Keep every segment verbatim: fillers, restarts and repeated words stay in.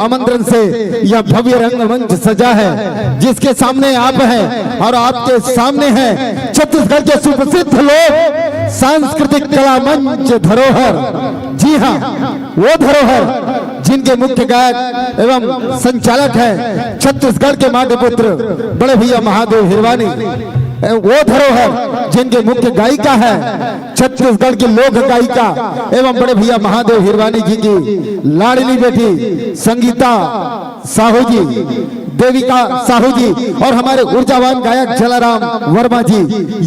आमंत्रण से यह भव्य रंगमंच सजा है, जिसके सामने आप हैं और आपके सामने है छत्तीसगढ़ के सुप्रसिद्ध लोक सांस्कृतिक कला मंच धरोहर। जी हाँ, वो धरोहर जिनके मुख्य गायक एवं संचालक हैं छत्तीसगढ़ के माटी पुत्र बड़े भैया महादेव हिरवानी, वो धरोहर जिनके मुख्य गायिका है छत्तीसगढ़ की लोक गायिका एवं बड़े भैया महादेव हिरवानी जी की लाडली बेटी संगीता साहू जी, देविका साहू जी और हमारे ऊर्जावान गायक जलाराम वर्मा जी।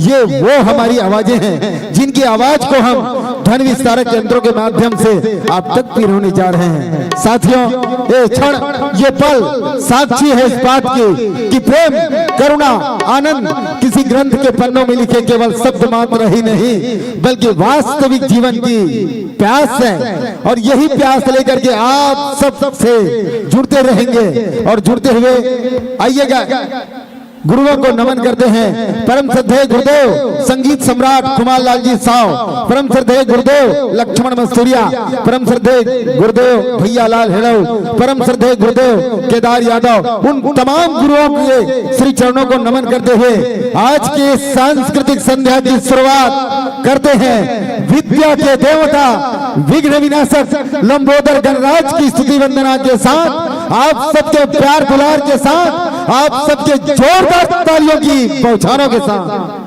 ये वो हमारी आवाजें हैं जिनकी आवाज को हम ध्वनि विस्तारक यंत्रों के माध्यम से आप तक पिरोने जा रहे हैं। साथियों, ये क्षण, ये पल साक्षी है इस बात की कि प्रेम, करुणा, आनंद किसी ग्रंथ के पन्नों में लिखे केवल शब्द मात्र ही नहीं, बल्कि वास्तविक जीवन की प्यास है। और यही प्यास लेकर के आप सब से जुड़ते रहेंगे और जुड़ते हुए आइएगा, गुरुओं को नमन करते हैं। परम श्रद्धेय गुरुदेव संगीत सम्राट कुमार लाल जी साव, परम श्रद्धेय गुरुदेव लक्ष्मण मस्तूरिया, परम श्रद्धेय गुरुदेव भैया लाल हेड़व, परम श्रद्धेय गुरुदेव केदार यादव, उन तमाम गुरुओं के श्री चरणों को नमन करते हुए आज की सांस्कृतिक संध्या की शुरुआत करते हैं। विद्या के देवता विघ्न विनाशक लंबोदर गणराज की स्तुति वंदना के साथ, आप सबके प्यार दुलार के साथ, आप सबके जोरदार तालियों की बौछारों के साथ।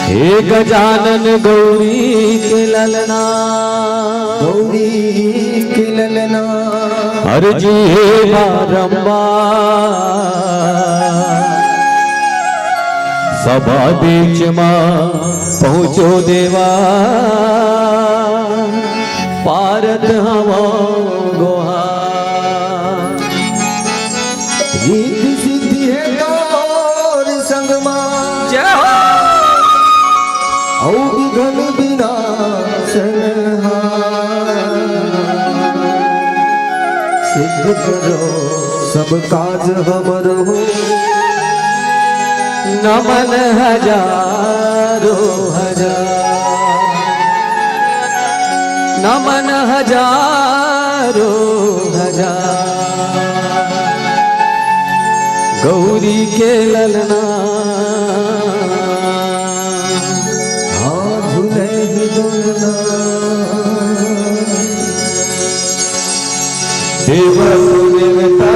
हे गजानन गौरी के ललना, गौरी के ललना, अरजी हे बारंबार, सभा बीच मा पहुँचो देवा, पारत हवं गोहार। रिद्धि सिद्धि हे तोर संग मा, जय हो। अउ विघ्न विनाशन हार। सिद्ध करो सब काज हमरो, नमन हजारों हजार, नमन हजारों हजार। गौरी के ललना, हाथ झुलही डोलना। देवा तू देवता।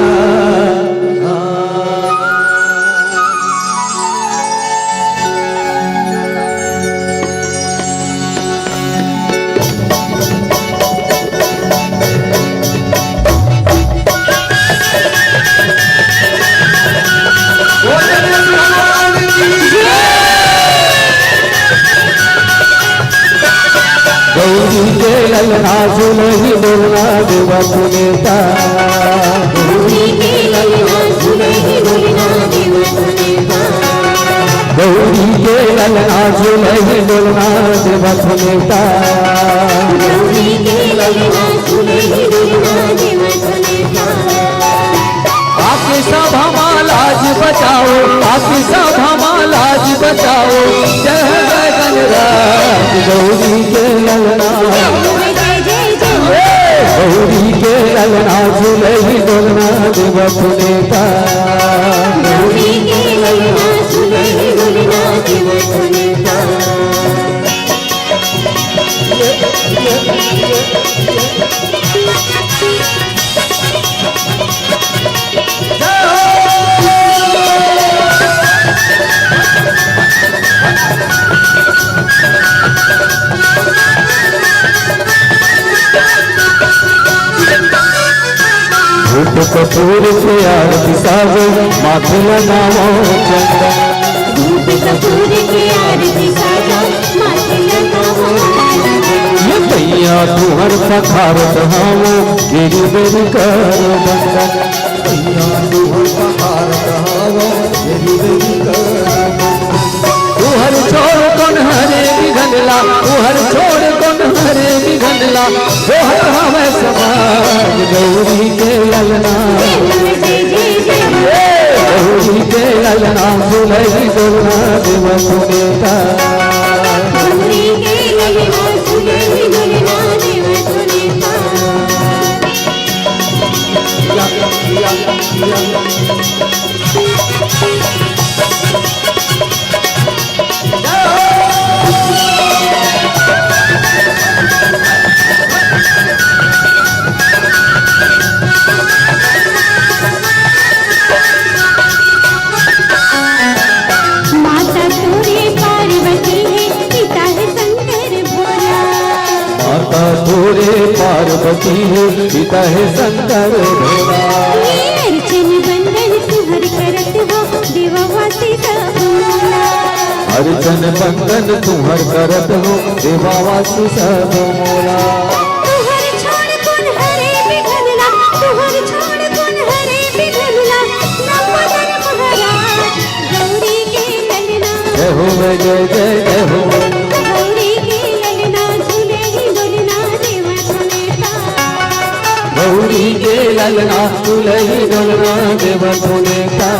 गौरी के ललना झुलही डोलना देवा तू नेता। गौरी के ललना झुलही डोलना देवा तू नेता। गौरी के ललना झुलही डोलना देवा तू नेता। गौरी के ललना झुलही डोलना देवा तू नेता। आके सभा मा लाज बचाओ, आके सभा मा लाज बचाओ, जय हो गणराज गौरी के ललना। गौरी के ललना झुलही डोलना देवा तू नेता। गौरी के ललना झुलही डोलना देवा तू नेता। दूध के आरती साजो, माथे लगावो चंदन। दूध कपूर के आरती साजो, माथे लगावो चंदन। ये भैया तुहर पखारत हावो, गिरी गिरी करो बंदन। भैया तुहर पखारत हावो, गिरी गिरी करो बंदन। तुहर छोड़ कोन हरे बिघनला, तुहर छोड़ कोन हरे बिघनला, तोहर हवे समाज गौरी के ललना। गौरी के ललना सुनई दुलना देव सुनेता। माता तोरे पार्वती हे, पिता हे शंकर भोला। माता तोरे पार्वती हे, पिता हे शंकर भोला। ये अर्चन बंदन तुहर करत हो, देववासी सब मोला। अर्चन बंदन तुहर करत हो, देववासी सब मोला। तुहर छोड़ कोन हरे बिघनला, तुहर छोड़ कोन हरे बिघनला, नंदन महाराज गौरी के ललना। जय हो, जय, जय, जय हो। गौरी के ललना झूले ही डोलना देवा सुनेता। गौरी के ललना झूले ही डोलना देवा सुनेता।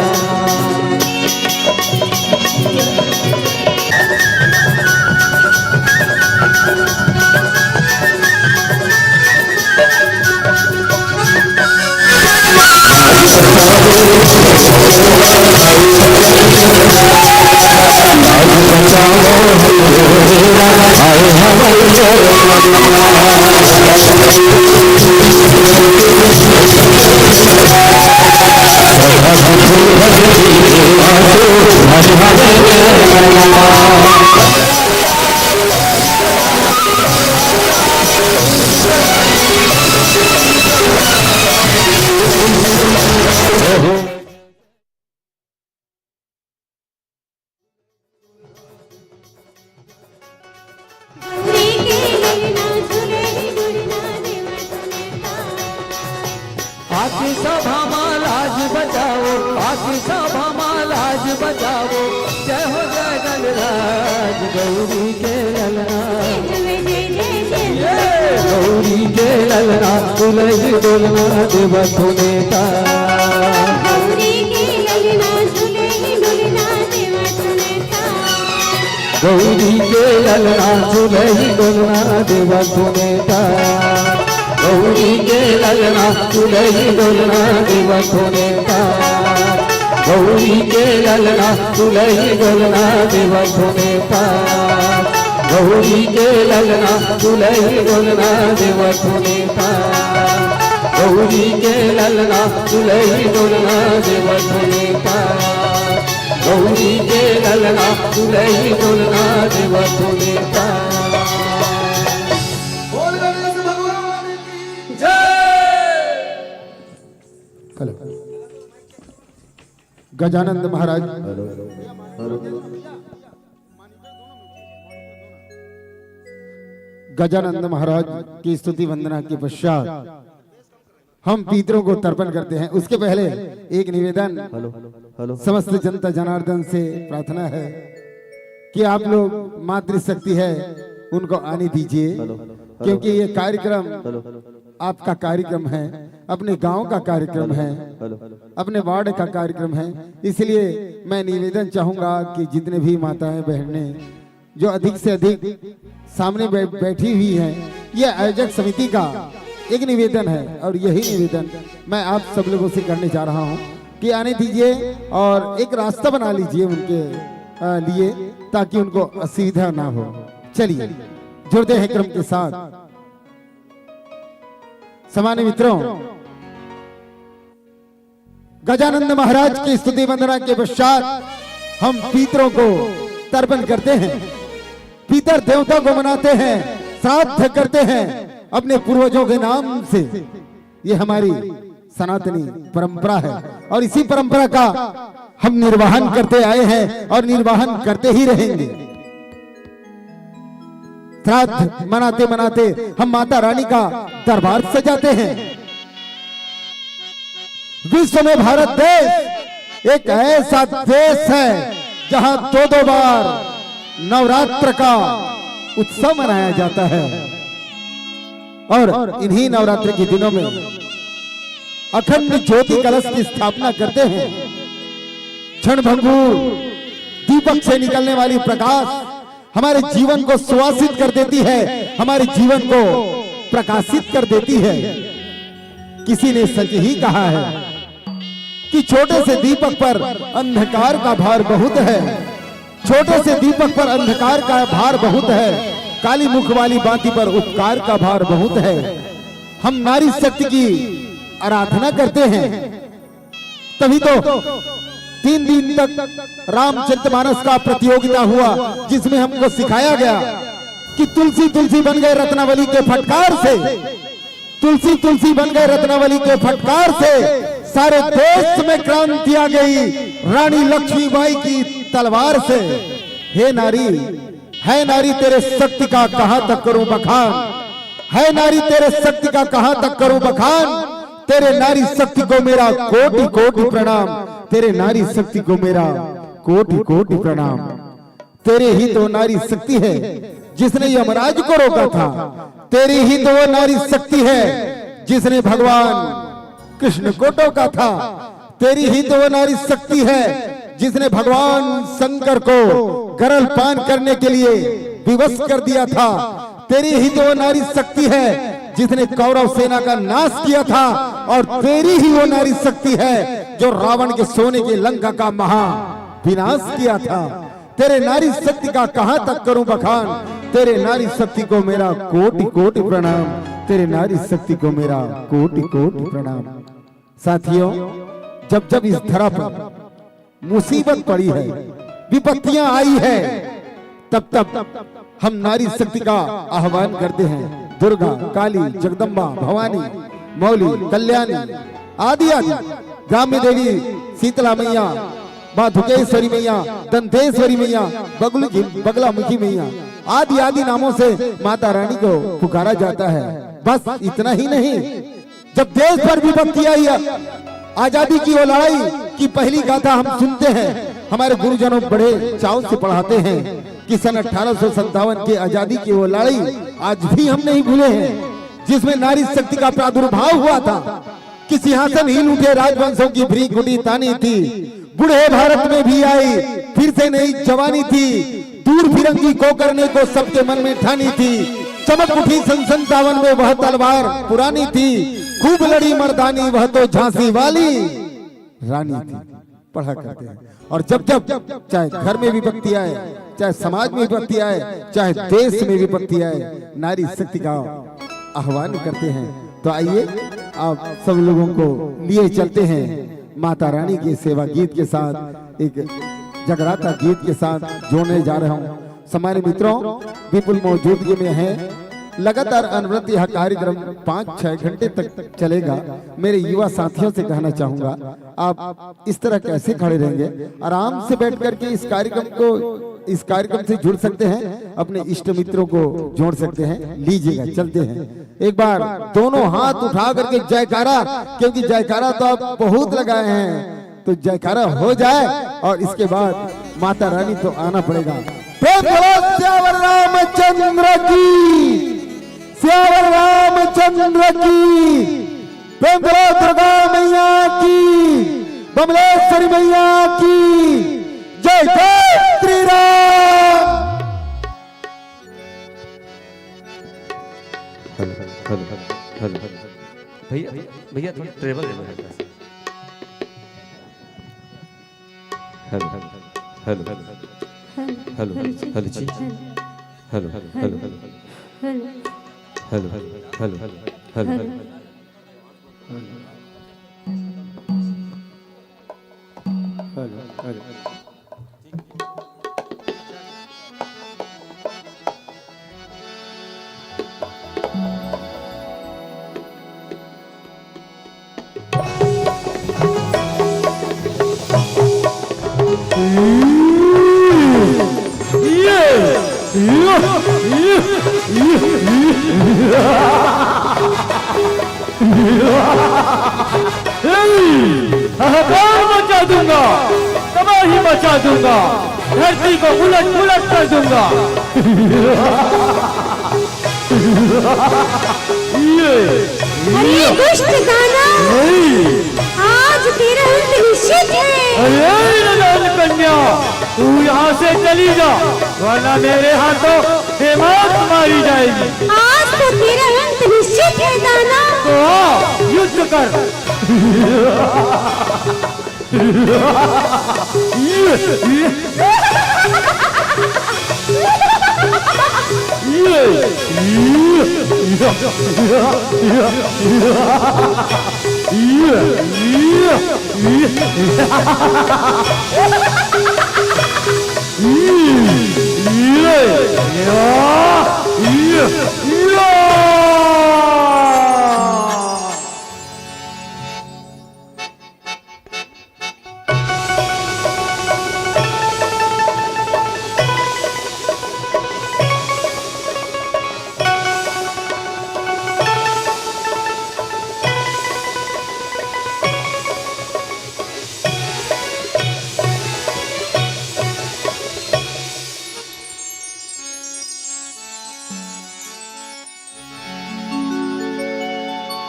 आके सभा मा लाज बचाओ, आके सभा मा लाज बचाओ। जय हो जय गणराज गौरी के ललना। ये गौरी के ललना, दुलही डोलना देवत नेता। गौरी के ललना, दुलही डोलना देवत नेता। गौरी के ललना, दुलही डोलना देवत नेता। गौरी के ललना, दुलही डोलना देवत नेता। गौरी के ललना, दुलही डोलना देवत नेता। गौरी के ललना, दुलही डोलना देवत नेता। गौरी के ललना, दुलही डोलना देवत नेता। गौरी के ललना, दुलही डोलना देवत नेता। बोल गणेश भगवान की जय। हेलो। गजानंद महाराज, गजानंद महाराज की स्तुति वंदना के पश्चात हम पितरों को तर्पण करते हैं। उसके पहले एक निवेदन, हेलो, हेलो। समस्त जनता जनार्दन से प्रार्थना है कि आप लोग मातृशक्ति है, उनको आने दीजिए, हेलो, हेलो। क्योंकि ये कार्यक्रम हेलो। आपका कार्यक्रम है, अपने गांव का कार्यक्रम है, हेलो। अपने वार्ड का कार्यक्रम है। इसलिए मैं निवेदन चाहूंगा कि जितने भी माताएं बहनें जो अधिक से अधिक सामने बै-, बैठी हुई हैं, ये आयोजक समिति का एक निवेदन है और यही निवेदन मैं आप सब लोगों से करने जा रहा हूं कि आने दीजिए और एक रास्ता बना लीजिए उनके, अ, लिए, ताकि उनको असुविधा ना हो। चलिए, जुड़ते हैं क्रम के साथ। सम्मानित मित्रों, गजानंद महाराज की स्तुति वंदना के पश्चात हम पितरों को तर्पण करते हैं, पितर देवता को मनाते हैं, श्राद्ध करते हैं अपने पूर्वजों के नाम से। ये हमारी सनातनी परंपरा है और इसी परंपरा का हम निर्वहन करते आए हैं और निर्वहन करते ही रहेंगे। श्राद्ध मनाते मनाते हम माता रानी का दरबार सजाते हैं। विश्व में भारत देश एक ऐसा देश है जहां दो दो बार नवरात्र का उत्सव मनाया जाता है और इन्हीं नवरात्र के दिनों में अखंड ज्योति कलश की स्थापना करते हैं। क्षण भंगुर दीपक से निकलने वाली प्रकाश हमारे जीवन को सुवासित कर देती है, हमारे जीवन को प्रकाशित कर देती है। किसी ने सच ही कहा है कि छोटे से दीपक पर अंधकार का भार बहुत है, छोटे से दीपक पर अंधकार का भार बहुत है, काली मुख वाली बांती पर उपकार का भार बहुत है। हम नारी शक्ति की आराधना करते हैं, तभी तो तीन दिन तक रामचरितमानस का प्रतियोगिता हुआ, जिसमें हमको सिखाया गया कि तुलसी तुलसी बन गए रत्नावली के फटकार से, तुलसी तुलसी बन गए रत्नावली के फटकार से सारे देश में क्रांति आ गई रानी लक्ष्मीबाई की तलवार से। हे नारी, है नारी तेरे शक्ति का कहां तक करूं बखान, है नारी तेरे शक्ति का कहां तक करूं बखान, तेरे नारी शक्ति को मेरा कोटि कोटि प्रणाम, तेरे नारी शक्ति को मेरा कोटि कोटि प्रणाम। तेरे ही तो नारी शक्ति है जिसने यमराज को रोका था, तेरी ही तो वो नारी शक्ति है जिसने भगवान कृष्ण को टोका था, तेरी ही तो वो नारी शक्ति है जिसने भगवान शंकर को गरल पान करने के लिए विवश कर दिया था, तेरी ही तो वो नारी शक्ति है जिसने कौरव सेना का नाश किया था, और तेरी ही वो नारी शक्ति है जो रावण के सोने की लंका का महा विनाश किया था। तेरे नारी शक्ति का कहां तक करूं बखान, तेरे नारी शक्ति को मेरा कोटि कोटि प्रणाम, तेरे नारी शक्ति को मेरा कोटि कोटि प्रणाम। साथियों, जब जब इस धरा पर मुसीबत पड़ी है, विपत्तियां आई है, तब तब हम नारी शक्ति का आह्वान करते हैं। दुर्गा, काली, जगदम्बा, भवानी, मौली, कल्याणी, आदि आदि, ग्राम्य देवी, शीतला मैया, माँ धुकेश्वरी मैया, दंतेश्वरी मैया, बगुल की, बगलामुखी मैया, आदि आदि नामों से माता रानी को पुकारा जाता है। बस इतना ही नहीं, जब देश पर विपत्ति आई, आजादी की वो लड़ाई की पहली गाथा हम सुनते हैं, हमारे गुरुजनों बड़े चाव से पढ़ाते हैं कि सन अठारह सौ संतावन की आजादी की वो लड़ाई आज भी हम नहीं भूले हैं, जिसमें नारी शक्ति का प्रादुर्भाव हुआ था, कि सिंहासन हिल उठे, राजवंशों की भ्री गुटी तानी थी, बूढ़े भारत में भी आई फिर से नई जवानी थी, दूर फिरंगी को करने को सबके मन में ठानी थी, चमक उठी सन संतावन में वह तलवार पुरानी थी, खूब लड़ी मर्दानी वह तो झांसी वाली रानी थी। पढ़ा करते हैं। और जब जब चाहे घर में विपत्ति आए, चाहे समाज में विपत्ति आए, चाहे देश में विपत्ति आए, नारी शक्ति का आह्वान करते हैं। तो आइए, आप सब लोगों को लिए चलते हैं माता रानी के सेवा गीत के साथ, एक जगराता गीत के साथ जोड़ने जा रहा हूँ। सम्मानित मित्रों, विपुल मौजूदगी में है, लगातार अनवरत यह कार्यक्रम पाँच छह घंटे तक चलेगा। मेरे युवा साथियों से कहना चाहूंगा, आप इस तरह कैसे खड़े रहेंगे? आराम से बैठ करके इस कार्यक्रम को, इस कार्यक्रम से जुड़ सकते हैं, अपने इष्ट मित्रों को जोड़ सकते हैं। लीजिएगा, चलते हैं। एक बार दोनों हाथ उठा करके जयकारा, क्योंकि जयकारा तो आप बहुत लगाए हैं, तो जयकारा हो जाए और इसके बाद माता रानी तो आना पड़ेगा। प्रेम बोलो सियावर रामचंद्र की, सियावर रामचंद्र की, प्रेम बोलो दुर्गा मैया की, बमलेश्वरी मैया की जय। जय Shri Ram. Hello, hello, hello, hello. भैया, भैया, थोड़ा ट्रेबल दे दो। Hello, hello, hello, hello, hello, hello जी। Hello, hello, hello, hello, hello, hello, hello, hello. शोर मचा दूंगा, तबाही मचा दूंगा, धरती को उलट पुलट कर दूंगा। ये, अरे ये। दुष्ट दानव, नहीं। आज तेरा अंत निश्चित है। अरे नादान कन्या, तू यहाँ से चली जा, वरना मेरे हाथों बेमौत मारी जाएगी। आज तो तेरा अंत निश्चित है दानव। तो आ, युद्ध कर।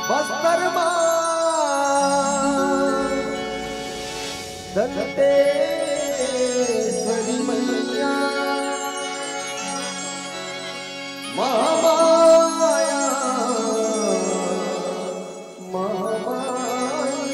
बस्तर मा दंतेश्वरी मैया महामाया महामाई।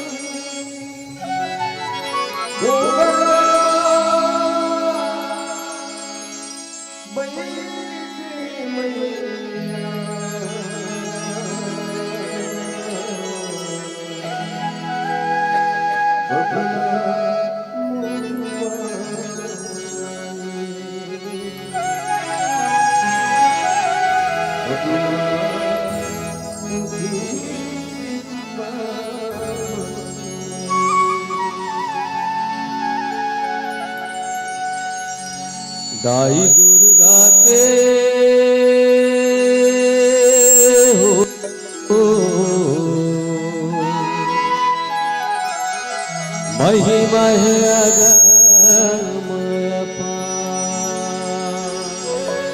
दाई दुर्गा के हो महिमा है अगम अपार। दाई दुर्गा के हो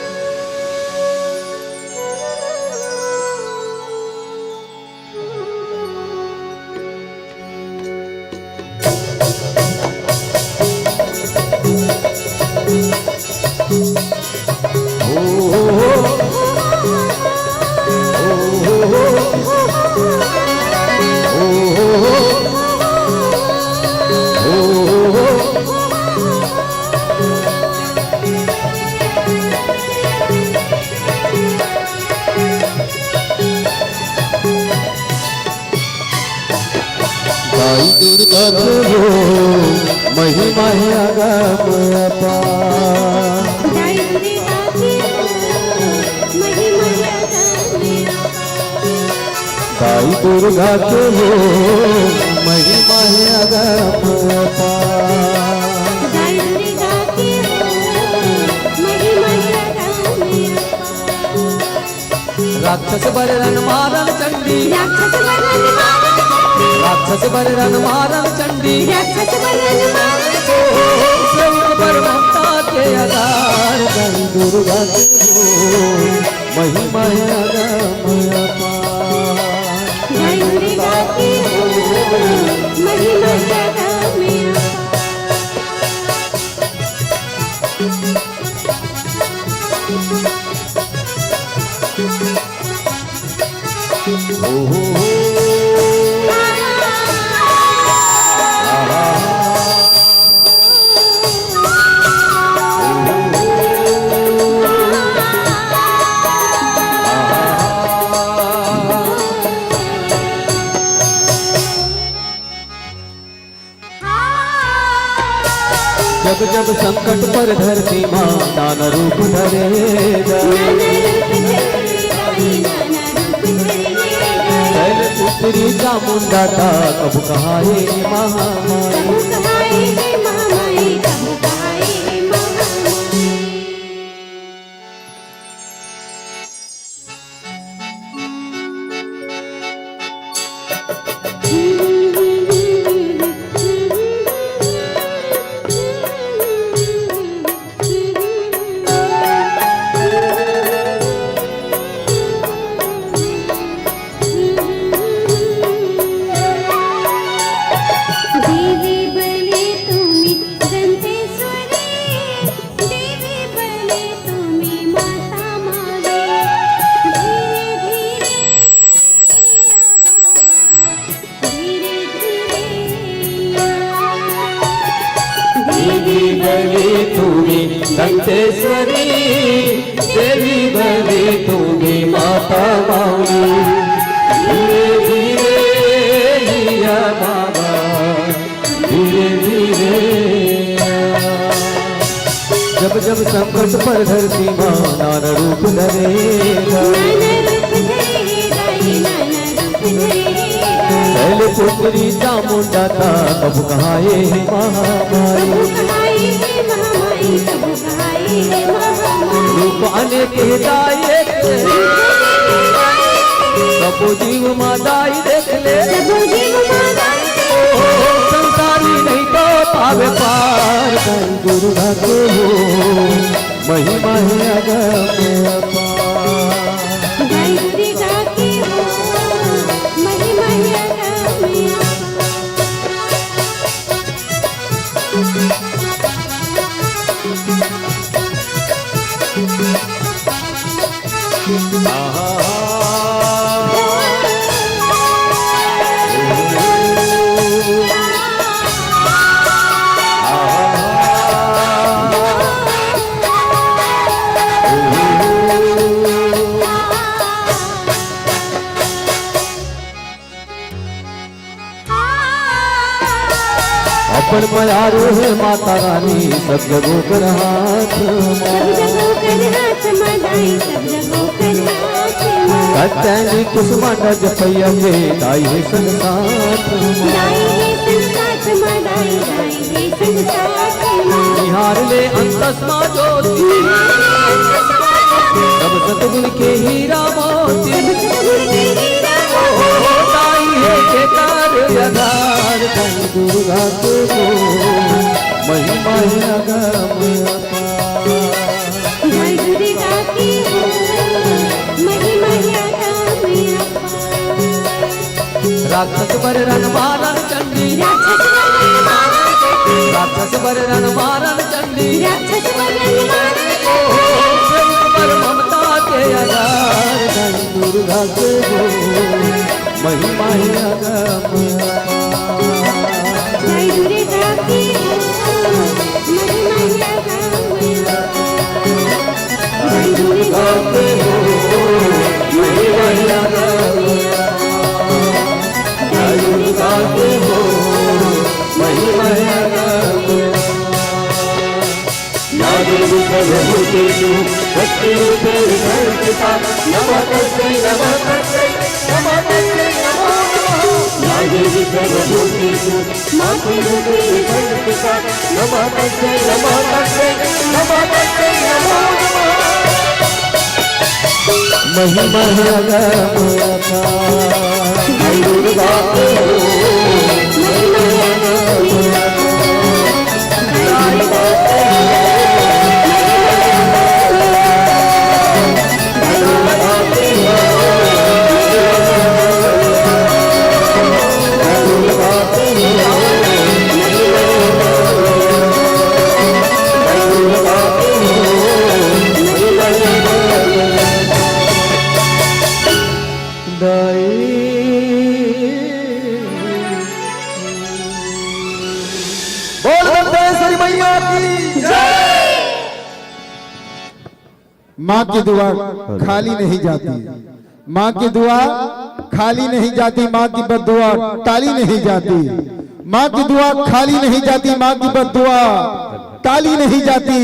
महिमा है अगम अपार। दाई दुर्गा के हो महिमा है अगम अपार। दाई दुर्गा के हो महिमा है अगम अपार। दाई दुर्गा के हो महिमा है अगम अपार। राक्षस बर रन मारन चंडी। राक्षस बर रन मारन चंडी। राक्षस बर रन मारन चंडी। राक्षस बर रन मारन चंडी। सेवक बर ममता के अधार। दाई दुर्गा के हो महिमा है अगम अपार। दाई दुर्गा के हो महिमा है अगम अपार। जब जब संकट पर धरती माँ नाना रूप धरेगा। शैल पुत्री चामुंडा ता कब कहाए महामाई। देवी बली तुम्ही दंतेश्वरी, देवी बली तुम्ही माता माऊली। धीरे धीरे लिया बाबा, धीरे धीरे। जब जब संकट पर धरती माँ नाना रूप धरेगा। नाना रूप धरेगा, ये नाना रूप धरेगा। शैलपुत्री चामुंडा का कब कहाँ ये महामारी। कब कहाँ ये महामारी, कब कहाँ ये महामारी। रूप अनेक दाई देख ले, सबो जीव माँ दाई देख ले। सबो जीव माँ दाई देख ले। ओ, संसारी नहीं तो पावे पार, दाई दुर्गा के हो महिमा है अगम अपार। दाई दुर्गा के हो महिमा है अगम अपार। अपन मयारू हे माता रानी, सब जगो कर हाथ मा। सब जगो कर हाथ मा दाई, सब जगो कर हाथ मा। कत्तैनी कुसुमा का जपैया के दाई हे संग साथ मा। दाई हे संग साथ मा दाई, दाई हे संग साथ मा। निहार ले अंतस मा ज्योति, निहार ले अंतस मा ज्योति। सब सतगुण के हीरा मोती, सब सतगुण के हीरा मोती। ओ, दाई हे के कार्य आधार, दाई दुर्गा के हो महिमा है अगम अपार। दाई दुर्गा के हो महिमा है अगम अपार। राक्षस वर रण मारन चंडी, राक्षस वर रण मारन चंडी। राक्षस वर रण मारन चंडी, राक्षस वर रण मारन चंडी। ओ, प्रेम पर ममता के आधार, दाई दुर्गा के हो महिमा है अगम अपार। दाई दुर्गा के हो महिमा है अगम अपार। दाई दुर्गा के हो महिमा है अगम अपार। दाई दुर्गा के हो महिमा है अगम अपार। या देवी सर्वभूतेषु शक्तिरूपे विसंस्थिता। नमः तस्मै, नमः तस्मै, नमः तस्मै, नमो नमः। या देवी सर्वभूतेषु मातृरूपे विसंस्थिता। नमः तस्मै, नमः तस्मै, नमः तस्मै, नमो नमः। महिमा है अगम अपार। दुर्गा के हो महिमा है अगम अपार। बोल दंतेश्वरी मैया की जय। माँ की दुआ खाली नहीं जाती, माँ की दुआ खाली नहीं जाती, माँ की बद्दुआ टाली नहीं जाती, माँ की दुआ खाली नहीं जाती, माँ की बद्दुआ टाली नहीं जाती।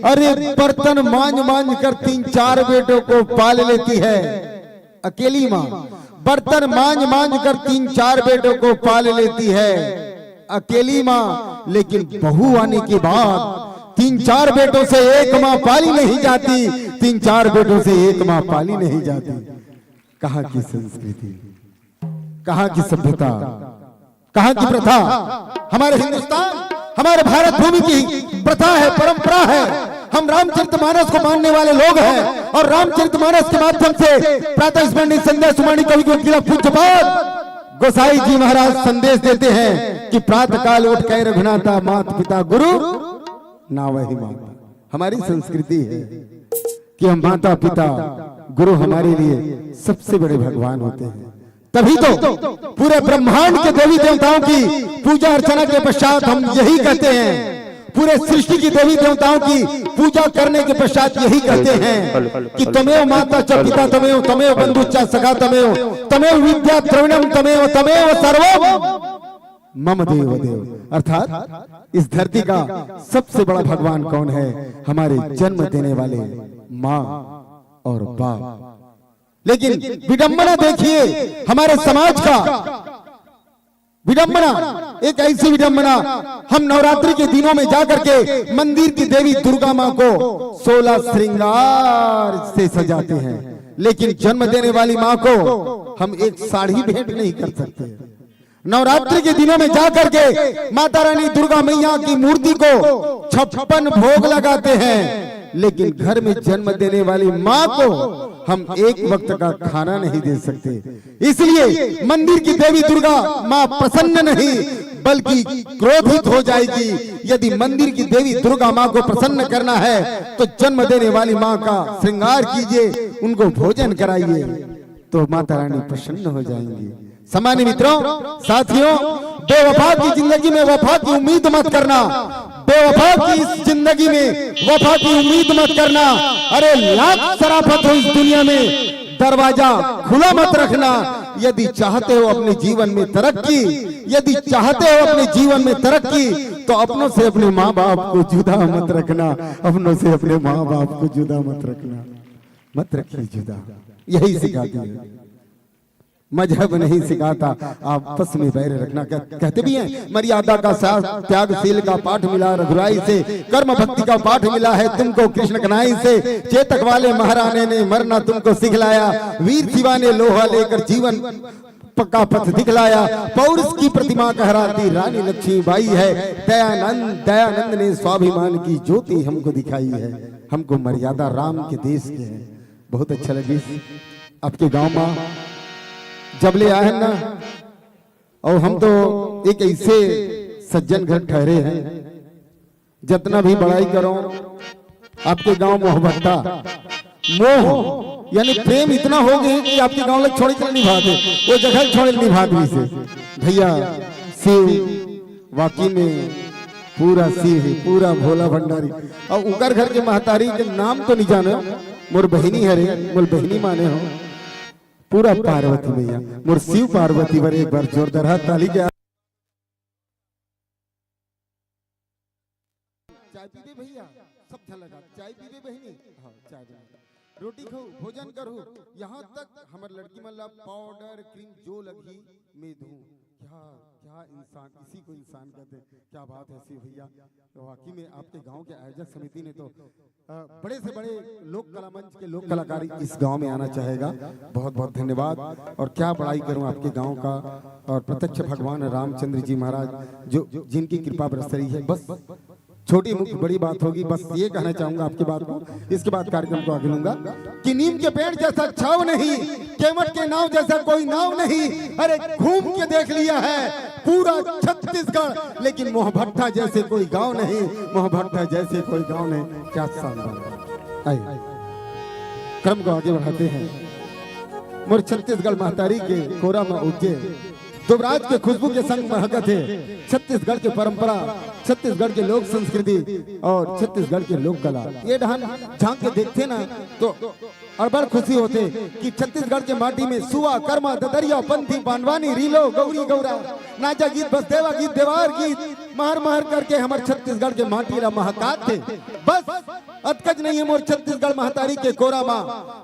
अरे बर्तन मांज मांज कर तीन चार बेटों को पाल लेती है अकेली माँ, बर्तन मांज मांज कर तीन चार बेटों को पाल लेती है अकेली माँ, लेकिन बहू आने के बाद तीन चार बेटों से एक माँ पाली नहीं जाती, तीन चार बेटों से एक माँ पाली नहीं जाती। कहाँ की संस्कृति, कहाँ की सभ्यता, कहाँ की प्रथा? हमारे हिंदुस्तान, हमारे भारत भूमि की प्रथा है, परंपरा है। हम रामचरितमानस को मानने वाले लोग हैं और रामचरितमानस के माध्यम से प्रातः स्मरणीय संध्या सुमरणीय कवि को तिलक पूज्यपाद गोसाई जी महाराज संदेश देते हैं कि प्रातः काल उठ के रघुनाथा मात पिता गुरु नावहि माता। हमारी संस्कृति है कि हम माता पिता गुरु हमारे लिए सबसे बड़े भगवान होते हैं। तभी तो पूरे ब्रह्मांड के देवी देवताओं की पूजा अर्चना के पश्चात हम यही कहते हैं, पूरे सृष्टि की देवी देवताओं की पूजा करने के पश्चात यही कहते हैं कि "त्वमेव माता च पिता त्वमेव, त्वमेव बंधु च सखा त्वमेव, त्वमेव विद्या द्रविणम त्वमेव, त्वमेव सर्वम मम देव देव।" अर्थात इस धरती का सबसे बड़ा भगवान कौन है? हमारे जन्म देने वाले माँ और बाप। लेकिन विडंबना देखिए हमारे समाज का, विडंबना, एक ऐसी विडंबना, हम नवरात्रि के दिनों में जाकर के मंदिर की देवी दुर्गा माँ को सोलह श्रृंगार से सजाते हैं, लेकिन जन्म देने वाली माँ को हम एक साड़ी भेंट नहीं कर सकते। नवरात्रि के दिनों में जाकर के माता रानी दुर्गा मैया की मूर्ति को छप्पन भोग लगाते हैं, लेकिन घर में जन्म देने वाली माँ को हम एक वक्त का खाना नहीं दे सकते। इसलिए मंदिर की देवी दुर्गा माँ प्रसन्न नहीं, बल्कि क्रोधित हो जाएगी। यदि मंदिर की देवी दुर्गा माँ को प्रसन्न करना है, तो जन्म देने वाली माँ का श्रृंगार कीजिए, उनको भोजन कराइए, तो माता रानी प्रसन्न हो जाएंगी। सम्मानित मित्रों, साथियों, बेवफा की जिंदगी में वफा की उम्मीद मत करना। बेवफा की इस जिंदगी में वफा की उम्मीद मत करना। अरे, लाख शराफत हो इस दुनिया में, दरवाजा खुला मत रखना। यदि चाहते हो अपने जीवन में तरक्की, यदि चाहते हो अपने जीवन में तरक्की, तो अपनों से अपने माँ बाप को जुदा मत रखना। अपनों से अपने माँ बाप को जुदा मत रखना। मत रखिए जुदा। यही सिखाती है। मजहब नहीं सिखाता आपस में बैर रखना। कह-, कहते भी हैं, "मर्यादा का साथ त्यागशील का पाठ मिला रघुराई से, कर्म भक्ति का पाठ मिला है तुमको कृष्ण कन्हई से। चेतक वाले महाराणे ने मरना तुमको सिखलाया, वीर शिवा ने लोहा लेकर जीवन प-, का पथ दिखलाया, पौरुष की प्रतिमा कहराती रानी लक्ष्मीबाई है। दयानंद, दयानंद ने स्वाभिमान की ज्योति हमको दिखाई है।" हमको मर्यादा राम के देश के है। बहुत अच्छा लगिस आपके गांव में जब ले आए हैं ना, और हम तो एक ऐसे सज्जन घर ठहरे हैं, जितना भी बड़ाई करो आपके गांव मोहभट्टा, मोह यानी प्रेम इतना हो गए कि आपके गांव लोग छोड़े चले नहीं भागे, वो जगह छोड़े नहीं भाग रही से। भैया, शिव वाकई में पूरा शिव है, पूरा भोला भंडारी। और उकर घर के महतारी के नाम तो नहीं जाने, मोर बहिनी हरे, मोर बहिनी माने हो, पूरा पार्वती मैया, मोर शिव पार्वती बर एक बार जोरदार हाथ ताली के। चाय पीबे भैया, सब झन लगा, चाय पीबे बहिनी, हाँ, चाय बना। रोटी खाऊ, भोजन करू, यहाँ तक हमर लड़की मन ला पाउडर, क्रीम जो लगही, मैं दूँ। क्या, क्या इंसान, इसी को इंसान कहते हैं। क्या बात है शिव भैया, तो वाकई में आपके गांव के आयोजक समिति ने तो, अ, बड़े से बड़े लोक कला मंच के लोक कलाकार इस गांव में आना चाहेगा। बहुत बहुत धन्यवाद। और क्या बड़ाई करूं आपके गांव का, और प्रत्यक्ष भगवान रामचंद्र जी महाराज जो, जिनकी कृपा बरस रही है। बस छोटी मुख्य बड़ी बात होगी, बस ये कहना चाहूंगा आपकी बात को, इसके बाद कार्यक्रम को आगे लूंगा कि नीम के पेड़ जैसा छाव नहीं, केवट के नाव जैसा कोई नाव नहीं। अरे, घूम के देख लिया है पूरा छत्तीसगढ़, लेकिन मोहभट्टा जैसे कोई गांव नहीं, मोहभट्टा जैसे कोई गांव नहीं। क्या शानदार। आइए, क्रम को आगे बढ़ाते हैं। मोर छत्तीसगढ़ महतारी के कोरा में उपजे दुबराज के खुशबू के संग महकत हे छत्तीसगढ़ के परंपरा, छत्तीसगढ़ के लोक संस्कृति और छत्तीसगढ़ के लोक कला। ये डहन झांक के देखते ना, तो अड़बड़ खुशी होथे कि छत्तीसगढ़ के माटी में सुआ, कर्मा, ददरिया, पंथी, बांडवानी, रीलो, गौरी, गौरा, नाजा गीत, बसदेवा गीत, देवार गीत, महर महर करके हमर छत्तीसगढ़ के माटी ला महकात हे। बस अतकच नहीं हे, मोर छत्तीसगढ़ महतारी के कोरा मा,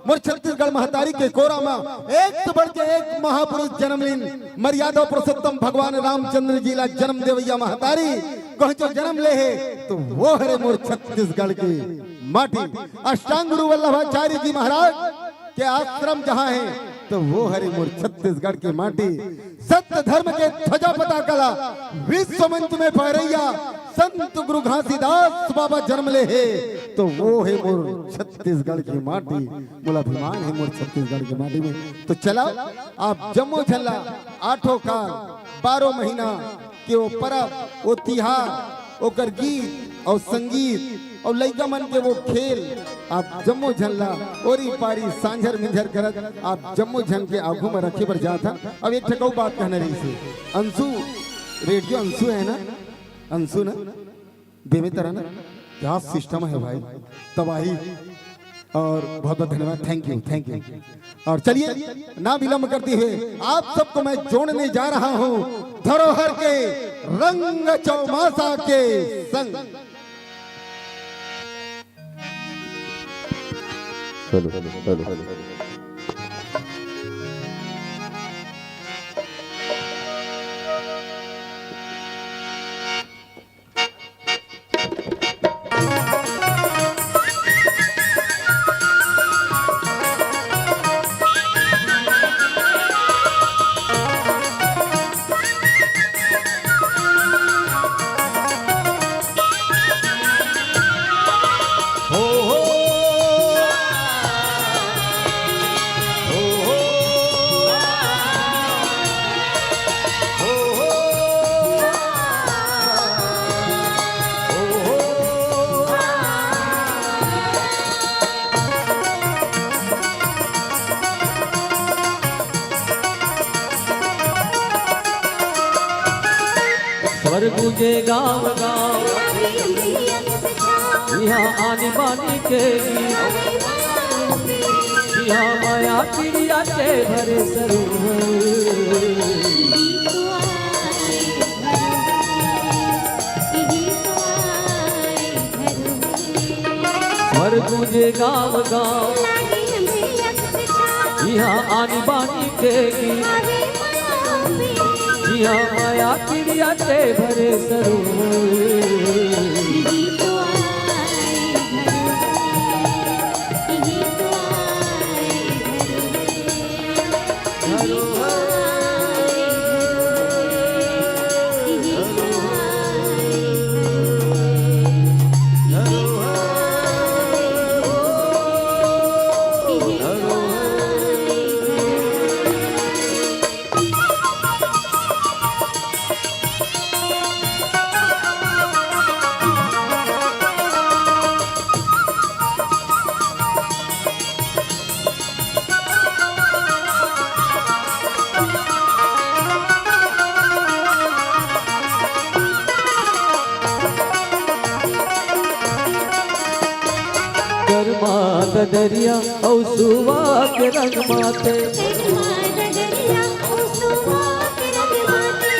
मोर छत्तीसगढ़ महतारी के कोरा मा एक से बढ़ के एक महापुरुष जन्म लीन। मर्यादा पुरुषोत्तम भगवान रामचंद्र जी ला जन्म देवैया महतारी कहूँ जो जन्म ले हे, तो वो हरे मोर छत्तीसगढ़ के माटी। अष्टांग गुरु वल्लभाचार्य जी महाराज के आश्रम जहाँ हे, तो वो हरे मोर छत्तीसगढ़ के माटी। सत्य धर्म के ध्वजा पताका ला विश्व मंच में फहरैया संत गुरु घासीदास बाबा जन्म ले हे, तो वो हे मोर छत्तीसगढ़ के माटी। मोला अभिमान हे मोर छत्तीसगढ़ के माटी में। तो चला, आप जम्मो झन ला आठों काल, बारह महीना के वो परब, वो तिहार, ओकर गीत और संगीत और लइका मन के वो खेल, आप जम्मो झन ला ओरी पारी सांझर मिंझर करत आप जम्मो झन के आगू में रखे बर जात हन। अब एक ठक अउ बात कहना रहिस हे, अंशु, रेडियो अंशु है ना, अंशु ना, देवे तरह ना, क्या सिस्टम है भाई, तबाही। और बहुत बहुत धन्यवाद, थैंक यू, थैंक यू। और चलिए, ना विलंब करते हुए आप सबको मैं जोड़ने जा रहा हूँ धरोहर के रंग चौमासा के संग। Hello, hello, hello. स्वर गूंजे गांव गांव, इहाँ आनी बानी के गीत। इहाँ मया पिड़िया के भरे सरोवर। स्वर गूंजे गांव गांव, इहाँ आनी बानी के गीत। जिहाँ मया पिड़िया के भरे सरोवर। गरमा ददरिया अउ सुवा के रंग माते।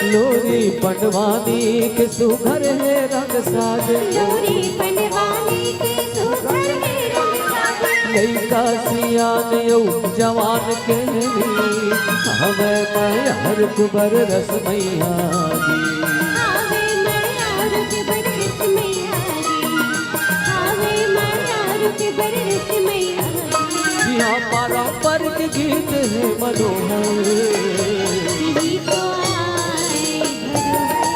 लोरी पंडवानी के सुघर हे रंग साजे। लोरी पंडवानी के सुघर हे रंग साजे। लइका सियान अउ जवान के हवे मयार कुबर रस मैया जी। हवे मयार कुबर रस मैया जी। हवे मयार कुबर रस मैया जी। यहाँ पारंपरिक गीत हे मनोहर। यही तो आए घर है,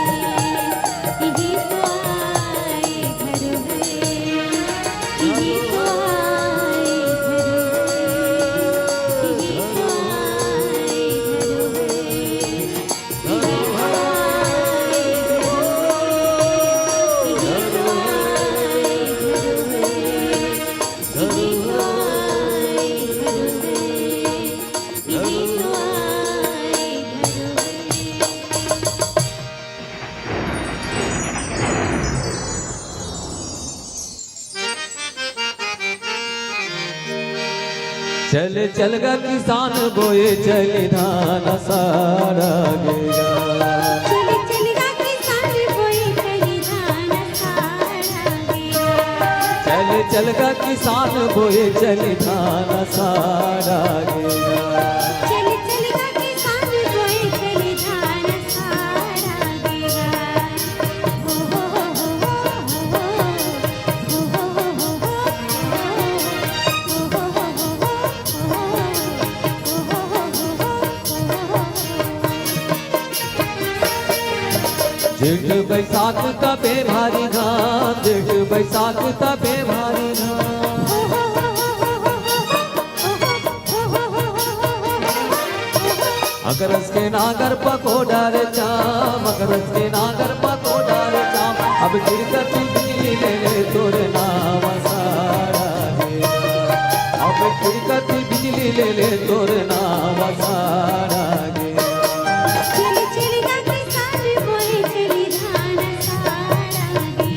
यही तो आए घर है, यही तो आए घर है, यही तो आए घर है। चल चल गा किसान बोए चल धान सारा गेगा। चल चल गा किसान बोए चल धान सारा गेगा। चल चल गा किसान बोए चल धान सारा गेगा। चल चल गा किसान बोए चल धान सारा गेगा। जेठ बैसाख तपे भारी घाम, जेठ बैसाख तपे भारी घाम। अकरस के नागर पको डारे चाम, अकरस के नागर पको डारे चाम। अब खिड़कत बिजली ले ले तोर नाम सारा गे। अब खिड़कत बिजली ले ले तोर नाम सारा गे। चल चल गा किसान बोए चल धान सारा गे।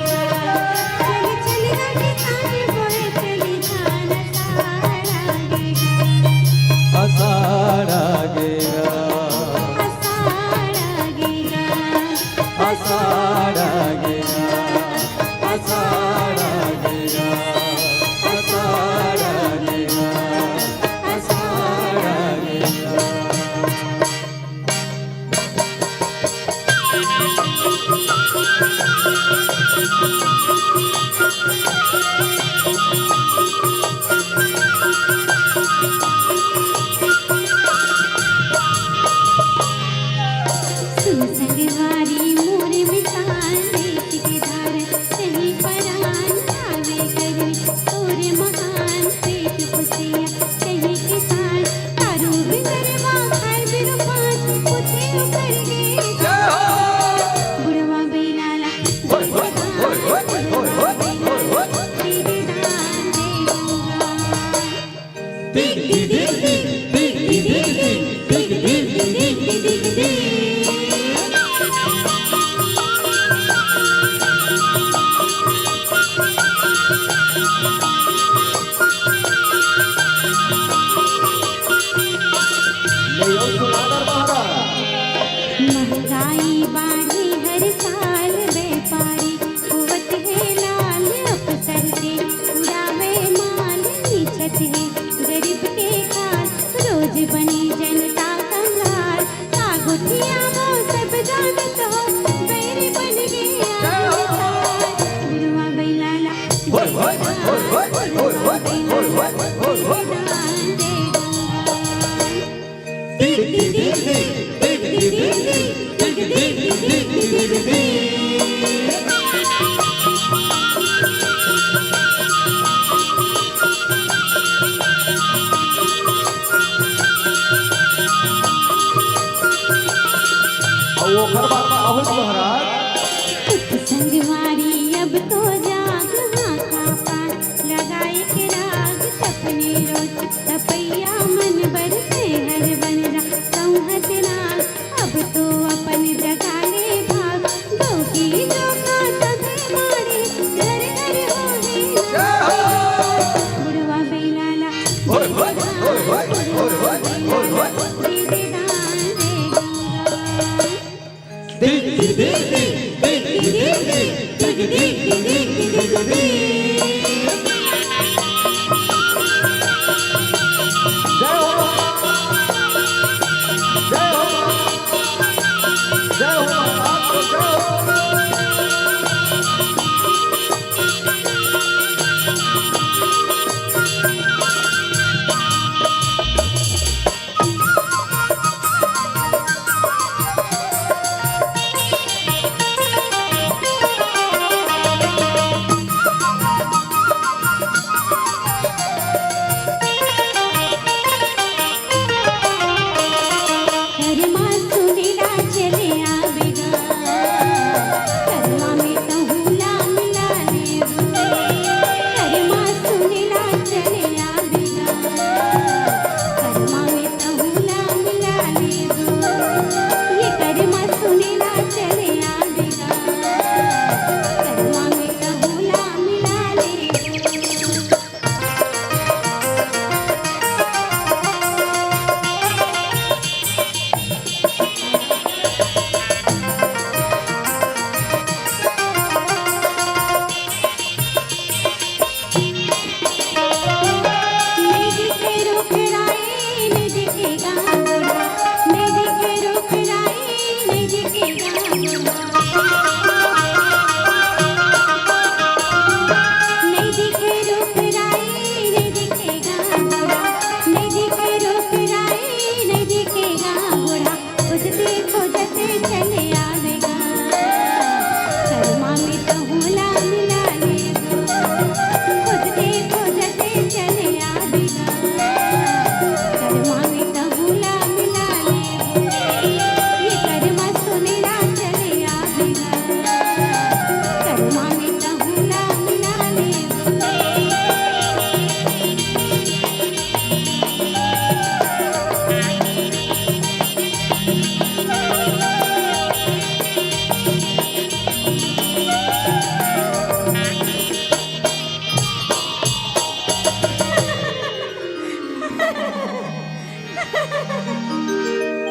ले आओ सुनागर महाराज। महंगाई बाढ़े हर साल, व्यापारी होवत हे लाल, अफसर के उड़ावे माल, नीचत हे गरीब के खाल, रोज बनी जनता कंगाल। का गोठिया वो सब जानत हो, बैरी बन गया इंसान। बुढ़वा बैला ला होय, होय, होय, होय, होय। अउ ओकर बाद में अहुत महाराज। संगवारी अब तो जाग, हाथा पार लगाए के राग, सपने रोज तपैया मन बर, हर बन जा संहत नाग। अब तो अपन जगा ले भाग, डोकी डोका तभे मारे, घर घर होहे जय हो। बुढ़वा बैला ला होय, होय, होय, होय, होय, होय, होय, होय। दे दे दान दे गंगा। जय हो, जय हो, जय हो, जय हो।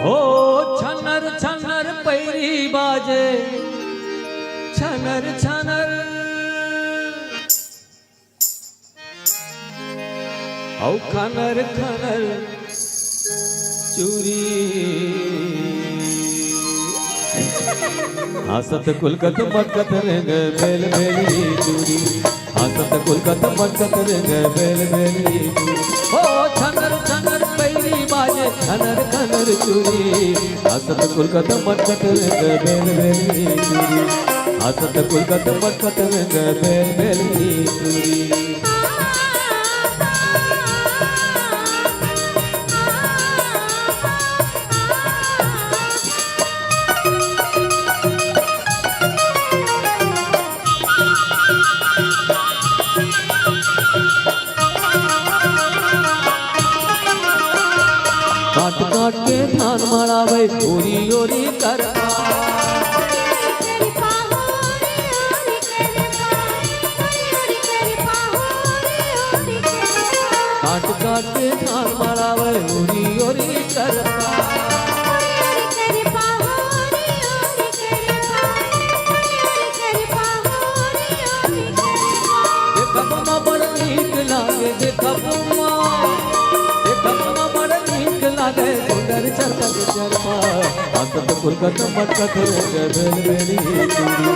हो छनर छनर पैरी बाजे, छनर छनर। अउ खनर खनर चूरी। हाँसत कुलकत मटकत रेंग बेल बेल री चूरी। हाँसत कुलकत मटकत रेंग बेल बेल री चूरी। ओ छनर छनर पैरी बाजे खनर खनर चूरी। हाँसत कुलकत मटकत रेंग बेल बेल री चूरी। हाँसत कुलकत मटकत रेंग बेल बेल री चूरी। मड़ावे ओरी ओरी करता। काट काट के धान मड़ावे ओरी ओरी करता। देखब मा बड़ नीक लागे, देखब मा, देखब मा बड़ नीक लागे, सुंदर चरकत चरपा। हंसत फुलकत मटकत रेंगे बेलबेरी चूड़ी,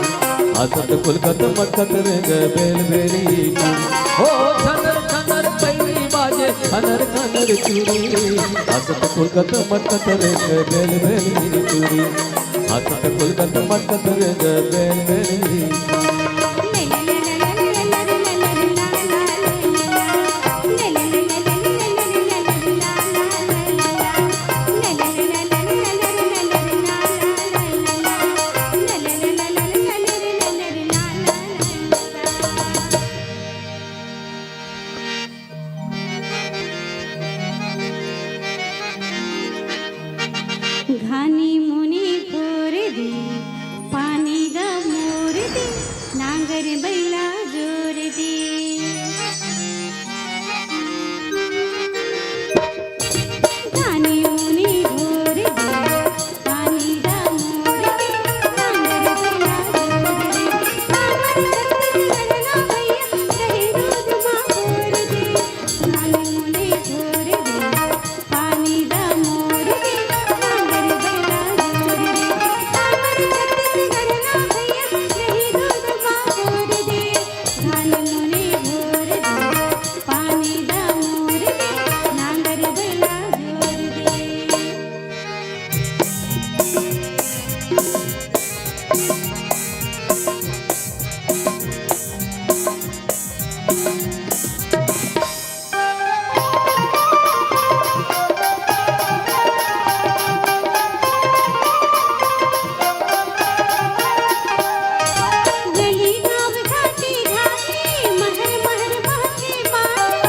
हंसत फुलकत मटकत रेंगे बेलबेरी चूड़ी। हो छनर छनर पैरी बाजे, खनर खनर चूड़ी, हंसत फुलकत मटकत रेंगे बेलबेरी चूड़ी। हंसत फुलकत मटकत रेंगे बेलबेरी। घानी मुनी घोर दे, पानी दा मोर दे, नांगर बैला जोर दे। घानी मुनी घोर दे, पानी दा मोर दे, नांगर बैला जोर दे। हमर छत्तीसगढ़ ना भैया, दही दूध मा घोर दे। घानी मुनी घोर दे, पानी दा मोर दे, नांगर बैला जोर दे। हमर छत्तीसगढ़ ना भैया, दही दूध मा घोर दे। घानी मुनी घोर दे, पानी दा मोर दे, नांगर बैला जोर दे। गली गाँव घाटी घाटी, महर महर महके माटी।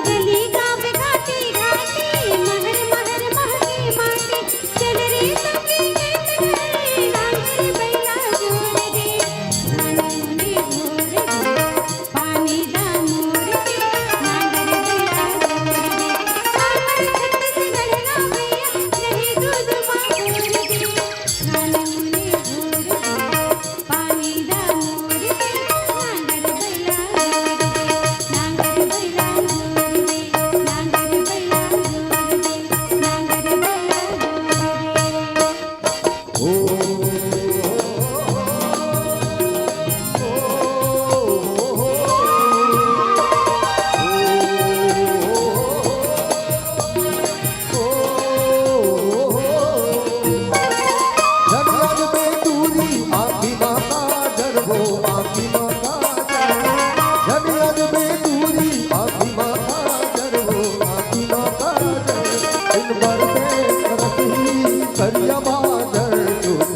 गली गाँव घाटी घाटी, महर महर महके माटी। चल रे संगी गीत गाए, नांगर बैला जोर दे। घानी मुनी घोर दे, पानी दा मोर दे, नांगर बैला जोर दे। हमर छत्तीसगढ़ ना भैया, दही दूध मा घोर दे। घानी मुनी घोर दे, पानी दा मोर दे, नांगर बैला जोर दे, नांगर बैला जोर दे, नांगर बैला जोर दे, नांगर बैला जोर दे। झन अजबे दूरी आँखी मा काजर हो, आँखी मा काजर। झन अजबे दूरी आँखी मा काजर हो, आँखी मा काजर। दिन भर में रसही करिया बाजर, चुप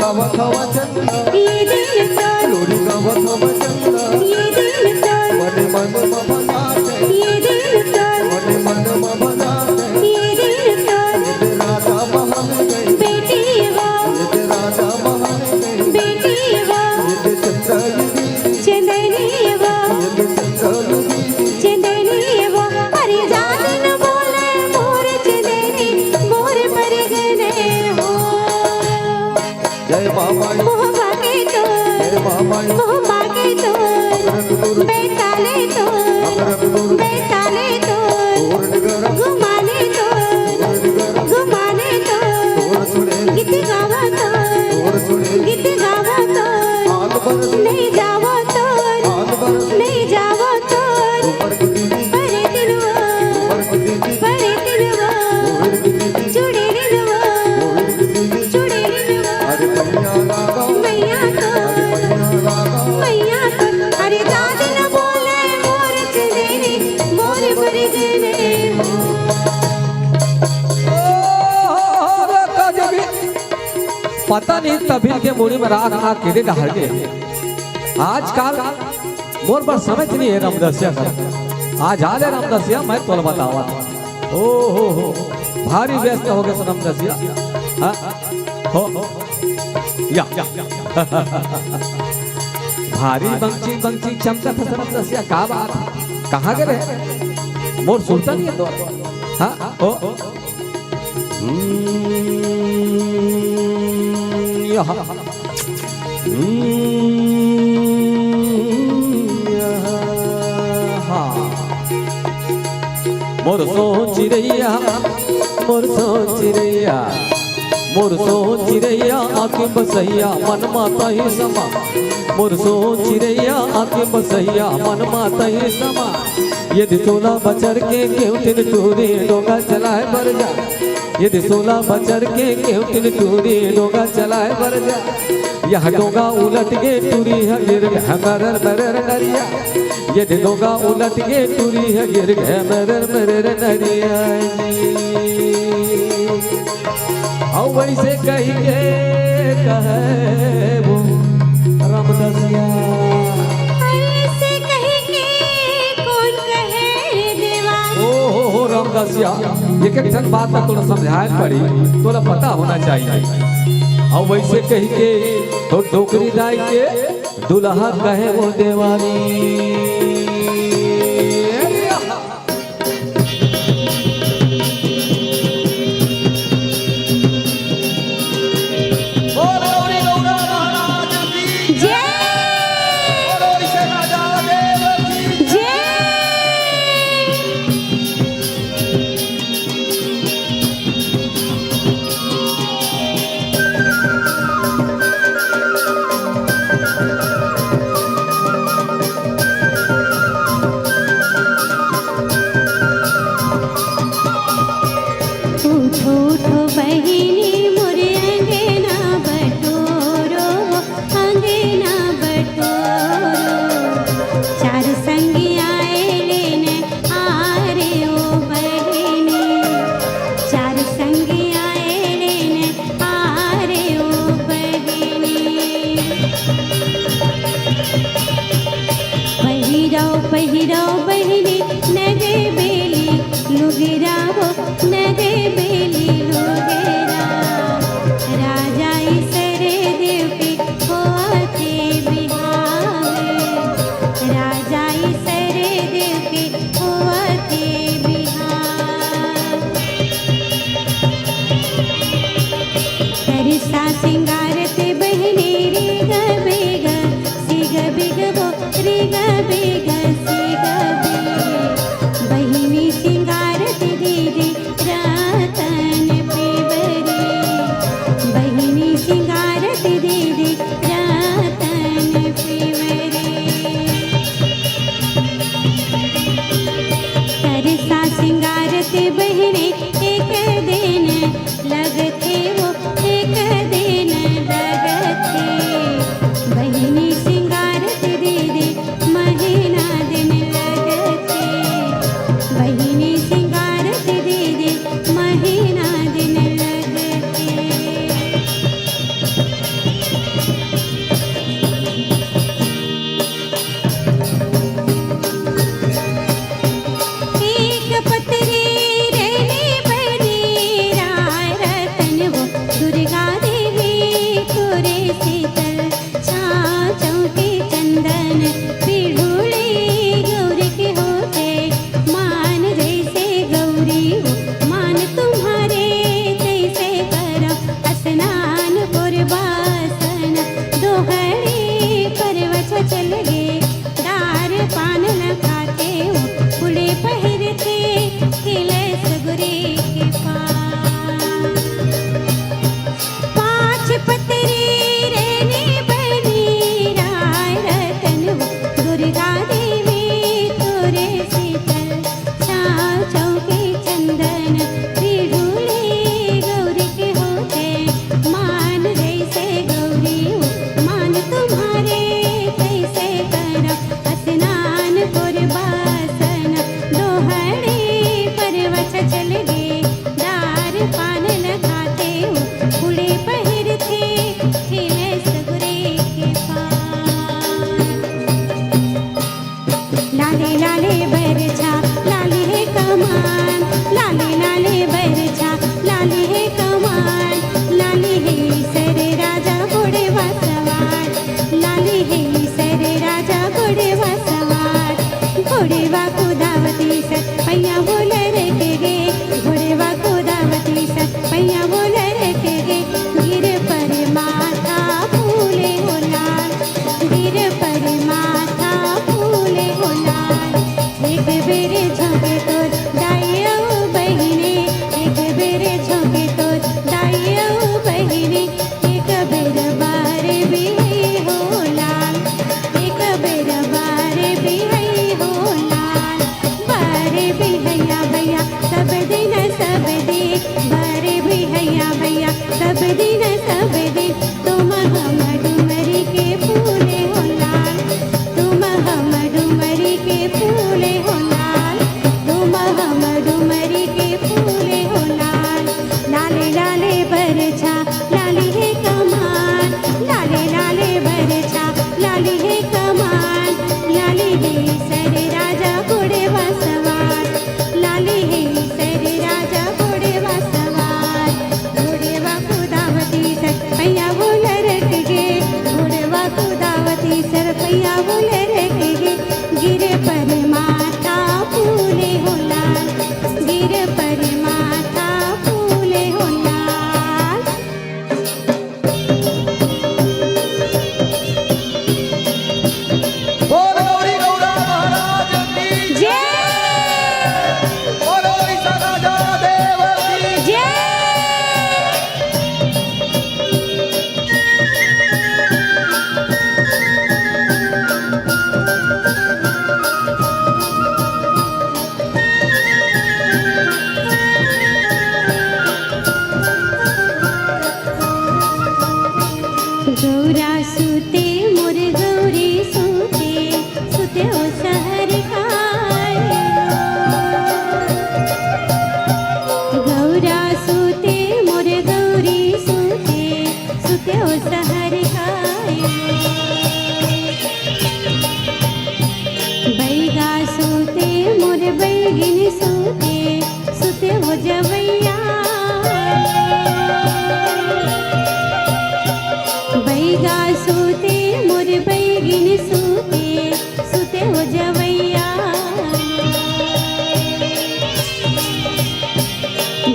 गावत हवा चंदा, ये दिल तोर, लोरी गावत हवा चंदा, ये दिल तोर, मन मन म भनात, ये दिल तोर, मन मन म भनात, ये दिल तोर, ये राजा महल गए, बेटी वा, ये राजा महल गए, बेटी वा, ये चंदा ये दीदी, चंदनी वा, ये चंदा ये दीदी, चंदनी वा, अरे जादन बोले मोर चंदनी, मोर परगने हो। जय मामा। मोह भागे तो, जय मामा। मोह भागे तो, अमरक दूर। बैताले तो, अमरक दूर। बैताले तो, दूर निगर। घुमाने तो, दूर निगर। घुमाने तो, दूर सुने। गीत गावा तो, दूर सुने। गीत गावा तो, हाथ बरस। नहीं जावा तो, हाथ बरस। नहीं जावा तो, ऊपर की दीदी। परे दिलवा, ऊपर की दीदी। परे दिलवा, ऊपर की दीदी। चुड़ैल वा, ऊपर की दीदी। चुड़ैल वा, अरे मैया लागा, मैया तो, अरे मैया लागा। मैया तो, अरे दादन बोले मोर चंदेरी, मोर मर गए हो। ओ, अरे गजबी। पता नहीं तभिल के मुड़ी में राख ना केदे डहर गे। आजकल मोर बर समय नहीं है रामदसिया कर। आज आ ले रामदसिया, मैं तोला बतावत। ओ हो हो, भारी व्यस्त हो गए रामदसिया। हाँ? हो, हो। या, या। भारी बंची, बंची चमकत हस रामदसिया, का बात? कहाँ गए रहे? मोर सुरता नहीं है तो। हाँ? हो, हो। हम्म, यहाँ। हम्म, यहाँ। मोर सोच रैया, मोर सोच रैया, मोर सोच रैया, आँखी बसैया, मन माता ही समा। मोर सोच रैया, आँखी बसैया, मन माता ही समा। यदि सोला बछर के केवटिन टूरी डोंगा चलाए बर जा, यदि सोला बछर के केवटिन टूरी डोंगा चलाए बर जा, यह डोंगा उलट के टूरी ह गिर गे मरर मरर नरिया, यदि डोंगा उलट के टूरी ह गिर गे मरर मरर नरिया। अउ वैसे कही के कहे वो रामदसिया। ऐसे कही के कौन कहे रे देवा? ओ हो हो रामदसिया, एक एक ठन बात ला तोला समझाए पड़ी, तोला पता होना चाहिए। अउ वैसे कही के तो डोकरी दाई के दुल्हा कहे वो देवारी। बोल गौरी गौरा महाराज की जय। बोल ओडिशा राजा देव की जय। उठो, उठो बहिनी मोर अंगना बटोरो, अंगना बटोरो। चार संगी आए लेने आ रे ओ बहिनी, चार संगी आए लेने आ रे ओ बहिनी। पहिराओ, पहिराओ बहिनी नगे बेली लुगरा वो, नगे बेली लुगरा। राजा ईसर देव के होवथे बिहाव, राजा ईसर देव के होवथे बिहाव। करिसा सिंगार ते बहिनी रे ग बेग, सिग बिग बो रे ग बेग, सिग बिग। बहिनी सिंगार ते दीदी गौरा सूते मोर गौरी सूते, सूते ओ सहर कायो। गौरा सूते मोर गौरी सूते, सूते ओ सहर कायो। बैगा सूते मोर बैगिन सूते, सूते ओ जवैया। बैगा सूते मोर बैगिन सूते, सूते ओ जवैया।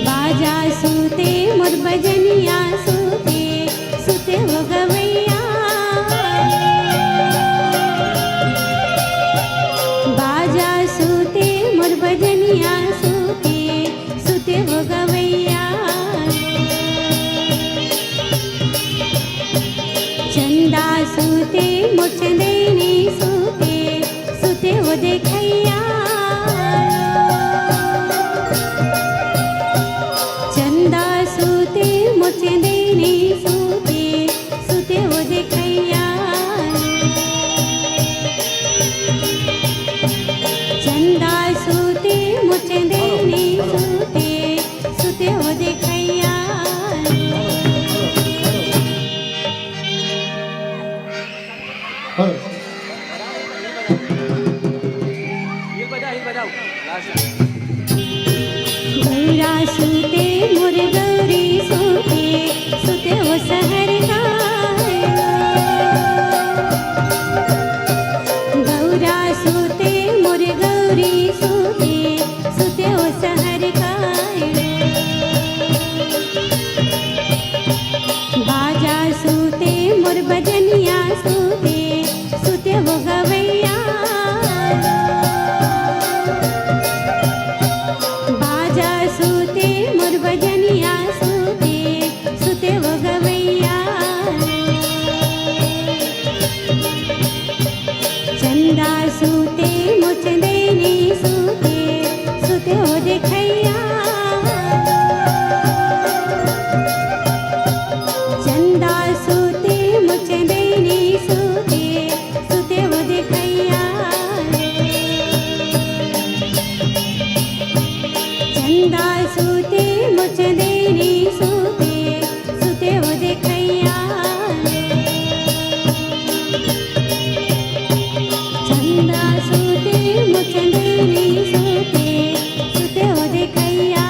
बाजा सूते मोर बजनिया सूते, सूते ओ गवैया। बाजा सूते मोर बजनिया सूते, सूते ओ गवैया। चंदा सूते मोर चंदैनी सूते, सूते ओ देखैया। चंदा सूते मोर चंदैनी सूते, सूते ओ देखैया। चंदा सूते मोर चंदैनी सूते, सूते ओ देखैया। गौरा सूते मोर गौरी सूते, सूते ओ सहर कायो। गौरा सूते मोर गौरी सूते, सूते ओ सहर कायो। बाजा सूते मोर बजनिया सूते, सूते ओ गवैया। बाजा सूते मोर बजनिया सूते, सूते ओ गवैया। चंदा सूते मोर चंदैनी सूते, सूते ओ देखैया। चंदा सूते मोर चंदैनी सूते, सूते ओ देखैया। चंदा सूते मोर चंदैनी सूते, सूते ओ देखैया। चंदा सूते मोर चंदैनी सूते, सूते ओ देखैया।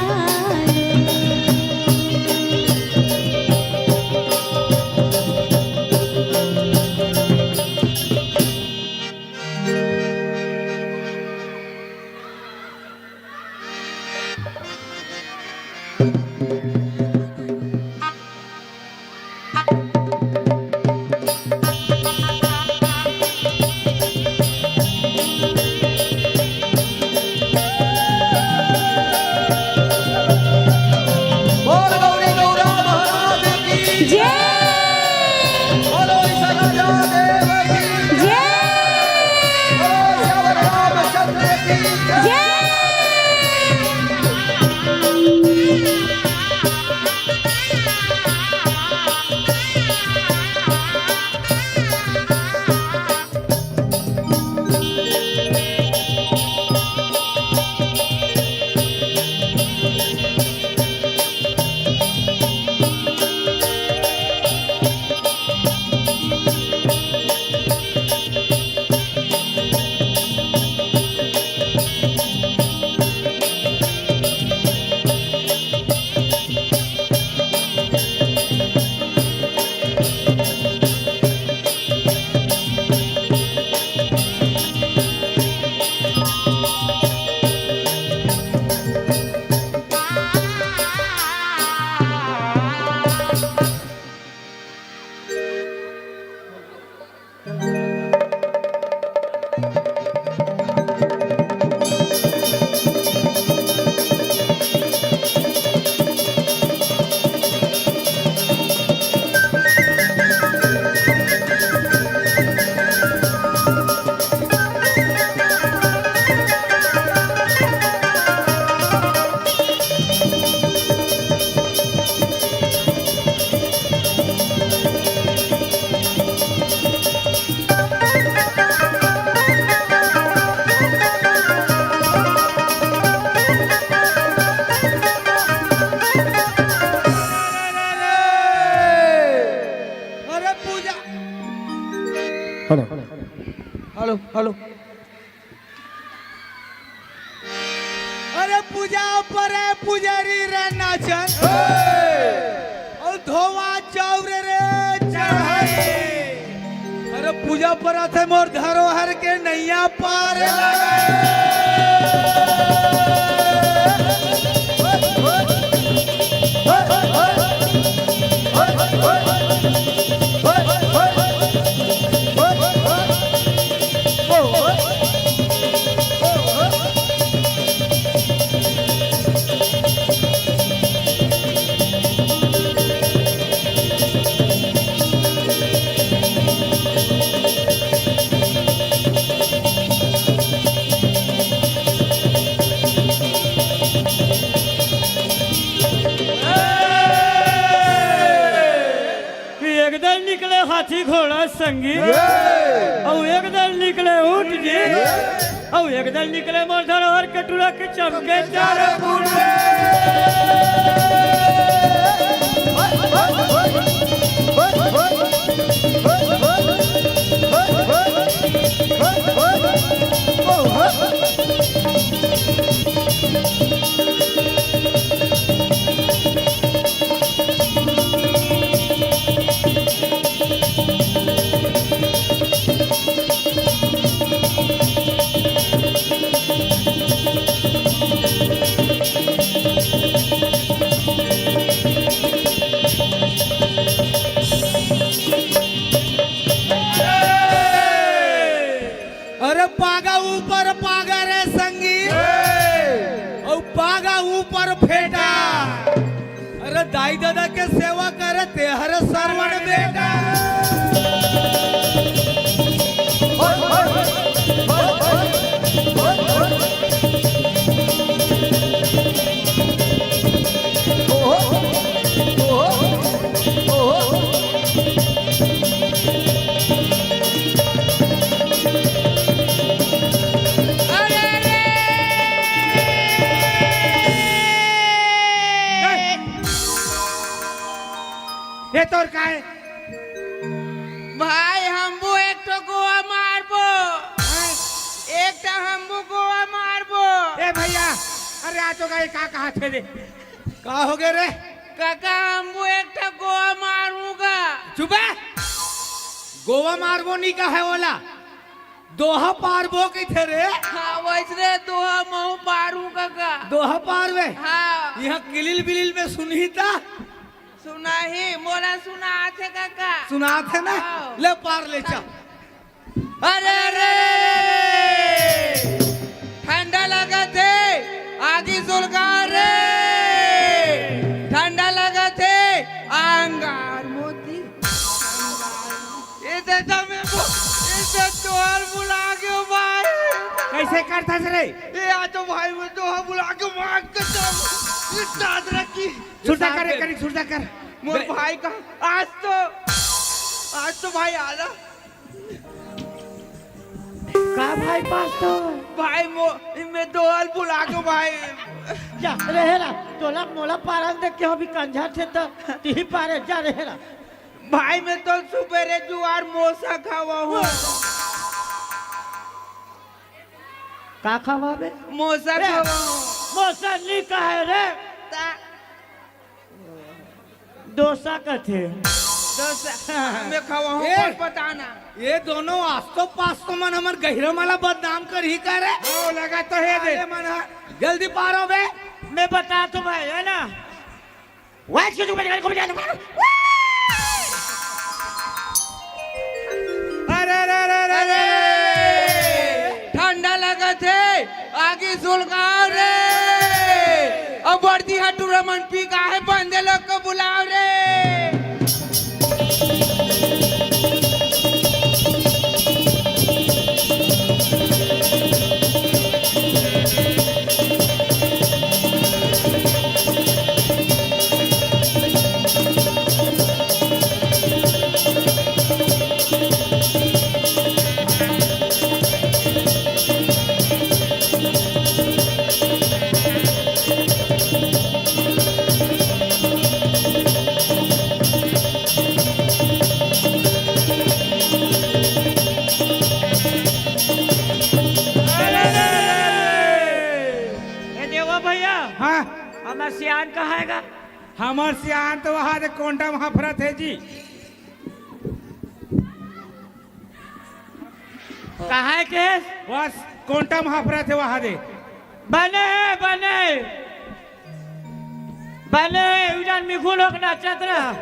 बोल गौरी गौरा महाराज की जय। बोलो ईसा राजा देव की जय। बोलो सियावर रामचंद्र की जय। जय। पूजा। हेलो। Hello, hello. अरे पूजा परे पुजारी रे नाचन। अउ धोवा चाउर रे चढ़ाई। अरे पूजा परथे मोर धरोहर के नैया पार लगे। कि एक दल निकले हाथी घोड़ा संगी, अउ एक दल निकले ऊंट जी, अउ एक दल निकले मोर धरोहर के टूरा के चमके चार फूट। अरे पागा ऊपर पागा रे संगी, अउ पागा ऊपर फेटा। अरे दाई ददा के सेवा करे ते हरे सरवण बेटा। अरे रे! ए तोर काय? भाई, हमू एक ठो गोवा मारबो। एक ठो हमू गोवा मारबो। ए भैया, अरे आ तो गए, का कहा थे रे? का हो गए रे? काका, हमू एक ठो गोवा मारूंगा। चुप है। गोवा मारबो नहीं कहे वाला। दोहा पारबो कहिथे रे। हाँ, वैसने दोहा महू पारू काका। दोहा पारबे? हाँ। यहाँ किलिल बिलिल में सुनही ता? सुनाही, मोला सुनाथे काका। सुनाथे ना? हाँ। ले पार ले चल। अरे रे, ठंडा लगत हे, आगी सुलगाओ रे। ठंडा लगत हे, अंगार मोती। ए दादा, मैं बो-, ए दादा, तोहर बुला के भाई। कैसे करथस रे? ए आ तो भाई, मैं तोहर बुला के मार के दम। ए दादरा की। सुरता कर, करी सुरता कर। मोर बे- भाई का आज तो, आज तो भाई आला। का भाई पास तो? भाई मो-, मैं तोहर बुला के भाई। जा, रहेला, तोला मोला पारन देख के अभी कंझा थे त तिही पारे, जा रहेला। भाई, मैं तो सुबेरे जुआर मोसा खावा हूँ। का खावा बे? मोसा ए, खावा हूँ। मोसा नी कहे रे। ता- डोसा कथे। डोसा, मैं खावा हूँ, ए, कौन पता ना। ये दोनों आस्तो पास्तो मन हमर गहिरा मला बदनाम करही करे। ओ, लगा तो हे दे। अरे मन ह, जल्दी पारो बे। मैं बता तो भाई, है ना? वाइस के तुम बजाने को बजाने को। अरे, अरे, अरे, अरे, अरे। ठंडा लगत हे, आगी सुलगाओ रे। अब बढ़ती हटूरा मन पी का है, बंदे लोग को बुलाओ रे। सियान कहाँ हे गा? हमर सियान तो वहाँ दे कोंटा म हफरत हे जी। कहाँ हे के? बस कोंटा म हफरत हे वहाँ दे। बने, बने। बने, उजन मिघुन होके नाचत रह।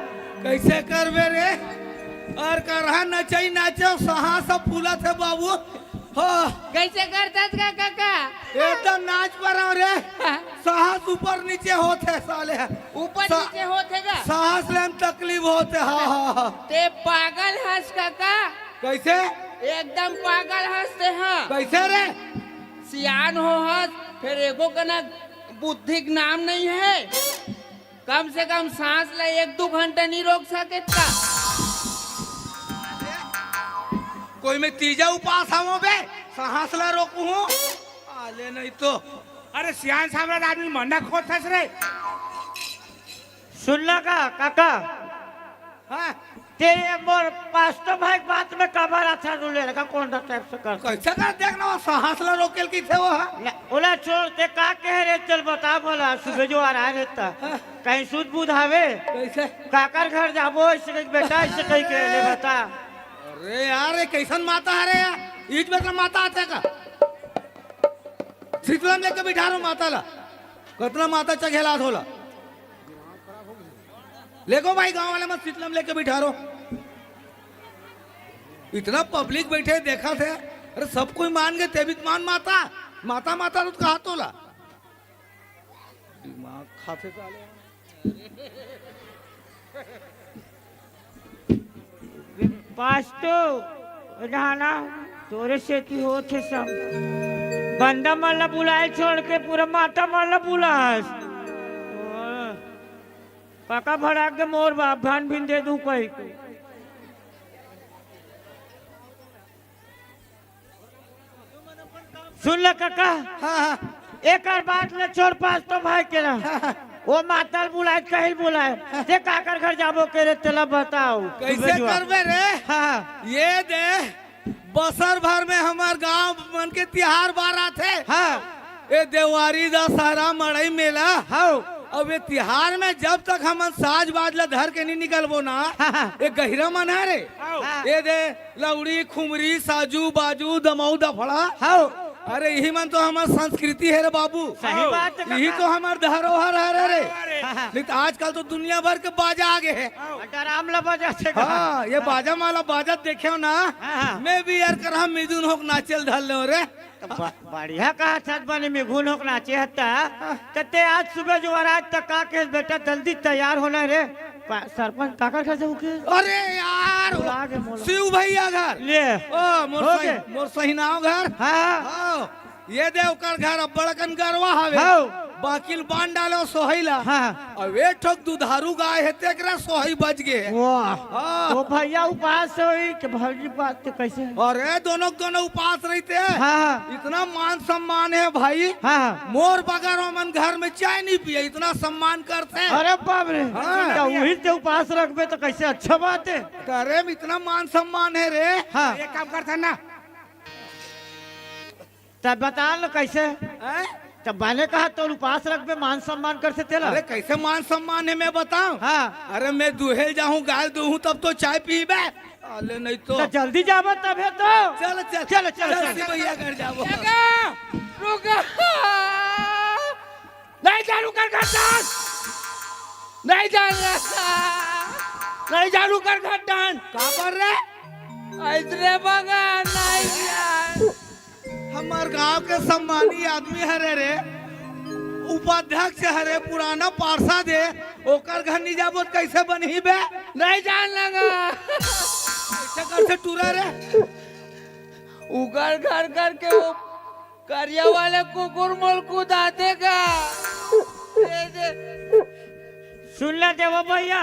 कइसे करबे रे? अउ करहा नचई नाचे, साहस फूलत हे बाबू। हो। कइसे करथस गा काका? एकदम नाच परव रे। हाँ। साहस ऊपर नीचे होत हे साले। ऊपर सा-, नीचे होत हे गा? साहस ले म तकलीफ होत हे, हाँ, हाँ, हाँ। ते पागल हस काका। कइसे? एकदम पागल हस ते, हाँ। कइसे रे? सियान हो हस, फेर एको कना बुद्धि के नाम नइ हे। कम से कम सास ला एक दू घंटा नइ रोक सके त का? कोई मैं तीजा उपास हवं बे, सास ला रोकहूं? आले नहीं तो। अरे सियान सामराज आदमी मंडा खोदथस रे। सुन ना का, काका? हाँ। ते ये मोर पास्टो भाई के बात में काबर अच्छा तू ले रखा, कौन सा टाइप से कर? कइसे कर देखना वो साहस ला रोकेल की थे वो, हाँ? ले, ओला छोड़, ते का कहे रे, चल बता बोला, सुबह जो आ रहा रहता। हाँ। कहीं सुध बुध आवे? कइसे? काकर घर जाबो, अइसे कहि के बेटा, अइसे कहि के, ले बता। अरे यार, ये कइसन माता हे रे यार? ईज में तो माता आथे का? शीतलम लेके बिठा रहो माता ला। कतना माता चघेलात होला। लेगो भाई, गांव वाले मन शीतलम लेके बिठा रहो। इतना पब्लिक बइठे देखथे। अरे सब कोई मान गे, ते भी मान माता। माता, माता तो कहा तोला। दिमाग खाथे साले। पास्टो, रहना, तोरे सेती होथे सब। बंदा मन ला बुलाए छोड़ के पूरा माता मन ला बुलास। काका भड़क गे मोर बाप, भान भिन दे दूं कहि के। सुन ले काका, हाँ, हाँ। एकर बात ले छोड़ पास्टो भाई के ना। हाँ, हाँ। वो माता ल बुलाए, कहीं बुलाए। हाँ। ते काकर घर जाबो के रे, तेला बताओ। कइसे सुबह जुआ। करबे रे? हाँ, हाँ। ये दे, बसर भर में हमर गांव मन के तिहार बार आथे। हाँ। ए देवारी, दशहरा, मड़ई मेला। हाँ। अब ये तिहार में जब तक हमन साज बाज ला धर के नइ निकलबो ना, हाँ, हाँ। ये गहिरा मन हे रे। हाँ। ये दे, लौड़ी, खुमरी, साजू, बाजू, दमऊ, दफड़ा। हाँ। अरे, इही मन तो हमर संस्कृति हे रे बाबू। सही बात हे इही काका। तो हमर धरोहर हरे रे। अरे। हाँ, हाँ। नहीं तो आजकल तो दुनिया भर के बाजा आ गे हे। हाँ, डराम ला बाजा छे का? हाँ, ये बाजा माला बाजा देखे हो ना। हाँ, हाँ। मैं भी यार करहा मिजुन होक नाचेल धर ले रे। तो ब-, बढ़िया कहा छत बने मिघुन होक नाचे हत्ता। हाँ। तो ते आज सुबह जो आज तक का के बेटा जल्दी तैयार होना रे। पा-, सरपंच काकर घर जाऊ के? अरे यार, बुला के मोला। शिव भैया घर। ले। ओ, मोर हो सही-, गे। मोर सहिनाव घर। हाँ। हाँ। ये दे ओकर घर अब्बड़ अकन गरवा हवे। हाँ। बाकिल बांध डालो सोहई ला। हाँ। अब एक ठोक दुधारू गाय हे, तेकरा सोहई बच गे। वाह। हाँ। तो भैया उपास होई के भौजी बात तो कैसे? अरे दोनों के दोनों उपास रहिथे। हाँ। इतना मान सम्मान हे भाई। हाँ। मोर बगर ओमन घर में चाय नइ पिए, इतना सम्मान करथे। अरे बाप रे। हाँ। तो उही ते उपास रखबे तो कैसे अच्छा बात हे। अरे इतना मान सम्मान हे रे। हाँ। एक काम करथन ना। तब बता न कैसे? हैं? तब बने कहा तो उपास रखबे, मान सम्मान करथे तेला। अरे कैसे मान सम्मान हे मैं बताऊं? हाँ। अरे मैं दुहेल जाहूं, गाय दूहूं तब तो चाय पीबे। अले नहीं तो। तो जल्दी जाबो तभे तो। चल, चल। चल, चल, चल, चल। शिव भैया घर जाबो। रुका, रुका। नहीं जानू कर घटन। नहीं जान रहा। नहीं जानू कर घटन। काबर रे? अइसने बगा नहीं जान। हमर गांव के सम्मानी आदमी हरे रे, उपाध्यक्ष हरे, पुराना पार्षद हे, ओकर घर नहीं जाबो त कैसे बनही बे? नहीं जान लगा। कैसे करथे टूरा रे? उकर घर करके वो करिया वाले कुकुर मोल कुदाथे का। ये दे। सुन ला देवा भैया,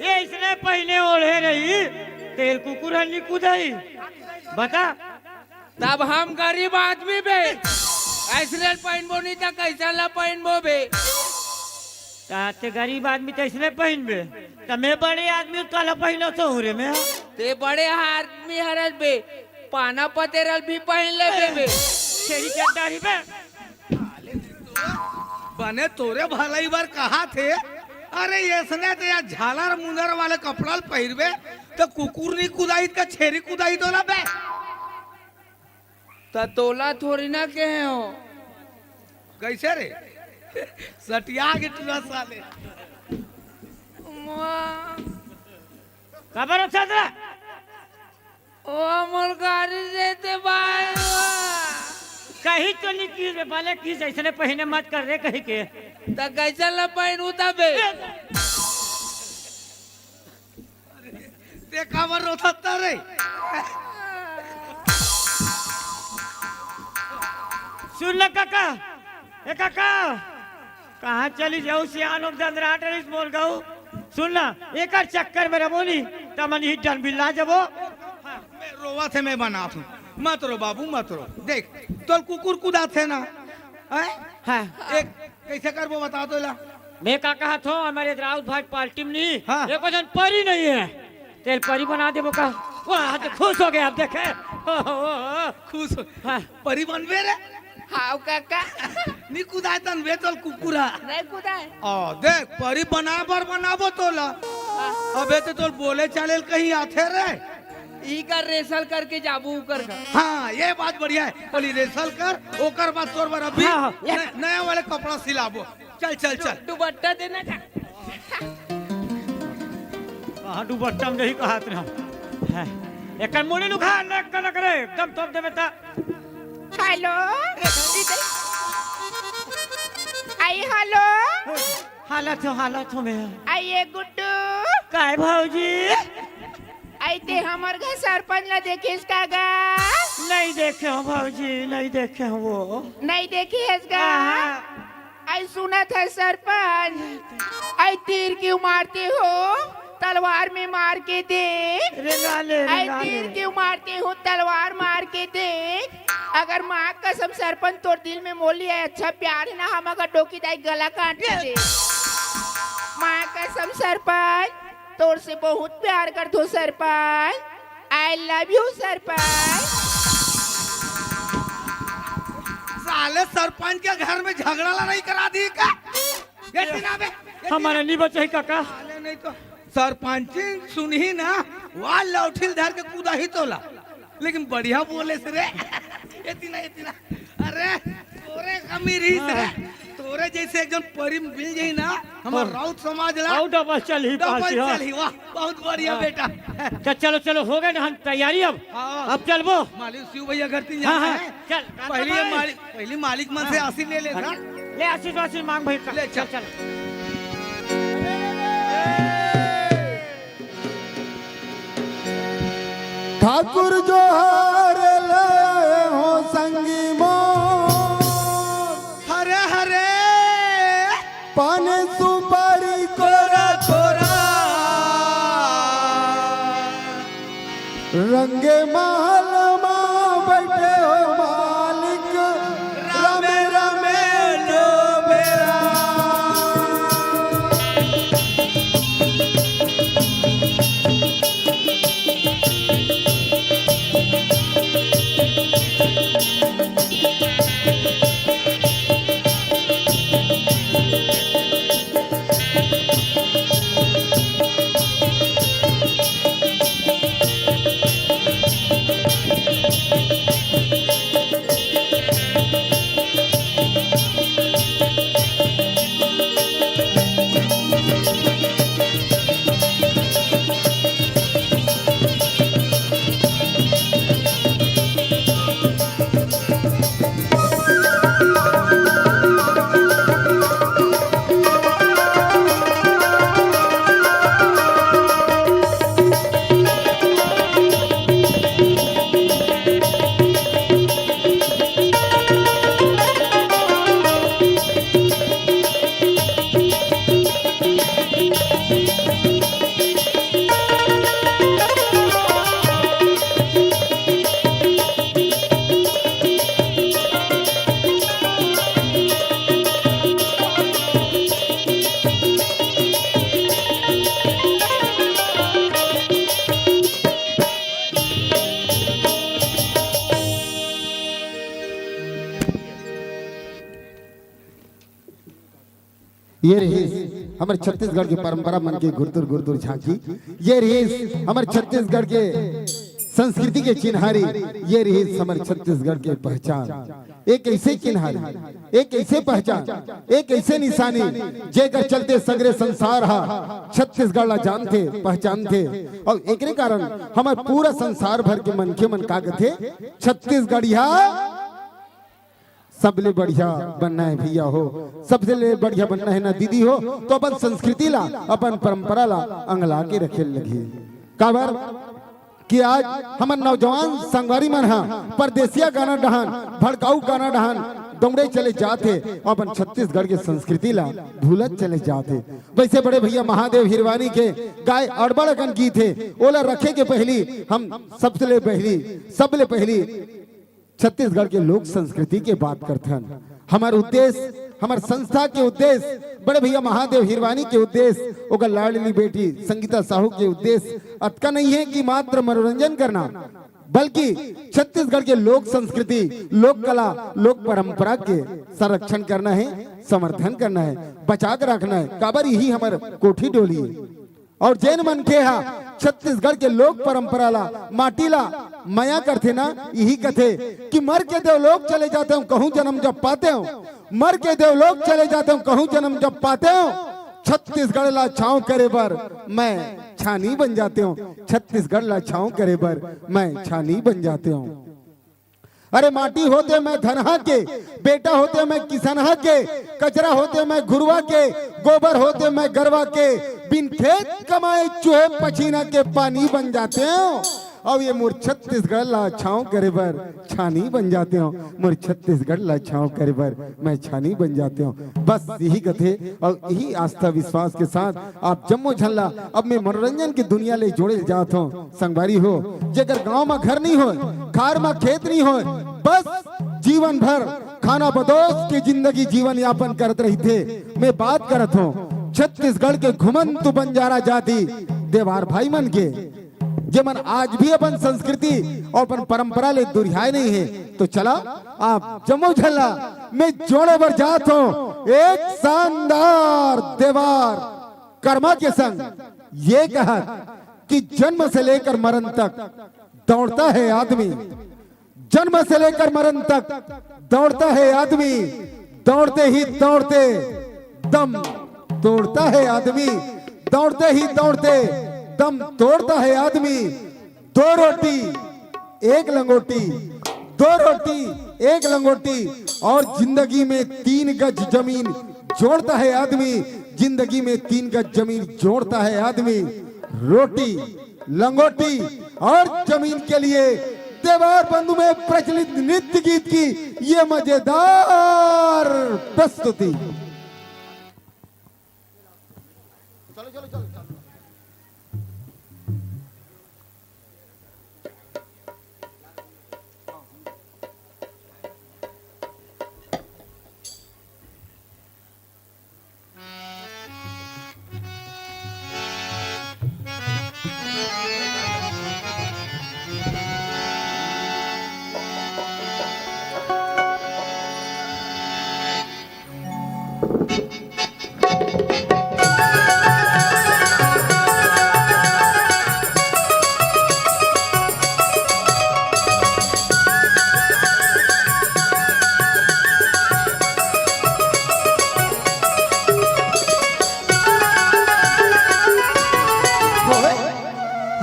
ये इसने पहिने ओढ़े रही, तेल कुकुर हर नहीं कुदाई। बता। तब हम गरीब आदमी बे, अइसने पहिनबो नहीं त कैसा ला पहिनबो बे? ता ते गरीब आदमी त अइसने पहिनबे, त मैं बड़े आदमी काला पहिनो तो हूँ रे मैं। ते बड़े आदमी हरस बे, पाना पतेरल भी पहिन ले बे। तेरी क्या दाढ़ी बे? बने तोरे भलाई बर कहा थे। अरे, ऐसने तो यार झालर मुंदर वाले कपड़ा ल पहिरबे, तो कुकुर नहीं कुदाई, का छेरी कुदाई तोला बे। त तोला थोड़ी ना कहे हो। कैसे रे? सटिया के टूरा साले। माँ। काबर उठा दे? ओ मोर गाड़ी देते भाई। कहीं तो नहीं की रे, भले की जैसने पहिने मत कर रे कहीं के। त कैसे ला पहिनू तबे? ते काबर रोथत रे? सुन ना काका, ए काका, कहाँ चली जाऊ सियान, अब दंदराट रहिस मोर गऊ। सुन ना, एकर चक्कर में रबो नी, त मन ही डन बिल्ला जबो। मैं रोवा थे, मैं बनात हूँ। मत रो बाबू, मत रो। देख, तोल कुकुर कुदाथे ना, हैं? हाँ। एक कैसे करबो बता तो ला। मैं का कहत हूँ, हमारे राउत भाई पार्टी में नहीं, हाँ। एको झन परी नहीं है। तेल परी बना देबो का? वाह, तो खुश हो गए आप, देखे। ओ, ओ, ओ। खुश हो। हाँ। परी बनबे रे? हाव काका। नी कुदाय तन बे तोल कुकुरा। नहीं कुदाय। ओ, देख, परी बना बर बनाबो तोला। हाँ। अबे तो तोल बोले चाले ल कहीं आथे रे। ई कर रेसल करके जाबू उकर घर। हाँ, ये बात बढ़िया है। बोली रेसल कर, ओकर बाद तोर बर अभी हाँ, हाँ। न-, नया वाले कपड़ा सिलाबो। चल, चल, चल। दुपट्टा देना का? कहाँ दुपट्टा में नहीं कहा इतना? हाँ। एकर मुड़ी लुखा, नक कनक रे, एकदम तोप देबे त। हेलो। आई हेलो। हालत हो, हालत हो मैं। आइए गुड्डू। काय भौजी? आई ते हमर घर सरपंच ला देखिस का गा? नहीं देखे हो भौजी, नहीं देखे हो वो। नहीं देखी है गा? हाँ। आई सुनत है सरपंच, आई तीर क्यों मारते हो, तलवार में मार के देख। रे लाले, रे आई लाले। तीर क्यों मारते हो, तलवार मार के देख। अगर माँ कसम सरपंच तोर दिल में मोली है अच्छा प्यार है ना, हम अगर डोकी दाई गला काट के दे। माँ कसम सरपंच, तोर से बहुत प्यार करथो सरपंच। I love you सरपंच। साले सरपंच के घर में झगड़ा लड़ाई करा दी का? ये दिन आवे, ये दिन हमारा नहीं बचे काका। साले नहीं तो सरपंच सुनही ना, वाह लौठिल धर के कूदा ही तोला। लेकिन बढ़िया बोले से रे। ये दिन, ये दिन। अरे, तोरे कमी रही से रे। हाँ। तोरे जैसे एक जन परी मिल जाई ना, हमर हाँ। राउत समाज ला। और डबल चल ही डबल पाती, हाँ। चल ही, वाह, बहुत बढ़िया हाँ। बेटा। तो चलो, चलो, हो गए ना हम तैयारी अब। हाँ। अब चलबो। मालिक शिव भैया घर तीन हाँ, जाना हाँ। है। चल, पहले ये भाई। मालिक, पहले मालिक मन से हाँ। आशीष ले ले हाँ। था। ले आशीष वाशीष मांग भाई का। ले चल। चल, चल। ठाकुर जोहार लाए हो संगी मोर। हरे हरे। पान सुपारी कोरा कोरा। रंगे महल मा बैठे हो मालिक। रामे रामे डोबेरा। ये रहिस हमर छत्तीसगढ़ के परंपरा मन के गुरतुर गुरतुर झांकी। ये रहिस हमर छत्तीसगढ़ के संस्कृति के चिन्हारी। ये रहिस हमर छत्तीसगढ़ के पहचान। एक ऐसे चिन्हारी, एक ऐसे पहचान, एक ऐसे निशानी, जेकर चलते सगरे संसार हा छत्तीसगढ़ ला जानथे, पहचानथे। अउ एकरे कारण हमर पूरा संसार भर के मनखे मन का कथे, छत्तीसगढ़िया सबले बढ़िया बनना है भैया हो, सबले बढ़िया बनना है ना दीदी हो। तो अपन संस्कृति ला, अपन परंपरा ला अंगला के रखे लगही। काबर कि आज हमर नौजवान संगवारी मन हा परदेसिया गाना डहान, भड़काऊ गाना डहान दौड़े चले जात हे, अपन छत्तीसगढ़ के संस्कृति ला भूलत चले जात हे। वैसे बड़े भैया महादेव हिरवानी के गाय अड़बड़ अकन गीत हे, ओला रखे के पहली हम सबले पहली, सबले पहली छत्तीसगढ़ के लोक संस्कृति के बात करथन। हमर उद्देश्य, हमर संस्था के उद्देश्य, बड़े भैया महादेव हिरवानी के उद्देश्य, ओकर लाडली बेटी संगीता साहू के उद्देश्य अतका नहीं है कि मात्र मनोरंजन करना, बल्कि छत्तीसगढ़ के लोक संस्कृति, लोक कला, लोक परंपरा के संरक्षण करना है, समर्थन करना है, बचा के रखना है। काबर यही हमर कोठी डोली है। और जेन मनखे हा छत्तीसगढ़ के लोक परंपरा ला, माटी ला मया करथे ना, यही कथे कि मर के देवलोक चले जाते हो, कहूँ जन्म जब पाते हो, मर के देवलोक चले जाते हो, कहूँ जन्म जब पाते हो, छत्तीसगढ़ ला छांव करे बर मैं छानी बन जाते हो, छत्तीसगढ़ ला छांव करे बर मैं छानी बन जाते हो। अरे माटी होते मैं धनहा के, बेटा होते मैं किसनहा के, कचरा होते मैं घुरवा के, गोबर होते मैं गरवा के, बिन खेत कमाए चूहे पसीना के पानी बन जाते हो। अब ये मोर छत्तीसगढ़ ला छांव करे बर छानी बन जाते हो, मोर छत्तीसगढ़ ला छांव करे बर मैं छानी बन जाते हो। बस यही कथे और यही आस्था विश्वास के साथ आप जम्मो झन ला अब मैं मनोरंजन की दुनिया ले जोड़े जात हो। संगवारी हो, जेकर गांव म घर नहीं होय, खार म खेत नहीं होय, बस जीवन भर खाना बदोस के जिंदगी जीवन यापन करत रहिथे। मैं बात करत हूँ छत्तीसगढ़ के घुमंतु बंजारा जाति देवार भाई मन के, जेमन आज भी अपन संस्कृति और अपन परंपरा ले दुरिहाए नहीं है। तो चला आप जम्मो झन ला मैं जोड़े बर जात हूँ एक शानदार देवार करमा के संग, ये कहत कि जन्म से लेकर मरण तक दौड़ता है आदमी, जन्म से लेकर मरण तक दौड़ता है आदमी, दौड़ते ही दौड़ते दम तोड़ता है आदमी, दौड़ते ही दौड़ते दम तोड़ता है आदमी। दो रोटी एक लंगोटी, दो रोटी एक लंगोटी, और जिंदगी में तीन गज जमीन जोड़ता है आदमी, जिंदगी में तीन गज जमीन जोड़ता है आदमी। रोटी, लंगोटी और जमीन के लिए देवार बंधु में प्रचलित नृत्य गीत की ये मजेदार प्रस्तुति।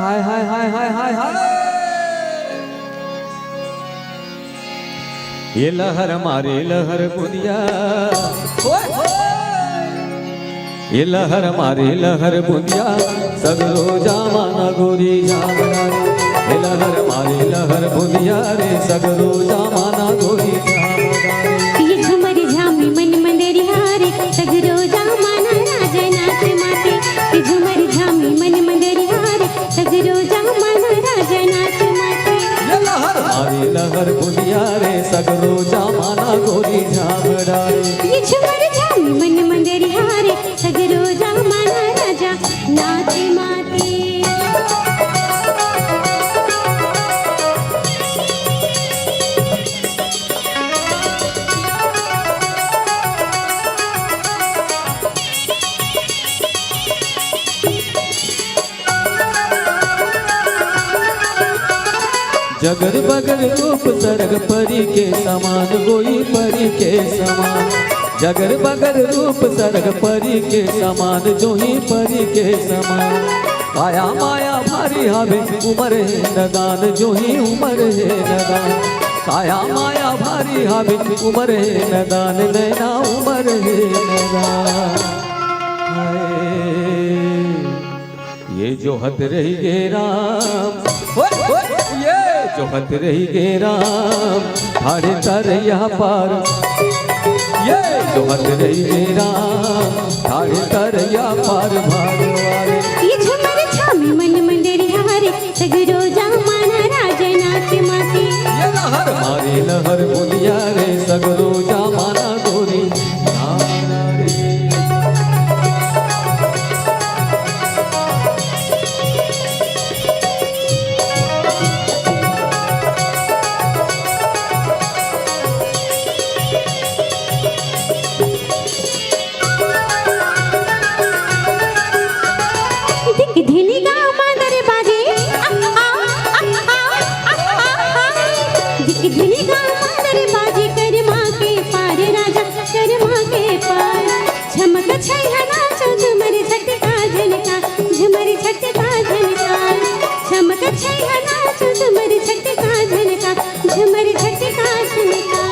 हाय, हाय, हाय, हाय, हाय, हाय। ये लहर मारे लहर बुंदिया, ओए, ओए। ये लहर मारे लहर बुंदिया, सगरो जमाना गोरी झाम डारे। ये लहर मारे लहर बुंदिया रे, सगरो जमाना गोरी झाम डारे। ये झुमर झामी मन मंदरिया रे, सगरो जमाना राजा नाच माते। ये झुमर झामी मन मंदरिया रे, सगरो जमाना राजा नाच माते। ये लहर मारे लहर बुंदिया रे, सगरो जमाना गोरी झाम डारे। ये झुमर झामी मन मंदरिया रे, सगरो जमाना राजा नाच माते। जगर बगर रूप सरग परी के समान, गोई परी के समान। जगर बगर रूप सरग परी के समान, जोही परी के समान। काया माया भारी हावे, उमर हे नदान, जोही उमर हे नदान। काया माया भारी हावे, उमर हे नदान, नैना उमर हे नदान। हाय। ये जोहत रहि गे राम, ओए, ओए, ये जोहत रहि गे राम, ठाढ़े तरैया पार। ये जोहत रहि गे राम, ठाढ़े तरैया पार भाग वाले। ये झुमर छामी मन मंदिर हारे, सगरो जमाना राज नाच माते। ये लहर मारे लहर बुंदिया रे, सगरो जमाना गोरी। दिक धिनी गाँव मादर बाजे, आ, आ, आ। दिक धिनी गाँव मादर बाजे, करमा के पार राजा, करमा के पार। झमक छैहा नाचो झुमर झटका झनका, झुमर झटका झनका। झमक छैहा नाचो झुमर झटका झनका, झुमर झटका झनका।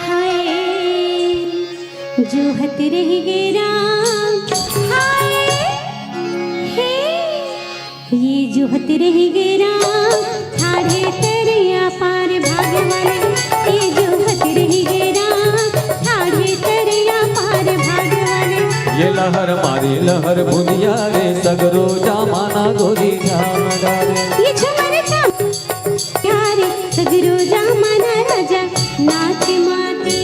हाय। जोहत रहि गे राम, हाय, हे। ये जोहत रहि गे राम, ठाढ़े तरैया पार भाग वाले। ये जोहत रहि गे राम, ठाढ़े तरैया पार भाग वाले। ये लहर मारे लहर बुंदिया रे, सगरो जमाना गोरी झाम डारे। ये झुमर झम प्यारे, सगरो जमाना राजा नाच माते।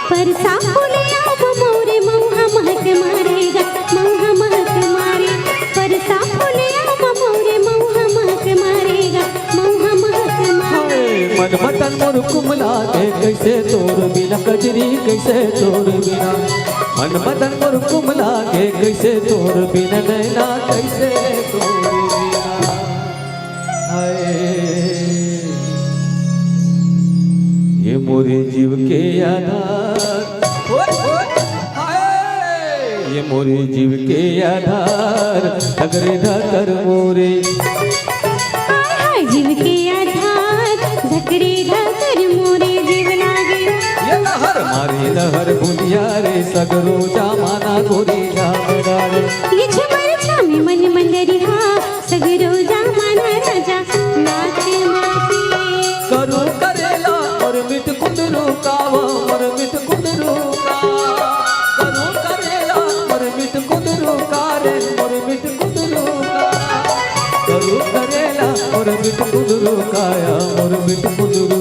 परसा फुलिया मोरे मउहा महक मारे गा, मउहा महक मारे। परसा फुलिया मोरे मउहा महक मारे गा, मउहा महक मारे। हाय, मन मदन मोर कुमला के, कइसे तोर बिना कजरी, कइसे तोर बिना। मन मदन मोर कुमला के, कइसे तोर बिना नैना, कइसे तोर बिना। हाय। ये मोरे जीव के आधार, ओए, ओए, हाय। ये मोरे जीव के आधार, धकरे धकर मोरे। हाय, हाय, जीव के आधार, धकरे धकर मोरे जीव लागे। ये लहर मारे लहर बुंदिया रे, सगरो जमाना गोरी झाम डारे। ये झुमर छामी मन मंदरिहा, सगरो जमाना राजा नाच माते। करू करेला मोर मिठ कुंदरू कावा, मोर मिठ कुंदरू का। करू करेला मोर मिठ कुंदरू का रे, मोर मिठ कुंदरू का। करू करेला मोर मिठ कुंदरू काया, मोर मिठ कुंदरू।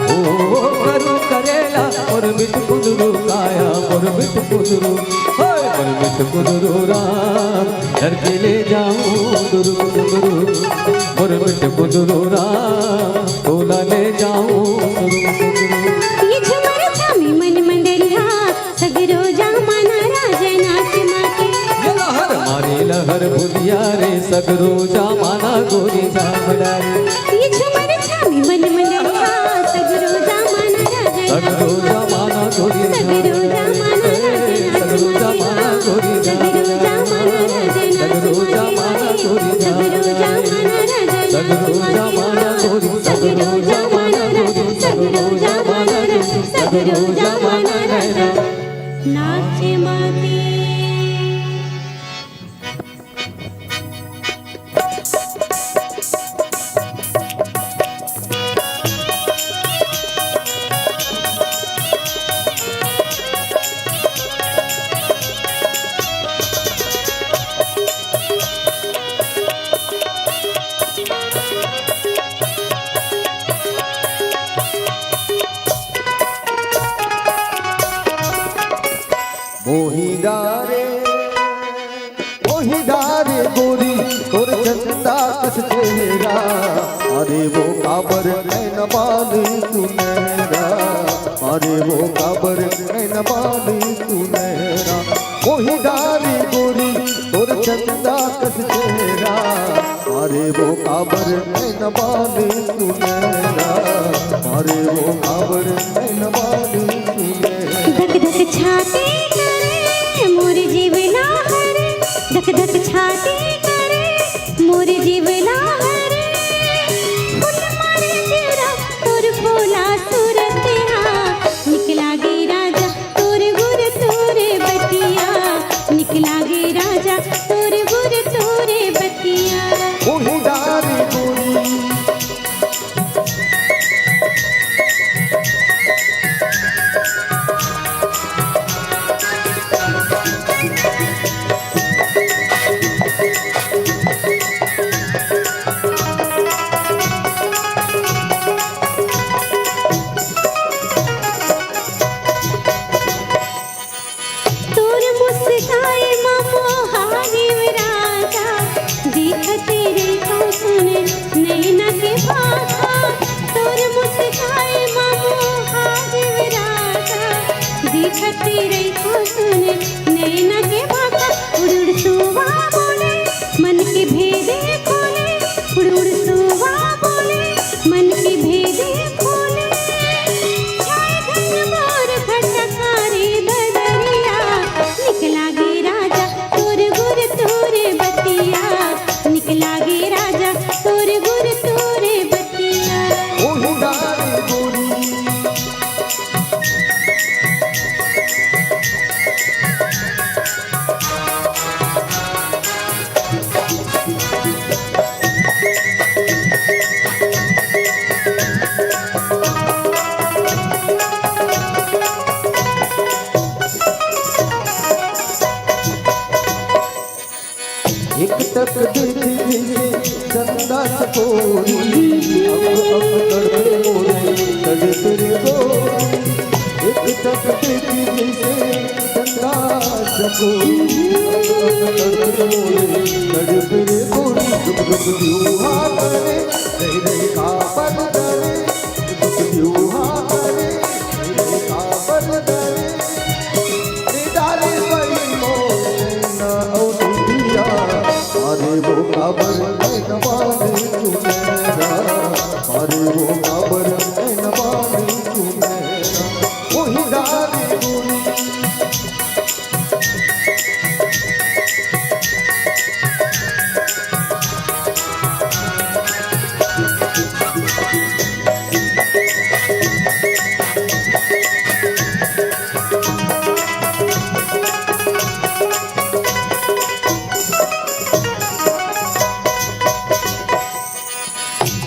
ओ, करू करेला मोर मिठ कुंदरू काया, मोर मिठ कुंदरू। हाय, मोर मिठ कुंदरू राम, धर के ले जाऊं दुरुग दुरुग, मोर मिठ कुंदरू राम, तोला ले जाऊं सुरुग सुरुग। ये झुमर छामी मन मंदरिहा, सगरो जमाना राज नाच माते। ये लहर मारे लहर बुंदिया रे, सगरो जमाना गोरी झाम डारे। ये झुमर छामी मन मंदरिहा, सगरो जमाना राज नाच माते। सगरो जमाना गोरी, सगरो जमाना राज नाच माते। सगरो जमाना गोरी, सगरो जमाना राज नाच माते। सगरो जमाना गोरी, सगरो जमाना राज नाच माते। सगरो जमाना गोरी, सगरो जमाना राज, सगरो जमाना राज, सगरो जमाना राज नाच माते। मोही डारे, मोही डारे गोरी, तोर अरे वो काबर नैन बाली सुनैना, अरे वो काबर नैन बाली सुनैना। धक धक छाती करे मोर जीवना हरे, धक धक छाती करे मोर जीवना हरे। फूल मारे जियरा तोर भोला सूरतिया, निक लागे राजा तोर गुर तोर बतिया, निक लागे राजा तोर गुर तोर बतिया। ओही डारी गोरी। तोर मुस्काए म मोहा देव राजा, देखत रहिथों सुन नैना के भाखा। तोर मुस्काए म मोहा देव राजा, देखत रहिथों सुन नैना के भाखा। उड़ उड़ सुवा बोले, मन के भेदे खोले, उड़ उड़ सुवा बोले, मन के भेदे खोले। छाए घनघोर घटा करे बदरिया, निक लागे राजा तोर गुर तोर बतिया, निक लागे राजा तोर गुर तोर बतिया। ओही डारी गोरी। एक टक देख जइसे चंदा चकोरी, अक अक तड़पे मोरे तड़पे रे गोरी। एक टक देख जइसे चंदा चकोरी, अक अक तड़पे मोरे तड़पे रे गोरी। रुक रुक दिउहा करे, रही रही काबर करे, रुक दिउहा करे, रही रही काबर करे। निदारे बड़ी मोर ना औ दुनिया, अरे वो काबर नैन बाली सुनैना, अरे वो काबर नैन बाली सुनैना। ओही डारी गोरी।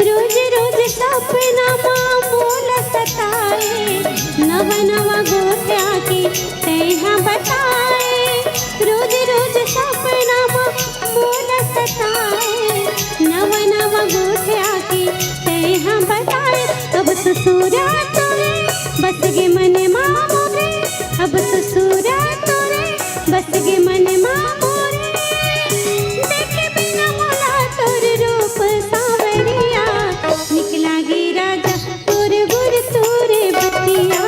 रोज रोज सपना मा मोला सताए, नवा नवा गोठिया के तैहा बताए। रोज रोज सपना मा मोला सताए, नवा नवा गोठिया के तैहा बताए। अब ससुरा तोरे बस गे मन मा मोरे, अब ससुरा तोरे बस गे मन मा मोरे। देखे बिना मोला तोर रूप सांवरिया, निक लागे राजा तोर गुर तोर बतिया,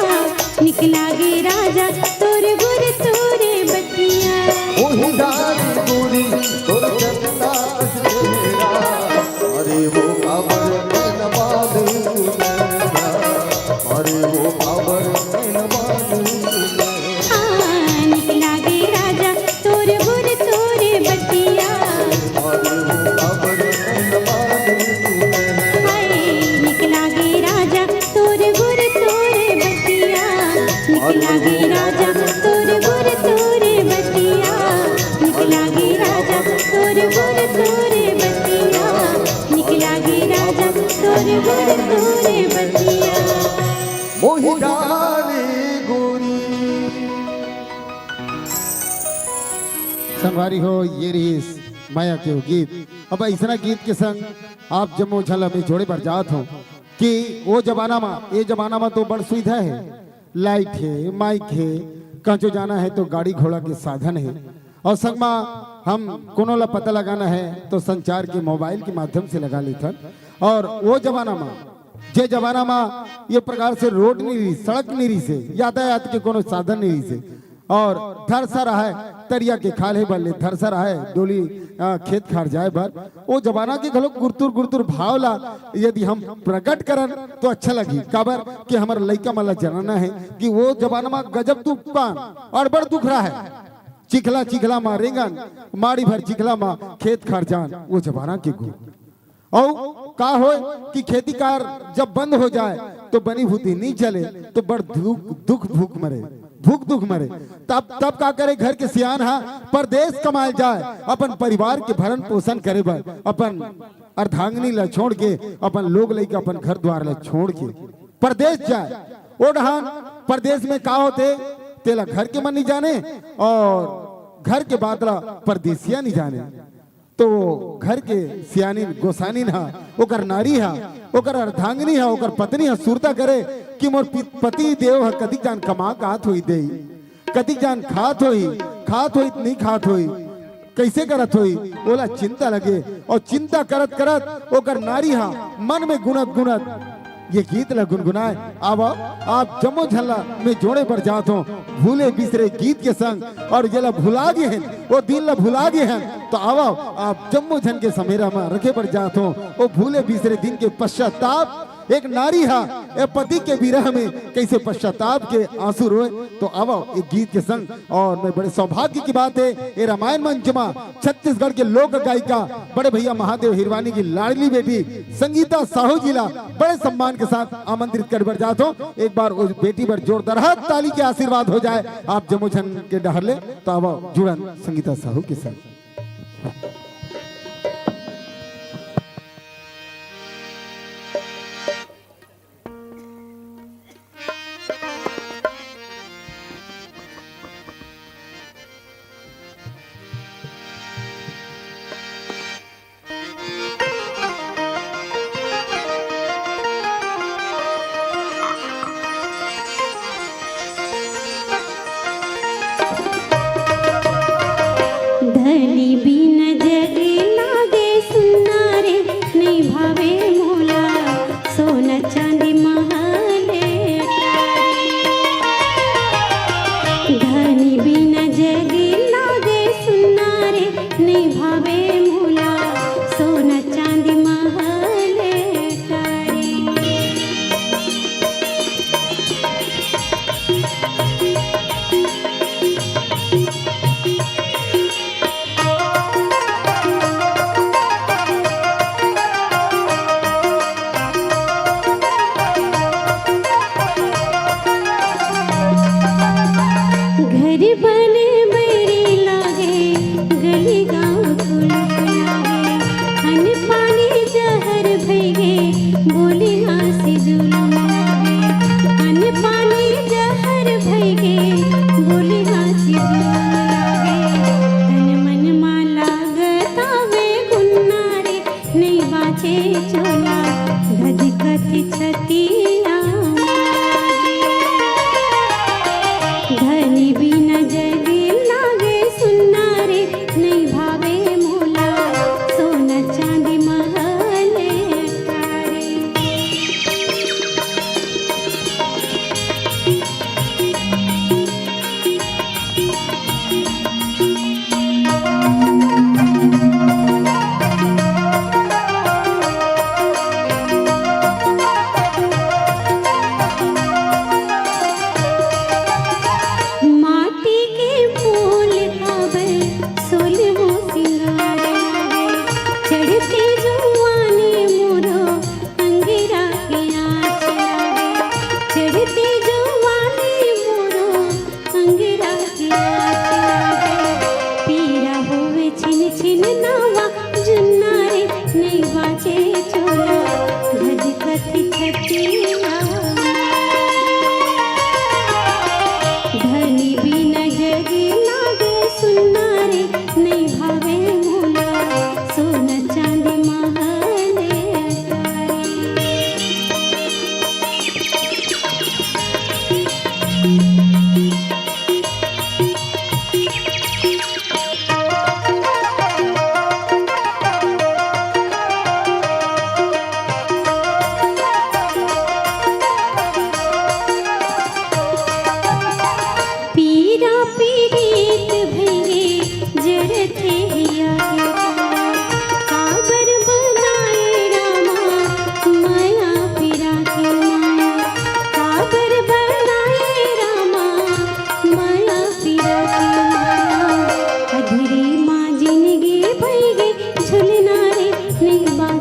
निक लागे राजा तोर गुर तोर बतिया। ओही डारी गोरी तोर चंदा अस चेहरा, अरे वो काबर नैन बाली सुनैना, अरे वो काबर नैन बाली सुनैना। हाँ, निक लागे राजा तोर गुर तोर बतिया। अरे वो काबर नैन बाली सुनैना। हाय, निक लागे राजा तोर गुर तोर बतिया। निक लागे राजा तोर गुर तोर बतिया। निक लागे राजा तोर गुर तोर बतिया। निक लागे राजा तोर गुर तोर बतिया। मोही डारी गोरी। संगवारी हो, ये रहिस मया के वो गीत। अब अइसना गीत के संग आप जम्मो झन ल मैं जोड़े बर जात हौं कि वो जमाना म, ये जमाना म तो बड़ सुविधा हे, लाइट हे, माइक हे, कहूँ जाना हे तो गाड़ी घोड़ा के साधन हे। अउ संग म हम कोनो ला पता लगाना हे तो संचार के मोबाइल के माध्यम से लगा लेथन। अउ वो जमाना म, जे जमाना म ये प्रकार से रोड नइ रिहिस, सड़क नइ रिहिस हे, यातायात के कोनो साधन नइ रिहिस हे, और धरसा रहय, तरिया के खाल्हे बर ले धरसा रहय, डोली, अ, खेत खार जाय बर। ओ जमाना के घलो गुरतुर गुरतुर भाव ला यदि हम प्रकट करन तो अच्छा लगही, काबर कि हमर लइका मन ला जानना हे कि ओ जमाना म गजब दुख पान, अड़बड़ दुख रहय। चिखला चिखला म रेंगन, माड़ी भर चिखला म खेत खार जान, ओ जमाना के गुण। अउ का होय कि खेती कार जब बंद हो जाय तो बनी भूती नी चले, तो बड़ दुख, दुख भूख मरे, भूख दुख मरे। तब, तब का करे, घर के सियान हा परदेस कमाए जाय, अपन परिवार के भरण पोषण करे बर, अपन अर्धांगिनी ला छोड़ के, अपन लोग लइका, अपन घर द्वार ला छोड़ के परदेस जाय। ओ डहान परदेस में का होथे, तेला घर के मन नी जाने, और घर के बात ला परदेसिया नी जाने। तो घर के सियानिन, गोसानिन हा, ओकर नारी हा, ओकर अर्धांगिनी हा, ओकर पत्नी हा सुरता करे कि मोर पि-, पति देव हा कतिक जान कमा के आत होही देई, कतिक जान खात होही, खात होही त नी खात होही, कइसे करत होही, ओला चिंता लगे। अउ चिंता करत करत ओकर नारी हा मन में गुनत गुनत ये गीत ला गुनगुनाय। आवव, आप जम्मो झन ला मैं जोड़े बर जात हों भूले बिसरे गीत के संग, अउ जेला भुला गे हन, ओ दिन ला भुला गे हन, तो आवव, आप जम्मो झन के समेरा म रखे बर जात हों ओ भूले बिसरे दिन के पश्चाताप। एक नारी हा ए पति के विरह में कइसे पश्चाताप के आंसू रोय, तो आवव, एक गीत के संग। अउ मैं बड़े सौभाग्य की बात हे, ए रामायण मंच मा छत्तीसगढ़ के लोक गायिका बड़े भैया महादेव हिरवानी की लाडली बेटी संगीता साहू जी ला बड़े सम्मान के साथ आमंत्रित करे बर जात हों। एक बार उस बेटी बर जोरदार ताली के आशीर्वाद हो जाय आप जम्मो झन के डहर ले। तो आवव जुड़न संगीता साहू के संग। धनी बिन जग लागे सुन्ना रे, नइ भावे मोला सोना चांदी महल अटारी। धनी बिन जग लागे सुन्ना रे, नइ भावे मोला सोना चांदी महल अटारी। घर बने बैरी लागे, गली गांव कुलुप लागे। अन्न पानी जहर भइगे, बोली हाँसी जुलुम लागे। अन्न पानी जहर भइगे, बोली हाँसी जुलुम लागे। तन मन मा लागत हवे गुन्ना रे, नइ बाचे चोला, धधकत छतिया। धनी बिन जग लागे सुन्ना रे, नइ भावे मोला सोना चांदी महल अटारी। माटी के फूल काबर सोलमो सिंगार लागे। चढ़ते जुआनी मोरो अंगेरा के आँच लागे। चढ़ते जुआनी मोरो अंगेरा के आँच लागे। पीरा होवे छिन छिन नवा जुन्ना रे, नइ बाचे चोला, धधकत छतिया। धनी बिन जग लागे सुन्ना रे, नइ भावे मोला सोना चांदी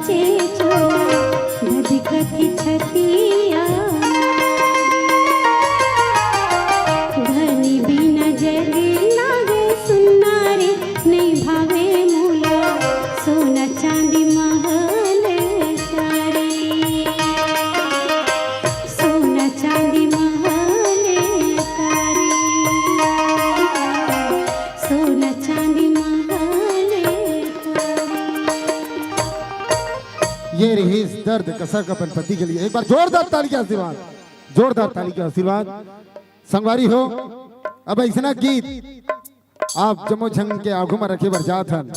चेचो धधकत छतिया, धनी बिना जग लागे सुन्ना रे, नइ भावे मोला सोना चांदी महल अटारी। सोना चांदी महल अटारी, सोना चांदी महल अटारी। ये रहिस दर्द कसक अपन पति के लिए। एक बार जोरदार ताली के आशीर्वाद, जोरदार ताली के आशीर्वाद। संगवारी हो, अब अइसना गीत आप जम्मो झन के आगू म रखे बर जात हन,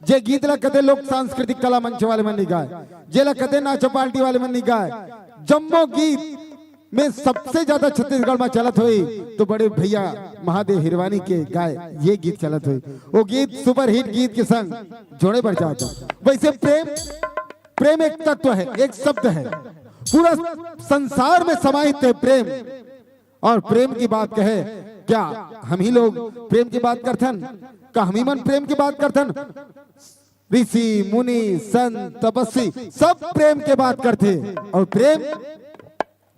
जे गीत ला कदे लोक सांस्कृतिक कला मंच वाले मन नइ गाय, जेला कदे नाचो पार्टी वाले मन नइ गाय, जम्मो गीत में सबसे ज्यादा छत्तीसगढ़ में चलत होई तो बड़े भैया महादेव हिरवानी के गाय ये गीत चलत होई। वो गीत सुपरहिट गीत के संग जोड़े बर जात हो। वैसे प्रेम, प्रेम एक तत्व है, एक शब्द है, पूरा संसार में समाहित है प्रेम। और प्रेम की बात कहे, क्या हम ही लोग प्रेम की बात करथन? का हम ही मन प्रेम की बात करथन? ऋषि, मुनि, संत, तपस्वी सब प्रेम के बात करथे। और प्रेम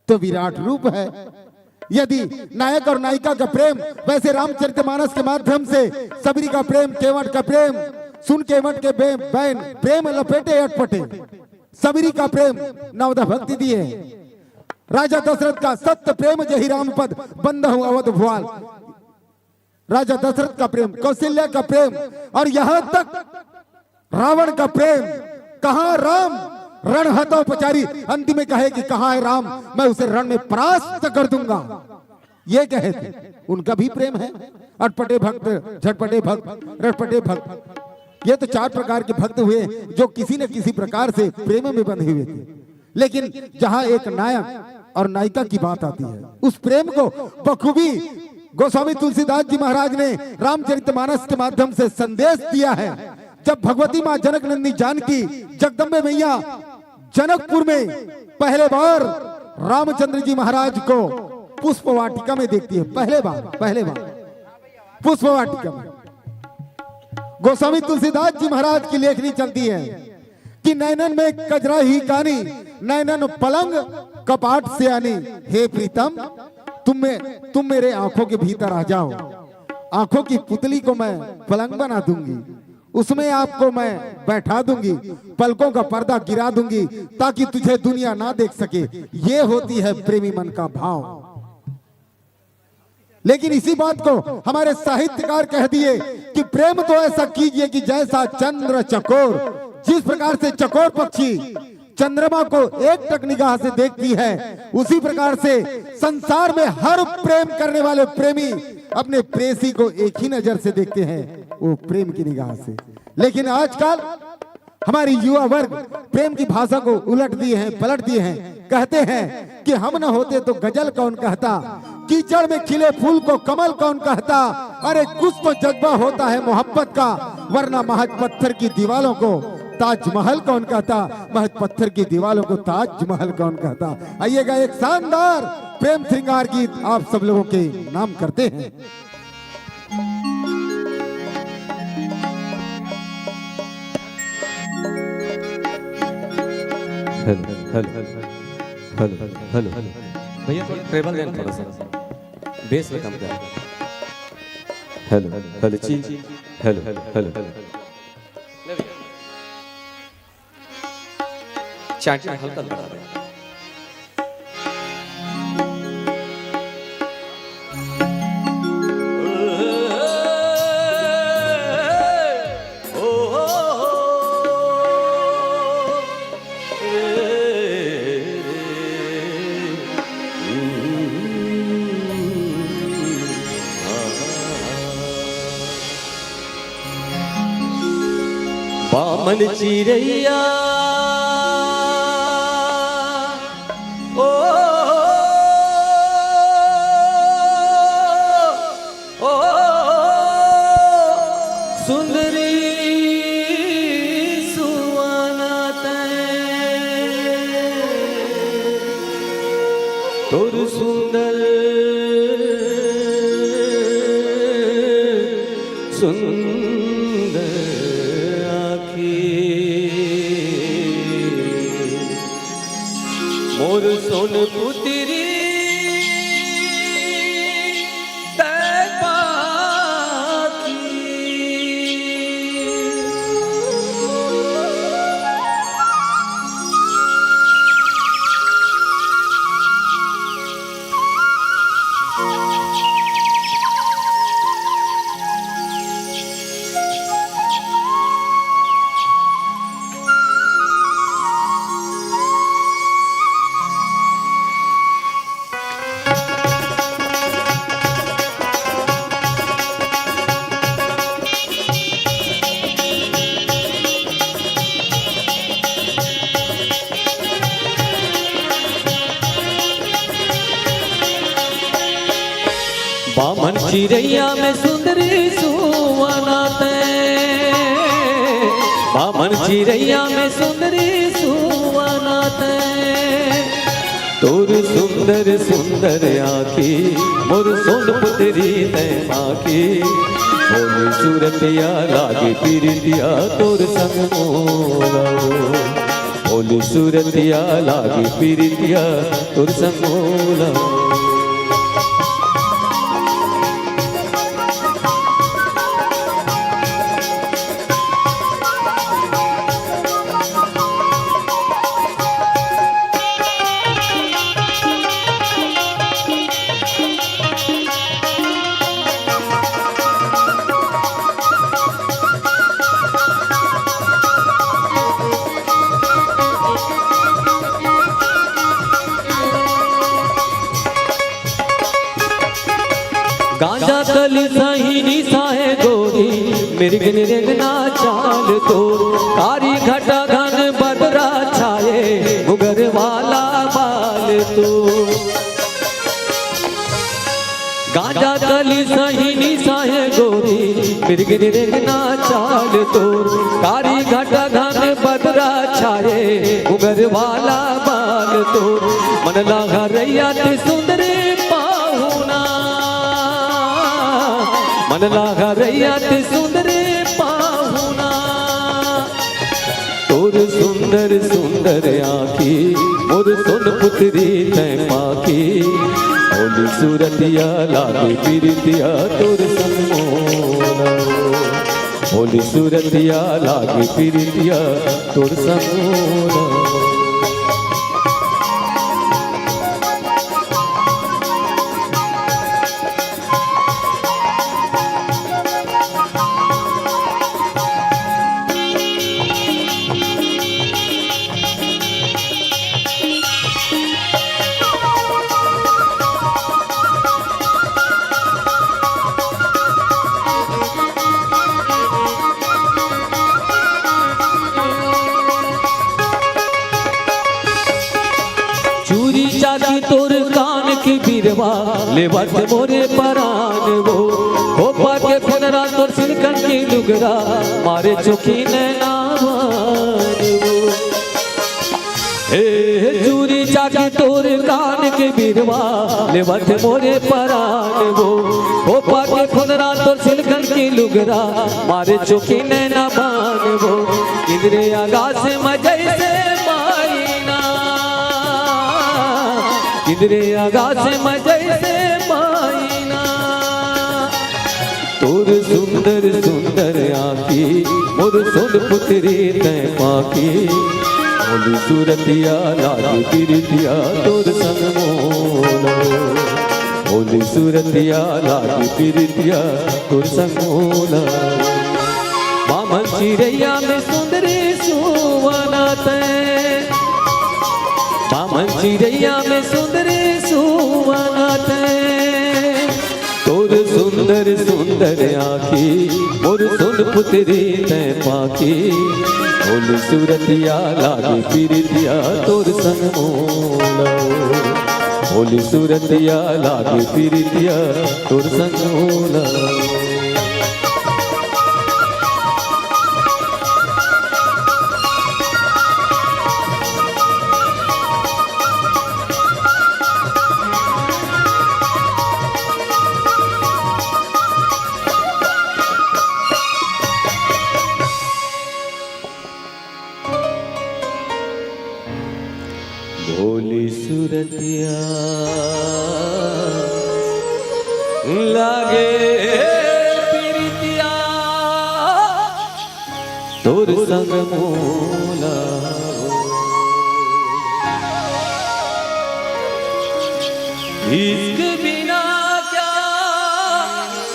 तो विराट रूप है। यदि नायक और नायिका का प्रेम वैसे रामचरितमानस के माध्यम से सबरी का प्रेम, केवट का प्रेम, सुन केवट के बे-, बैन, प्रेम लपेटे अटपटे, सबरी का प्रेम नवदा भक्ति दिए। राजा दशरथ का सत्य प्रेम जही राम पद, बंदहु अवध भुआल। राजा दशरथ का प्रेम, कौशल्या का प्रेम, और यहां तक रावण का प्रेम। कहां राम? रण हतौ पचारी। अंतिम में कहे कि कहां है राम, मैं उसे रण में परास्त कर दूंगा, ये कहे थे। उनका भी प्रेम है, अटपटे भक्त, झटपटे भक्त, रटपटे भक्त। ये तो चार प्रकार के भक्त हुए जो किसी न किसी प्रकार से प्रेम में बंधे हुए थे। लेकिन जहां एक नायक और नायिका की बात आती है, उस प्रेम को बखूबी गोस्वामी तुलसीदास जी महाराज ने रामचरितमानस के माध्यम से संदेश दिया है। जब भगवती माँ जनक नंदिनी जानकी, जगदम्बे मैया जनकपुर में पहले बार रामचंद्र जी महाराज को पुष्प वाटिका में देखती है, पहले बार, पहले बार पुष्प वाटिका में गोस्वामी तुलसीदास जी महाराज की लेखनी चलती है कि नैनन में कजरा ही कानी, नैनन पलंग कपाट से आनी। हे प्रीतम, तुम में, तुम मेरे आंखों के भीतर आ जाओ, आंखों की पुतली को मैं पलंग बना दूंगी, उसमें आपको मैं बैठा दूंगी, पलकों का पर्दा गिरा दूंगी, ताकि तुझे दुनिया ना देख सके। ये होती है प्रेमी मन का भाव। लेकिन इसी बात को हमारे साहित्यकार कह दिए कि प्रेम तो ऐसा कीजिए कि जैसा चंद्र चकोर, जिस प्रकार से चकोर पक्षी चंद्रमा को एकटक निगाह से देखती है, उसी प्रकार से संसार में हर प्रेम करने वाले प्रेमी अपने प्रेयसी को एक ही नजर से देखते हैं, वो प्रेम की निगाह से। लेकिन आजकल हमारी युवा वर्ग प्रेम की भाषा को उलट दिए हैं, पलट दिए हैं। कहते हैं कि हम न होते तो गजल कौन कहता, कीचड़ में खिले फूल को कमल कौन कहता। अरे, कुछ तो जज्बा होता है मोहब्बत का, वरना महज पत्थर की दीवालों को ताजमहल कौन कहता, महज पत्थर की दीवालों को ताजमहल कौन कहता। आइएगा, एक शानदार प्रेम श्रृंगार गीत आप सब लोगों के नाम करते हैं। Hello, hello, hello, hello. भैया, थोड़ा ट्रेबल देना, थोड़ा सा बेस में कम कर। हेलो, हेलो जी, हेलो, हेलो। चांट में हल्का बढ़ा दे। बामन चिरैया, ओ, ओ, सुंदरी सुवाना तैं, तोर सुंदर सुंदर आँखी। सोन पुतरी तै पाखी। बामन चिरैया में सुंदरी सुवना तै, बामन चिरैया में सुंदरी सुवना तै। तोर सुंदर सुंदर आँखी, मोर सोन पुतरी तै पाखी। बोली सूरतिया लागे पीरितिया तोर संग मोला। बोली सूरतिया लागे पीरितिया तोर संग मोला। गांजा कली सही निसाहे गोरी, मिर्ग निरंगना चाल तोर। कारी घटा घन बदरा छाए, घुघर वाला बाल तोर। गांजा कली सही निसाहे गोरी, मिर्ग निरंगना चाल तोर। कारी घटा घन बदरा छाए, घुघर वाला बाल तोर। मन ला हरैया ते सुंदर पाहुना, मन ला हरैया ते सुंदर पाहुना। तोर सुंदर सुंदर आँखी, मोर सोन पुतरी तै पाखी। बोली सूरतिया लागे पीरितिया तोर संग मोला। बोली सूरतिया लागे पीरितिया तोर संग मोला। चूरी चांदी तोर कान के बिरवा, लेवत मोरे परान वो। खोपा के फुनरा तोर सिल्कन के लुगरा, मारे चोखी नैना बान वो। हे, हे, चूरी चांदी तोर कान के बिरवा, लेवत मोरे परान वो। खोपा के फुनरा तोर सिल्कन के लुगरा, मारे चोखी नैना बान वो। इंद्रे आकाश में जैसे माईना, इंद्रे आकाश में जैसे माईना। तोर सुंदर सुंदर आँखी, मोर सोन पुतरी तै पाखी। बोली सूरतिया लागे पीरितिया तोर संग मोला। बोली सूरतिया लागे पीरितिया तोर संग मोला। बामन चिरैया में सुंदरी सुवना तै, बामन चिरैया में सुंदरी सुवना तै। तोर सुंदर सुंदर आँखी, मोर सोन पुतरी तै पाखी। बोली सूरतिया लागे पीरितिया तोर संग मोला। बोली सूरतिया लागे पीरितिया तोर संग मोला। बोली सुरतिया लागे प्रीतिया तोर संग मोला। इश्क बिना क्या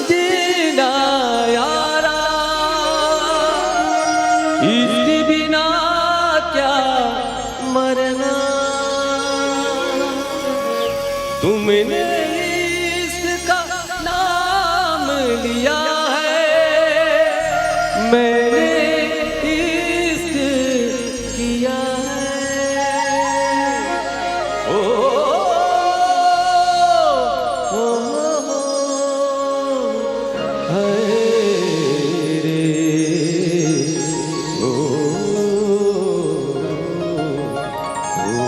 जीना यारा, इश्क बिना क्या मरना। तुमने इश्क का नाम लिया है, मैंने इश्क किया है। ओ, ओ, ओ, ओ, हाय रे, ओ, ओ, ओ।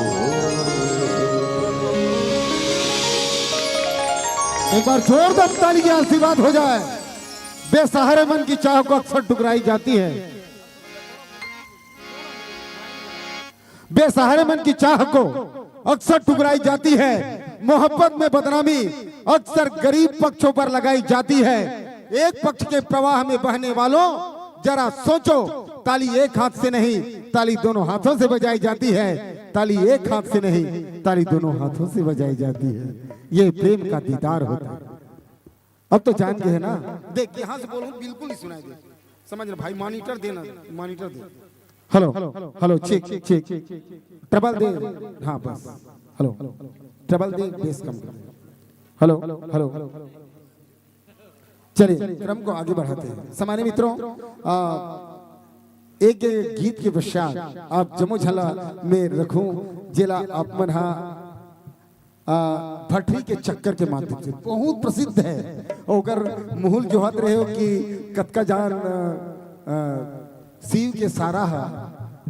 एक बार जोरदार ताली के आशीर्वाद हो जाए। बेसहारे मन की चाह को अक्सर ठुकराई जाती है, बेसहारे मन की चाह को अक्सर ठुकराई जाती है। मोहब्बत में बदनामी अक्सर गरीब पक्षों पर लगाई जाती है। एक पक्ष के प्रवाह में बहने वालों, जरा सोचो, ताली एक हाथ से नहीं, ताली दोनों हाथों से बजाई जाती है। ताली एक हाथ से नहीं, ताली दोनों हाथों से बजाई जाती है। ये प्रेम का दीदार होता है। अब तो जान गए हैं ना। देख, यहाँ से बोलूँ, बिल्कुल नहीं सुनाई दे। समझ रहे भाई, मॉनिटर देना, मॉनिटर दे। Hello, hello, check, check. Treble दे। हाँ, बस। हेलो, ट्रबल दे, बेस कम कर दे। Hello, hello. चलिए, क्रम को आगे बढ़ाते हैं। सम्मानित मित्रों, आ, एक गीत के पश्चात आप जमो झला में रखूं, जेला आप मन हा, आ, भटरी के चक्कर के माध्यम से बहुत प्रसिद्ध है। ओकर मुहुल जोहत रहे हो कि कतका जान, आ, आ, शिव के सारा हा,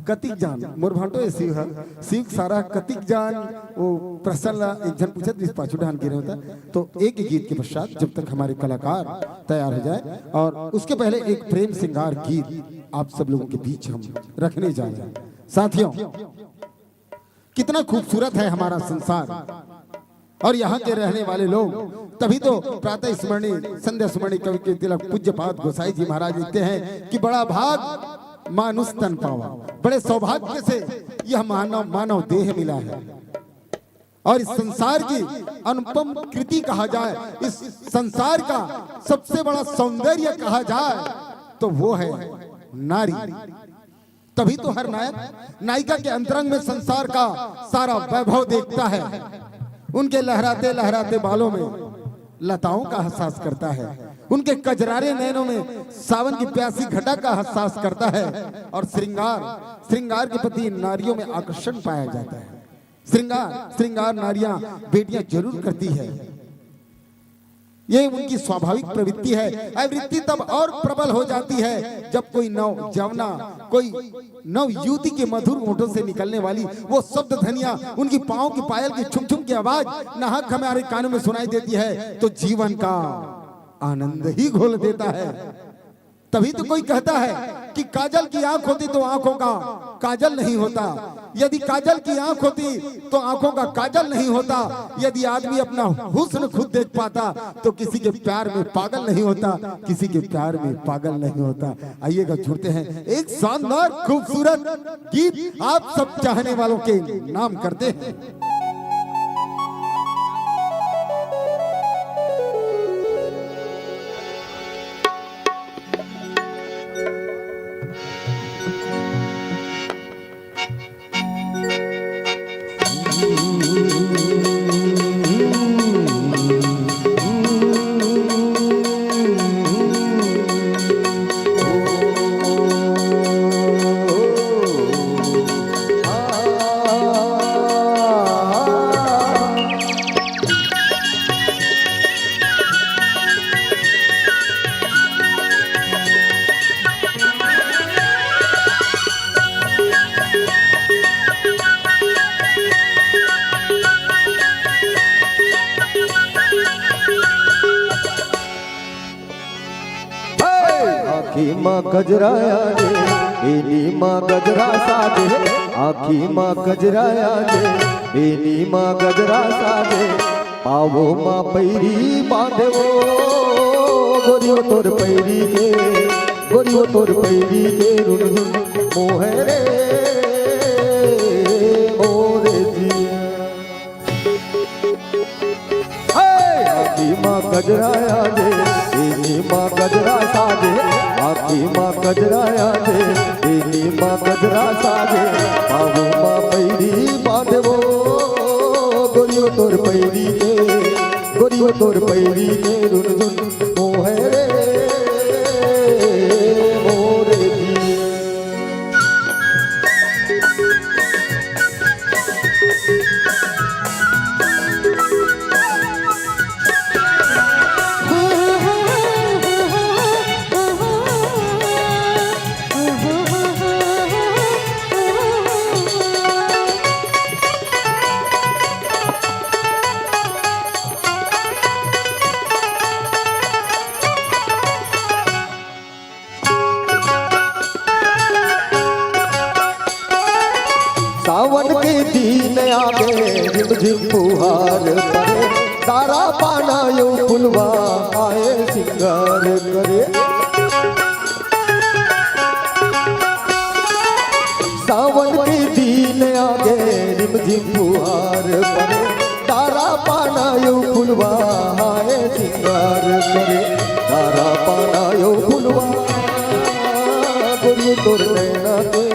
कतिक जान, मोर भांटो ये शिव हा, शिव के सारा कतिक जान, वो प्रश्न ला एक झन पूछत रिहिस पाछू डहान गिरे होता। तो एक ही गीत के पश्चात जब तक हमारे कलाकार तैयार हो जाए, और उसके पहले एक प्रेम श्रृंगार गीत आप सब लोगों के बीच हम रखने जा रहे हैं। साथियों, कितना खूबसूरत है हमारा संसार और यहाँ के रहने वाले लोग। तभी तो प्रातः स्मरणीय, संध्या स्मरणीय कवि के तिलक पूज्यपाद गोसाई जी महाराज लिखते हैं कि बड़ा भाग मानुष तन पावा, बड़े सौभाग्य से यह मानव, मानव देह मिला है। और इस संसार की अनुपम कृति कहा जाए, इस संसार का सबसे बड़ा सौंदर्य कहा जाए, तो वो है नारी। तभी तो हर नायक नायिका के अंतरंग में संसार का सारा वैभव देखता है। उनके लहराते लहराते बालों में लताओं का एहसास करता है, उनके कजरारे नैनों में सावन की प्यासी घटा का एहसास करता है। और श्रृंगार, श्रृंगार के प्रति नारियों में आकर्षण पाया जाता है। श्रृंगार, श्रृंगार नारियां, बेटियां जरूर करती है। ये उनकी स्वाभाविक प्रवृत्ति है। यह वृत्ति तब और प्रबल हो जाती है जब कोई नव जवना, कोई नव युवती के मधुर ओठों से निकलने वाली वो शब्द ध्वनियां, उनकी पांव की पायल की छुम छुम की आवाज नाहक हमारे कानों में सुनाई देती है, तो जीवन का आनंद ही घोल देता है। तभी तो कोई कहता है कि काजल की आंख होती तो आंखों का काजल नहीं होता, यदि काजल की आंख होती तो आंखों का काजल नहीं होता, यदि आदमी अपना हुस्न खुद देख पाता तो किसी के प्यार में पागल नहीं होता, किसी के प्यार में पागल नहीं होता। आइएगा, जुड़ते हैं, एक शानदार खूबसूरत गीत आप सब चाहने वालों के नाम करते हैं। आँखी मा गजरा आए, बेनी मा गजरा साजे, आँखी मा गजरा आजे, बेनी मा गजरा साजे, पाँव मा पैरी बाँधे वो। गोरी वो तोर पैरी के, गोरी वो तोर पैरी के रुनझुन मोहे रे मोरे जिया। हे! आँखी मा गजरा आजे, बेनी मा गजरा साजे, आँखी मा गजरा आजे, बेनी मा गजरा साजे, पाँव मा पैरी बाँधे वो। गोरी वो तोर पैरी के, गोरी वो तोर पैरी के रुनझुन मोहे रे मोरे जिया। सावन के दिन आगे, झिम झिम फुहार परे, तारा पाना यो फुलवा आए सिंगार करे। सावन के दिन आगे, झिम झिम फुहार परे, तारा पाना यो फुलवा आए सिंगार करे, तारा पाना यो फुलवा। गोरी तोर नैना के,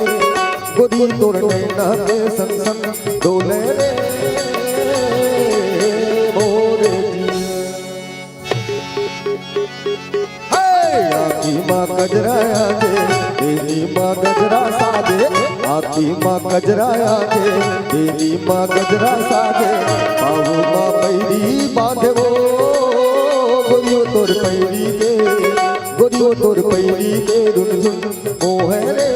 गोरी तोर नैना के संग संग डोले रे मोरे जिया। हे! आँखी मा गजरा आजे, बेनी मा गजरा साजे, आँखी मा गजरा आजे, बेनी मा गजरा साजे, पाँव मा पैरी बाँधे वो। गोरी वो तोर पैरी के, गोरी वो तोर पैरी के रुनझुन मोहे रे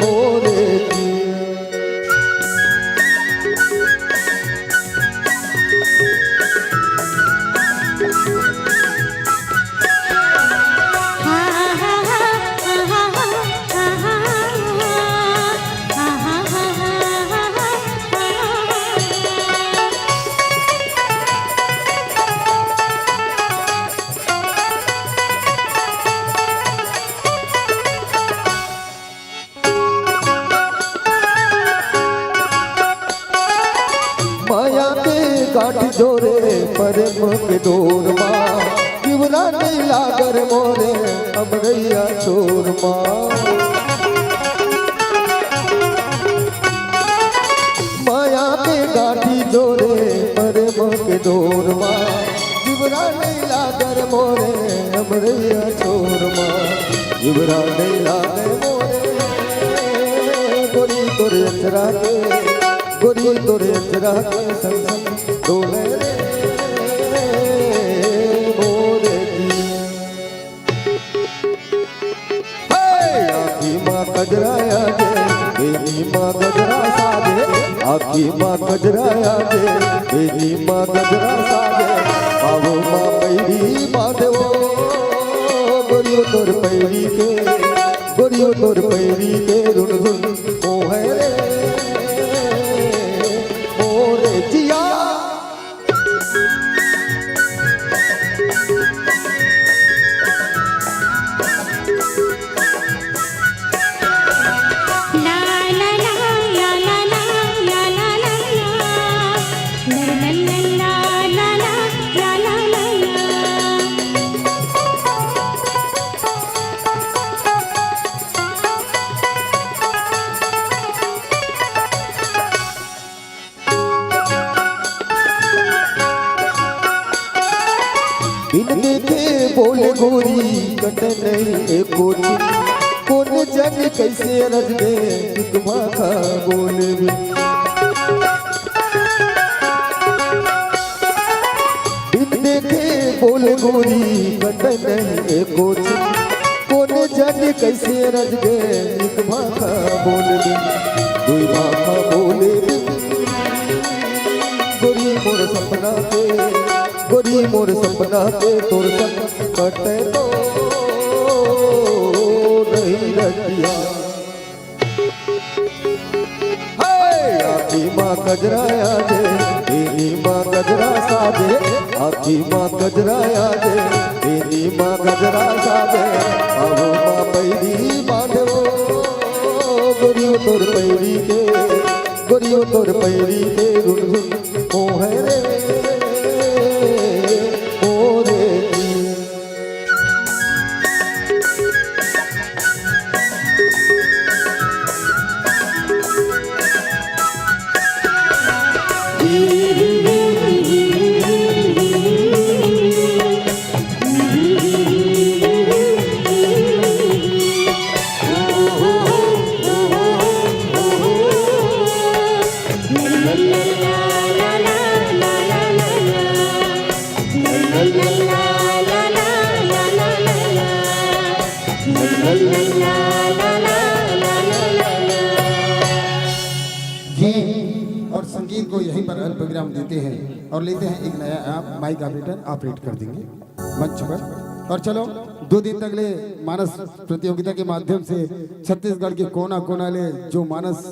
मोरे जिया। माया के गांठ जोरे प्रेम के डोर मा, जिवरा नइ लागे मोरे अमरैया छोर मा। माया के गांठ जोरे प्रेम के डोर मा, जिवरा नइ लागे मोरे अमरैया छोर मा, जिवरा नइ लागे मोरे। गोरी तोर अचरा के, गोरी तोर अचरा के संग संग डोले रे मोरे जिया। हे! आँखी मा गजरा आजे, बेनी मा गजरा साजे, आँखी मा गजरा आजे, बेनी मा गजरा साजे, पाँव मा पैरी बाँधे वो। गोरी वो तोर पैरी के, गोरी वो तोर पैरी के रुनझुन मोहे रे मोरे जिया। बिन देखे बोले गोरी कटे नहीं एको चिन, कोन जन कैसे रज दे एक भाखा बोले बिन। बिन देखे बोले गोरी कटे नहीं एको चिन, कोन जन कैसे रज गे एक भाखा बोले बिन, दुई भाखा बोले बिन। गोरी मोर सपना के, गोरी मोर सपना के तोर संग कटे तो हे! आँखी मा कजरा आजे, एनी मा कजरा साजे, आँखी मा कजरा आजे, एनी मा कजरा साजे, पाँव मा पैरी बांधे ओ, गोरी ओ तोर पैरी के, गोरी ओ तोर पैरी के रुनझुन मोहे रे, मोरे की। जी, और संगीत को यहीं पर अल्प विराम देते हैं और लेते हैं एक नया ऐप, माइक ऑपरेटर ऑपरेट कर देंगे मंच पर। और चलो, दो दिन तक ले मानस प्रतियोगिता के माध्यम से छत्तीसगढ़ के कोना कोना ले जो मानस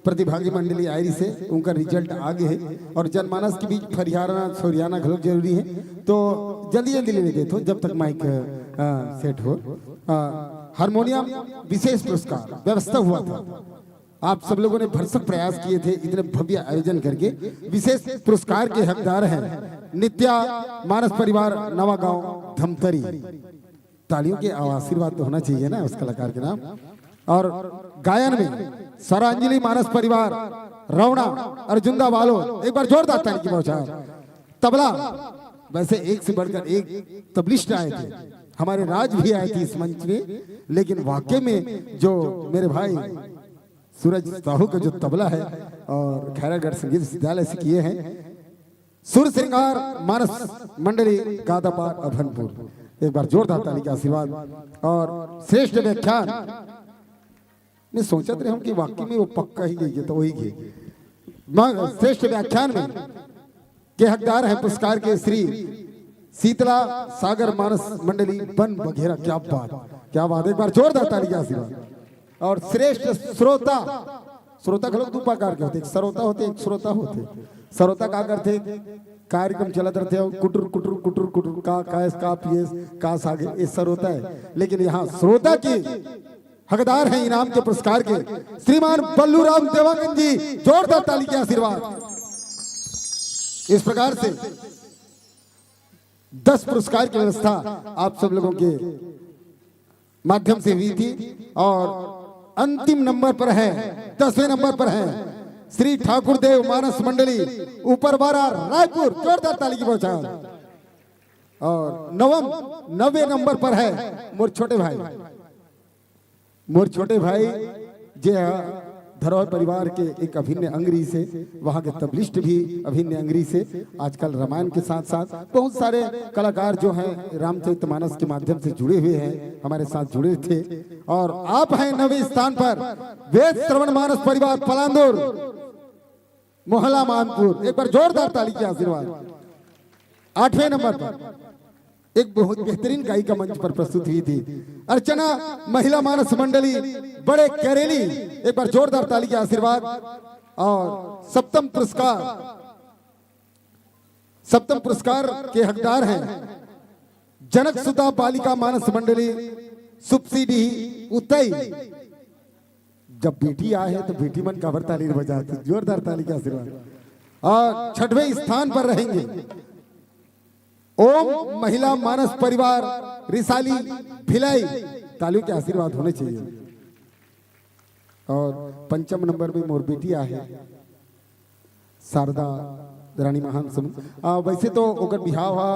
प्रतिभागी मंडली आई रहिसे, उनका रिजल्ट आ गे हे और जनमानस के बीच फरियाना छोरियाना घलोक जरूरी हे, तो जल्दी जल्दी ले लेते हो जब तक माइक, अ, सेट हो। अ, हारमोनियम विशेष पुरस्कार व्यवस्था हुआ था, आप सब लोगों ने भरसक प्रयास किए थे इतने भव्य आयोजन करके। विशेष पुरस्कार के हकदार हैं नित्या मानस परिवार नवा गांव धमतरी। तालियों के आशीर्वाद तो होना चाहिए ना उस कलाकार के नाम। और गायन में स्वरांजलि मानस परिवार रौना अर्जुंदा वालों, एक बार जोरदार ताली की बौछार। तबला, वैसे एक से बढ़कर एक तबलिस्ट आए थे, हमारे राज भी आए थे इस मंच में, लेकिन वाकई में जो मेरे भाई सूरज साहू का जो तबला है और खैरागढ़ संगीत विश्वविद्यालय से किए हैं, सुर श्रृंगार मानस मंडली गादापार अभनपुर, एक बार जोरदार ताली का आशीर्वाद। और श्रेष्ठ व्याख्यान, मैं सोचत रहे हूँ कि वाकई में वो पक्का ही गई है, तो वही गई। मग श्रेष्ठ व्याख्यान में के हकदार हैं पुरस्कार के श्री शीतला सागर मानस मंडली बन बघेरा। क्या बात, क्या बात, एक बार जोरदार ताली का आशीर्वाद। और श्रेष्ठ श्रोता, श्रोता घलोक दू प्रकार के होते, एक श्रोता होते, एक श्रोता होते। श्रोता का करते, कार्यक्रम चलत रहते हो, कुटुर कुटुर कुटुर कुटुर, का का एस, का पी एस, का सागे, ये श्रोता है। लेकिन यहाँ श्रोता की हकदार हैं इनाम के पुरस्कार के श्रीमान बल्लू राम देवांगन जी, जोरदार ताली के आशीर्वाद। इस प्रकार से दस पुरस्कार की व्यवस्था आप सब लोगों के माध्यम से हुई थी और अंतिम नंबर पर है, दसवें नंबर पर है श्री ठाकुर देव मानस मंडली उपरवारा रायपुर, जोरदार ताली की बौछार। और नवम, नवे नंबर पर है मोर छोटे भाई, मोर छोटे भाई जे ह धरोहर परिवार के एक अभिन्न अंग रहिसे, वहाँ के तबलिस्ट भी अभिन्न अंग रहिसे। आजकल रामायण के साथ साथ बहुत सारे कलाकार जो हैं रामचरितमानस के माध्यम से जुड़े हुए हैं, हमारे साथ जुड़े थे। और आप हैं नवे स्थान पर वेद श्रवण मानस परिवार पलांदुर मोहला मानपुर, एक बार जोरदार ताली के आशीर्वाद। आठवें नंबर पर एक बहुत बेहतरीन गायिका मंच पर प्रस्तुत हुई थी, अर्चना महिला मानस मंडली बड़े करेली, एक बार जोरदार ताली के आशीर्वाद। और सप्तम पुरस्कार, सप्तम पुरस्कार के हकदार हैं जनक सुधा बालिका मानस मंडली सुपसीडी उतई। जब बेटी आए है तो बेटी मन काबर ताली बजाते, जोरदार ताली का आशीर्वाद। और छठवें स्थान पर रहेंगे ओम महिला मानस परिवार रिसाली भिलाई, तालियों के आशीर्वाद होने चाहिए। और पंचम नंबर में मोर बेटी आहे शारदा रानी महासमुंद। आ, वैसे तो ओकर बिहाव हा,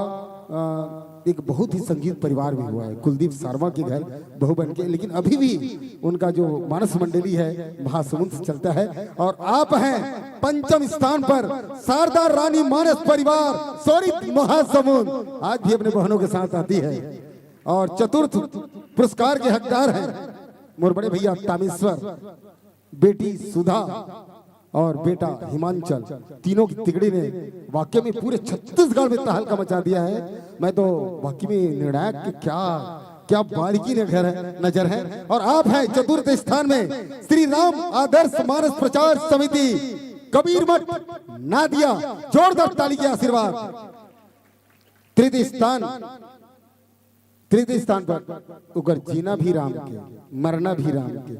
आ, एक बहुत ही संगीत परिवार में हुआ है, कुलदीप शर्मा के घर बहू बन के, लेकिन अभी भी उनका जो मानस मंडली है महासमुंद से चलता है। और आप हैं पंचम स्थान पर शारदा रानी मानस परिवार सोरित महासमुंद, आज भी अपने बहनों के साथ आती है। और चतुर्थ पुरस्कार के हकदार हैं मोर बड़े भैया तामेश्वर, बेटी सुधा और बेटा हिमांचल, तीनों की तिकड़ी ने वाकई में पूरे छत्तीसगढ़ में तहलका मचा दिया है। मैं तो वाकई में निर्णायक के क्या क्या बारीकी नजर है, नजर है। और आप हैं चतुर्थ स्थान में श्री राम आदर्श मानस प्रचार समिति कबीर मठ नादिया, जोरदार ताली के आशीर्वाद। तृतीय स्थान, तृतीय स्थान पर उकर जीना भी राम के, मरना भी राम के,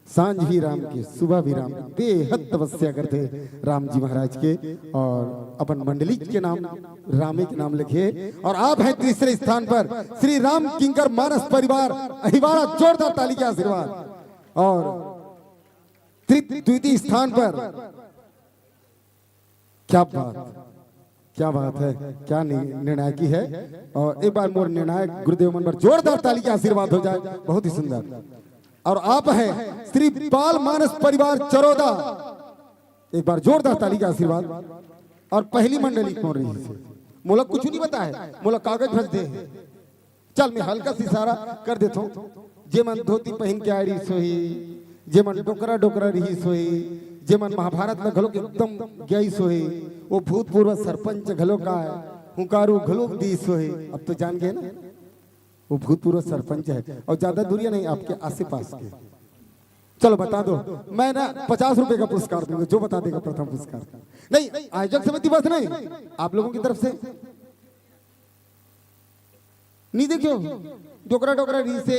सांझ भी राम के, सुबह भी राम के, बेहद तपस्या करते राम जी महाराज के, और अपन मंडली के नाम रामे के नाम लिखे। और आप हैं तीसरे स्थान पर श्री राम किंकर मानस परिवार अहिवाड़ा, जोरदार ताली के आशीर्वाद। और तृ-, द्वितीय स्थान पर क्या बात, क्या बात है, क्या नि-, निर्णायकी है। और एक बार मोर निर्णायक गुरुदेव मन पर जोरदार ताली के आशीर्वाद हो जाए, बहुत ही सुंदर। और आप हैं श्री बाल मानस परिवार चरोदा, एक बार जोरदार ताली के आशीर्वाद। और पहली मंडली कौन रही से? मोला कुछ नहीं पता है, मोला कागज भर दे। चल, मैं हल्का सा इशारा कर देथों। जे मन धोती पहिन के आए रहिस होही, जे मन डोकरा डोकरा रहिस होही, जे मन महाभारत में घलोक एकदम गइस होही, वो भूतपूर्व सरपंच घलोक आए, हुंकारू घलोक दिस होही। अब तो जान गए ना, वो भूतपूर्व सरपंच है और ज्यादा दूरिया नहीं, आपके आसे पास के। चलो बता दो, मैं ना पचास रुपए का पुरस्कार दूंगा जो बता देगा प्रथम पुरस्कार। नहीं, आयोजक समिति बस नहीं, आप लोगों की तरफ से नहीं देखे हो? डोकरा डोकरा रीसे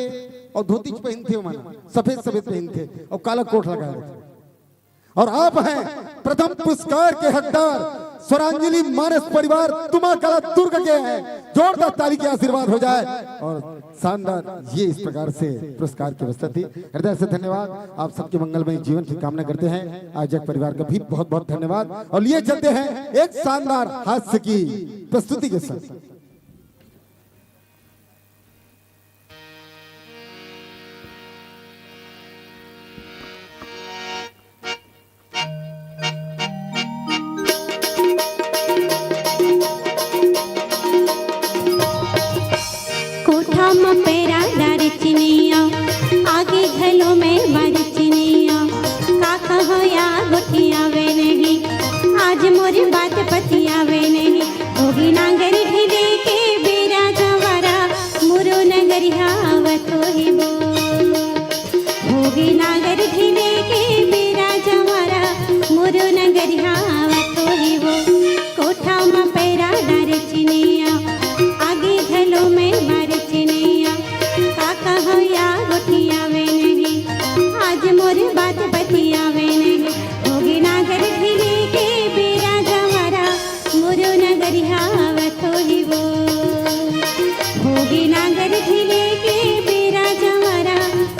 और धोती च पहिनथे, मन सफेद सफेद पहिनथे और काला कोट लगाए रहिथे। और आप हैं प्रथम पुरस्कार के हकदार स्वरांजलि मानस परिवार तुमा कला दुर्ग के हैं। जोरदार ताली के आशीर्वाद हो जाए और शानदार ये इस प्रकार से पुरस्कार की व्यवस्था थी। हृदय से धन्यवाद, आप सबके मंगलमय जीवन की कामना करते हैं। आयोजक परिवार का भी बहुत बहुत धन्यवाद और लिए चलते हैं एक शानदार हास्य की प्रस्तुति के साथ। कोठा म पैरा डारे चिनिया, आगे घलो मैं बारी चिनिया। का कहो या गोठियावे नहीं, आज मोर बात पतियावे नहीं। होगी नांगर ढीले के बेरा जवारा, मुरो नगरिहावत होही वो। होगी नांगर ढीले के बेरा जवारा, मुरो नगरिहावत होही वो। कोठा म पैरा डारे चिनिया, आगे घलो मैं बारी चिनिया। का कहो या गोठियावे नहीं, आज मोर बात बतियावे नहीं। होगी नांगर ढीले के बेरा जवारा, मुरो नगरिहावत होही वो। होगी नांगर ढीले के बेरा जवारा,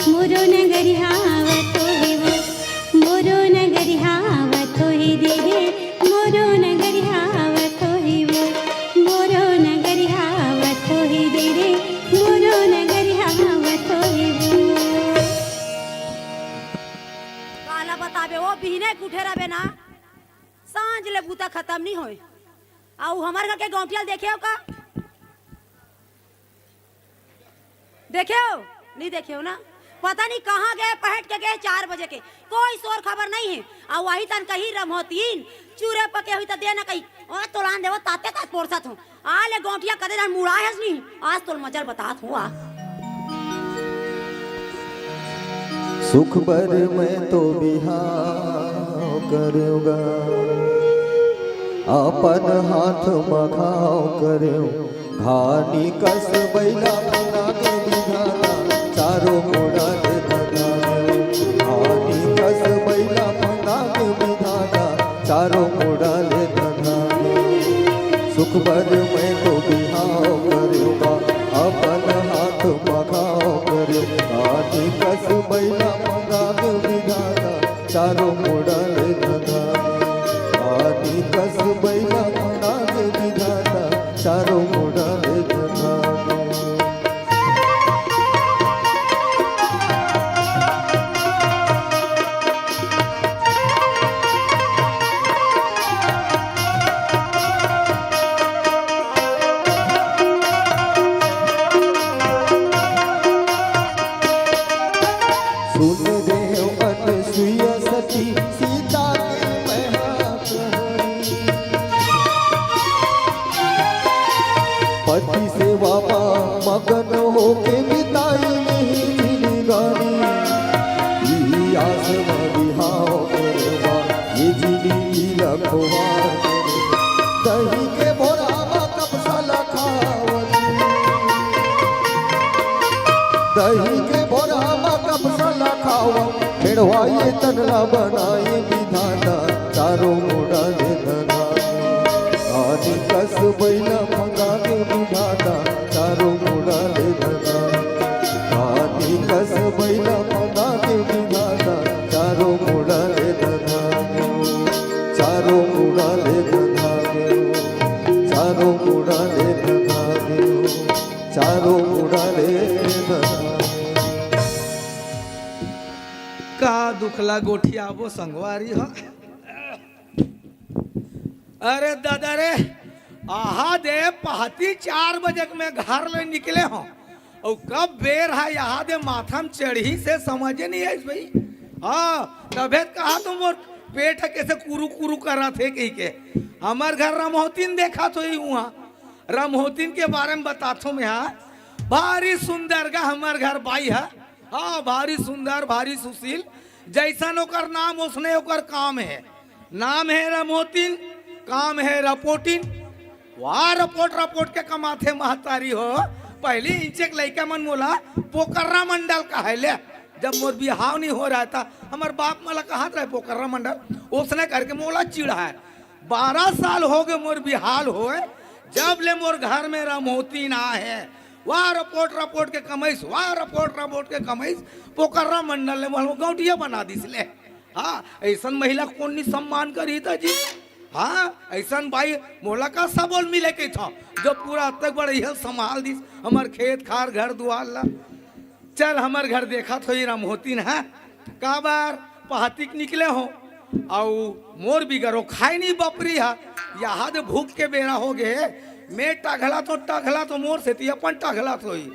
मुरो नगरिहावत होही वो। मोरो नगरिहावत होही दीदी, मोरो नगरिहावत होही वो। मोरो नगरिहावत होही दीदी, मोरो नगरिहावत होही वो। काला बताबे, वो बिहने के उठे रहबे ना, सांझ ले बूता खतम नहीं होय। अउ हमर घर के गौंटिया ल देखे हो का? देखे हो? नहीं देखे हो ना? पता नहीं कहाँ गए, पहट के गए चार बजे के, कोई शोर खबर नहीं है। अउ वही तन कहीं रमोतीन चूरे पके हुई तो देना कहीं, ओ तोलान देवो, ताते तात पोरसत हो। आ ले गौंटिया कदे जान मुड़ा है नहीं, आज तोल मजल बतात हुआ। सुख बर मैं तो बिहाव करूँगा, अपन हाथ म घाव करूँ। घानी कस बैला फना के विधाता, चारों मुड़ा ले धना। घानी कस बैला फना के विधाता, चारों मुड़ा ले धना। सुख बर मैं तो बिहाव करूँगा, अपन हाथ म घाव करूँ। घानी कस बैला फना के विधाता, चारों मुड़ा ले धना। घानी कस बैला फना के विधाता, चारों मुड़ा ले धना। सुन देव अनसुईया सती, सीध आस म बिहाव करवा, ये जिनगी ल खोवा करवा। दही के बोरा म कपसा ल खावत, दही के बोरा म कपसा ल खावत, मेड़वा ये तन ल बनाए विधाता, चारों मुड़ा ले धना। आनी कस बइला फंदा के विधाता, चारों मुड़ा ले धना। आनी कस बइला फंदा के विधाता, चारों मुड़ा ले धना। चारों मुड़ा ले धना। चारों मुड़ा ले धना। चारों मुड़ा ले धना। का दुखला गोठियाबो संगवारी हो। अरे दादा रे, आहा दे पहती चार बजे के मैं घर ले निकले हों, अउ कब बेर हा यहाँ दे माथा म चढ़ी से समझे नहीं आइस भाई। हाँ, तभे त कहा तो मोर पेट ह कैसे कुरु कुरु करत हे कही के। हमर घर रमहोतिन देखा तो ही हुआ, रमहोतिन के बारे में बता थो मैं। हाँ, भारी सुंदर गा हमर घर बाई है। हाँ, भारी सुंदर, भारी सुशील, जैसन ओकर नाम ओसने ओकर काम है। नाम है रमोतिन, काम है रपोटिन। वाह, रपोट रपोट के कमाथे महतारी हो। पहली इंचे के लइका मन मोला पोकर्रा मंडल कहे ले। जब मोर बिहाव नहीं हो रहा था, हमर बाप मोला कहत रहे पोकर्रा मंडल, ओसने करके मोला चिढ़ाए। बारह साल हो गए मोर बिहाव होए, जब ले मोर घर में रमोतिन आए है। वाह, रपोट रपोट के कमाइस, वाह, रपोट रपोट के कमाइस। पोकर्रा मंडल ने मोला गौटिया बना दिस ले। हाँ, ऐसन महिला कोन नहीं सम्मान करी था जी। हाँ, ऐसन बाई मोला का सबोल मिले के था, जो पूरा तक बड़ा यह संभाल दिस, हमर खेत खार घर दुआर ला। चल, हमर घर देखत होई रमहोतिन, हाँ? काबर पहातिक निकले हो, अउ मोर बिगरो खाए नहीं बपरी हा, यहाँ दे भूख के बेरा हो गे। मैं टघला तो, टघला तो मोर सेती अपन टघला तो ही।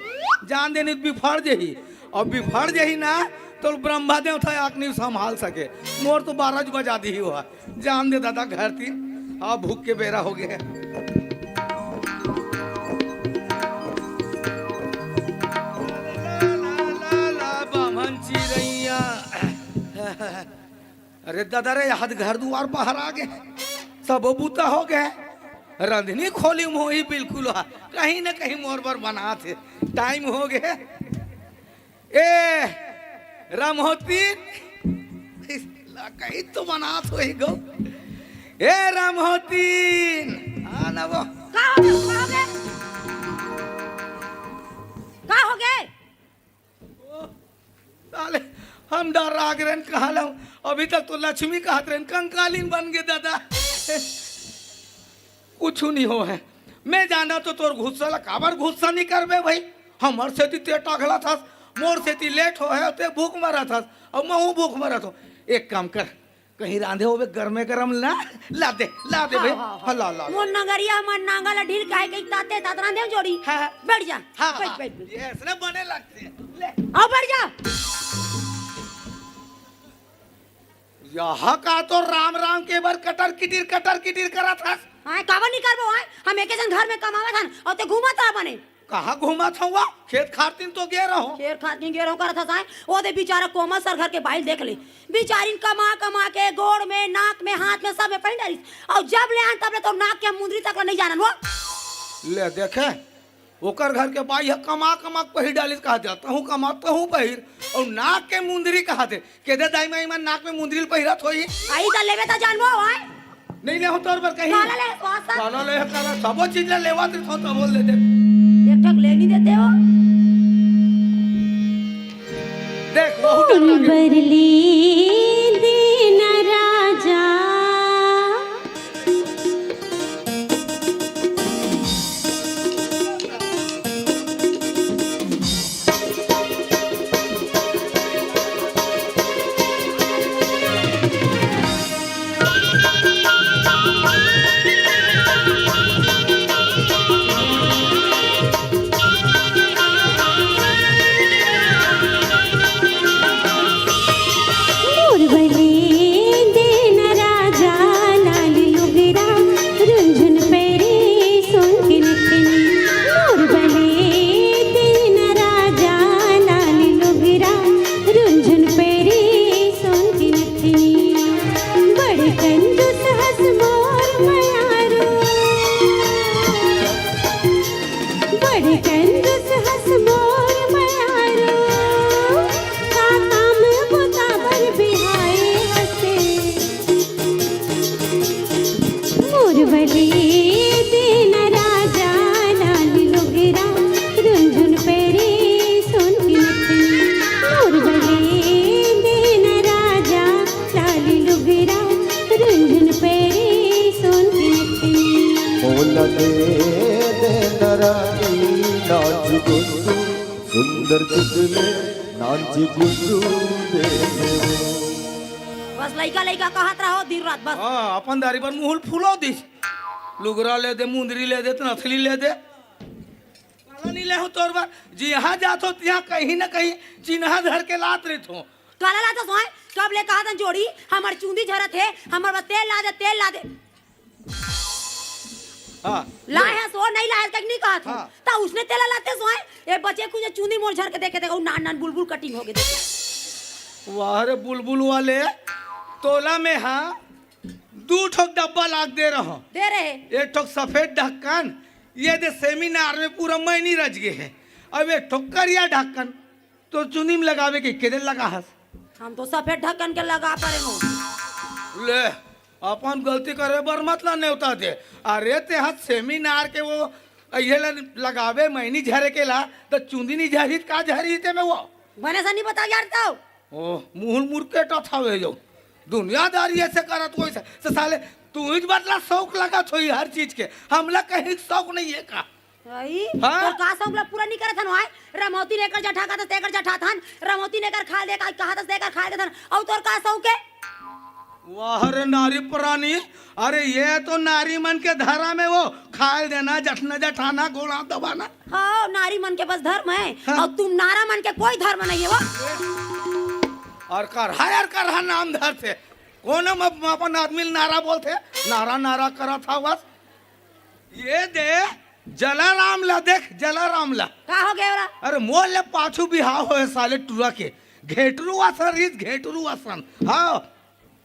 जान दे नहीं बिफड़ जेही, अउ बिफड़ जेही ना, तो ब्रह्मा देवता आक नहीं संभाल सके। मोर तो बारह बजा दी हुआ। जान दे दादा घर तीन, अब भूख के बेरा हो गए। ला, ला, ला, ला, बामन चिरैया। अरे दादा रे, यहाँ घर दुआर बाहर आ गए, सब बूता हो गए। रंधनी खोली में होही बिल्कुल, कहीं ना कहीं मोर बर बनात हे। टाइम हो गए। ए रामहोतीन, ला कहीं तो बनात होही गो। ए रामहोतीन, हाँ ना वो। का हो गए? का हो गए? का हो गए? ओ, साले, हम डर्रा गेन कहा ला, अभी तक तो लक्ष्मी कहत रहेन, कंकालीन बन गे दादा। कुछु नहीं हो है। मैं जाना तो तोर गुस्सा ला, काबर गुस्सा नहीं करबे भाई? हमर सेती ते टघला थस, मोर सेती लेट हो है, ते भूख मरत हस, अउ महूँ भूख मरत हो। एक काम कर, कहीं रांधे होबे गरमे गरम ला, ला दे, ला दे हाँ, भाई। हाँ, हाँ। हाँ, ला, ला, ला। मोर नगरिया मन नांगा ला ढील काहे कही ताते तात रांधे जोड़ी। हाँ, हाँ। बैठ जा, हाँ, बैठ, हाँ। बैठ, बैठ। ये ऐसने बने लगथे। ले। आओ बैठ जा। यहाँ का तो राम राम के बर कटर किटिर, कटर किटिर करत हस। हाँ, काबर नहीं करबो, हाँ? हम एके जन घर में कमावत हन, अउ ते घूमत रह बने। कहाँ घूमत हवा? खेत खार तीन तो गे रहो। खेत खार तीन गे रहो करत हस, हाँ? ओ दे बेचारा कोमल सर घर के बाइल देख ले। बेचारिन कमा कमा के गोड़ में, नाक में, हाथ में, सब में पहिन डारिस। अउ जब ले आन तब ले तो नाक के मुंदरी तक ला नहीं जानन वो। ले देखे, ओकर घर के बाई ह कमा कमा के पहिर डालिस कहा दे, तहूँ कमा तहूँ पहिर, अउ नाक के मुंदरी कहा दे, के दे दाई माई मन नाक में मुंदरी ल पहिरत होही। आई त लेबे त जानबो, आय। नहीं ले हो तोर बर कहीं। काला ले, वासन। काला ले, काला, सबो चीज ले लेवा दे, तो बोल दे दे। एक ठक ले नहीं देते हो। देख, बहुत डर लगे। बरली दीन राजा। बिहाए हसे। मोर बले देना राजा लाल लुगरा, रुंझुन पेरे सोन की नथनी। मोर बले देना राजा लाल लुगरा, रुंझुन पेरे सोन की नथनी। मोला दे दे नरानी नाच गुंदू, सुंदर चुटले नाच गुंदू दे दे। बस लइका लइका कहत रहो दिन रात बस। हाँ, अपन दारी बर मुहुल फुलो दिस। लुगरा ले दे, मुंदरी ले दे, नथली ले दे। काला नहीं ले हूँ तोर बर। जिहाँ जात हो तिहाँ कहीं न कहीं चिन्हा धर के लात रहित हो। काला लात हो सोए, कब ले कहत हन जोड़ी, हमर चूंदी झरत हे, हमर बस तेल ला दे, तेल ला दे। हाँ। लाए हस ओ, नहीं लाए हस, कहीं नहीं कहत हूँ। हाँ। त उसने तेला लाते सोए, ए बचे कुछ चूंदी मोर झर के देखे, देखो, नान नान बुलबुल कटिंग हो गए, देखे। वाह रे बुलबुल वाले, तोला में हाँ, दू ठोक डब्बा लाग दे रहो। दे रहे। एक ठोक सफेद ढक्कन, ये दे सेमिनार में पूरा मैनी रच गए हैं। अब एक ठोक करिया ढक्कन, तो चुनी में लगावे के, के दे लगा हस? हम तो सफेद ढक्कन के लगा परे हो। ले, अपन गलती करे बर मत ला नेवता दे। अरे, ते हाथ सेमिनार के वो अइहे ला लगावे, मैनी झरे के ला, त चुंदी नहीं झरी, का झरी ते में वो? बने से नहीं बता यार तो। ओ, मुहुल मुरकेटा थावे जो। दुनियादारी ऐसे करत कोई से, से साले तू ही बतला शौक लगा छोई हर चीज के। हमला कहीं शौक नहीं है का? भाई, हाँ? तोर का शौक ला पूरा नहीं करत हन, आय? रमौती ने एकर जठा कहत हस, तेकर जठा थन। रमौती ने एकर खाल दे, का कहत हस, तेकर खाल दे थन। अउ तोर का शौक है? वाह रे नारी प्राणी, अरे ये तो नारी मन के धर्म है वो, खाल देना, जठना, जठाना, गोड़ा दबाना। हाँ, नारी मन के बस धर्म है, हाँ। और तुम नारा मन के कोई धर्म नहीं है वो। और करहा यार, करहा नाम धरथे, कौन हम अप-, अपन आदमी ल नारा बोलथे, नारा नारा करत हा बस। ये दे जलाराम ला, देख जलाराम ला। का हो गया ओला? अरे मोर ले पाछू बिहाव होए साले टुरा के, घेटरू असन रीत, घेटरू असन। हाँ,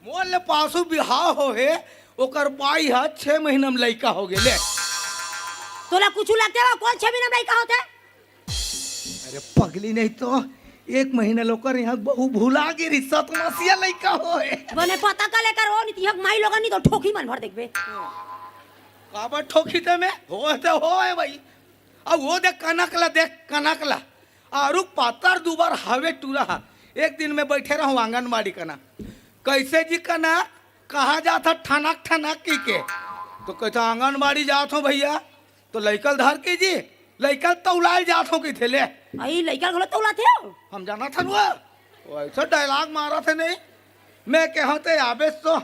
मोर ले पाछू बिहाव होए, ओकर बाई हा छह महीना में लइका हो गेले। तोला कुछ लगथे वो, कौन छह महीना में लइका होथे? अरे पगली नहीं तो, एक महीना ले ओकर यहाँ बहू भुला गे रही, सतमसिया लइका होए। बने पता का लेकर हो, नहीं तो माई लोगन नहीं तो ठोकी मन भर देखबे। काबर ठोकी ते में? होए ते होए भाई। अब वो देख कनक ला, देख कनक ला। आरुग पातर दुबर हवे टुरा हा। एक दिन में बैठे रहो आंगनबाड़ी कना। कैसे जी कनक? कहाँ जात हा ठनक ठनक की के? तो कहता आंगनबाड़ी जात हो भैया। तो लइका ल धर के जी, लइका ल तौलाए जात हो कहिथे ले। अई लइका ल घलो तौलाथे हो? हम जानत हन वो। वैसा डायलॉग मारत हे नहीं। मैं कहूँ ते आबे तो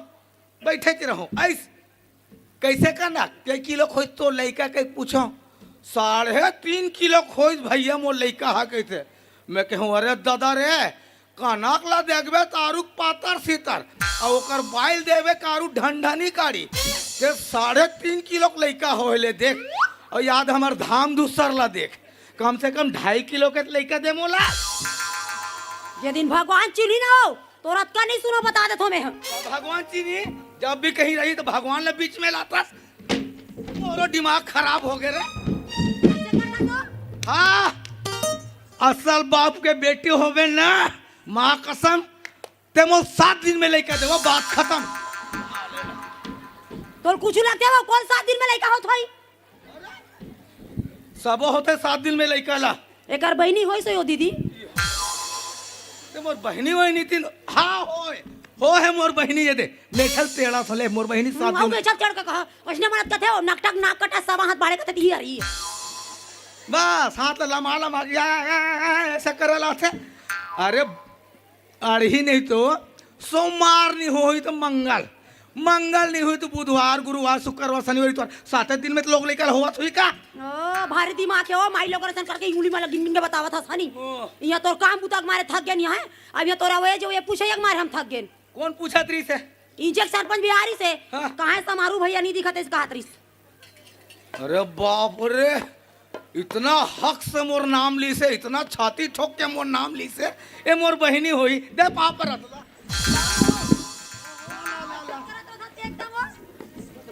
बैठे च रहूँ। ऐस कैसे कनक? कई किलो खोइस तो लइका के पूछो। साढ़े तीन किलो खोइस भैया मोर लइका हा कहिथे। मैं कहूँ अरे दादा रे, कनक ला देखबे त आरुग पातर सीतर, अउ ओकर बाइल देबे त आरुग ढनढनी काड़ी। ते साढ़े तीन किलो के लइका होए ले देख, अउ याद हमर धाम दूसर ला देख, कम से कम ढाई किलो के त लइका दे मोला। जे दिन भगवान चिन्ही ना हो, तोर अतका नहीं सुनो, बता देथो मैं ह। भगवान चिन्ही, जब भी कहीं रही त भगवान ला बीच में लातस। तोरो दिमाग खराब हो गए रे। हाँ, असल बाप के बेटी होबे ना, माँ कसम, ते मोर सात दिन में लइका देबो, बात खतम। तोर कुछ लगथे वो, कौन सात दिन में लइका होत होई? सबो होथे सात दिन में लइका ला। एकर बहिनी होइस हो दीदी? ते मोर बहिनी होई नितिन। हाँ होए, होए मोर बहिनी ये दे। मेठल तेड़ा सले मोर बहिनी सात हम्म, दिन। मेठल तेड़ के कहा, वैसने मनत कथे हो, नकटक नाक कटा सब हाथ बाढ़े कथे दी हरी। बस, हाथ ला लमा लमा, या, या, या, या, ऐसा करे लाथे। अरे, अड़ही नहीं तो सोमवार नहीं होई तो मंगल, मंगल नहीं होई तो बुधवार, गुरुवार, शुक्रवार, शनिवार, इतवार, साते दिन में तो लोग लइका होवत होई का? ओ, भारी दिमाग है, ओ, माई लोग रसन करके उंगली में गिन गिन के बतावत हस, हनी? ओ। यहाँ तोर काम बुता के मारे थक गए नहीं है। अब यहाँ तोरा वो जो ये पूछे, एक मारे हम थक गए। कौन पूछत रहिस हे? इंजेक्शन पंच बिहारी से। हाँ। कहाँ है समारू भैया, नहीं दिखत है, कहत रहिस। अरे बाप रे, इतना हक से मोर नाम लीस हे, इतना छाती ठोक के मोर नाम लीस हे, ए मोर बहिनी होई, दे पाँव परत।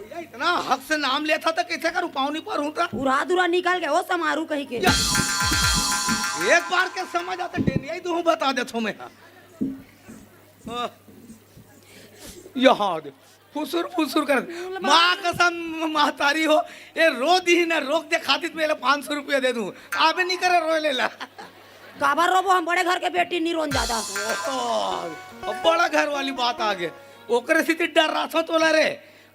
भैया, इतना हक से नाम लेत हा त कैसे करूँ, पाँव नहीं पर हूँ त? उरा दुरा निकल गए, ओ समारू कहीं के। या। एक बार के समझ आते, डेनिया ही दूँ बता देत हूँ मैं। यहाँ दे। फुसुर फुसुर कर। माँ कसम, महतारी हो, ये रो दी ना, रोक दे खातिर मैं ले पाँच सौ रुपया दे दूँ। आबे नहीं करे, रोए ले ला। काबर रोबो, हम बड़े घर के बेटी, नहीं रोन जादा। ओहो, अब बड़ा घर वाली बात आ गए। ओकरे सेती डर रहा था तोला रे।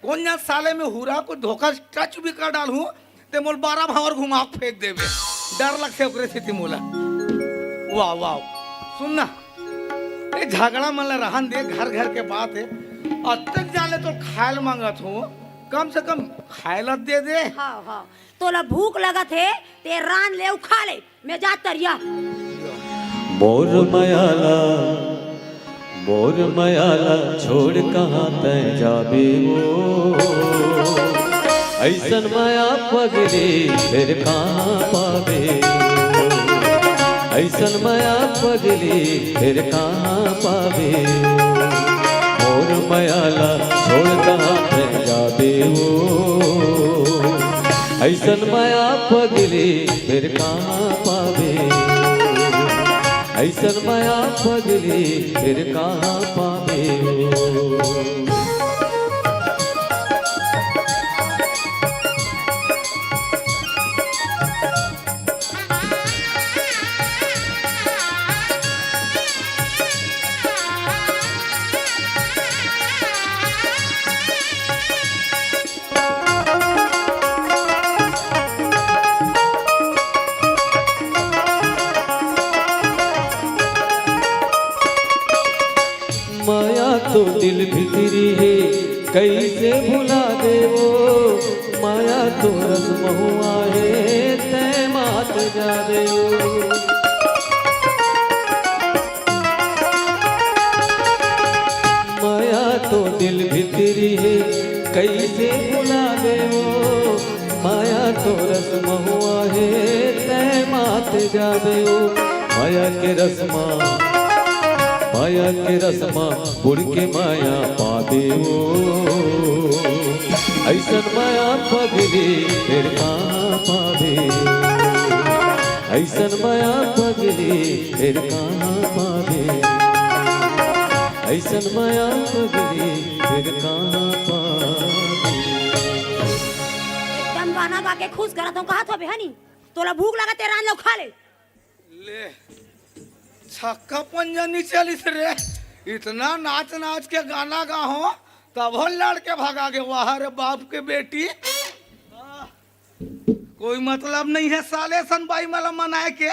कोन जात साले में हुरा को धोखा टच भी कर डालहूँ, ते मोल बारह भावर घुमा के फेंक देबे। डर लगथे ओकरे सेती मोला। वाह, वाह। सुन ना, ए झगड़ा मन ला रहन दे, घर घर के बात है। अतक जाले तो खायल मांगत हो, कम से कम खायल दे दे। हाँ, हाँ। तोला भूख लगत हे, ते रांध ले, अउ खा ले। मैं जात तरिया। मोर मयाला, मोर मयाला, छोड़ कहाँ तैं जाबे ओ। ऐसन मया पगली फेर कहाँ पाबे ओ। ऐसन मया पगली फेर कहाँ पाबे ओ। मोर मयाला, छोड़ कहाँ तैं जाबे ओ। ऐसन मया पगली फेर कहाँ पाबे ओ। ऐसन मया पगली फेर कहाँ पाबे ओ। मया तो दिल भितरी हे, कइसे भुला देवो। मया तो रस महुआ हे, तैं मात जा देवो। मया तो दिल भितरी हे, कइसे भुला देवो। मया तो रस महुआ हे, तैं मात जा देवो। मया के रस मा, मया के रस मा, बुड़ के मया पा देवो। ऐसन मया पगली फेर कहाँ पाबे ओ। ऐसन मया पगली फेर कहाँ पाबे ओ। ऐसन मया पगली फेर कहाँ पाबे ओ। एकदम गाना गा के खुश करत हूँ, कहत हवे हनी, तोला भूख लगत हे, रांध ले अउ खा ले। ले, छक्का पंजा नहीं चलिस रे। इतना नाच नाच के गाना गाहो, तभो लड़के भगा गे। वाह रे बाप के बेटी। कोई मतलब नहीं है साले सन बाई मला मनाए के।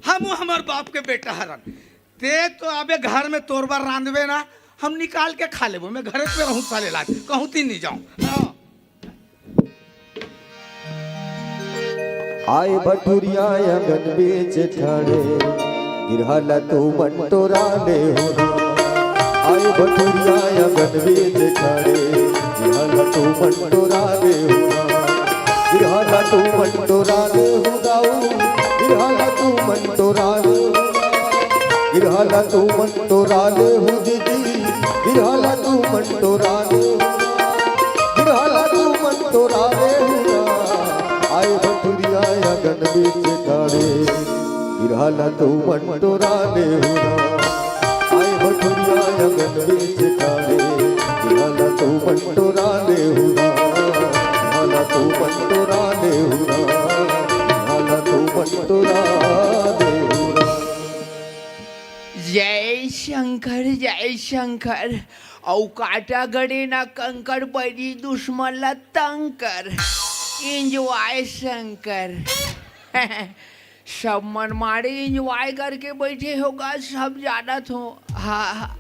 हम हमर बाप के बेटा हरन। ते तो अबे घर में तोर बर रांधबे ना, हम निकाल के खा लेबो। मैं घरे पे रहूं साले लाज, कहूं तीन नहीं जाऊं। हाँ। आय भटुरिया अंगन बीच ठाड़े, गिरहा ला तू मन टोरा ले हो ना। आय भटुरिया अंगन बीच ठाड़े, गिरहा ला तू मन टोरा ले हो ना। गिरहा ला तू मन टोरा ले हो दाऊ, गिरहा ला तू मन टोरा ले हो ना। गिरहा ला तू मन टोरा ले हो दीदी, गिरहा ला तू मन टोरा ले हो ना। गिरहा ला तू मन टोरा ले हो ना। आय भटुरिया अंगन बीच ठाड़े, गिरहा ला तू मन टोरा ले हो ना। आय भटुरिया अंगन बीच ठाड़े, गिरहा ला तू मन टोरा ले हो ना। गिरहा ला तू मन टोरा ले हो ना। गिरहा ला तू मन टोरा ले हो ना। जय शंकर, जय शंकर। अउ काटा गड़े ना कंकर, बैरी दुश्मन ला तंग कर। Enjoy शंकर। सब मन माड़े enjoy करके बैठे होगा, सब जानत हो। हाँ, हाँ।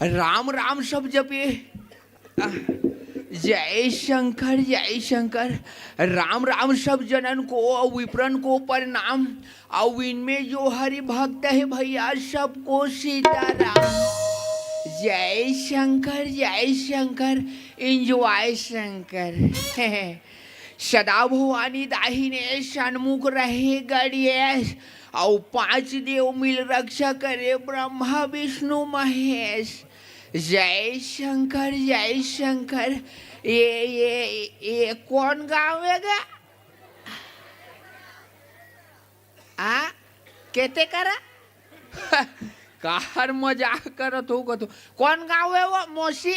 राम राम सब जपे। जय शंकर, जय शंकर। राम राम सब जनन को, विप्रन को प्रणाम। अउ इनमें जो हरि भक्त है भैया, सबको सीताराम। जय शंकर, जय शंकर, enjoy शंकर। सदा भवानी दाहिने सन्मुख रहे गणेश, अउ पांच देव मिल रक्षा करे ब्रह्मा विष्णु महेश। जय शंकर, जय शंकर। ये, ये, ये कौन गाँव है गा? आ? केते करा? काहर मजाक करत हो कथो। कौन गाँव हे वो मौसी?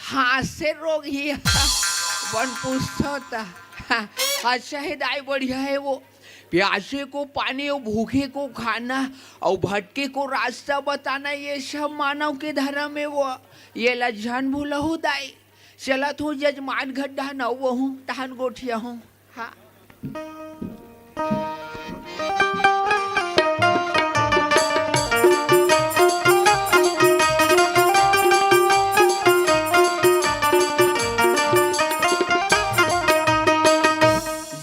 हाँसे रोगही बन पूछथो त। अच्छा हे दाई, बढ़िया हे वो। प्यासे को पानी अउ भूखे को खाना अउ भटके को रास्ता बताना, ये सब मानव के धरम हे वो। ये ला झन भूलहू दाई। चलत हूँ जजमान घर डहन अउ वहूँ तहन गोठियाहूँ। हाँ।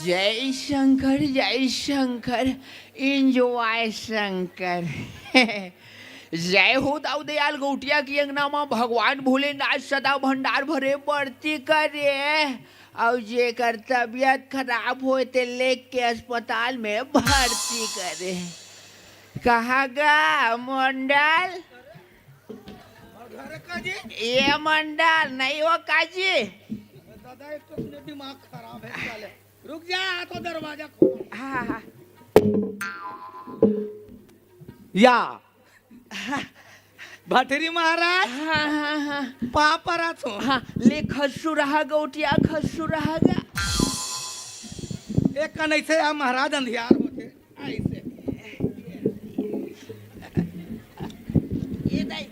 जय शंकर, जय शंकर, enjoy शंकर। जय हो दाऊ दयाल गौटिया की अंगना म भगवान भोलेनाथ सदा भंडार भरे बरती करे। अउ जेकर तबियत खराब होय ते लेग के अस्पताल में भरती करे। कहाँ गा मंडल? घर का जी? ये मंडल नहीं हो का जी? दादा, एक तो अपने दिमाग खराब है साले। रुक जा, तो दरवाजा खोल। हाँ, हाँ, हाँ। या। भटरी महाराज। हाँ, हाँ, हाँ। पाँव परत हूँ। हाँ, ले खस्सू रहा गौटिया, खस्सू रहा गा। एक कन ऐसे आ महाराज अंधियार होते। ऐसे। ये दाई।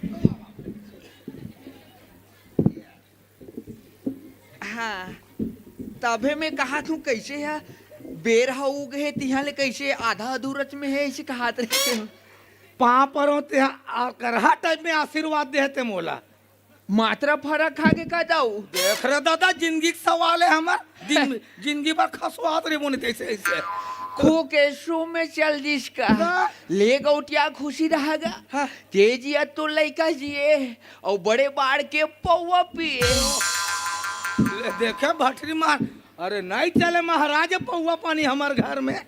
हाँ, तभे मैं कहा थूँ, कैसे हे, बेर ह उगे हे, तिहाँ ले कैसे आधा अधूरच में हे, ऐसे कहात रहे। पाँव परों ते ह, आ, करहा टाइप में आशीर्वाद दे हे ते मोला। मात्रा फरक खा के का दाऊ? देख रे दादा, जिंदगी के सवाल हे हमर। जिन-, जिंदगी भर खसवात रे मोने तैसे ऐसे। खो के सू में चल दिस का। हाँ। ले गौटिया खुशी रहा गा। हाँ। ते जिया तो लइका जिए, अउ बड़े बाढ़ के पौवा पिए। ले देखे भटरी मार, अरे नहीं चले महाराज पौवा पानी हमर घर में।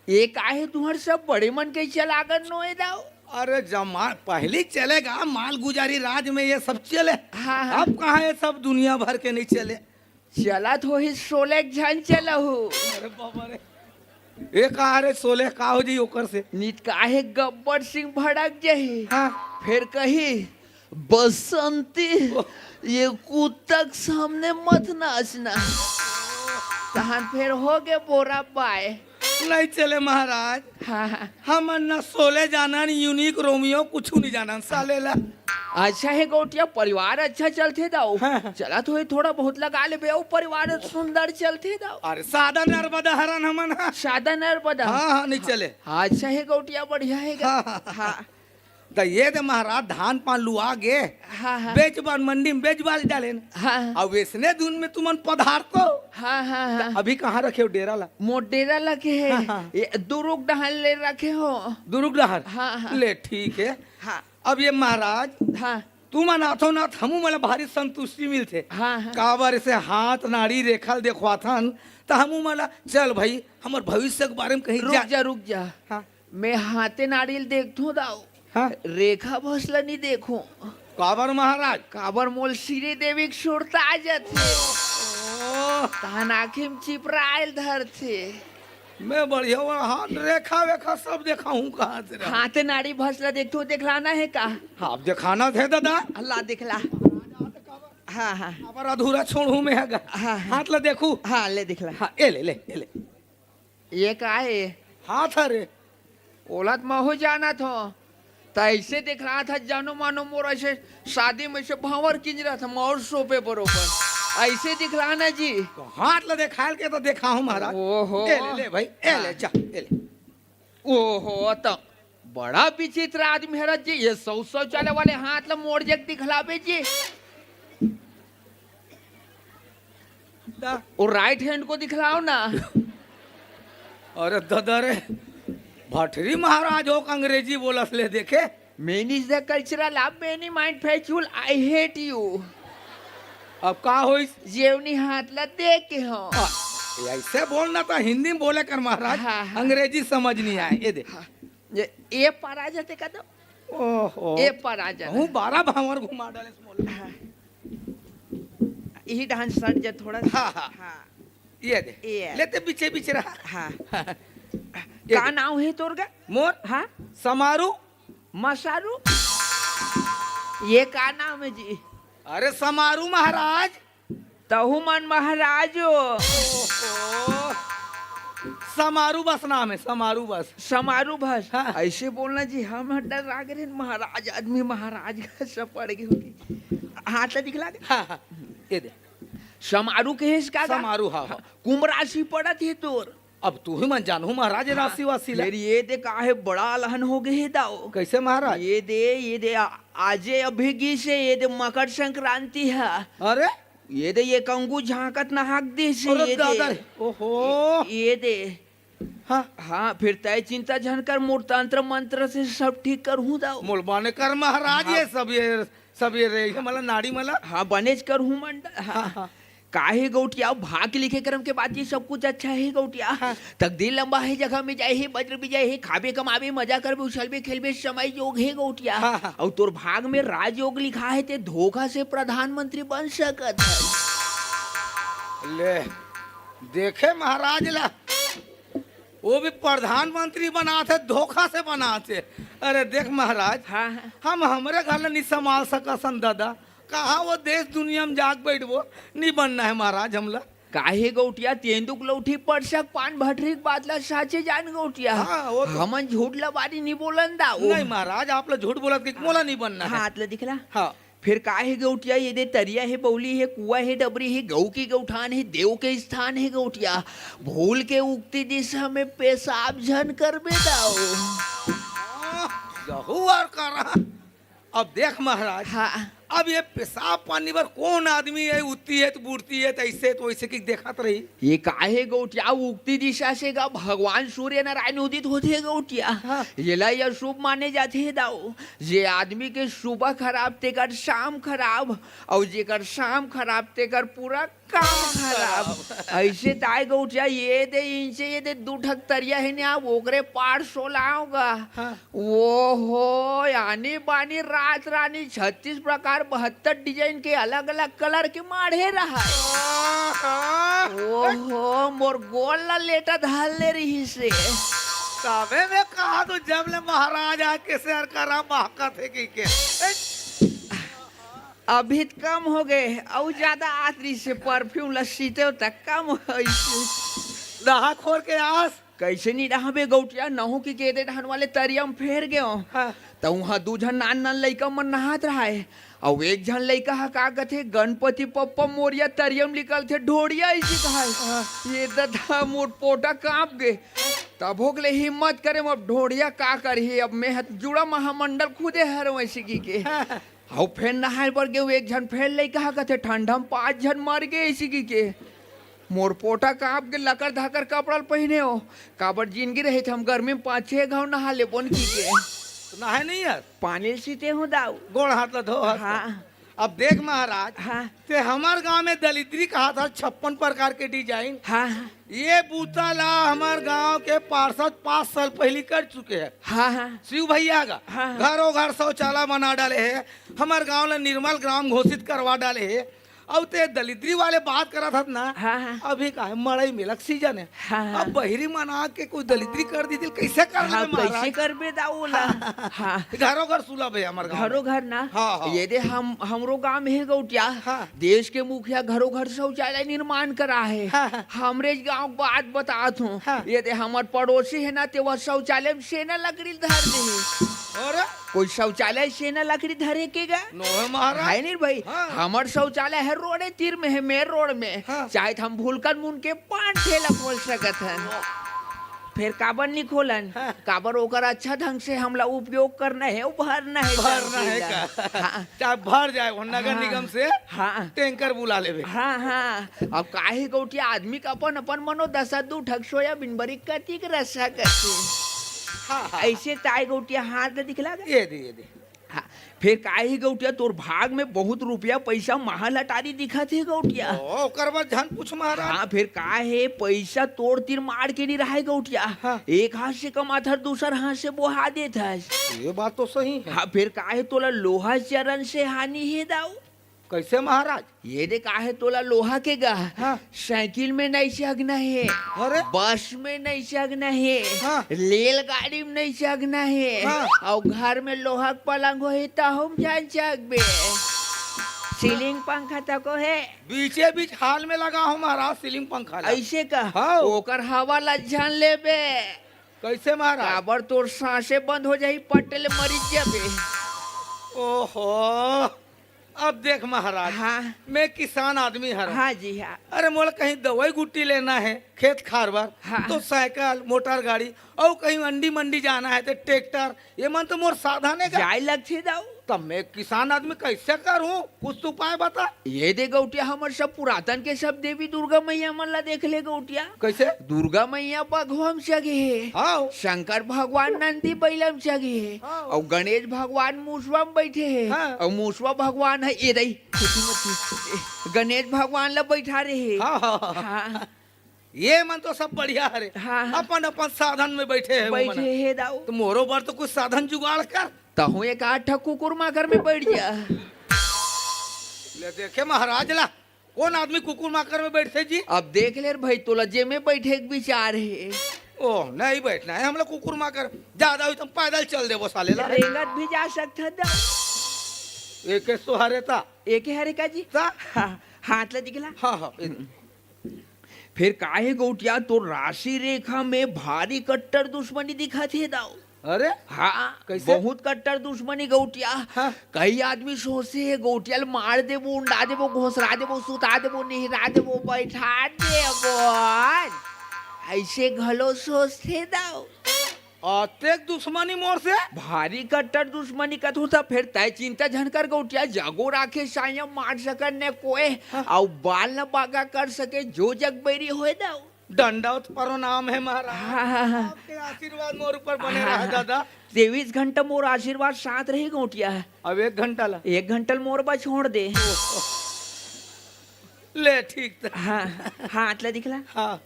ये काहे तुहर सब बड़े मन के चलागन नोए दाऊ? अरे जमा पहली चलेगा, माल गुजारी राज में ये सब चले। हाँ, हाँ। अब कहाँ ये सब दुनिया भर के नहीं चले? चलत होही सोले के झन चलहू। अरे बाबा रे। ए का रे सोले का हो जी ओकर से? नित काहे गब्बर सिंह भड़क जही। हाँ। फिर कही, "बसंती, ओह। ये कुत्ता के सामने मत नाचना।" तहन फिर हो गे बोरा बाय। नहीं चले महाराज। हाँ, हाँ। हमन न सोले जानन, यूनिक रोमियो कुछु नहीं जानन साले ला। अच्छा हे गौटिया, परिवार अच्छा चलथे दाऊ। हाँ, हाँ। चलत होही थोड़ा बहुत लगा लेबे, अउ परिवार सुंदर चलथे दाऊ। अरे सादा नर्मदा हरन हमन, हाँ। सादा नर्मदा। हाँ, हाँ, नहीं चले। अच्छा हे गौटिया, बढ़िया हे गा। हाँ, हाँ, हाँ। हाँ। त ये दे महाराज, धान पान लुआ गे, हाँ, हाँ। बेच बान मंडी में बेच बाच डालेन। हाँ, हाँ। अब इसने धुन में तुमन पधार तो। हाँ, हाँ, त हाँ। अभी कहाँ रखे हो डेरा ला? मोर डेरा ला के हे। हाँ, हाँ। ये दुरुग डहर ले रखे हो। दुरुग डहर? हाँ, हाँ। ले ठीक हे। हाँ। अब ये महाराज, हाँ। तुमन आथो ना त हमू मन ला भारी संतुष्टि मिलथे। हाँ, हाँ। काबर से हाथ नाड़ी रेखा ल देखवाथन त हमू मन ला, चल भाई, हमर भविष्य के बारे में कहीं रुक जा। जा, रुक जा। हाँ। मैं हाथे नाड़ी ल देखथों दाऊ। हाँ। रेखा भस ल नी देखों। काबर महाराज? काबर मोल श्रीदेवी के सुरता आ जाथे। ओह। तहन आँखी में चिपरायल धरथे। मैं बढ़िया हुआ हाथ रेखा वेखा सब देखा हूँ कहाँ से रहा। हाथे नाड़ी भस ल देखथों, देखलाना हे का? हाँ, अब देखाना थे दादा। अल्लाह देखला। हाँ, हाँ। काबर अधूरा छोड़ू मैं हगा। हाँ, हाँ। हाथ ल देखू। हाँ, ले देखला। हाँ, ए ले, ले, ए ले। ये का हे? हाथ हरे। ओला त महू जानत हों। त ऐसे दिखलात हे, जानो मानो मोर ऐसे शादी में से भांवर किंजरत हे, मोर सोपे बरोबर। ऐसे दिखला ना जी। तो हाथ ला देखायल के तो देखा हूँ महाराज। ओहो। ए ले, ले भाई, ए ले, हाँ। जा, ए ले। ओहो, त बड़ा विचित्र आदमी हरत जी, ये सौ सौ चले वाले हाथ ला मोड़ जग दिखलाबे जी। दा। वो राइट हैंड को दिखलाओ ना। अरे दादा रे, भटरी महाराज हो, अंग्रेजी बोलत ले देखे। Man is the cultural of many mind factual, I hate you। अब का होइस? जेवनी हाथ ला देख के हो। आ, ऐसे बोलना तो हिंदी में बोले कर महाराज, हाँ, हाँ। अंग्रेजी समझ नहीं आए। ये दे। हाँ। ये, ये पार आ जाते का तो? ओहो। ये पार आ जाता। हूँ बारह भांवर घुमा डाले बोल। हाँ। यही डहन सट जा थोड़ा सा। हाँ, हाँ। हाँ। ये दे। ये। लेते पीछे पीछे रहा। हाँ। ये का दे। नाव हे तोर गा? मोर? हाँ। समारू मसारू? ये का नाम है जी? अरे समारू महाराज। तहू मन महाराज हो। ओहो। समारू बस नाम है, समारू बस। समारू बस? हाँ। ऐसे बोलना जी, हम डर लाग रहे महाराज, आदमी महाराज का सब पड़ गए होंगे। हाथ ला दिखला के? हाँ, हाँ, ये दे। समारू के हेस का गा? समारू, हाँ, हाँ। कुंभ राशि पड़त हे तोर। अब तू ही मन जानहू महाराज, हाँ, राशि वासी ला। फिर ये दे का हे, बड़ा अलहन हो गए हे दाऊ। कैसे महाराज? ये दे, ये दे, आ-, आजे अभी गिस हे, ये दे मकर संक्रांति है। अरे? ये दे, ये कंगू झांकत नहाक दिस हे, अरे ये दे। दादा, ओहो। ये दे। हाँ। हाँ, फिर तय चिंता झन कर, मोर तंत्र मंत्र से सब ठीक करहूँ दाऊ। मोल बने कर महाराज, हाँ। ये सब, ये सब, ये रे, ये मला नाड़ी मला। हाँ, बनेच करहूँ मंडल। हाँ। हाँ, हाँ। काहे गौटिया, भाग लिखे करम के बाद ये सब कुछ अच्छा है गौटिया। हाँ। तकदीर लंबा है, जगह में जाए है, वज्र भी जाए है, खाबे कमाबे, मजा करबे, उछलबे खेलबे, समय योग है गौटिया। हाँ, हाँ। और तोर भाग में राजयोग लिखा है, ते धोखा से प्रधानमंत्री बन सकत है। ले, देखे महाराज ला, वो भी प्रधानमंत्री बनात हे, धोखा से बनात हे। अरे देख महाराज, हाँ, हाँ। हम हमरे घर ला नहीं संभाल सकत हन दादा, कहाँ वो देश दुनिया में जाके बैठबो, नहीं बनना है महाराज हमला। काहे गौटिया, तेंदुक लौठी परसक पान भटरी के बात ला साचे जान गौटिया। हाँ, वो तो हमन झूठ लबारी नहीं बोलन दाऊ। नहीं महाराज, आप ला झूठ बोलत के मोला नहीं बनना है। हाथ ला दिखला। हाँ। फिर का हे गौटिया, ये दे तरिया हे, बौली हे, कुआ हे, डबरी हे, गऊ के गौठान हे, देव के स्थान हे गौटिया। भूल के उगती दिशा में पेशाब झन करबे दाऊ। गहू और करा। अब देख महाराज, हाँ। अब ये पेशाब पानी बर कौन आदमी है, उत्ती है तो बुढ़ती है, तो ऐसे तो वैसे की देखत रही। ये काहे गौटिया, उगती दिशा से गा भगवान सूर्य नारायण उदित होथे गौटिया। हाँ। येला अशुभ माने जाथे दाऊ। जे आदमी के सुबह खराब, तेकर शाम खराब, अउ जेकर शाम खराब, तेकर पूरा काम खराब। ऐसे ताय गौटिया, ये दे इंचे, ये दे दू ठक तरिया हे ने, अब ओकरे पार सोलाव गा। हाँ। वो हो, आनी बानी रात रानी, छत्तीस प्रकार, बहत्तर design के अलग-अलग colour के माढ़े रहा। आहा। वो हो, मोर गोल ला लेटा धर ले रही से। तबे मैं कहा तो जब ले महाराज आके शेर करा महकत हे कि के। अभी त कम हो गए, अउ ज्यादा आत रही से perfume ला सीते हो त कम होइस। नहा खोर के आस। कैसे नहीं रहबे गौटिया, नहू की केदे डहन वाले तरिया म फेर गयो। हाँ। त उहाँ दू झन नान नान लइका मन नहात रहाय। अउ एक झन लइका ह का कथे, "गणपति पप्पा मोरिया तरिया म निकलथे, ढोड़िया," इसी कहाय। हाँ। ये ददा मोर पोटा कांप गे। तभो के ले हिम्मत करे, अब ढोड़िया का करही, अब मैं ह जुड़ा महामंडल खुदे हरवं इसी की के। हाँ। अउ फेर नहाय बर गेंव, एक झन फेर लइका ह कथे, "ठंडा म पांच झन मर गे," इसी की के। मोर पोटा कांप के लकर धाकर कपड़ा ल पहिने हो, काबर जिनगी रही त हम गर्मी म पांच छह घाव नहा लेबोन की के। तो नहाय नहीं यार? पानी ल सीते हो दाऊ। गोड़ हाथ ला धो हाथ ला। हाँ। अब देख महाराज, हाँ। ते हमर गांव में दलिद्री कहा था, छप्पन प्रकार के design। हाँ, हाँ। ये बूता ला हमर गांव के पार्षद पाँच साल पहिली कर चुके हैं। हाँ, हाँ। शिव भैया का हाँ, हाँ। घरों घर शौचालय बना डाले हे, हमर गांव ला निर्मल ग्राम घोषित करवा डाले हे। अउ ते दलिद्री वाले बात करत हस ना, हाँ, हाँ। अभी का हे, मड़ई मेला के season हे। हाँ, हाँ। अब बहिरी मन आके कोई दलिद्री कर दी, कैसे कर हाँ, लेबे महाराज? कैसे करबे दाऊ ला? हाँ, हाँ। हाँ। घरों घर सुलभ हे हमर गांव में। घरों घर ना? हाँ, हाँ। ये दे हम, हमरो गांव में हे गौटिया। हाँ। देश के मुखिया घरों घर शौचालय निर्माण करा हे। हाँ, हाँ। हमरे गांव के बात बतात हूँ। हाँ। ये दे हमर पड़ोसी हे ना, ते वह शौचालय में सेना लकड़ी धर दे हे। और? कोई शौचालय सेना लकड़ी धरे के गा? नोहे महाराज। है नहीं भाई? हाँ। हमर शौचालय हे रोडे तीर में हे, main road में। हाँ। चाहे त हम भूलकर मुन के पान ठेला खोल सकत हन। वाह। फेर काबर नहीं खोलन? हाँ। काबर ओकर अच्छा ढंग से हमला उपयोग करना हे, भरना हे भरना टंकी हे ला। का? हाँ। चाहे भर जाए, वो नगर हाँ। निगम से हाँ। टैंकर बुला लेबे। हाँ, हाँ। अब काहे गौटिया आदमी का अपन, अपन मनोदशा दू ठक सोयाबीन बरी कतिक रस सकत हे। हाँ, हाँ। ऐसे ताय गौटिया हाथ ला दिखला दे। ये दे, ये दे। हाँ, फेर काहे गौटिया तोर भाग में बहुत रुपया पैसा महल अटारी दिखत हे गौटिया। ओ, ओकर बर झन पूछ महाराज। हाँ, फेर का हे पैसा तोर तीर मार के नहीं रहाय गौटिया। हाँ। एक हाथ से कमाथस, दूसर हाथ से बोहा देथस। ये बात तो सही हे। हाँ, फेर का हे तोला लोहा चरण से हानि हे दाऊ। कइसे महाराज? ये दे, काहे तोला लोहा के गा? हाँ। साइकिल में नइ चघना हे, अरे? बस में नइ चघना हे, हाँ। रेलगाड़ी में नइ चघना हे, हाँ। अउ घर में लोहा के पलंग होही, तहू म झन चघबे। सीलिंग पंखा तको हे। बीचे बीच हाल में लगा हूँ महाराज, सीलिंग पंखा ला। अइसे का? हाँ। ओकर हवा ला झन लेबे। कइसे महाराज? काबर तोर सांसे बंद हो जाही, पट ले मरिच जाबे। ओहो, अब देख महाराज, हाँ। मैं किसान आदमी हरँव। हाँ जी, हाँ। अरे, मोला कहीं दवई गुट्टी लेना हे खेत खार बर, हाँ। तो साइकिल, मोटर गाड़ी, अउ कहीं अंडी मंडी जाना हे तो ट्रैक्टर, ये मन तो मोर साधन हे गा। जाए लगथे दाऊ। तब मैं किसान आदमी कइसे करहूँ? कुछ तो उपाय बता। ये दे गौटिया, हमर सब पुरातन के सब देवी दुर्गा मैया मन ला देख ले गौटिया। कइसे? दुर्गा मैया बघवा म चघे हे। हाँ। शंकर भगवान नंदी बइला म चघे हे। हाँ। अउ गणेश भगवान मुसवा म बइठे हे। हाँ। अउ मुसवा भगवान हे, ए दई, गणेश भगवान ला बइठारे हे। हाँ, हाँ, हाँ। हाँ। ये मन तो सब बढ़िया हरे। हाँ, हाँ। अपन अपन साधन में बइठे हे वो मन। बइठे हे दाऊ। तो मोरो बर तो कुछ साधन जुगाड़ कर। तहूँ एक आध ठा कुकुर माकर में बइठ जा। ले देखे महाराज ला, कोन आदमी कुकुर माकर में बइठथे जी? अब देख ले रे भई, तोला जे में बइठे के विचार हे। ओह, नइ बइठना हे हमला कुकुर माकर। जादा होही त हम पैदल चल देबो साले ला। रेंगत भी जा सकथस दाऊ। एके सो हरे ता। एके हरे का जी? ता? हाँ, हाथ ला दिखला। हाँ, हाँ, ए- फेर काहे गौटिया, तोर राशि रेखा में भारी कट्टर दुश्मनी दिखत हे दाऊ। अरे, हाँ, कइसे? बहुत कट्टर दुश्मनी गौटिया। हाँ। कई आदमी सोचथे हे गौटिया ल मार देबो, उंडा देबो, घोसरा देबो, सुता देबो, निहरा देबो, बइठा देबो। अइसे घलो सोचथे दाऊ। अतेक दुश्मनी मोर से? भारी कट्टर दुश्मनी कथों त फेर तैं चिंता झन कर गौटिया, जगो राखे साया मार सकन ने कोय, हाँ। अउ बाल न बांका कर सके जो जग बैरी होय दाऊ। दंडवत प्रणाम हे महाराज। हाँ, हाँ, हाँ। आपके आशीर्वाद मोर ऊपर बने हाँ, रहे हाँ। दादा। तेईस घंटा मोर आशीर्वाद साथ रही गौटिया। अब एक घंटा ला। एक घंटा ल मोर बर छोड़ दे। ले ठीक त। हाँ, हाथ ला दिखला। हाँ।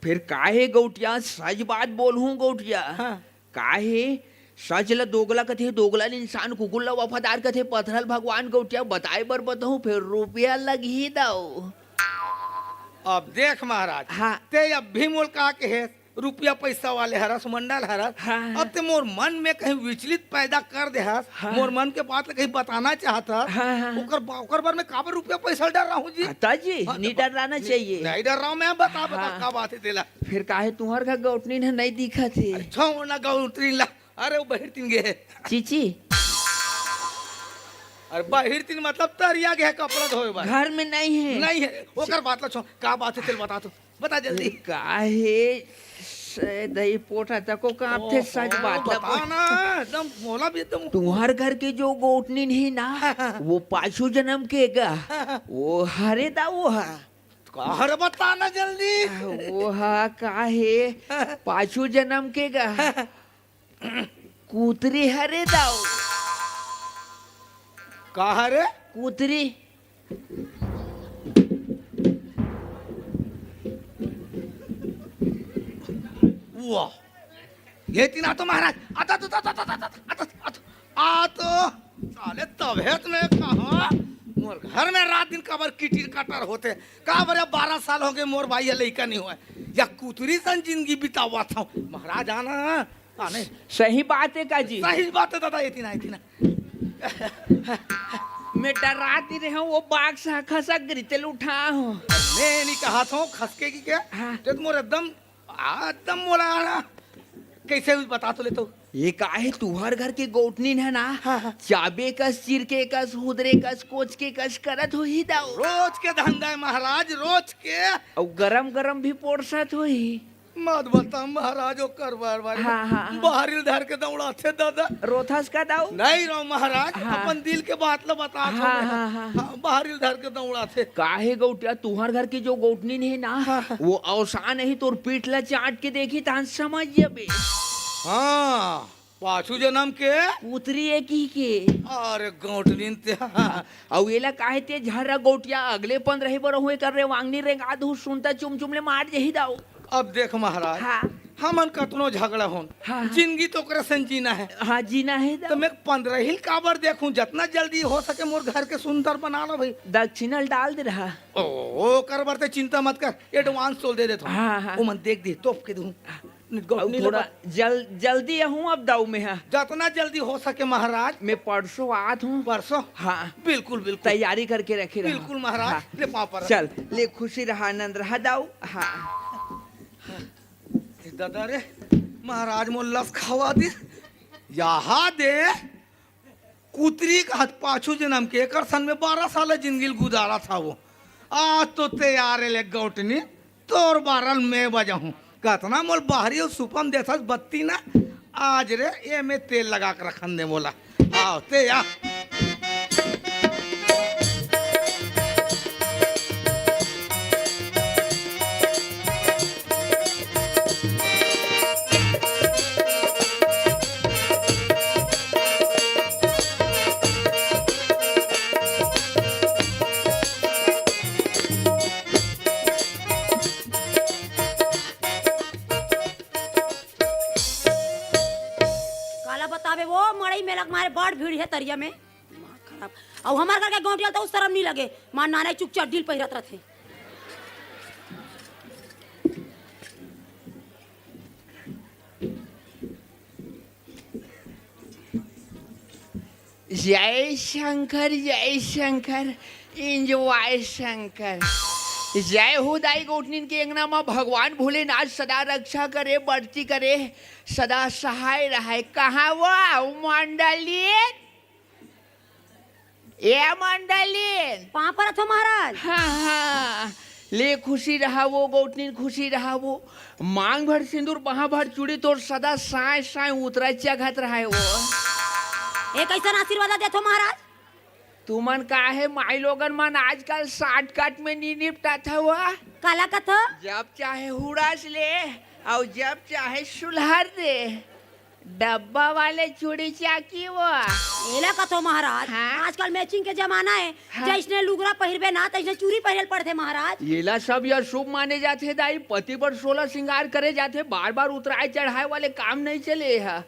फेर काहे गौटिया, सच बात बोलहूँ गौटिया। हाँ। काहे, सच ल दोगला कथे, दोगला ल इंसान, कुकुर ल वफादार कथे, पथरा ल भगवान गौटिया, बताए बर बताहूँ, फेर रुपया लगही दाऊ। अब देख महाराज, हाँ। तैं अब भी मोला का कहे, रुपया पैसा वाले हरस, मंडल हरस, हाँ। अब तैं मोर मन में कहीं विचलित पैदा कर दे हस, हाँ। मोर मन के बात ल कहीं बताना चाहत हस, हाँ, हाँ। ओकर बा-, ओकर बर में काबर रुपया पैसा डर्राहूँ जी? हाँ, त जी, हाँ, नइ डर्राना चाहिए। नइ डर्राहूँ मैं, बता, बता, हाँ। का बात हे तेला? फेर काहे तुँहर घर गौटनीन ह नइ दिखत हे? अरे छोड़ ना गौटनीन ला, अरे वो बहिर तीन गे हे। चीची? अरे बहिर तीन मतलब तरिया गे हे कपड़ा धोए बर। घर में नइ हे। नइ हे, ओकर बात ला छोड़, का बात हे तेला बता तो, बता जल्दी। काहे से दही पोटा तको कांपथे, ओहो, सच बात ला बता बोल। ना, एकदम मोला भी एकदम तुँहर घर के जो गौटनीन हे ना, हाँ, हाँ। वो पाछू जनम के गा, हाँ, हाँ। वो हरे दाऊ हा। का हरे बता ना जल्दी। वो हा का हे, पाछू जनम के गा। कुतरी हरे दाऊ। का हरे? कुतरी। वाह। ये तीन आ तो महाराज, आ तो, आ तो, आ तो, आ तो, आ तो, आ तो, आ तो, साले तभे त मैं कहा, मोर घर में रात दिन काबर किटिर कटर होथे, काबर अब बारह साल हो गे मोर भाई ह लइका नइ होय, या कुतरी सन जिंदगी बितावत हूँ। महाराज आना, आने। सही बात हे का जी? सही बात हे दादा, ये तीन आ, ये तीन आ। मैं डर्रात नइ रहेंव, वो बाघ से खसक गिरी तेला उठाहूँ। मैं नइ कहत हूँ खसके कि के, हाँ। ते तो मोर एकदम आ, एकदम मोला आना। कइसे हुई बता तो ले तो। ये काहे तुँहर घर के गौटनीन ह ना, हाँ, हाँ। चाबे कस, चिरके कस, हुदरे कस, कोचके कस करत होही दाऊ। रोज के धंधा हे महाराज, रोज के। अउ गरम गरम भी पोरसत होही। मत बता महाराज, ओकर बार बार हाँ, हाँ, हाँ। बाहरी ल धर के दौड़ाथे दादा। रोथस का दाऊ? नइ रोंव महाराज, हाँ। अपन दिल के बात ला बतात हूँ हाँ, मैं। हाँ, हाँ। हाँ, बाहरी ल धर के दौड़ाथे। काहे गौटिया, तुँहर घर के जो गौटनीन हे ना, हाँ, हाँ। वो अवसान हे, तोर पीठ ला चाट के देखही, तहन समझ जबे। हाँ, पाछू जनम के कुतरी ए की के। अरे गौटनीन ते, हाँ। अउ एला काहे ते झर्रा गौटिया, अगले पंद्रह बरस होय कर रे, वांगनी रेंगा दू, सुनता चुम चुम ले मार जही दाऊ। अब देख महाराज, हाँ। हमन कतनो झगड़ा होन, हाँ, हाँ। जिंदगी तो ओकरे संग जीना हे। हाँ, जीना हे तो दाऊ। मैं पंद्रह ही काबर देखूं, जतना जल्दी हो सके मोर घर के सुंदर बना लो भाई। दक्षिणा ल डाल दे रहा। ओ, ओकर बर ते चिंता मत कर, एडवांस तोल दे देथों। हाँ, हाँ। ओमन देख दी, तोप के दूं। अउ गोठनी ल थोड़ा बत- जल-, जल्दी आहूं अब दाऊ मैं हा। जतना जल्दी हो सके महाराज। मैं परसों आत हूँ। परसों? हाँ। बिल्कुल, बिल्कुल। तैयारी करके रखे रहा। बिल्कुल महाराज, हाँ। ले पाँव पर। चल, ले खुशी रहा, आनंद रहा दाऊ। हाँ। ए दादा रे, महाराज मोला लस खवा दे। यहाँ दे, कुतरी का हाथ पाछू जनम के, एकर सन में बारह साल जिंदगी ल गुजारत हवं। आज तो तैयार हे ले गौटनी, तोर बारह ल मैं बजाहूं। कतना मोला बाहरी अउ सुपम देथस बत्ती ना, आज रे, ए में तेल लगा के रखन दे मोला। आव, ते आ। काला बताबे वो, मड़ई मेला के मारे बड़ भीड़ हे तरिया में। दिमाग खराब। अउ हमर घर के गौंटिया ल तो शरम नहीं लगे, मार नाना चुक चड्डी ल पहिरत रथे। जय शंकर, जय शंकर, एंजॉय शंकर। जय हो दाई गौटनिन के अंगना म भगवान भोलेनाथ सदा रक्षा करे, बढ़ती करे, सदा सहाय रहे। कहाँ वो मंडली? ए मंडली। पाँव परत हो महाराज। हाँ, हाँ। ले खुशी रहा वो, गौटनिन खुशी रहा वो। मांग भर सिंदूर, बाह भर चूड़ी, तोर सदा साय साय उतरा चघत रहे वो। ए कइसन आशीर्वाद देथो महाराज? तुमन काहे माई लोगन मन आजकल शॉर्टकट में नी निपटत हव? काला कथो? जब चाहे हुड़स ले, अउ जब चाहे सुलहर दे। डब्बा वाले चूड़ी चाकी वो। एला कथो महाराज, हाँ? आजकल मैचिंग के जमाना हे, हाँ। जइसने लुगरा पहिरबे ना, तइसने चूड़ी पहिरे ल पड़थे महाराज। एला सब यह शुभ माने जाथे दाई, पति बर सोलह श्रृंगार करे जाथे, बार बार उतराय चढ़ाय वाले काम नहीं चले ह।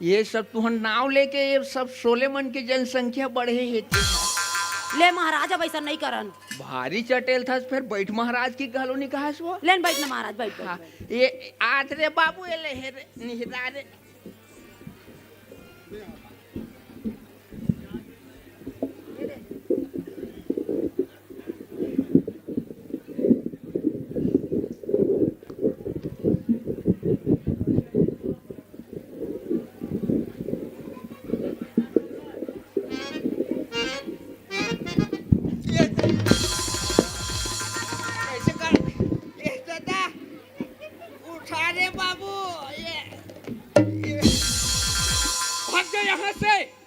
ये सब तुहन नाव लेके ये सब सोले मन के जनसंख्या बढ़े हे ते ह। ले महाराज, अब अइसन नहीं करन। भारी चटेल थस, फेर बइठ महाराज की घलो नहीं कहस वो। लेन बइठ ना महाराज, बइठ, बइठ, हाँ, बइठ। ये आत रे बाबू, ये ले हे रे, निहरा रे। कैसे कर? ए दादा, उठा रे बाबू, ये, ये। भाग जा यहाँ से।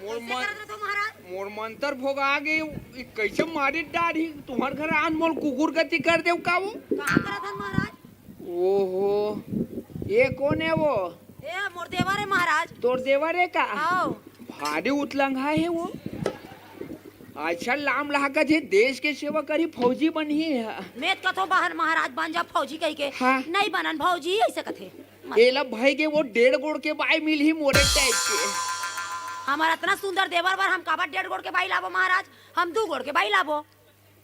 मोर कैसे मन-, करत हो महाराज? मोर मंतर भोगा गे, ई कैसे मारी डारही? तुम्हर घर आन मोल कुकुर गति कर देव का वो? कहाँ करत हन महाराज? ओहो, ये कोन हे वो? ए, मोर देवर हे महाराज। तोर देवर हे का? हव। भारी उतलंघा हे वो। अच्छा, लाम लागत हे, देश के सेवा करही, फौजी बनही। मैं कथो बहन महाराज बन जा फौजी कहिके। हाँ। नहीं बनन भौजी, अइसे कथे। मत। एला भई गे वो डेढ़ गोड़ के बाई मिलही मोरे टाइप के। हमर अतना सुंदर देवर बर हम काबर डेढ़ गोड़ के बाई लाबो महाराज? हम दू गोड़ के बाई लाबो।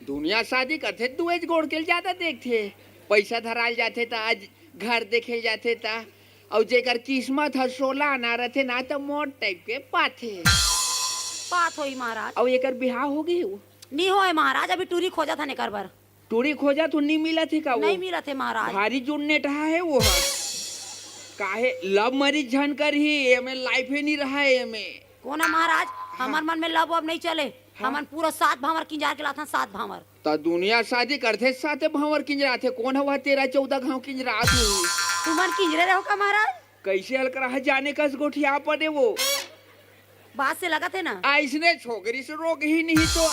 दुनिया शादी करथे, दुएच गोड़ के ल जादा देखथे। पइसा धराल जाथे त, आज घर देखे ल जाथे त, अउ जेकर किस्मत ह सोला आना रथे ना, त मोर टाइप के पाथे। पात होही महाराज। अउ एकर बिहाव हो गे हे वो? नी होय महाराज, अभी टूरी खोजत हन एकर बर। टूरी खोजत हो, नी मिलत हे का वो? नहीं मिलत हे महाराज। भारी जुन्नेटहा हे वो ह। काहे love marriage झन करही, एमे life ए नी रहा एमे। कोन हे महाराज, हाँ। हमर मन में love वब नहीं चले। हाँ। हमन पूरा सात भांवर किंजार के लाथन, सात भांवर। त दुनिया शादी करथे, साते भांवर किंजराथे। कोन हवा तेरह चौदह घांव किंजरात होही? तुमन किंजरे रहो का महाराज? कैसे हलकरा जाने कस गोठिया पड़े वो। बात से लगत हे ना। अइसने छोकरी से रोग ही नहीं तो।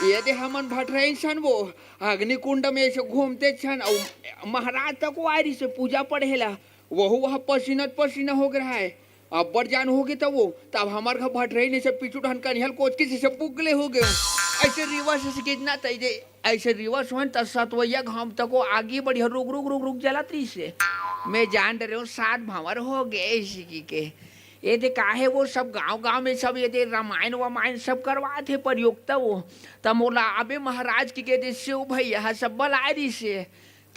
ये दे हमन भटरइन सन वो अग्निकुंड में ऐसे घूमते छन, अउ महाराज तक वारी से पूजा पढ़ेला, वहू वह पसीनत पसीना हो गे रहा हे। अब्बड़ जान हो गे त वो, तब हमर घर भटरइन ऐसे पीछू ढन कनिहल कोचकी से, से पुगले हो गे। ऐसे रिवर्स से कितना तई दे, ऐसे रिवर्स होन त सतवैया घाम तको आगी बढ़िया रुक, रुक, रुक, रुक जलत रहिसे। मैं जान डरे हूँ, सात भांवर हो गए इसी की के। ये दे काहे वो सब गांव-गांव में सब ये दे रामायण वामायण सब करवात हे प्रयोक्ता वो। त मोला आबे महाराज की के दे शिव भैया ह सब बलाए रहिसे।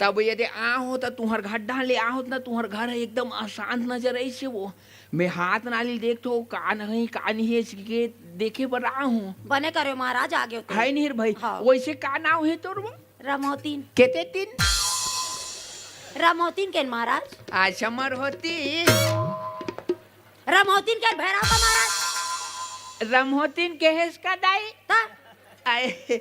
तब ये दे आहो त तुहर घर डाले आहो त ना तुहर घर एकदम अशांत नजर आइसे वो। मैं हाथ नाली देखथो, का नहीं, का नहीं है, इसके देखे बर आहूँ। बने करो महाराज, आ गयो तो। हाय नहीं रे भाई, हाँ। वैसे का नाव है तोर वो? रमौतीन। केते तीन? रमौतीन के महाराज। अच्छा, मरहोतीन। रमौतीन के भैरव का महाराज। रमहोतीन के हेस का दाई? ता? आए,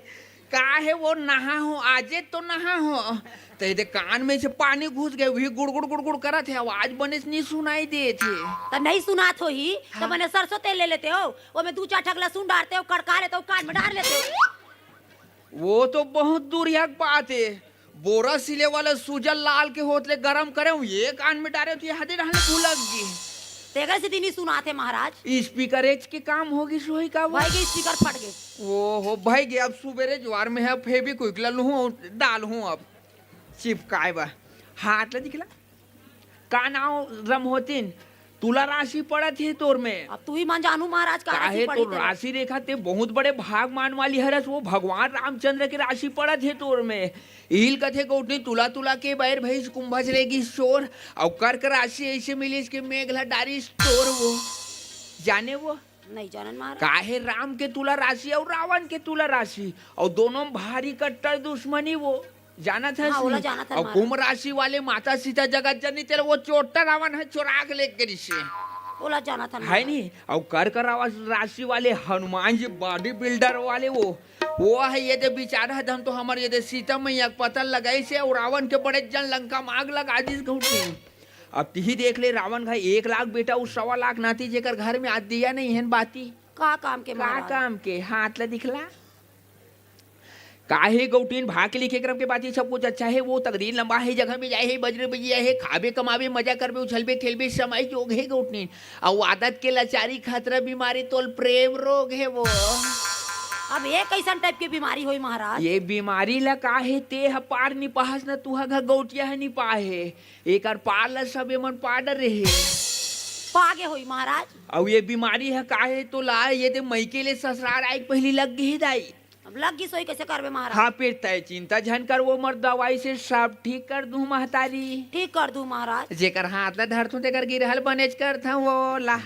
का हे वो नहा हो, आजे तो नहा हो। त एदे कान में से पानी घुस गए, वही गुड़ गुड़ गुड़ गुड़ करत हे, आवाज बने से नहीं सुनाई देत हे। त नहीं सुनात होही, त हाँ। बने सरसों तेल ले लेते हो, ओमे दू चार ठक लहसुन डारते हो, कड़का लेते हो, कान में डार लेते हो। वो तो बहुत दूरिया के बात हे। बोरा सिले वाला सूजल लाल के होत ले गरम करे हूँ, ये कान में डारे तो ये हदे रहने भुलक गई। तेकर से नहीं सुनात हे महाराज। स्पीकर एच के काम होगी सोई का वो? भाई के स्पीकर फट गए। ओहो, भाई गे, अब सुबेरे ज्वार में है, फेविक्विक ला लूहूँ, डालहूँ अब। चिपकाए बा। हाथ ला दिखला। का नाव रमहोतिन? तुला राशि पड़त हे तोर में। अब तू ही मन जानू महाराज, का राशि काहे पड़ी तोर तेला। राशि रेखा ते बहुत बड़े भागमान वाली हरस, वो भगवान रामचंद्र के राशि पड़त हे तोर में। इहिल कथे गौटनी तुला तुला के बैर भैंस कुंभज रेगी शोर, अउ कर्क राशि ऐसे मिलिस के मेघ ला डारिस तोर वो। जाने वो? नहीं जानन महाराज। काहे राम के तुला राशि अउ रावण के तुला राशि, अउ दोनों में भारी कट्टर दुश्मनी वो। जानत हस हाँ, ओला नहीं? जानत हन अउ महाराज। कुंभ राशि वाले माता सीता जगत जननी तेला वो चोट्टा रावण ह चोरा के लेके गिरिस हे। ओला जानत हन है महाराज। नहीं? अउ कर्क रावण राशि वाले हनुमान जी बॉडी बिल्डर वाले वो, वो है ये दे बिचारा धन तो हमर ये दे सीता मैया के पता लगाइस हे अउ रावण के बड़े जन लंका में आग लगा दिस गौटनी। अब तिही देख ले रावण का एक लाख बेटा अउ सवा लाख नाती जेकर घर में आज दिया नहीं है बाती। का काम के का महाराज? काम के हाथ ला दिखला। काहे गौटीन भाग के लिखे करम के बात, ये सब कुछ अच्छा है, वो तकदीर लंबा है, जगह में जाए है, बजरे बजिया है, खाबे कमाबे, मजा करबे, उछलबे, खेलबे, समय जोग है गौटीन। अउ आदत के लाचारी, खतरा, बीमारी, तोल प्रेम रोग है वो। अब ये कैसन टाइप के बीमारी होई महाराज? ये बीमारी ला काहे ते ह पार नि पाहस न तुहा घर गौटिया ह नि पाहे। एकर पार ला सबे मन पार डरे हे। पागे होई महाराज। अउ ये बीमारी ह काहे तोला ये दे मइके ले ससुरार आए के पहिली लग गे हे दाई। अब लग गिस होई, कैसे करबे महाराज? हाँ, फिर तय चिंता झन कर, वो मर दवाई से सब ठीक कर दूं महतारी। ठीक कर दूं महाराज। जेकर हाथ ला धरथूं तेकर गिरहल बनेच करथंव वो ला।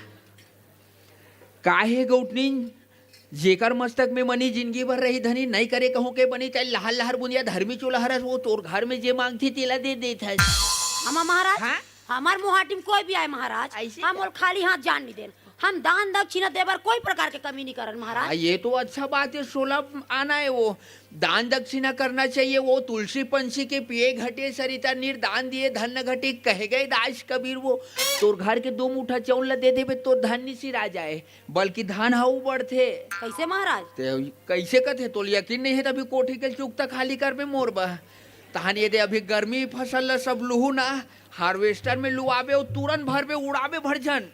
काहे गौटनिन, जेकर मस्तक में मनी जिंदगी भर रही धनी, नहीं करे कहूं के बनी, चाहे लहर लहर बुंदिया धर्मी चोला हरस, वो तोर घर में जे मांगथे तेला दे देत हस। हमा महाराज, हाँ? हमार मुहाटी में कोई भी आए महाराज, ऐसे हम का? ओल खाली हाथ जान नहीं देन। हम दान दक्षिणा देबर कोई प्रकार के कमी नहीं करन महाराज। हाँ, ये तो अच्छा बात है, सोलह आना है वो। दान दक्षिणा करना चाहिए, वो तुलसी पंछी के पिए घटे सरिता निर्दान दिए धन्य घटे कह गए दास कबीर वो। तोर घर के दो मुठा चाउर ला दे देबे तो धन्य सिरा जाए, बल्कि धन हा बढ़थे। कैसे महाराज? ते कैसे कथे तोल यकीन नहीं है, तभी कोठी के चुकता खाली करबे मोर बा। तहन ये दे अभी गर्मी फसल ला सब लुहू ना, हार्वेस्टर में लुआबे अउ तुरंत भरबे, उड़ाबे भर झन।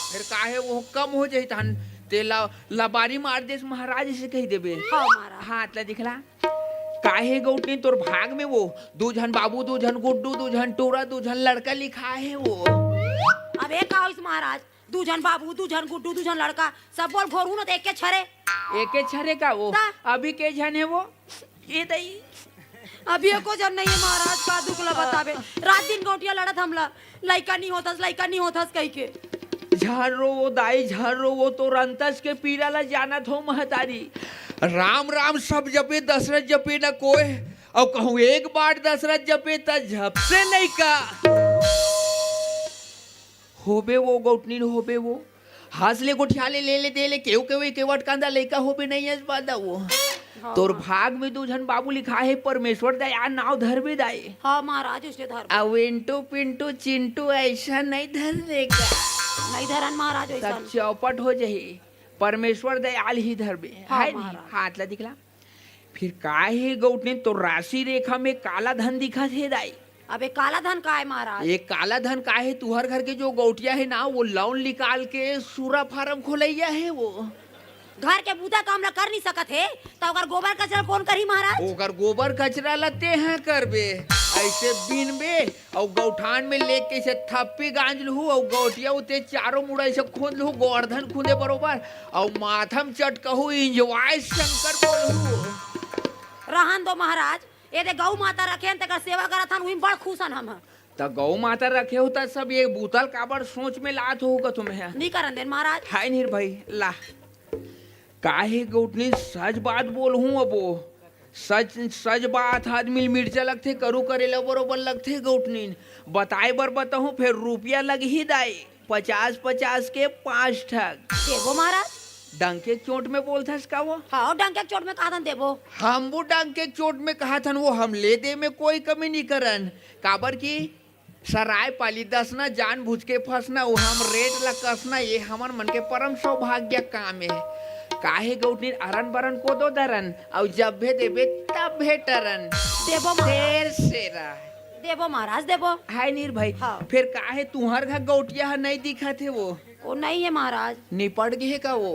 फिर काहे वो कम हो जाही तहन तेला लबारी मार देस महाराज से कही देबे। हाँ, महाराज। हाथ ला दिखला। काहे गौटनी तोर भाग में वो दू झन बाबू, दू झन गुड्डू, दू झन टूरा, दू झन लड़का लिखा है वो। अब ये का होइस महाराज? दू झन बाबू, दू झन गुड्डू, दू झन लड़का, सब बोल घोरू न त एके छरे। एके छरे का वो? ता? अभी के झन है वो? ए दई। अभी एको झन नहीं है महाराज, का दुख ला बताबे। रात दिन गौटिया लड़त हमला, लइका नहीं होतस, लइका नहीं होतस कहि के। झन रो वो दाई, झन रो वो, तोर अंतस के पीरा ला जानत हो महतारी। राम राम सब जपे, दशरथ जपे न कोय, अउ कहूँ एक बार दशरथ जपे त झपसे लइका। होबे वो गौटनी होबे वो। हंस ले गोठिया ले, ले ले दे ले, केहू केहू एके वटकांदा लइका होबे नहीं अस बादा वो। हाँ, तोर हाँ। भाग में दू झन बाबू लिखा है, परमेश्वर दयाल नाव धरबे दाई। हाँ महाराज, उसने धर। अउ एंटू पिंटू चिंटू ऐसा नहीं धरने का। नहीं धरन महाराज, वैसा सब चौपट हो जाही। परमेश्वर दयाल ही धरबे। हाँ, है नहीं? महाराज। हाथ ला दिखला। फिर काहे गौटनी तोर राशि रेखा में काला धन दिखत हे दाई? अबे काला धन का है महाराज? ये काला धन का है, तुहर घर के जो गौटिया है ना, वो loan निकाल के सूरा farm खोलैया है वो। घर के बूता काम ला कर नहीं सकत हे, त ओकर गोबर कचरा कोन करही महाराज? ओकर गोबर कचरा ला तेहा करबे, अइसे बीनबे, अउ गौठान में लेके से थप्पी गांज लुहू, अउ गौटिया उते चारों मुड़ा अइसे खूंद लुहू, गोवर्धन खूंदे बरोबर, अउ माथम चटकहू, "Enjoy शंकर" बोलहू। रहन दो महाराज, ये दे गौ माता रखे हन, तेकर सेवा करत हन, उही में बड़ खुश हन हम। त गौ माता रखे हो, त सब ये बूता ल काबर सोच में लात हो का तुम्हें? नी करन देन महाराज। हाय नीर भाई, ला। काहे गौटनी, सच बात बोलहूं अबो। सच, सच बात आदमी ल मिर्चा लगथे, करू करेला बरोबर लगथे गौटनी। बताए बर बताहूं, फेर रुपया लगही दाई। पचास पचास के पांच ठक। देबो महाराज। डंके के चोट में बोलथस का वो? हाँ, डंके के चोट में कहत हन देबो। हम वो डंके के चोट में कहत हन, वो हम ले दे में कोई कमी नहीं करन। काबर कि सराय पाली दसना, जान बुझ के फंसना, वो हम रेट ला कसना, ये हमर मन के परम सौभाग्य काम हे। काहे गौटनी अरन बरन कोदो दरन, अउ जब भे देबे तब भे टरन। देबो महाराज। शेर शेरा। देबो महाराज, देबो। हाय नीर भाई, हाँ। फेर काहे तुंहर घर गौटिया ह नइ दिखत हे वो? वो नहीं है महाराज। निपट गे हे का वो?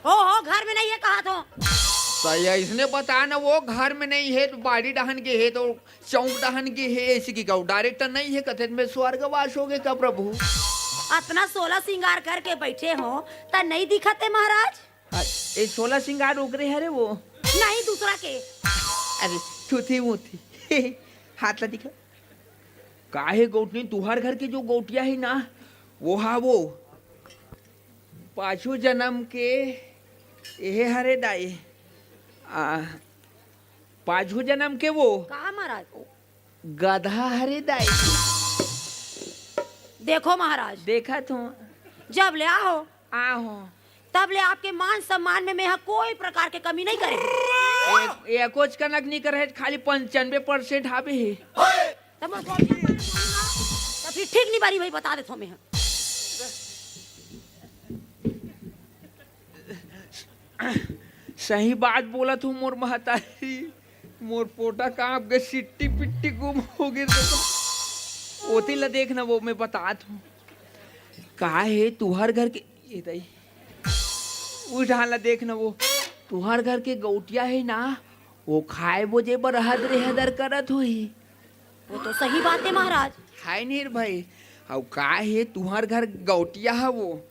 हो, हो, घर में नहीं है कहा तो। त अइसने बता ना, वो घर में नहीं है, त बाड़ी डहन गे हे, त चौक डहन गे हे, अइसे कि का वो direct नहीं है, कथे में स्वर्गवास हो गे का प्रभु? अतना सोलह सिंगार करके बैठे हो, त नहीं दिखत हे महाराज? आ, ए सोलह सिंगार ओकरे हरे वो? नहीं, दूसरा के। अरे, छुथी मुथी। हाथ ला दिखा। काहे गौटनी, तुंहर घर के जो गौटिया हे ना, वो हा वो। पाछू जनम के एहे हरे दाई। आ, पाछू जनम के वो। का महाराज? गधा हरे दाई। देखो महाराज। देखत हूँ। जब ले आहो। आहो। तब ले आपके मान सम्मान में मेहा कोई प्रकार के कमी नहीं करे। एक, एकोच कनक नहीं करे, खाली पंचानबे percent हावे हे। तब मोर गोपिया मन बोलू ना, तब फिर ठीक नहीं बारी भाई, बता देथो मेहा। सही बात बोलत हूँ मोर महतारी, मोर पोटा कांप के सिट्टी पिट्टी गुम हो गे। ओती ला देख ना वो, मैं बतात हूँ। का हे तुंहर घर के, ये दई, उस ढान ला देख ना वो, तुंहर घर के गौटिया हे ना, वो खाए बोजे बर हदरे हदर करत होही। वो तो सही बात हे महाराज। हाय नीर भाई, अउ का हे तुंहर घर गौटिया ह वो,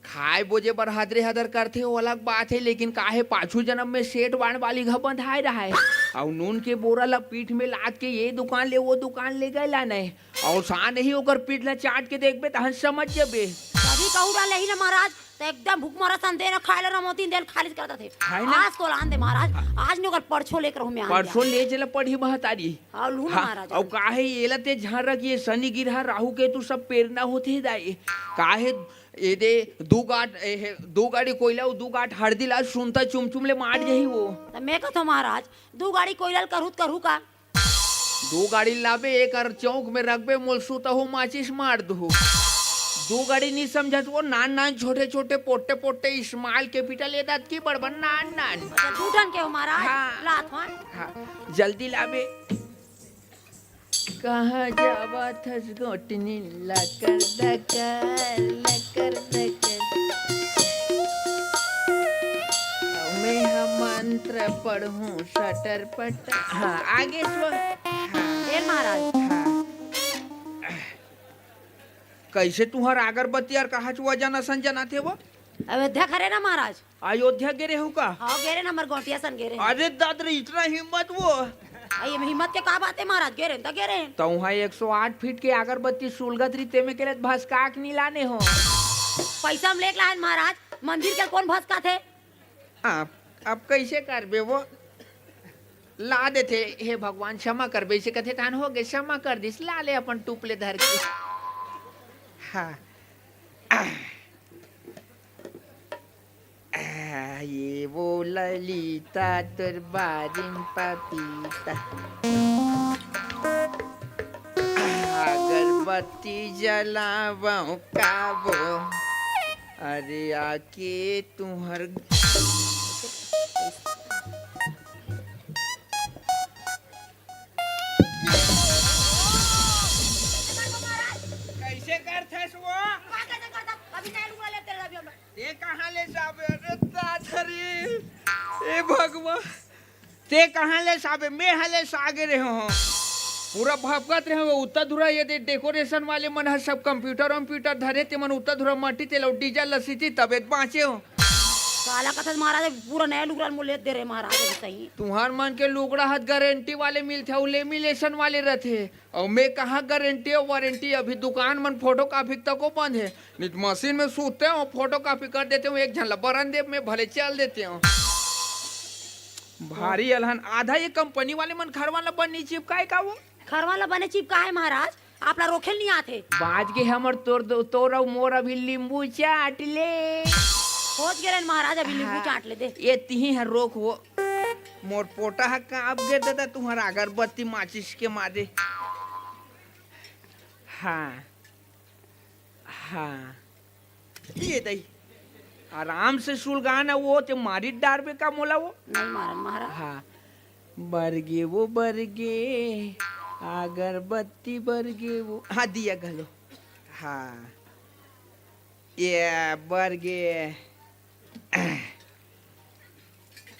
खाए बोजे बर हदरे हदर करथे, वो अलग बात हे, लेकिन का हे पाछू जनम में सेठ बाण वाली घर बंधाए रहाय, अउ नून के बोरा ला पीठ में लाद के ये दुकान ले वो दुकान ले गए लाने, अउ सान ही ओकर पीठ ला चाट के देखबे तहन समझ जबे। तभी कहू रहले ही ना महाराज, त एकदम भूख मरत सन दे ना खाए ला रमोतीन देन खाली करत थे। है ना? आज तो लान दे महाराज, आज ने ओकर परछो लेकर हूँ मैं आन परछो दे। ले चला पढ़ी महतारी। हाँ, लू ना हाँ, महाराज। अउ काहे एला ते झन रख, ये शनि गिरहा राहु केतु सब पेरना होथे दाई। काहे ए दे दू गांठ, ए हे, दू गाड़ी कोइला अउ दू गांठ हरदी ला सुनता चुमचुम ले मार जही वो। त मैं कथो महाराज, दू गाड़ी कोइला ल करहू त करहू का? दू गाड़ी लाबे, एक हर चौक में रखबे, मोल सुतहू माचिस मार दुहू। दू गाड़ी नी समझत वो, नान नान छोटे छोटे पोट्टे पोट्टे small capital ए दात की बड़ बड़ नान नान। अच्छा, दू ठन के हो महाराज? हाँ। लात हो। हाँ, जल्दी लाबे। कहाँ जावत हस गोटनी लकर दकर, लकर दकर। मैं ह मंत्र पढ़ूं सटर पटर। हाँ, आगे स्वर। हाँ। ए महाराज। हाँ। कइसे तुंहर अगरबत्ती अर कहाँ च वजन असन जनाथे वो? अयोध्या घरे ना महाराज। अयोध्या गे रेहू का? हाँ, गे रेन, हमर गोटिया सन गे रेन। अरे दाद रे, इतना हिम्मत वो? अरे, एमे हिम्मत के का बात हे महाराज? गे रेन त गे रेन। त उहाँ एक सौ आठ फीट के अगरबत्ती सुलगत रही, तेमे के ले भसका के नी लाने हो। पैसा हम लेके लाएन महाराज, मंदिर के कोन भसकाथे? आप, अब कइसे करबे वो? ला देथे, हे भगवान क्षमा करबे, अइसे कथे, तहान हो गे, क्षमा कर दिस, ला ले अपन टूप ले धर के। हाँ। आ, ये वो ललिता तोर बारी म पपीता। अगरबत्ती जलावंव का वो। अरे आके तुंहर कइसे करथस वो? का कइसे करथस? अभी नया लुगड़ा लेते रहे अभी हम लोग। ये कहाँ ले जाबे? अरे दाद ए भगवान, ते कहाँ ले साबे? मैं हले सागे रहे हो। पूरा भपकत रहे हो, उत्ता धुरा ये दे डेकोरेशन वाले मन ह सब कंप्यूटर वम्प्यूटर धरे, ते मन उत्ता धुरा मट्टी तेल अउ डीजल ल सींची तबे त बाँचे हो। काला कथस महाराज, पूरा नया लुगरा ल मोला लेत दे रहे महाराज, अभी सही। तुहर मन के लुगरा ह गारंटी वाले मिलथे, अउ लेमिनेशन वाले रथे। अउ मैं कहाँ गारंटी अउ वारंटी, अभी दुकान मन फोटो कॉपी तको बंद हे। नित मशीन में सूते हो, फोटो कॉपी कर देते हो, एक झन ला बरन दे, मैं भले चल देते हो। भारी अलहन, आधा ये कंपनी वाले मन खरवा ला बन नहीं चिपकाए का वो? खरवा ला बने चिपकाए महाराज, आप ला रोखेल नहीं आथे। बाज के हमर तोर दो, तोर अउ मोर अभी लींबू चाट ले। खोज गे रहेन महाराज, अभी लींबू हाँ, चाट ले दे। ये तिही हर रोक वो। मोर पोटा ह कांप गे ददा, तुहर अगरबत्ती माचिस के मारे। हाँ, हाँ। ये दई, आराम से सुलगा ना, वो ते मारी डारबे का मोला वो? नहीं मारन महाराज। हाँ, बरगे वो बरगे, अगरबत्ती बरगे वो। हाँ, दिया घलो। हाँ, ये बरगे।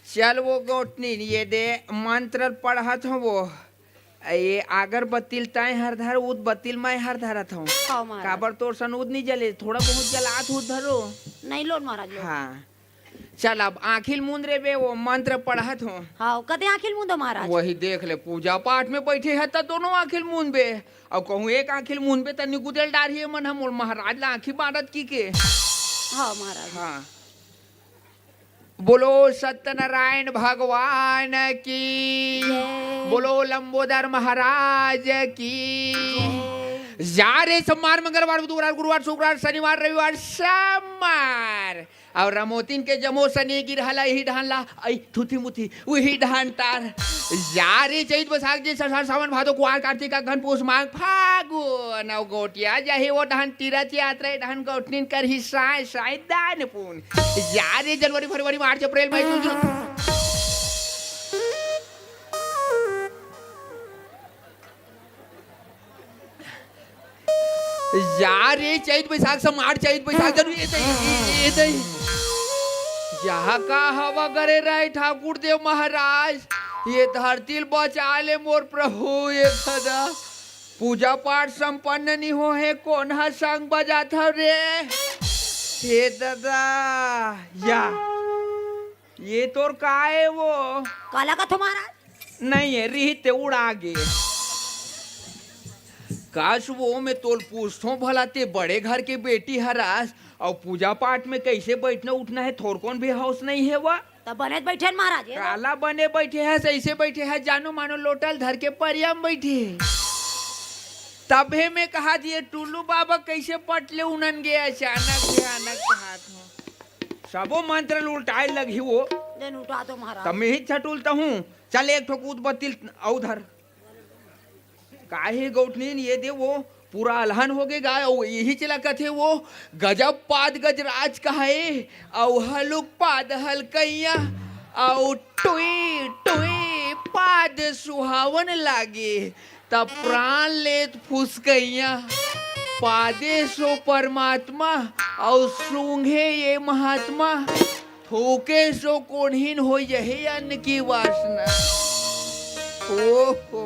चल वो गोटनीन, ये दे मंत्र पढ़त हो वो। ये अगरबत्ती ल तैं हर धर, उदबत्ती ल मैं हर धरत हूँ। हाँ महाराज। काबर तोर सन उद नहीं जले, थोड़ा बहुत जलात हो धरो। नहीं लोन महाराज लोन। हाँ। चल अब आँखी ल मूंद रे बे, वो मंत्र पढ़त हो। हाँ, कदे आँखी ल मूंदो महाराज? वही देख ले, पूजा पाठ में बैठे है त दोनों आँखी ल मूंद बे। अब कहूँ एक आँखी ल मूंद बे त निकुदेल डारही मन हम, मोर महाराज ला आँखी मारत की के। हाँ महाराज। हाँ। बोलो सत्यनारायण भगवान की। जय। बोलो लंबोदर महाराज की। जय। जा रे सोमवार, मंगलवार, बुधवार, गुरुवार, शुक्रवार, शनिवार, रविवार, सोमवार। अउ रमोतिन के जमो सनी गिरहला इही डहन ला, अई थुथी मुथी उही डहन टार। जा रे चैत बैसाख जेठ आषाढ़ सावन भादो कुआर कार्तिक अगहन पूस माघ फागुन। अउ गोटिया जाही वो डहन तीरथ यात्रा, ए डहन गौठनिन करही साय साय दान पुन। जा रे जनवरी, फरवरी, मार्च, अप्रैल, मई, जून, जुलाई। जा रे चैत बैसाख से मार, चैत बैसाख जनवरी, ए दई, ए, ए दई। यहाँ का हवा करे राय ठाकुर देव महाराज, ये धरती ल बचा ले मोर प्रभु, ये दादा। पूजा पाठ संपन्न नहीं हो हे, कोन ह संग बजात हव रे? हे दादा, या, ये तोर का ए वो? काला कथो महाराज? नहीं है, रिहित ते उड़ा गे। काश वो मैं तोल पूछथों भला, ते बड़े घर के बेटी हरस, अउ पूजा पाठ में कैसे बैठना उठना है, थोरकोन भी हौस नहीं है वा? त बने बैठे न महाराज, ये काला बने बैठे है, ऐसे बैठे है, जानो मानो लोटल धर के परिया में बैठे है। तभे मैं कहा दिए, टुल्लू बाबा कैसे पट ले उनन गे अचानक भयानक कहात हो। सबो मंत्र ल उल्टाए लगही वो। देन उल्टा दो महाराज। तब मैं ही छटुलता हूँ। चल एक ठोक उदबत्ती अउ धर। काहे गौठनीन ये दे वो पूरा अलहन हो गे गा, अउ यही चला कथे वो, गजब पाद गजराज कहे, अउ हलुक पाद हलकैया, अउ टुई टुई पाद सुहावन लागे, त प्राण लेत फुसकैया। पादे सो परमात्मा, अउ सूंघे ये महात्मा। थोके सो कोढ़िन हो यही अन्न की वासना। ओहो,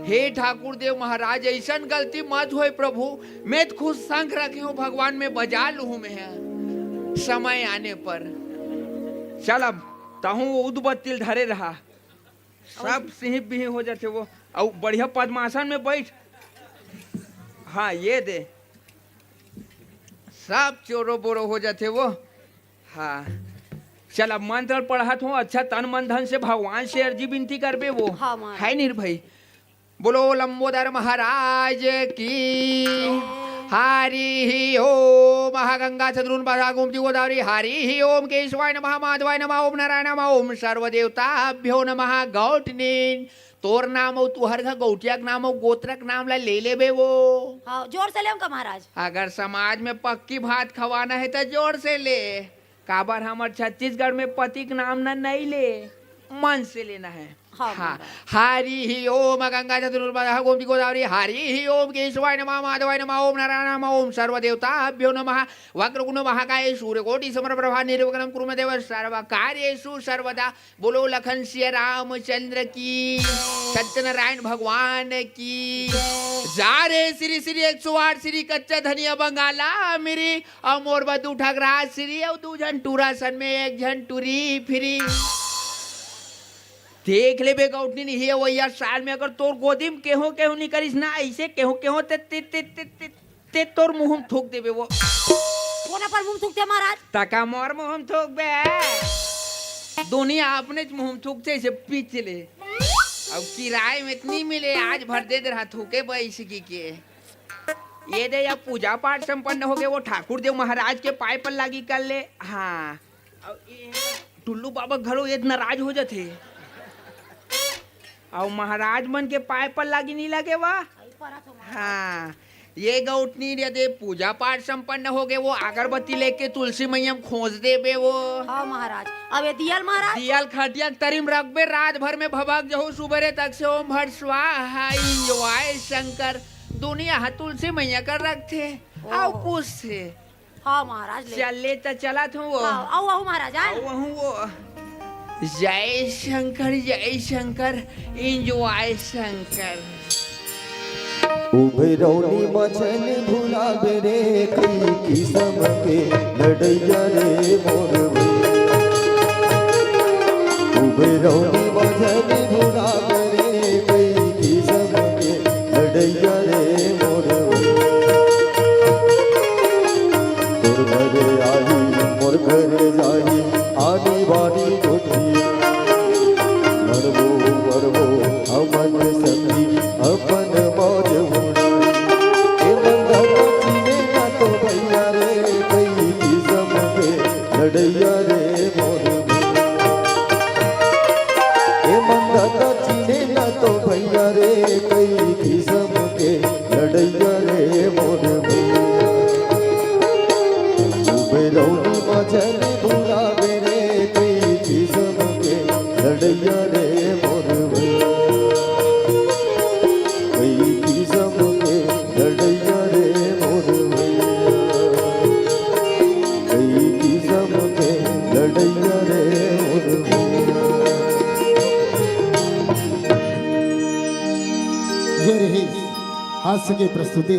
हे ठाकुर देव महाराज, ऐसन गलती मत होए प्रभु। मैं त खुद संख रखे हूँ भगवान, मैं बजा लूँ मैं ह समय आने पर। चल अब तहूँ उदबत्ती ल धरे रहा। सब सिही बिही हो जाथे वो। अउ बढ़िया पद्मासन में बैठ। हाँ, ये दे। सब चोरो बोरो हो जाथे वो। हाँ। चल, अब मंत्र पढ़त हो, अच्छा तन मन धन से भगवान से अर्जी विनती करबे वो। हाँ, महाराज। है निर्भय। बोलो लंबोदर महाराज की। हरि ही ओम। महागंगा सदरून बाधा गोमती गोदावरी। हरि ही ओम। केशवाय नमः, माधवाय नमः, ओम नारायण नमः, ओम सर्वदेवताभ्यो नमः। गौटनीन, तोर नाम अउ तुहर घर गौटिया के नाम अउ गोत्र के नाम ला ले लेबे वो। हाँ, जोर से लेम का महाराज? अगर समाज में पक्की भात खवाना है त जोर से ले। काबर हमर छत्तीसगढ़ में पति के नाम न नइ ले। मन से लेना है। हाँ, हाँ। हरि ही ओम, गंगा चतुर्भुज गोमती गोदावरी, हरि ही ओम, केशवाय नमः, माधवाय नमः, ओम नारायण नमः, ओम सर्वदेवताभ्यो नमः, वक्रगुण महाकाय सूर्यकोटि समप्रभा निर्विघ्नं कुरु मे देव सर्व कार्येषु सर्वदा। बोलो लखन सिया रामचंद्र की, सत्यनारायण भगवान की। जा रे श्री श्री एक सौ आठ श्री कच्चा धनिया बंगाला मेरी, अउ मोर बर दू ठक राज श्री अउ दू झन टूरा सन में एक झन टूरी फिरी। देख लेबे गौठनी नहीं है वो यार, साल में अगर तोर गोदी में केहो केहो नहीं करिस ना, ऐसे केहो केहो ते ते ते ते ते, ते तोर मुंह में थूक देबे वो। कोना पर मुंह थूकते महाराज? तका मोर मुंह में थूक बे। दुनिया अपने मुंह में थूकते से पीछ ले। अब किराए में इतनी मिले, आज भर दे दे रहा थूके बैसकी के। ये दे, अब पूजा पाठ संपन्न हो गए, वो ठाकुर देव महाराज के पाय पर लागी कर ले। हाँ। अब ये टुल्लू बाबा घलो ये नाराज हो जाथे। अउ महाराज मन के पाय पर लागी नहीं लगे वा। हाँ, ये गौठनी रे दे, पूजा पाठ संपन्न हो गए, वो अगरबत्ती लेके तुलसी मैया में खोज देबे वो। हाँ महाराज। अब ये दियल महाराज? दियल खटिया के तरी में रखबे, रात भर में भभक जहू, सुबेरे तक से ओम भट स्वाहा, इंजॉय शंकर। दुनिया ह तुलसी मैया कर रखथे। ओहो। अउ पूछथे। हाँ महाराज, ले। चल ले त चलत हूँ वो। हाँ, आओ, आओ महाराज, आ। अउ वहूँ वो। जय शंकर, जय शंकर, इंजॉय शंकर। उभरौनी मचन भुलाबे रे, कई किसम के लड़ैया रे मोर भैया। उभरौनी मचन भुलाबे रे, कई किसम के लड़ैया रे मोर भैया। तोर घरे आही, मोर घरे जाही, आनी बानी गोठिया। मरबो, मरबो, हमन संगी, अपन मौज उड़ाई। ए मंदा तो चीने ना तो भैया रे, कई किसम के लड़ैया रे मोर भैया। ए मंदा तो चीने ना तो भैया रे, कई किसम के लड़ैया रे मोर भैया। उबे रौनी मचन भुलाबे रे, कई किसम के लड़ैया रे मोर भैया। कई किसम के लड़ैया रे मोर भैया। कई किसम के लड़ैया रे मोर भैया। ये रही हास्य के प्रस्तुति,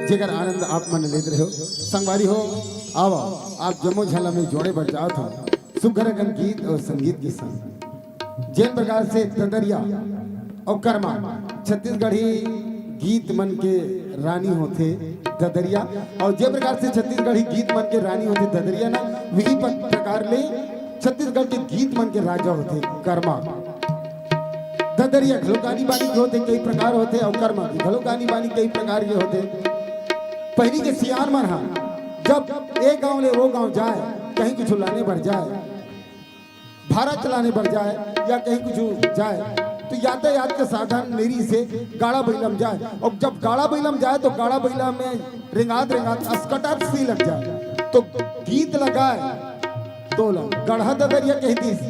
जेकर आनंद आप मन लेत रहे हो। संगवारी हो, आओ, आप जम्मो झन ला मैं जोड़े बर जात हूँ सुघर अकन गीत और संगीत के संग। जेन प्रकार से ददरिया और करमा छत्तीसगढ़ी गीत मन के रानी होथे ददरिया, और जे प्रकार से छत्तीसगढ़ी गीत मन के रानी होथे ददरिया ना, वही प-, प्रकार ले छत्तीसगढ़ के गीत मन के राजा होथे करमा। ददरिया घलो गानी बानी के होथे, कई प्रकार होथे, अउ करमा के घलो गानी बानी कई प्रकार के होथे। पहिली के सियान मन ह जब ए गांव ले वो गांव जाए, कहीं कुछ लाने बर जाए, भारा चलाने बर जाए या कहीं कुछ जाए, तो यातायात के साधन नइ रिहिसे गाड़ा बइला म जाए। अउ जब गाड़ा बइला म जाए, तो गाड़ा बइला में रेंगात रेंगात असकटात सी लग जाए, तो गीत लगाए, तोला गढ़ा ददरिया कहि दिस।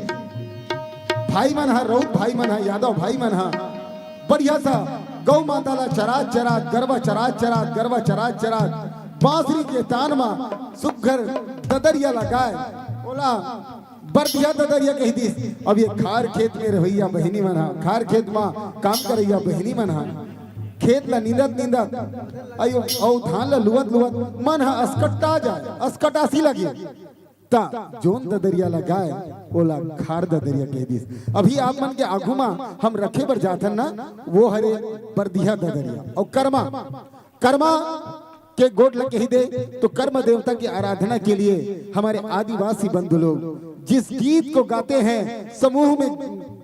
भाई मन ह, रउत भाई मन ह, यादव भाई मन ह बढ़िया सा गौ माता ला चरात चरात, गरवा चरात चरात, गरवा चरात चरात, बांसुरी के तान म सुघर ददरिया ला गाय, ओला बरदिया ददरिया कहि दिस। अब ये खार खेत में रहइया बहिनी मन ह, खार खेत म काम करइया बहिनी मन ह, खेत ला नींदत नींदत, अयो, अउ धान ला लुवत लुवत मन ह असकटा जाए, असकटासी लगे। त जोन ददरिया ला गाय, ओला खार ददरिया कहि दिस। अभी आप मन के आगू म हम रखे बर जाथन ना, वो हरे बरदिया ददरिया। अउ करमा, करमा के गोठ ला कहि दे, तो कर्म देवता की आराधना के लिए हमारे आदिवासी बंधु लोग जिस गीत को गाते हैं, समूह में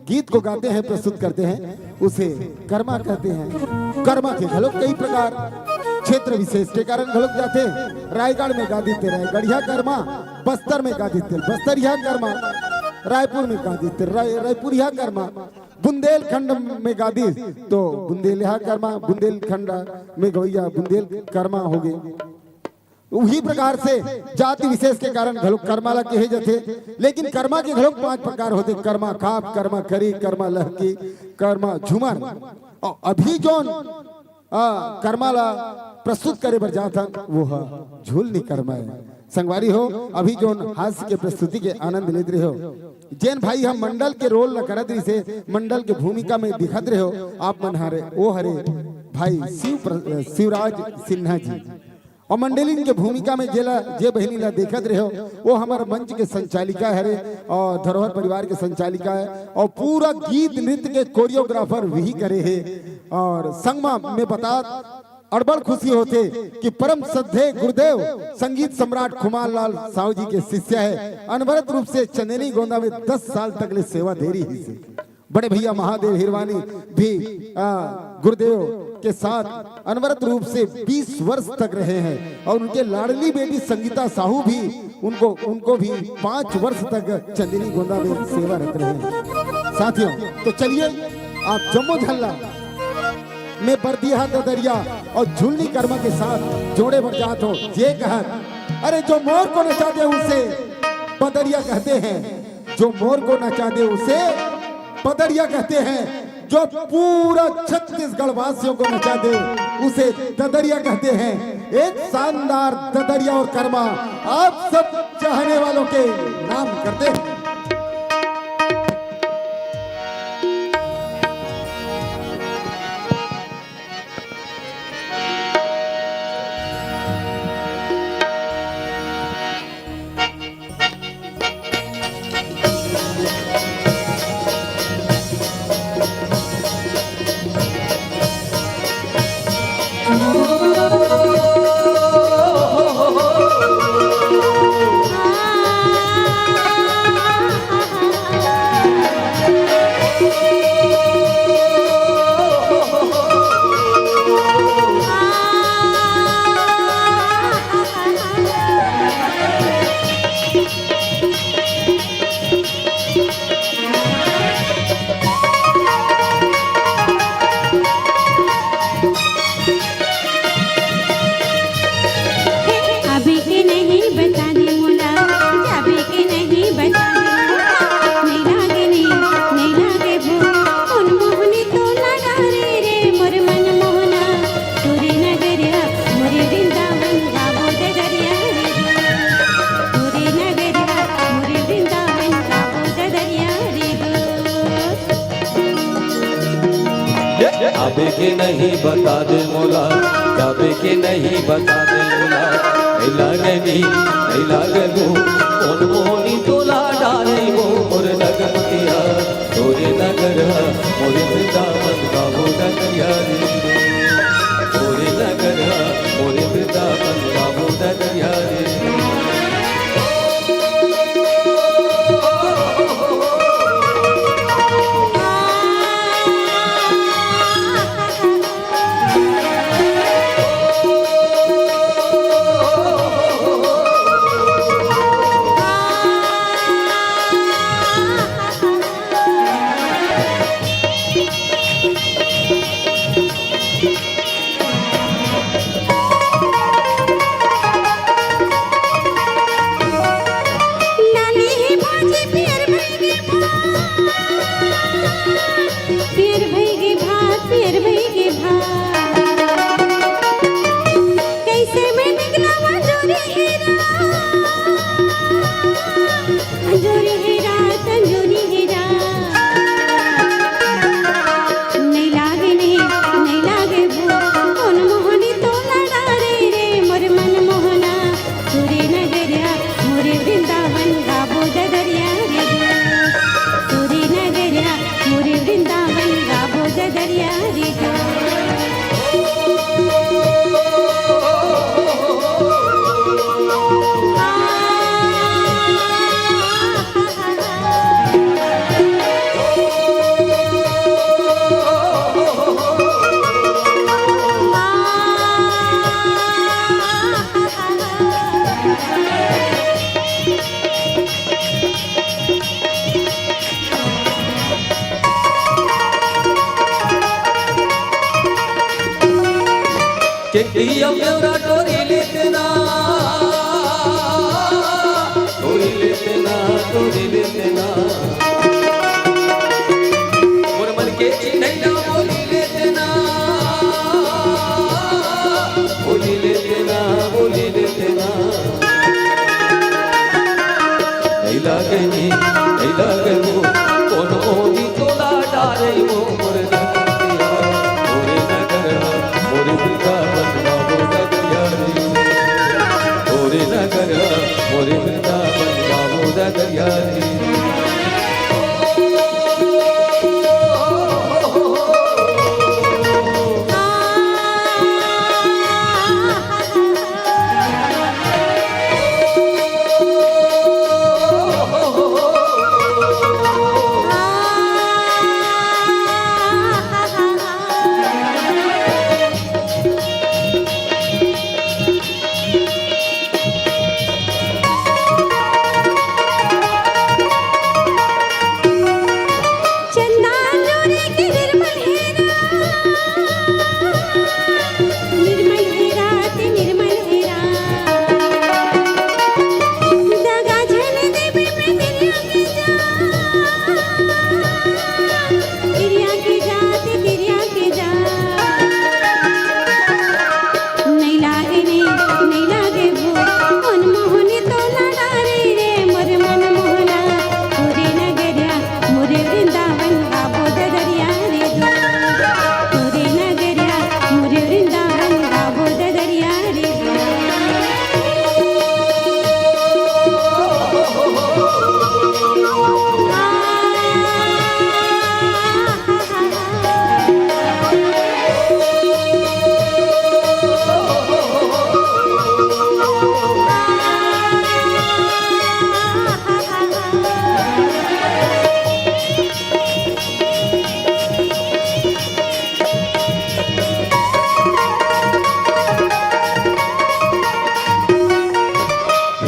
गीत को गाते हैं, प्रस्तुत करते हैं, उसे कर्मा कहते हैं। कर्मा के घलोक कई प्रकार, क्षेत्र विशेष के कारण घलोक जाथे। रायगढ़ में गा देथे रायगढ़िया कर्मा, बस्तर में गा देथे बस्तरिया कर्मा, रायपुर में गा देथे राय-, रायपुरिया कर्मा, बुंदेलखंड में गा दिस तो बुंदेलिया कर्मा, बुंदेलखंड में गवैया बुंदेल कर्मा होगे। उही प्रकार से जाति विशेष के कारण घलो कर्मा ला कहे जथे, लेकिन कर्मा के घलो पांच प्रकार होथे, कर्मा खाप, कर्मा खरी, कर्मा लहकी, कर्मा झूमर। अउ अभी जोन, आ, कर्मा ला प्रस्तुत करे बर जात हन, वो ह झुलनी कर्मा हे। संगवारी हो, अभी जोन हास्य के प्रस्तुति के आनंद लेत रहे हो, जेन भाई हम मंडल के रोल ला करत रहिसे, मंडल के भूमिका में दिखत रहे हो, आप मन हरे, वो हरे भाई शिव प्र-, शिवराज सिन्हा जी। अउ मंडलिन के भूमिका में जेला, जे बहिनी ला देखत रहे हो, वो हमर मंच के संचालिका हरे अउ धरोहर परिवार के संचालिका हे अउ पूरा गीत नृत्य के कोरियोग्राफर वही करे हे। अउ संगमा में बता अड़बड़ खुशी होथे कि परम श्रद्धेय गुरुदेव संगीत सम्राट खुमान लाल साहू जी के शिष्य हे, अनवरत रूप से चंदेनी गोंदा में दस साल तक ले सेवा दे रहिसे। बड़े भैया महादेव हिरवानी भी, आ, गुरुदेव के साथ अनवरत रूप से बीस वर्ष तक रहे हैं और उनके लाडली बेटी संगीता साहू भी, उनको, उनको भी पांच वर्ष तक चंदेनी गोंदा में सेवारत रहे हैं। साथियों, तो चलिए आप जम्मो झल्ला में बरदिया ददरिया अउ झुलनी कर्मा के साथ जोड़े बर जात हो। ये कहत, अरे जो मोर को नचा दे उसे बदरिया कहते हैं, जो मोर को नचा दे उसे बदरिया कहते हैं, जो पूरा छत्तीसगढ़ वासियों को नचा दे उसे ददरिया कहते हैं। एक शानदार ददरिया और कर्मा आप सब चाहने वालों के नाम करते हैं। अभी के नहीं बता दे मोला, अभी के नहीं बता दे मोला। नैना गे नी, नैना गे भू, उन मोहनी तो लगा रे रे, मोर मन मोहना। तोरे नगरिया, मोरे वृंदावन, गाबो ददरिया रे। तोरे नगरिया, मोरे वृंदावन, गाबो ददरिया रे। आबे के नहीं बता दे मोला, जाबे के नहीं बता दे मोला। नहीं लागे नी, नहीं लागे लू, कौन मोहनी तोला डारी मोर नगमतिया। तोरे नगर हा, मोरे वृंदावन गाबो ददरिया रे। तोरे नगर हा, मोरे वृंदावन गाबो ददरिया रे। पियर भई गे भात, पियर भई गे भात। कैसे मैं निकलावा अंजोरी हे रात, अंजोरी हे रात, अंजोरी हे रात। नहीं लागे नहीं, नहीं लागे भू, कौन मोहनी तो लड़ा रे रे, मोर मन मोहना। तोरे नगरिया, मोरे वृंदावन, गाबो ददरिया रे गो। तोरे नगरिया, मोरे वृंदावन, गाबो ददरिया रे गो। चेकिया मेरा टोरी लिखना। बोली लेते ना, मोर मन के चिन्हैया बोली लेते ना, बोली लेते ना, बोली लेते ना। नइ लागे नी, नइ लागे वो, कोनो मोनी तोला डारे वो, मोर नगरिया, मोरे नगरिया, मोरे वृंदावन बाबू नगरिया रे। मोरे नगरिया, मोरे वृंदावन बाबू नगरिया रे। चंदा जोरे के निर्मल हेरा, निर्मल हेरा ते निर्मल हेरा। दगा झन देबे मैं तिरिया के जा, तिरिया के जा ते तिरिया के जा। नइ लागे नी, नइ लागे वो, मन मोहनी तोला डारे रे, मोर मन मोहना। तोरे नगरिया, मोरे वृंदावन, गाबो ददरिया रे दो। तोरे नगरिया, मोरे वृंदावन, गाबो ददरिया रे दो।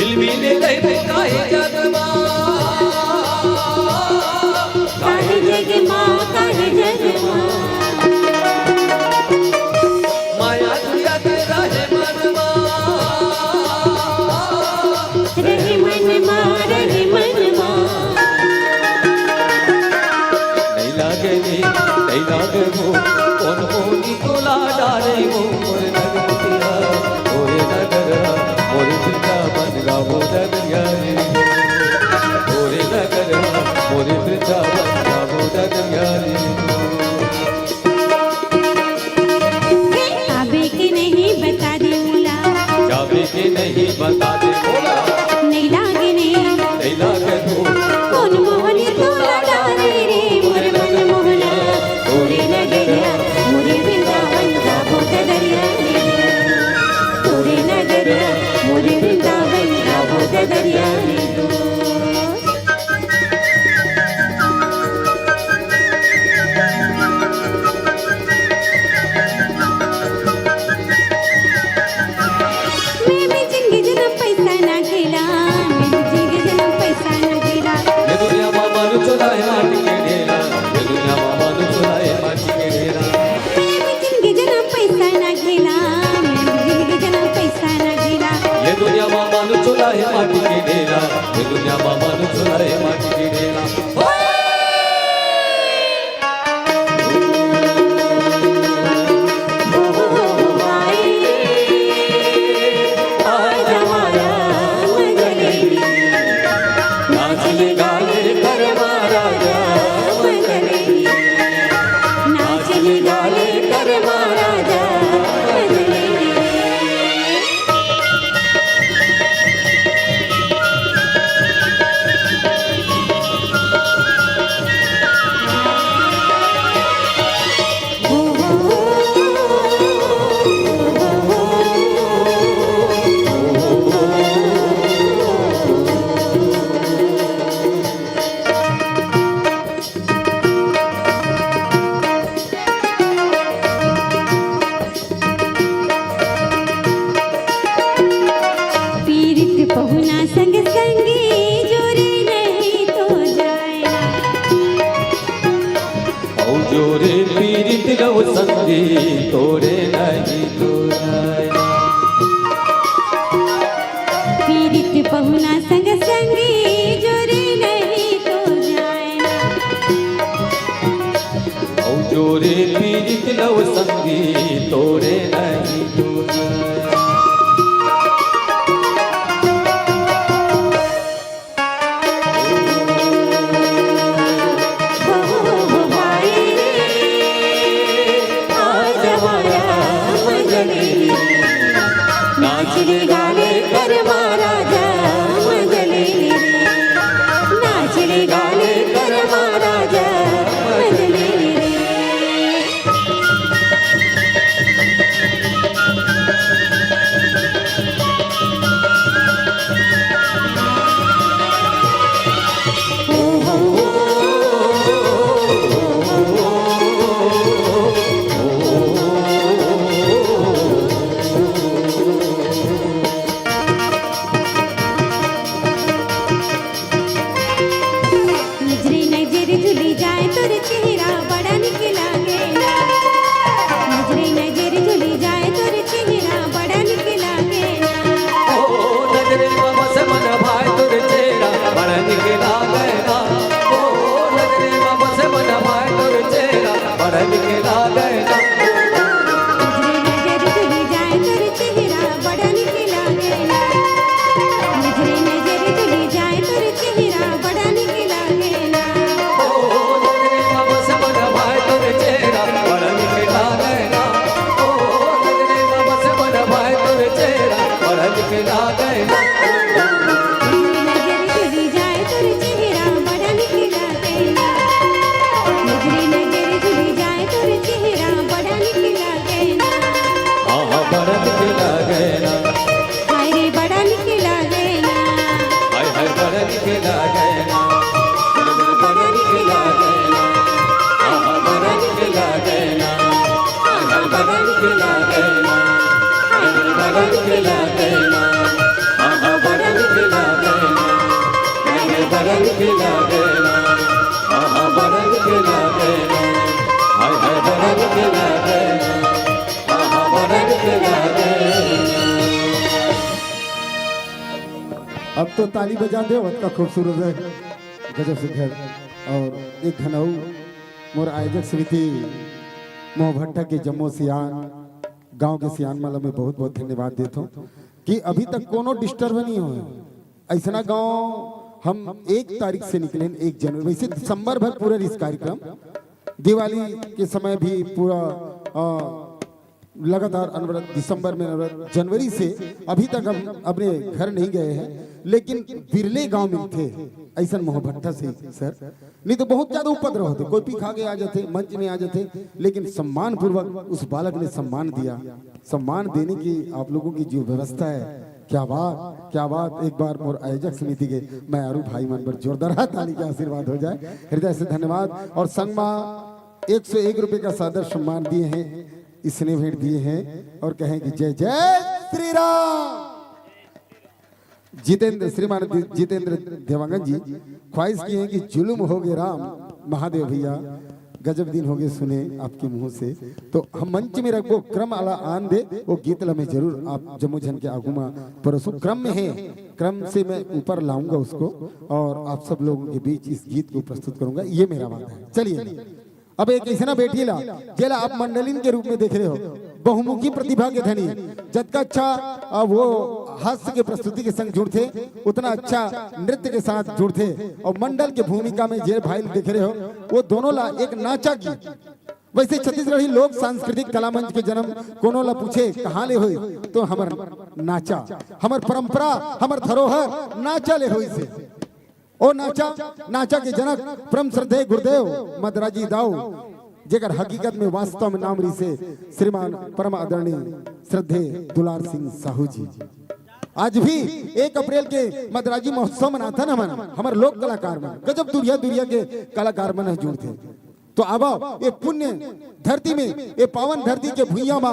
झिलमिल रहिबे काहे जग मा, काहे जग मा, काहे जग मा। माया दुनिया के रहे मन मा, रहे मन मा, रहे मन मा। नइ लागे नी, नइ लागे वो, कोन मोनी तोला डारे वो, मोर नगरिया, मोरे नगरिया, मोरे वृंदावन गाबो ददरिया रे। मोरे नगरिया, मोरे वृंदावन गाबो ददरिया रे। हे, आबे के नहीं बता दे मोला। जाबे के नहीं बता दे मोला। नइ लागे नी। नइ लागे वो। कोन मोहनी तोला डारे रे, मोर मन मोहना। तोरे नगरिया, मोरे वृंदावन गाबो ददरिया रे। तोरे नगरिया, मोरे वृंदावन गाबो ददरिया रे। मैं भी जिंदगी जनम पैसा ना खेला, मैं भी जिंदगी जनम पैसा ना खेला। ये दुनिया मा मानु चोला हे माटी के ढेला, ये दुनिया मा मानु चोला हे माटी के ढेला। मैं भी जिंदगी जनम पैसा ना खेला, मैं भी जिंदगी जनम पैसा ना खेला। ये दुनिया मा मानु चोला हे माटी के ढेला, ये दुनिया मा मानु चोला हे माटी के ढेला। पीरित पहुना संग संगी, जोरे नहीं तो जाए ना। अउ जोरे पीरित रहो संगी, तोरे नहीं तो जाए ना। पीरित पहुना संग संगी, जोरे नहीं अब तो ताली बजा दे, अतका खूबसूरत हे, गजब सुघर। अउ एक घन अउ मोर आयोजक समिति मोहभट्ठा के जम्मो सियान, गांव के सियान मन ला मैं बहुत बहुत धन्यवाद देथों कि अभी तक कोनो disturb नहीं होय। अइसना गांव हम एक तारीख से निकलेन, एक जनवरी, वैसे दिसंबर भर पूरा रहिस कार्यक्रम, दिवाली के समय भी पूरा, अ, लगातार अनवरत दिसंबर में, अनवरत जनवरी से अभी तक हम अपने घर नहीं गए हैं, लेकिन बिरले गांव मिलथे अइसन मोहभट्ठा से सर, नहीं तो बहुत ज्यादा उपद्रव होथे, कोई पी खा के आ जाथे, मंच में आ जाथे, लेकिन सम्मान पूर्वक उस बालक ने सम्मान दिया। सम्मान देने की आप लोगों की जो व्यवस्था है, क्या बात, क्या बात। एक बार मोर आयोजक समिति के मयारू भाई मन पर जोरदार ताली का आशीर्वाद हो जाए, हृदय से धन्यवाद। अउ संगमा एक सौ एक रुपये का सादर सम्मान दिए हैं, स्नेह भेंट दिए हैं अउ कहें कि जय जय श्री राम। जितेंद्र, श्रीमान दि-, जितेंद्र देवांगन जी ख्वाहिश किए हैं कि जुलुम हो गे राम महादेव भैया, गजब दिन हो गे सुने आपके मुंह से। तो हम मंच में रखबो, क्रम आला आन दे, वो गीत ला मैं जरूर आप जम्मो झन के आगू मा परोसो। क्रम में है, क्रम से मैं ऊपर लाऊंगा उसको अउ आप सब लोगों के बीच इस गीत को प्रस्तुत करूंगा, ये मेरा वादा है। चलिए, अब एक अइसना बेटी ला, जेला आप मंडलिन के रूप में देख रहे हो, बहुमुखी प्रतिभा के धनी, जतका अच्छा, अ, वो हास्य के प्रस्तुति के संग जुड़थे, उतना अच्छा नृत्य के साथ जुड़थे। अउ मंडल के भूमिका में जे भाई देख रहे हो, वो दोनों ला एक नाचा गीत। वैसे छत्तीसगढ़ी लोक सांस्कृतिक कला मंच के जन्म कोनो ला पूछे कहाँ ले होय, तो हमर नाचा, हमर परंपरा, हमर धरोहर नाचा ले होय से। ओ नाचा, नाचा के जनक परम श्रद्धेय गुरुदेव मदराजी दाऊ, जेकर हकीकत में वास्तव में नाम रिसे श्रीमान परम आदरणीय श्रद्धेय दुलार सिंह साहू जी। आज भी एक अप्रैल के मदराजी महोत्सव मनाथन हमन, हमर लोक कलाकार मन, गजब दुरिया दुरिया के कलाकार मन ह जुड़थे। तो आवा, ये पुण्य धरती में, ये पावन धरती के भुइयां मा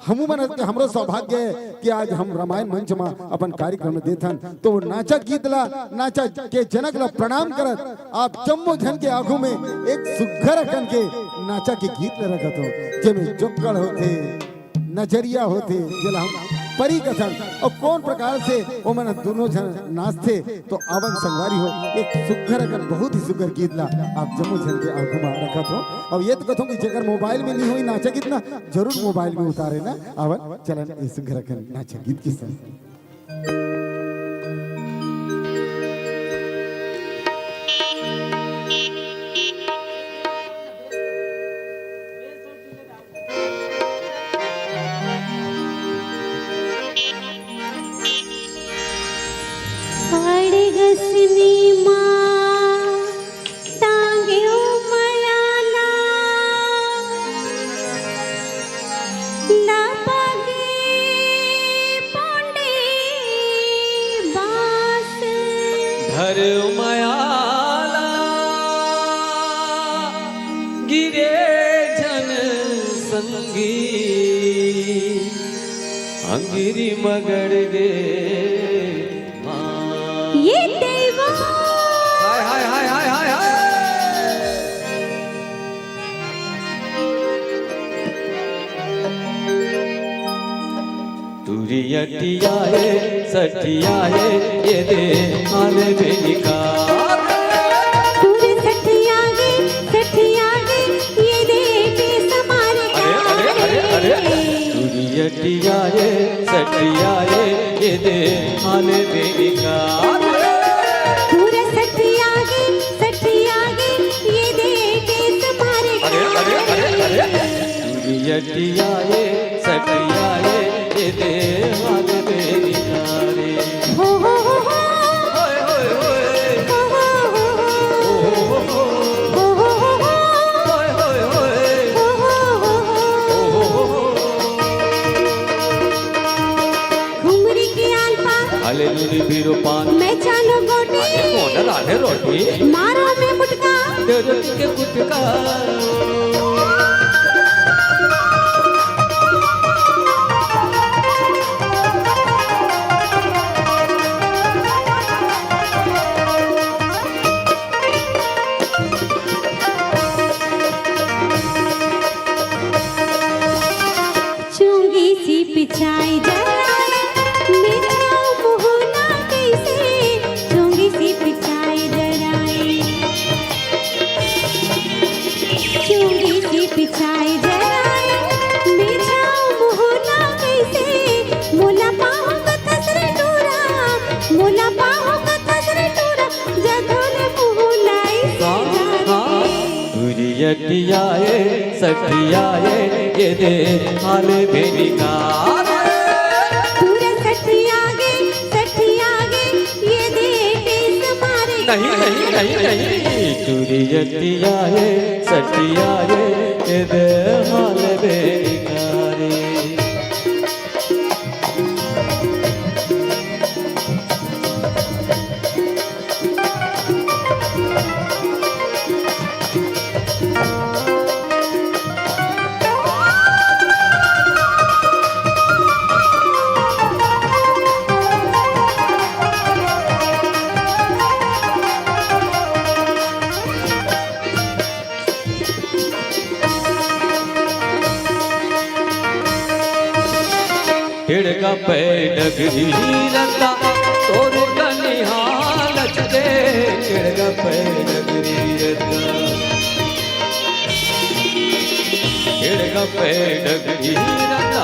हमू मन के हमरो सौभाग्य है कि आज हम रामायण मंच मा अपन कार्यक्रम देथन। तो वो नाचा गीत ला, नाचा के जनक ला प्रणाम करत, आप जम्मो झन के आगू में एक सुघर अकन के नाचा के गीत ला रखत हो, जेमे जोक्कड़ होथे, नजरिया होथे, जेला हम परी कथन, अउ कौन प्रकार से ओमन दोनों झन नाचथे। तो आवन संगवारी हो, एक सुघर अकन बहुत ही सुघर गीत ला आप जम्मो झन के आगू मा रखत हो। अउ ये तो कथों कि जेकर मोबाइल में नहीं होई नाचा गीत ना, जरूर मोबाइल में उतारे ना। आवन चलन ये सुघर अकन नाचा गीत के संग। साड़ी गसनी मा टांग्यो मयाला, ना पगे पोंडे बास। धर मयाला गिरे झन संगी, अंगरी मगड़ गे माँ। ये देवा। हाय, हाय, हाय, हाय, हाय, हाय। तुरियटिया हे, सठिया हे, ये दे आने बेनिका। तुर सठिया हे, सठिया हे, ये दे टेस मारे अरे, अरे, अरे, अरे। तुरियटिया हे, सठिया हे, ये दे आने बेनिका। तुर सठिया हे, सठिया हे, ये दे टेस मारे अरे, अरे, अरे, अरे। तुरियटिया हे, सठिया हे, ये दे आने बेनिका रे। हो, हो, हो, हो। होय, होय, होय। हो, हो, हो, हो। हो, हो, हो, हो। हो, हो, हो, हो। होय, होय, होय। हो, हो, हो, हो। घुमरी के आन पान। आले नूरी बीरो पान। मैं चालो गोटी। आले कोन आले रोटी। मारो में मुटका। दे रोटी के गुटका। चुंगी सी सठियाए, सठियाए, ये दे हाल बेनिकार। पूरा सठिया गे, सठिया गे, ये दे टेस मारे। नहीं, नहीं, नहीं, नहीं। चुरियटियाए, सठियाए, ये दे हाल बेनिकारे। टिड़गा पै डगरी रता, तोर कनिहालत दे। टिड़गा पै डगरी रता, टिड़गा पै डगरी रता,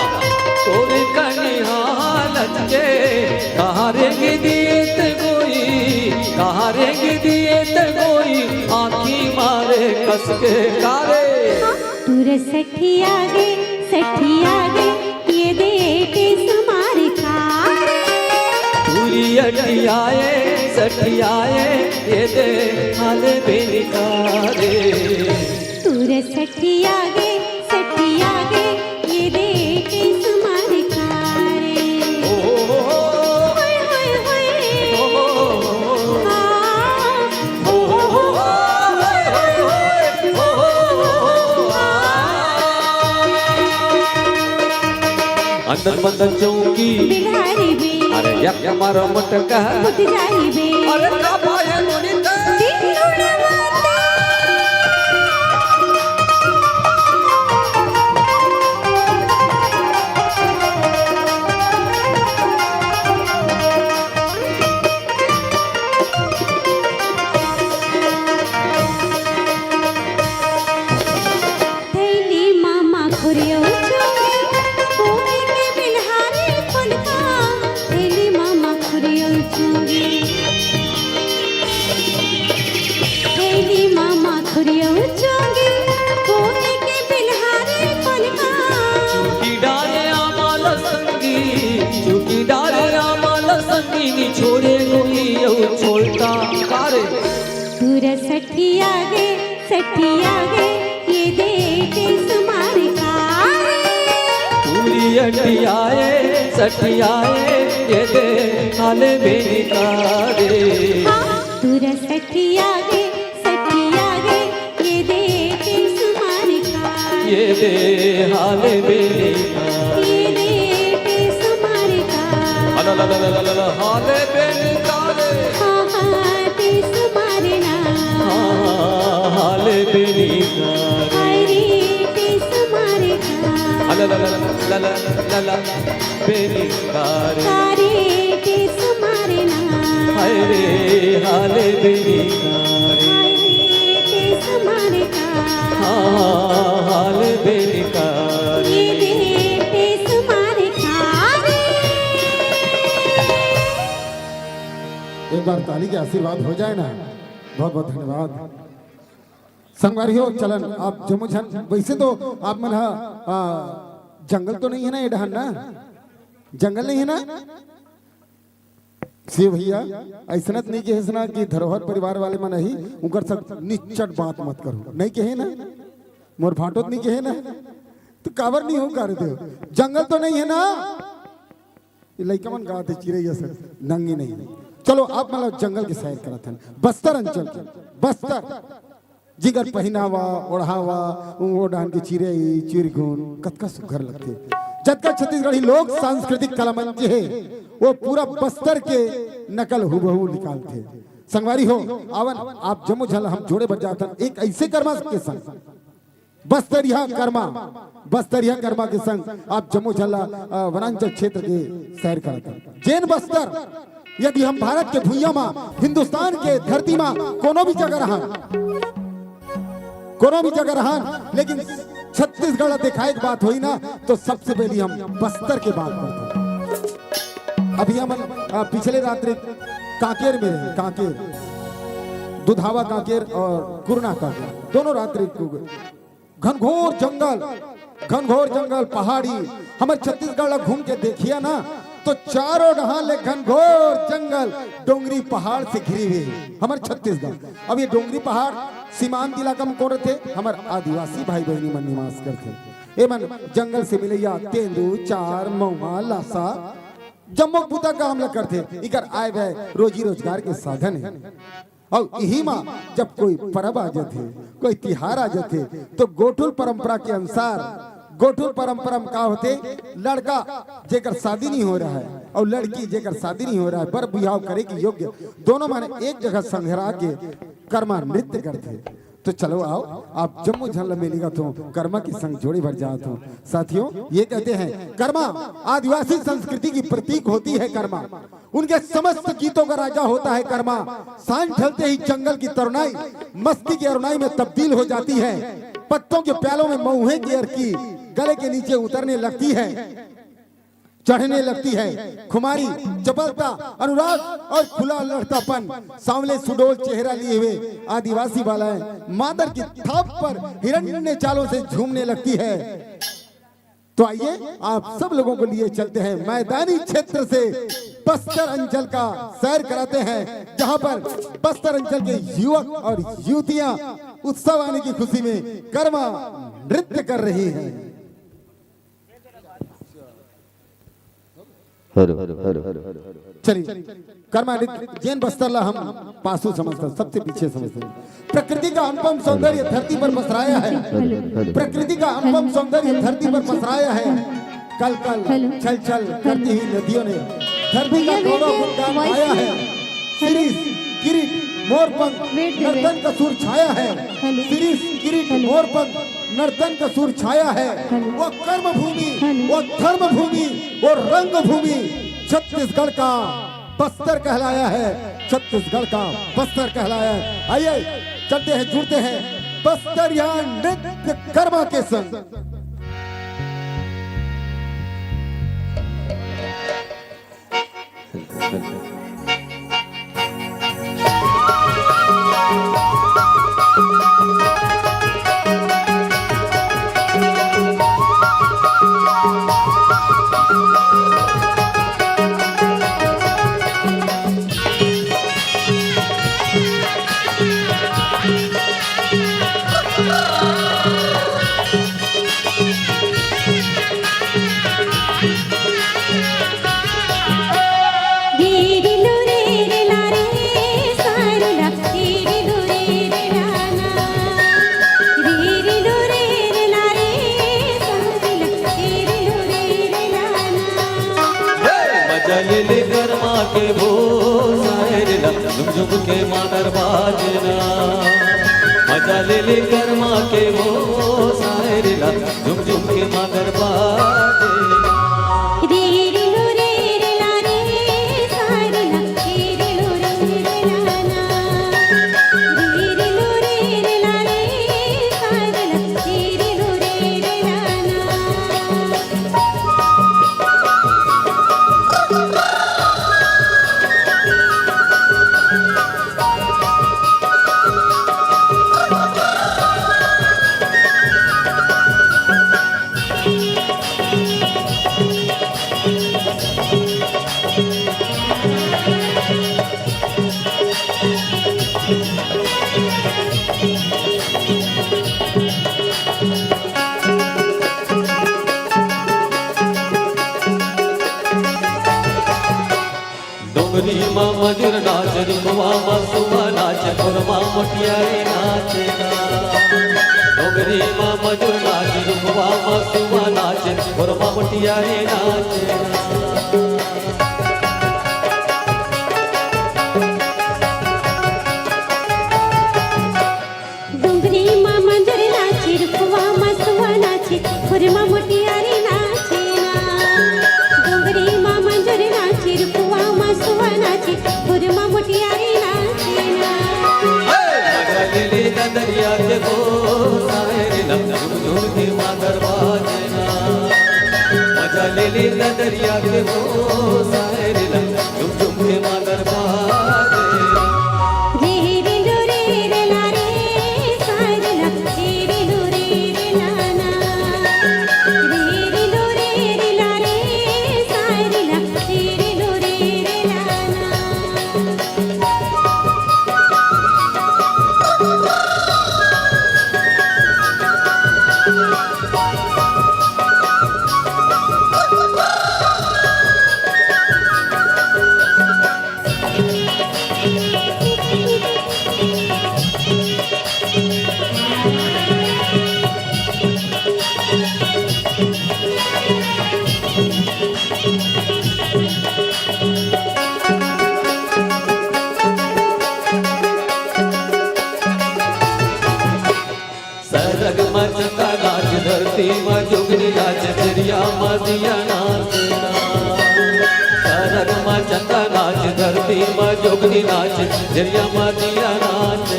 तोर कनिहालत दे। कहाँ रेंग दियत गोई, कहाँ रेंग दियत गोई, आँखी मारे कस के कारे। टूरा सठिया गे, सठिया गे, ये दे टेस मारे कारे। टूरी अटियाए, सठियाए, ये दे हाल बेनिकारे। टूरा सठिया गे, सठिया गे, ये दे टेस मारे कारे। ओ, ओ, ओ, ओ। होय, होय, होय। ओ, ओ, ओ, ओ। आ। अंदर बंदर चौकी। बिहारी भी। अरे यक मारो मटका। उठ जाई बे। अरे का भाई है मोनी ते? दिन उड़ावते। थैली मामा खुरियो चोंगे, कोने के बिलहारी फुलका। थैली मामा खुरियो चोंगे, थैली मामा खुरियो चोंगे, कोने के बिलहारी फुलका। चुकी डारे आमाल संगी, चुकी डारे आमाल संगी, निछोड़े गोई अउ छोलता कारे। पूरा सठिया गे, सठिया गे, ये दे टेस मारे कारे। पूरी अटियाए, सठियाए, ये दे हाल बेनिकारे। हाँ, पूरा सठिया गे, सठिया गे, ये दे टेस मारे कारे। ये दे हाल बेनिकारे। ये दे टेस मारे कारे। अला ला ला ला ला ला, हाल बेनिकारे। हाँ, हाँ, टेस मारे ना। हाँ, हाल बेनिकारे। हाय रे, टेस मारे ना। अला ला ला ला ला ला ला, बेनिकारे। कारे, टेस मारे ना। हाय रे, हाल बेनिकारे। हाय रे, टेस मारे ना। हाँ, हाल बेनिकारे। ये दे टेस मारे कारे। एक बार ताली के आशीर्वाद हो जाए ना। बहुत बहुत धन्यवाद। संगवारी हो, चलन आप जम्मो झन, वैसे तो आप मन ह, आ, जंगल तो नहीं है ना ये डहन ना? जंगल नहीं है ना? शिव भैया, ऐसनत नहीं कहे ना कि धरोहर परिवार वाले मन ही उनकर सब निच्चट बात मत करो, नहीं कहे ना? मोर भांटो तो नहीं कहे ना? तो काबर नहीं हो कर दे? जंगल तो नहीं है ना? ये लइका मन गात हे, चिरैया सब नंगी नहीं। चलो, आप मतलब जंगल के सैर करत हन, बस्तर अंचल के, बस्तर, जिगर पहिनावा, ओढ़ावा, वो डाहन के चिरई, चिरगुन, कतका सुघर लगथे। जतका छत्तीसगढ़ी लोक सांस्कृतिक कला मंच हे, वो पूरा बस्तर के नकल हुबहू निकालथे। संगवारी हो, आवन, आप जम्मो झन ला हम जोड़े बर जात हन, एक ऐसे कर्मा के संग। बस्तरिया कर्मा, बस्तरिया कर्मा के संग आप जम्मो झन ला, अ, वनांचल क्षेत्र के सैर करत हन। जेन बस्तर, यदि हम भारत के भुइयां मा, हिंदुस्तान के धरती मा कोनो भी जगह रहन, कोनो भी जगह रहन, लेकिन छत्तीसगढ़ ला देखाए के बात होई ना, तो सबसे पहली हम बस्तर के बात करथन। अभी हमन, अ, पिछले रात्रि कांकेर में रहे, कांकेर। दुधावा कांकेर और कुरना कांकेर, दोनों रात्रि को घनघोर जंगल, घनघोर जंगल, पहाड़ी। हमर छत्तीसगढ़ ला घूम के देखिया ना, तो चारों डहार ले घनघोर जंगल, डोंगरी पहाड़ से घिरी हुई हमर छत्तीसगढ़। अब ये डोंगरी पहाड़ सीमांत इलाका में कौन रहते? हमर आदिवासी भाई बहिनी मन निवास करथे। ए मन जंगल से मिलैया तेंदू, चार, महुआ, लासा, जम्मो बुता काम ला करथे। इकर आय व्यय, रोजी रोजगार के साधन है। अउ इही मा जब कोई परब आ जथे, कोई तिहार आ जथे, तो गोठुल परंपरा के अनुसार, गोठुल परंपरा में का होथे, लड़का जेकर शादी नहीं हो रहा है और लड़की जेकर शादी नहीं हो रहा है, बर बिहाव करे के योग्य, दोनों माने एक जगह संघरा के करमा नृत्य करथे। तो चलो आओ, आप जम्मो झन ल मिलिगा तो करमा के संग जोड़े भर जात हो। साथियों, ये कहते हैं, करमा आदिवासी संस्कृति की प्रतीक होती है। करमा उनके समस्त गीतों का राजा होता है। करमा सांझ ढलते ही जंगल की तरुणाई मस्ती की अरुणाई में तब्दील हो जाती है। पत्तों के प्यालों में महुए की अर्की गले के नीचे उतरने लगती है, चढ़ने लगती है। खुमारी, चपलता, अनुराग और खुला लड़तापन सांवले सुडोल चेहरा लिए हुए आदिवासी बालाएं मादर की थाप पर हिरण्य चालों से झूमने लगती है। तो आइए, आप सब लोगों को लिए चलते हैं मैदानी क्षेत्र से, बस्तर अंचल का सैर कराते हैं, जहां पर बस्तर अंचल के युवक और युवतियां उत्सव आने की खुशी में करमा नृत्य कर रही हैं। Hello, hello, hello. चलिए, करमा नृत्य, जेन बस्तर ला हम पासू समझते हैं, सबसे पीछे समझते हैं। प्रकृति का अनुपम सौंदर्य धरती पर पसराया है। प्रकृति का अनुपम सौंदर्य धरती पर पसराया है। कल कल, छल छल करती हुई नदियों ने धरती का गौरव गुणगान गाया है। शिरीष, किरीट, मोरपंख, नर्तन का सुर छाया है। शिरीष, किरीट, मोरपंख, नर्तन का सुर छाया है। वो कर्म भूमि, वो धर्म भूमि, वो रंग भूमि छत्तीसगढ़ का बस्तर कहलाया है। छत्तीसगढ़ का बस्तर कहलाया है। आइए, चलते हैं, जुड़ते हैं बस्तरिया नृत्य कर्मा के संग। मजा ले ले करमा के वो सायरला, झुम झुम के मादर बाजना। मजा ले ले करमा के वो सायरला, झुम झुम के मादर बाजना। डोंगरी मा मजूर नाच, रुखवा मा सुआ नाच, खुरमा मोटियारी नाच ना। डोंगरी मा मजूर नाच, रुखवा मा सुआ नाच, खुरमा मोटियारी नाच ना। डोंगरी मा मंजूर नाचे, रुखवा मा सुआ नाचे, खुरमा मोटियारी नाचे ना। डोंगरी मा मंजूर नाचे, रुखवा मा सुआ नाचे, खुरमा मोटियारी नाचे ना। मजा ले ले ददरिया के वो सायरला, झुम झुम के मादर बाजना। मजा ले ले ददरिया के वो सायरला, झुम झुम के मादर बाजना। रे रे लो रे चंदा नाच, धरती मा जोगनी नाच, झिरिया मा दिया नाच। सरग मा चंदा नाच, धरती मा जोगनी नाच, झिरिया मा दिया नाच।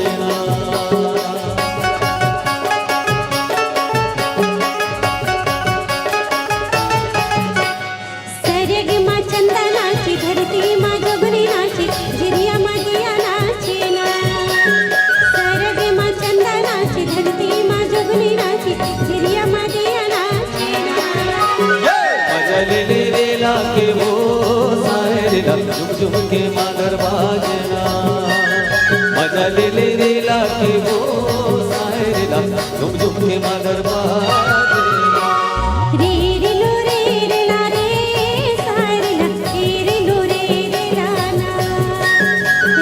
सरग मा चंदा नाचे, धरती मा जोगनी नाचे, झिरिया मा दिया नाचे ना। सरग मा चंदा नाचे, धरती मा जोगनी नाचे, झिरिया मा दिया नाचे ना। मजा ले ले रे लाके वो सायरी ला, झुम झुम के मादर बाजना। मजा ले ले रे लाके वो सायरी ला, झुम झुम के मादर बाजना। रे रे लो रे रे ला रे, सायरी ला, रे रे लो रे रे ला ना।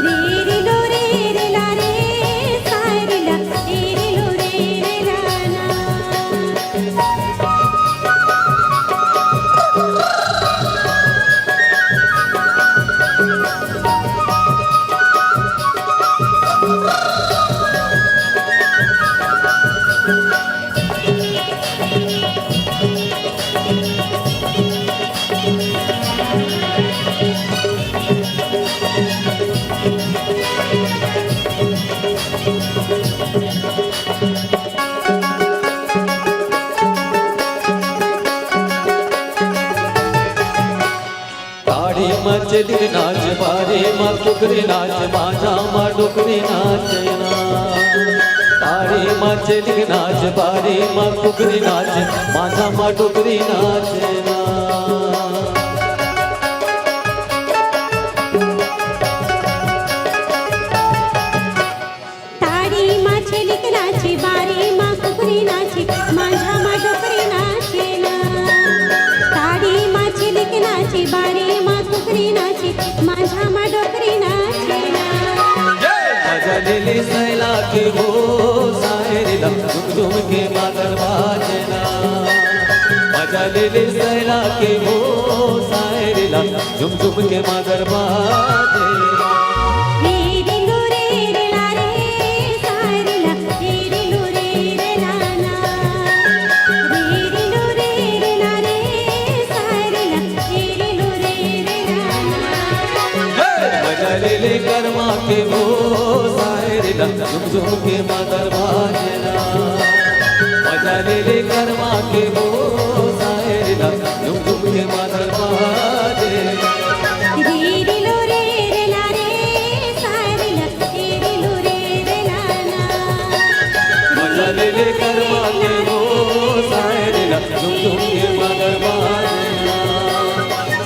रे रे लो रे रे ला रे, सायरी ला, रे रे लो रे रे ला ना। ताड़ी मा चेलिक नाच, बारी मा कुकरी नाच, माझा मा डोकरी नाच ना। ताड़ी मा चेलिक नाच, बारी मा कुकरी नाच, माझा मा डोकरी नाच ना। ताड़ी मा चेलिक नाचे, बारी मा कुकरी नाचे, माझा मा डोकरी नाचे ना। ताड़ी मा चेलिक नाचे, बारी मा कुकरी नाचे, माझा मा डोकरी नाचे ना। मजा ले ले सैला के वो सायरी ला, झुम झुम के मादर बाजना। मजा ले ले सैला के वो सायरी ला, झुम झुम के मादर बाजे। रे रे लो रे रे ला रे, सायरी ला, रे रे लो रे रे ला ना। रे रे लो रे रे ला रे, सायरी ला, रे रे लो रे रे ला ना। हे! मजा ले ले करमा के वो सायरी ला, झुम झुम के मादर बाजे ना। मजा ले ले करमा के वो सायरी ला, झुम झुम के मादर बाजे। रे रे लो रे रे ला रे, सायरी ला, रे रे लो रे रे ला ना। मजा ले ले करमा के वो सायरी ला, झुम झुम के मादर बाजे ना।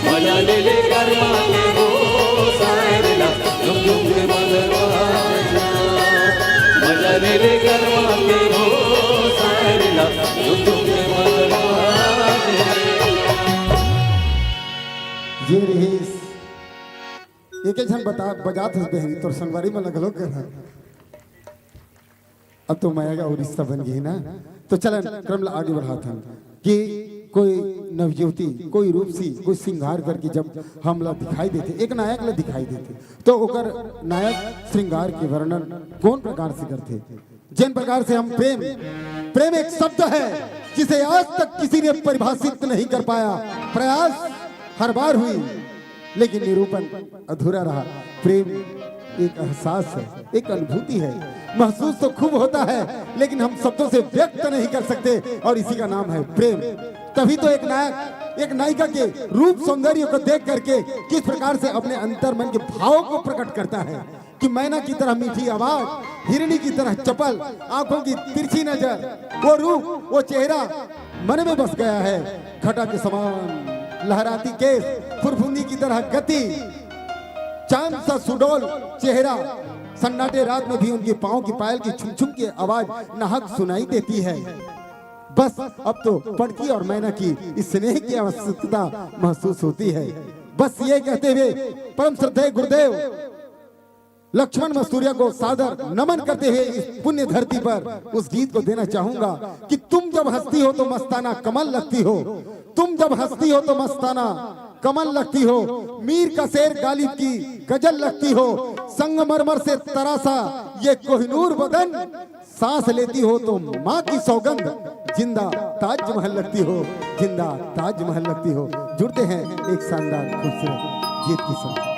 मजा ले ले करमा के वो सायरी ला, झुम झुम के मादर बाजे ना। मजा ले ले करमा के वो सायरी ला, झुम झुम के मादर बाजे ना। ये रहीस। एक एक झन बता, बजात हस बहिनी, तोर संगवारी मन ल घलो कर। अब तो मया के अउ रिश्ता बन गे ना। तो चलन क्रम ला आगे बढ़ात हन कि कोई नवज्योति, कोई रूपसी, कोई श्रृंगार करके जब हमला दिखाई देथे, एक नायक ला दिखाई देथे, तो ओकर नायक श्रृंगार के वर्णन कौन प्रकार से करथे? जिन प्रकार से हम प्रेम, प्रेम एक शब्द है जिसे आज तक किसी ने परिभाषित नहीं कर पाया। प्रयास हर बार हुई, लेकिन निरूपण अधूरा रहा। प्रेम एक एहसास है, एक अनुभूति है। महसूस तो खूब होता है, लेकिन हम शब्दों से व्यक्त नहीं कर सकते, और इसी का नाम है प्रेम। तभी तो एक नायक एक नायिका के रूप सौंदर्य को देख करके किस प्रकार से अपने अंतर मन के भावों को प्रकट करता है कि मैना की तरह मीठी आवाज, हिरणी की तरह चपल, आंखों की तिरछी नजर, वो रूप, वो चेहरा मन में बस गया है। घटा के समान लहराती केस, फुरफुंदी की तरह गति, चांद सा सुडौल चेहरा, सन्नाटे रात में भी उनके पाँव की पायल की छुम छुम की आवाज नाहक सुनाई देती है। बस अब तो पड़की और मैना की इस स्नेह की आवश्यकता महसूस होती है। बस ये कहते हुए परम श्रद्धेय गुरुदेव लक्ष्मण मसूरिया को सादर नमन करते हुए इस पुण्य धरती पर उस गीत को देना चाहूंगा कि तुम जब हंसती हो तो मस्ताना कमाल लगती हो, तुम जब हंसती हो तो मस्ताना कमाल लगती हो, मीर का शेर गालिब की गजल लगती हो, संगमरमर से तरासा ये कोहिनूर बदन, सांस लेती हो तो माँ की सौगंध, जिंदा ताजमहल लगती हो, जिंदा ताजमहल लगती हो। जुड़ते हैं एक शानदार खूबसूरत गीत के साथ।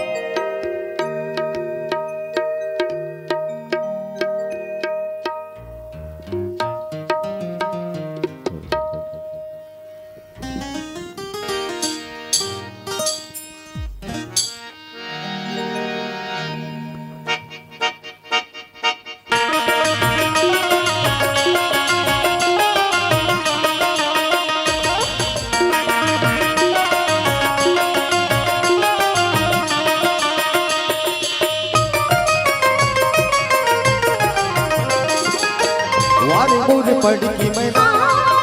वारे मोर पड़की मैना,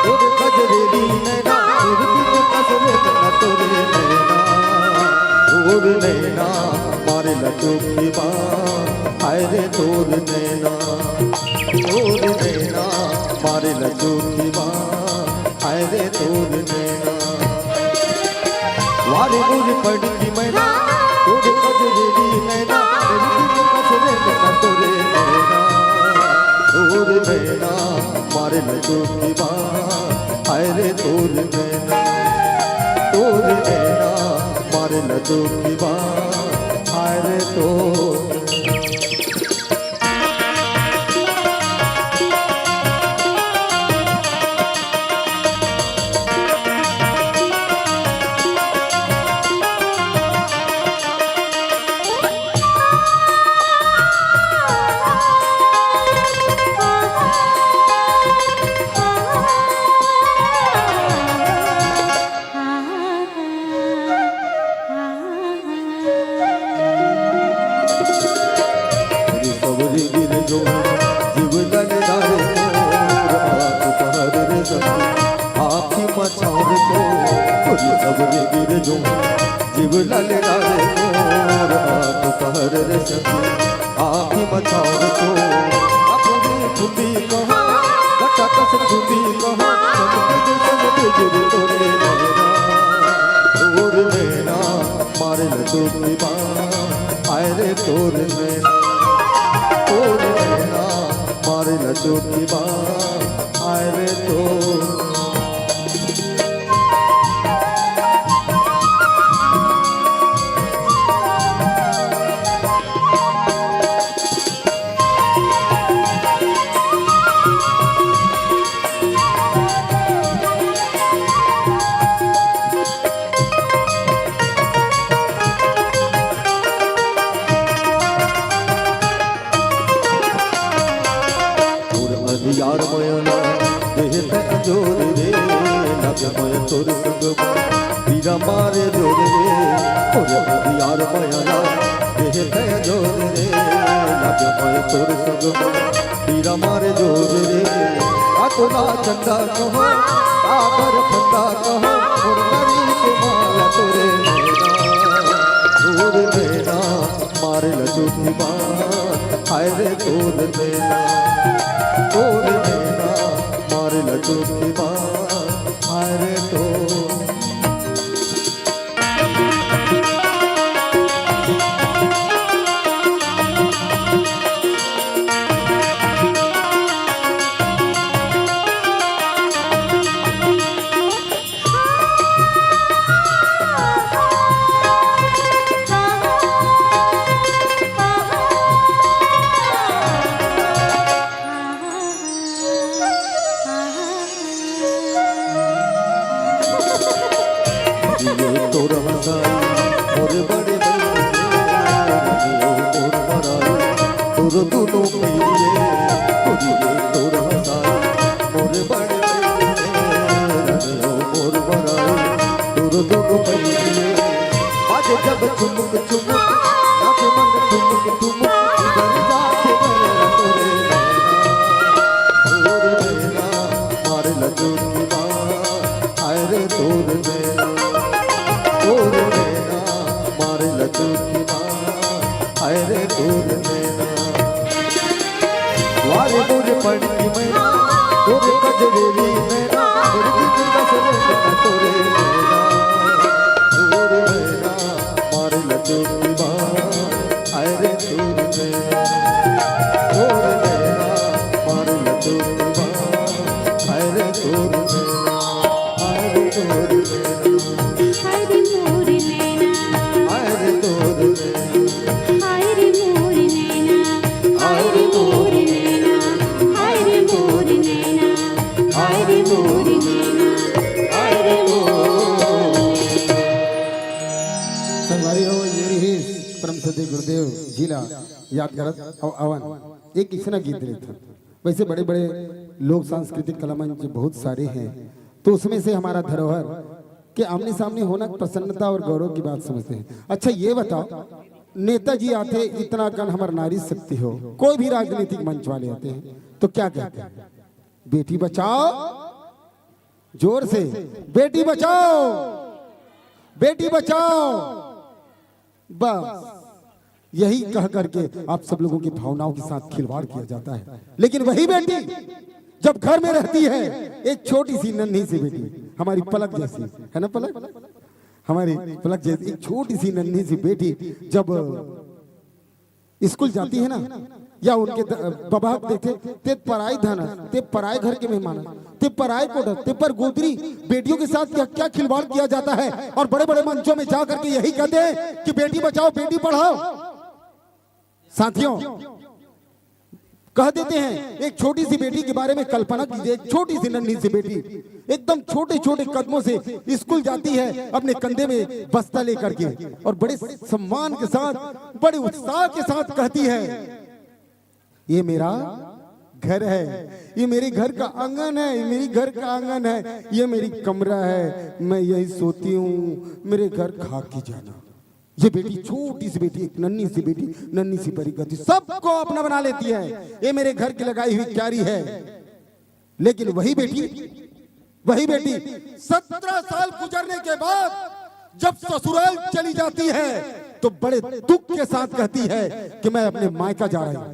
तोर कजरेली नैना, तोर दिन कसरे नैना, तोर नैना, तोर नैना, मारे लचोखी बा, हाय रे तोर नैना, तोर नैना, मारे लचोखी बा, हाय रे तोर नैना। वारे मोर पड़की मैना, तोर कजरेली नैना, तोर दिन कसरे नैना, तोर नैना, तोर नैना, मारे लचोखी बा, हाय रे तोर नैना, तोर नैना, मारे लचोखी बा, हाय रे तोर सबरी गिर जो जीव ललनारे मोर, आँख पहर रे सखी, आँखी मछार को। सबरी गिर जो जीव ललनारे मोर, आँख पहर रे सखी, आँखी मछार को। अपनी खुदी कहा, कटकस खुदी कहा, चमक जैसन बिजुरी तोरे नैना, तोर नैना, मारे लचोखी बा, हाय रे तोर नैना, तोर नैना, मारे लचोखी बा, हाय रे तोर। तोर अंधियार मया ना देहे तैं अंजोर रे, लागे मया तोर संग मा पीरा मारे जोर रे। तोर अंधियार मया ना देहे तैं अंजोर रे, लागे मया तोर संग मा पीरा मारे जोर रे। आ तोला चंदा कहो, सागर फंदा कहो, मोर नरी के माला तोरे नैना, तोर नैना, मारे लचोखी बा, हाय रे तोर नैना, तोर नैना, मारे लचोखी बा, हाय रे तोर। ये तोर हंसाई मोर बड़े बड़े, ये तोर बड़ाई तोर दोनों पीरिये, ये तोर हंसाई मोर बड़े बड़े, मोर बड़ाई तोर दोनों पीरिये। आज जब चुमुक चुमुक नाच मन ठुमुक ठुमुक, इधर जाके गया तोरे नैना, तोर नैना, मारे लचोखी बा, हाय रे तोर नैना, तोर नैना, मारे लचोखी बा, हाय रे तोर नैना। वारे मोर पड़की मैना, तोर कजरेली नैना, तोर दिन बसरे नैना, तोरे नैना, तोरे नैना, मारे लचोखी बा, हाय रे तोर नैना, तोर संगवारी हो, ये रहिस परम श्रद्धेय गुरुदेव जी ला याद करत अउ अवन एक इसना गीत लेथन। वैसे बड़े-बड़े लोक सांस्कृतिक कला मंच बहुत सारे हैं, तो उसमें से हमारा धरोहर के आमने-सामने होना प्रसन्नता और गौरव की बात समझते हैं। अच्छा, ये बताओ, नेताजी आथे, इतना कन हमर नारी शक्ति हो, कोई भी राजनीतिक मंच वाले आते हैं, तो क्या कहते हैं? बेटी बचाओ, जोर से, बेटी बचाओ, बेटी बचाओ। बस यही कह करके आप सब लोगों की भावनाओं के साथ खिलवाड़ किया जाता है। लेकिन वही बेटी जब घर में रहती है, एक छोटी सी नन्ही सी बेटी, हमारी पलक जैसी, है ना पलक, हमारी पलक जैसी एक छोटी सी नन्ही सी बेटी जब स्कूल जाती है ना, या उनके द-, बबा देखे, "ते पराई धन, ते पराए घर के मेहमान, ते पराए कोठ, ते पर गोदरी।" बेटियों के साथ क्या क्या खिलवाड़ किया जाता है, और बड़े बड़े मंचों में जा करके यही कहते हैं कि बेटी बचाओ, बेटी पढ़ाओ। साथियों, कह देते हैं, एक छोटी सी बेटी के बारे में कल्पना कीजिए, एक छोटी सी नन्ही सी बेटी एकदम छोटे छोटे कदमों से स्कूल जाती है, अपने कंधे में बस्ता लेकर के, और बड़े सम्मान के साथ, बड़े उत्साह के साथ कहती है, "ये मेरा घर है, ये मेरे घर का आंगन है, ये मेरी घर का आंगन है, ये मेरी कमरा है, मैं यही सोती हूँ, मेरे घर खा के जाना।" ये बेटी, छोटी सी बेटी, एक नन्ही सी बेटी, नन्ही सी परी कहती, सबको अपना बना लेती है, "ये मेरे घर की लगाई हुई क्यारी है।" लेकिन वही बेटी, वही बेटी सत्रह साल गुजरने के बाद जब ससुराल चली जाती है, तो बड़े दुख के साथ कहती है कि "मैं अपने मायका जा रही हूं।"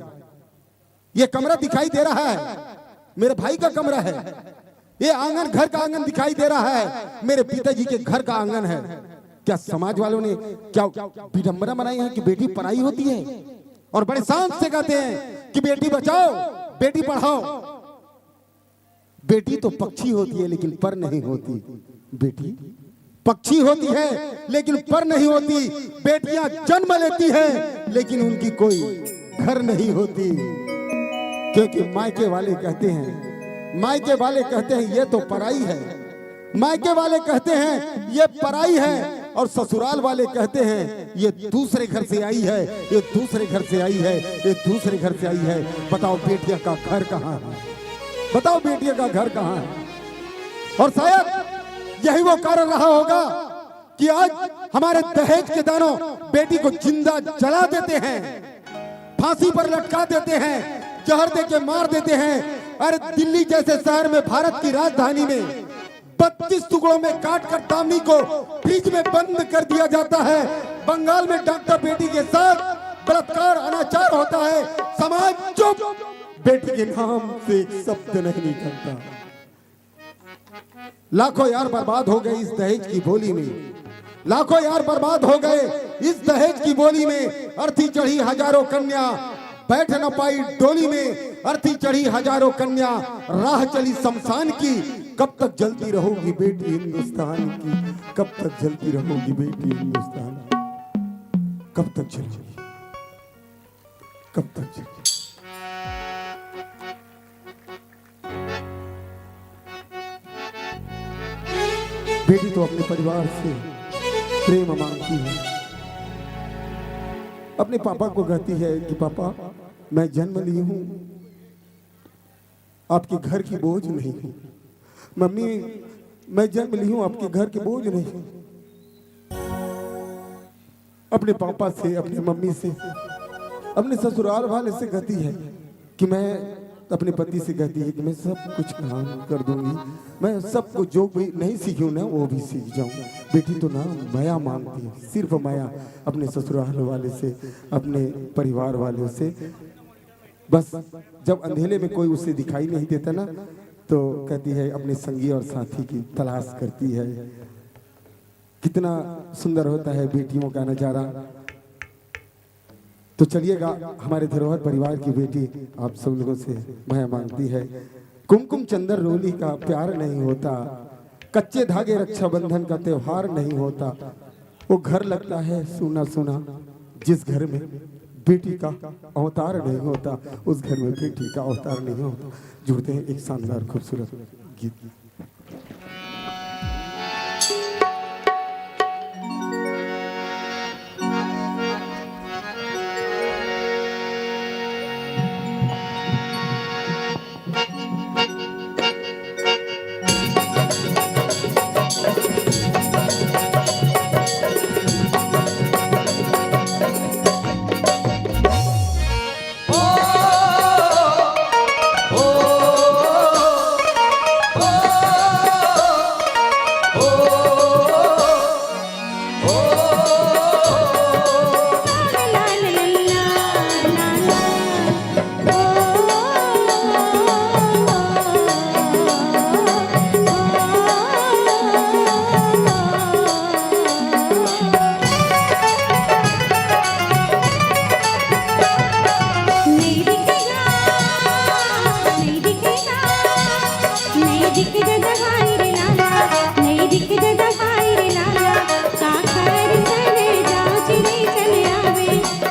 ये कमरा दिखाई दे रहा है, मेरे भाई का कमरा है। ये आंगन, घर का आंगन दिखाई दे रहा है, मेरे पिताजी के घर का आंगन है। क्या समाज वालों ने क्या विडंबना बनाई है कि बेटी पराई होती है? और बड़े शान से कहते हैं कि "बेटी बचाओ, बेटी पढ़ाओ।" बेटी तो पक्षी होती है, लेकिन पर नहीं होती। बेटी पक्षी होती है, लेकिन पर नहीं होती। बेटियां जन्म लेती हैं, लेकिन उनकी कोई घर नहीं होती, क्योंकि मायके वाले कहते हैं, मायके वाले कहते हैं, "ये तो पराई है।" मायके वाले कहते हैं, "ये पराई है," और ससुराल वाले कहते हैं, "ये दूसरे घर से आई है, ये दूसरे घर से आई है, ये दूसरे घर से आई है।" बताओ, बेटियां का घर कहाँ है? बताओ, बेटियों का घर कहाँ है? और शायद यही वो कारण रहा होगा कि आज हमारे दहेज के दानों बेटी को जिंदा जला देते हैं, फांसी पर लटका देते हैं, जहर दे के मार देते हैं। अरे, दिल्ली जैसे शहर में, भारत की राजधानी में बत्तीस टुकड़ों में काट कर दामिनी को फ्रिज में बंद कर दिया जाता है। बंगाल में डॉक्टर बेटी के साथ बलात्कार, अनाचार होता है। समाज चुप, बेटी के नाम से एक शब्द नहीं निकलता। लाखों यार बर्बाद हो गए इस दहेज की बोली में, लाखों यार बर्बाद हो गए इस दहेज की बोली में। अर्थी चढ़ी हजारों कन्या, बैठ न पाई डोली में। अर्थी चढ़ी हजारों कन्या, राह चली शमशान की। कब तक जलती रहोगी बेटी हिंदुस्तान की? कब तक जलती रहोगी बेटी हिंदुस्तान की? कब तक जलेगी? कब तक जलेगी? बेटी तो अपने परिवार से प्रेम मांगती है, अपने पापा को कहती है कि "पापा, मैं जन्म ली हूं, आपके घर की बोझ नहीं हूं। मम्मी, मैं जन्म ली हूं, आपके घर की बोझ नहीं हूं।" अपने पापा से, अपनी मम्मी से, अपने ससुराल वाले से कहती है कि मैं, अपने पति से कहती है कि "मैं सब कुछ काम कर दूंगी, मैं सब कुछ जो भी नहीं सीखी हूं ना, वो भी सीख जाऊं।" बेटी तो ना मया मांगती है, सिर्फ मया, अपने ससुराल वाले से, अपने परिवार वालों से। बस जब अंधेले में कोई उसे दिखाई नहीं देता ना, तो कहती है, अपने संगी और साथी की तलाश करती है। कितना सुंदर होता है बेटियों का नजारा। तो चलिएगा, हमारे धरोहर परिवार की बेटी आप सब लोगों से मया मांगती है। कुमकुम चंदन रोली का प्यार नहीं होता, कच्चे धागे रक्षाबंधन का त्योहार नहीं होता। वो घर लगता है सूना सूना, जिस घर में बेटी का अवतार नहीं होता, उस घर में बेटी का अवतार नहीं होता। जुड़ते हैं एक शानदार खूबसूरत गीत। दिख ददा भाई रे लाला, काखर सने जांच रे चले आवे,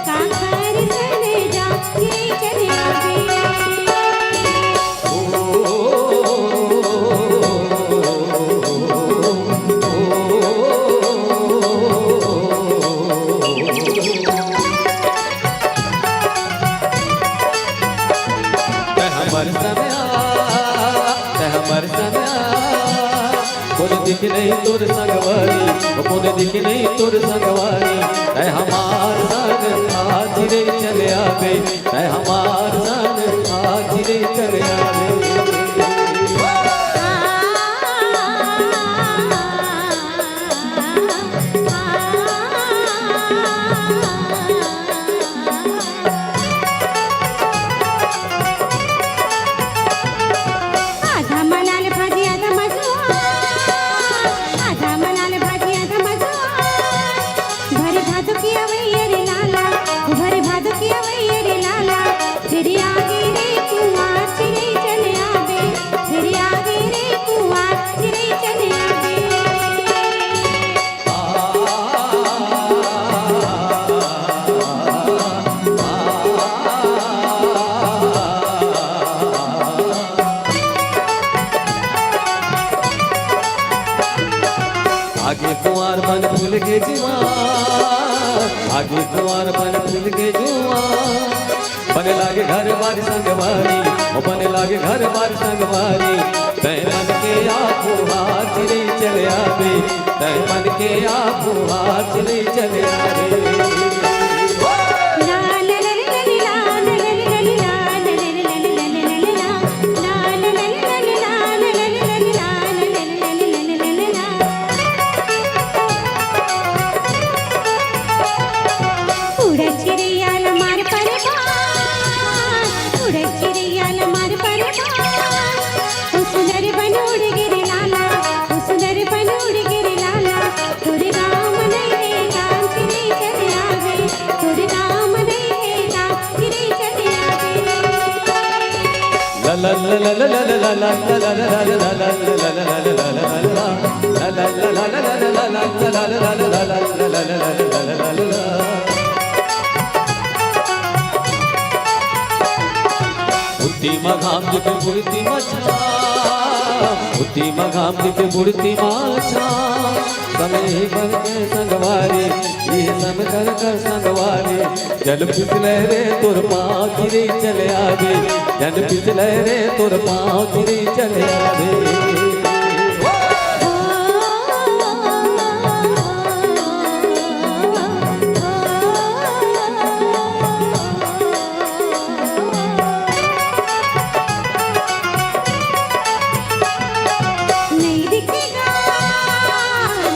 काखर सने जांच रे चले आवे। तै हमर सनया, तै हमर सनया, कोन दिख नहीं तोर संगवारी, कोन दिख नहीं तोर संगवारी। तै हमार संग आज रे चले आबे, तै हमार संग आज रे चले आबे। आधा मलाल भाजी आधा मजुआ, आधा मलाल भाजी आधा मजुआ। भरे भादो की अवैया रे लाला, भरे भादो की अवैया रे लाला। फिर आगे रे कुआर चिरे चले आवे, फिर आगे रे कुआर चिरे चले आवे। आगे कुंवार बन फूल के जुआं, आगे कुंवार बन फूल के जुआं। बने लागे घर बार संगवारी, ओ बने लागे घर बार संगवारी। तै मन के आफू हाथ ले चले आवे, तै मन के आफू हाथ ले चले आवे। उड़द चिड़ैया ल मार परे बाज, उड़द चिड़ैया ल मार परे बाज। ओ सुंदर बन उड़ गे रे लाला, ओ सुंदर बन उड़ गे रे लाला। तोरे गाँव म नइ हे काम चिड़ै चले आगे, तोरे गाँव म नइ हे काम चिड़ै चले आगे। बुढ़ती म घाम दिखे बुढ़ती म छाँव, बुढ़ती म घाम दिखे बुढ़ती म छाँव। समय बन के संगवारी, ये सब कर कर संगवारी। जन फिसले रे तोर पाँव चिरे चले आवे, जन फिसले रे तोर पाँव चिरे चले आवे। नइ दिखे गा,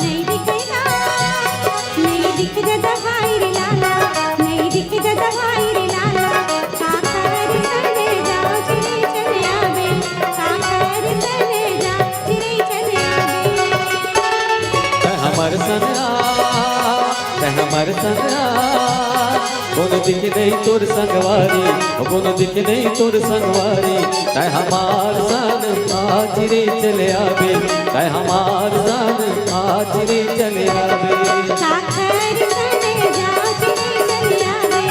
नइ दिखे गा, नइ दिखे गा ददा भाई रे लाला, नइ दिखे गा ददा भाई रे लाला। काखर सने जांच रे चले आवे, काखर सने जांच रे चले आवे। तै हमर सनया, तै हमर सनया, कोनो दिखे नहीं तोर संगवारी, कोनो दिखे नहीं तोर संगवारी। तै हमार संग आज रे चले आवे, तै हमार संग आज रे चले आवे। काखर सने जांच रे चले आवे,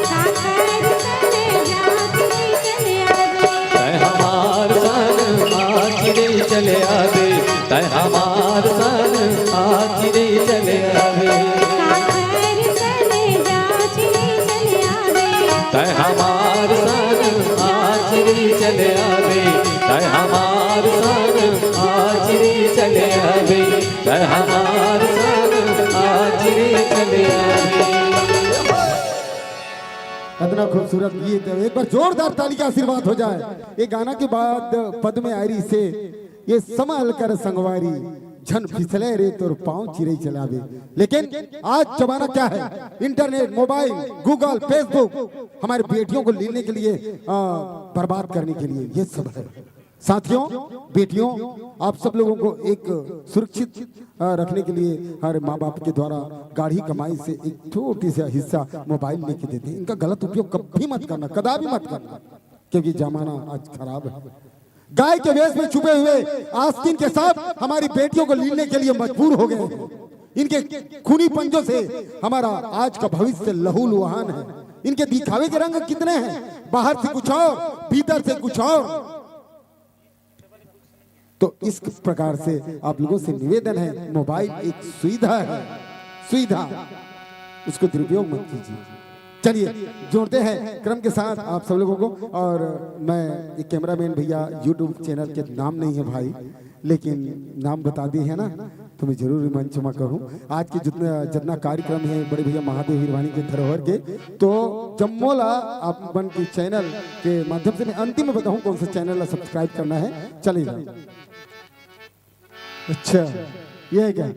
काखर सने जांच रे चले आवे। तै हमार संग आज रे चले आवे, तै हमार संग आज रे चले आवे। काखर सने जांच रे चले आवे। तै हमार संग आज रे चले आवे, तै हमार संग आज रे चले आवे, तै हमार संग आज रे चले आवे। इतना खूबसूरत गीत है, एक बार जोरदार ताली का आशीर्वाद हो जाए। ये गाना के बाद पद में आ रही से ये संभल कर संगवारी, झन फिसले रे तोर पाँव चिरे चलावे। लेकिन आज जमाना क्या है, इंटरनेट, मोबाइल, गूगल, फेसबुक हमारे बेटियों को लेने के लिए, आ, बर्बाद करने के लिए ये सब है। साथियों, बेटियों, आप सब लोगों को एक सुरक्षित, आ, रखने के लिए हर माँ बाप के द्वारा गाढ़ी कमाई से एक छोटी सा हिस्सा मोबाइल लेके देते हैं। इनका गलत उपयोग कभी मत करना, कदापि मत करना, क्योंकि जमाना आज खराब है। गाय के वेश में छुपे हुए आस्तीन के सांप हमारी बेटियों को लीलने के लिए मजबूर हो गए हैं। इनके खूनी पंजों से हमारा आज का भविष्य लहूलुहान है। इनके दिखावे के रंग कितने हैं, बाहर से कुछ और, भीतर से कुछ और। तो इस प्रकार से आप लोगों से निवेदन है, मोबाइल एक सुविधा है, सुविधा, उसको दुरुपयोग मत कीजिए। चलिए, जोड़ते हैं क्रम के साथ आप सब लोगों को। और मैं एक कैमरामैन भैया, YouTube चैनल के नाम नहीं है भाई, लेकिन नाम बता दिए है ना, तो मैं जरूर मंच में कहूँ। आज के जितना जितना कार्यक्रम है बड़े भैया महादेव हिरवानी के धरोहर के, तो जम्मो ला आप मन के चैनल के माध्यम से मैं अंतिम में बताऊँ कौन सा चैनल ला सब्सक्राइब करना है। चलिए, अच्छा, ये है क्या?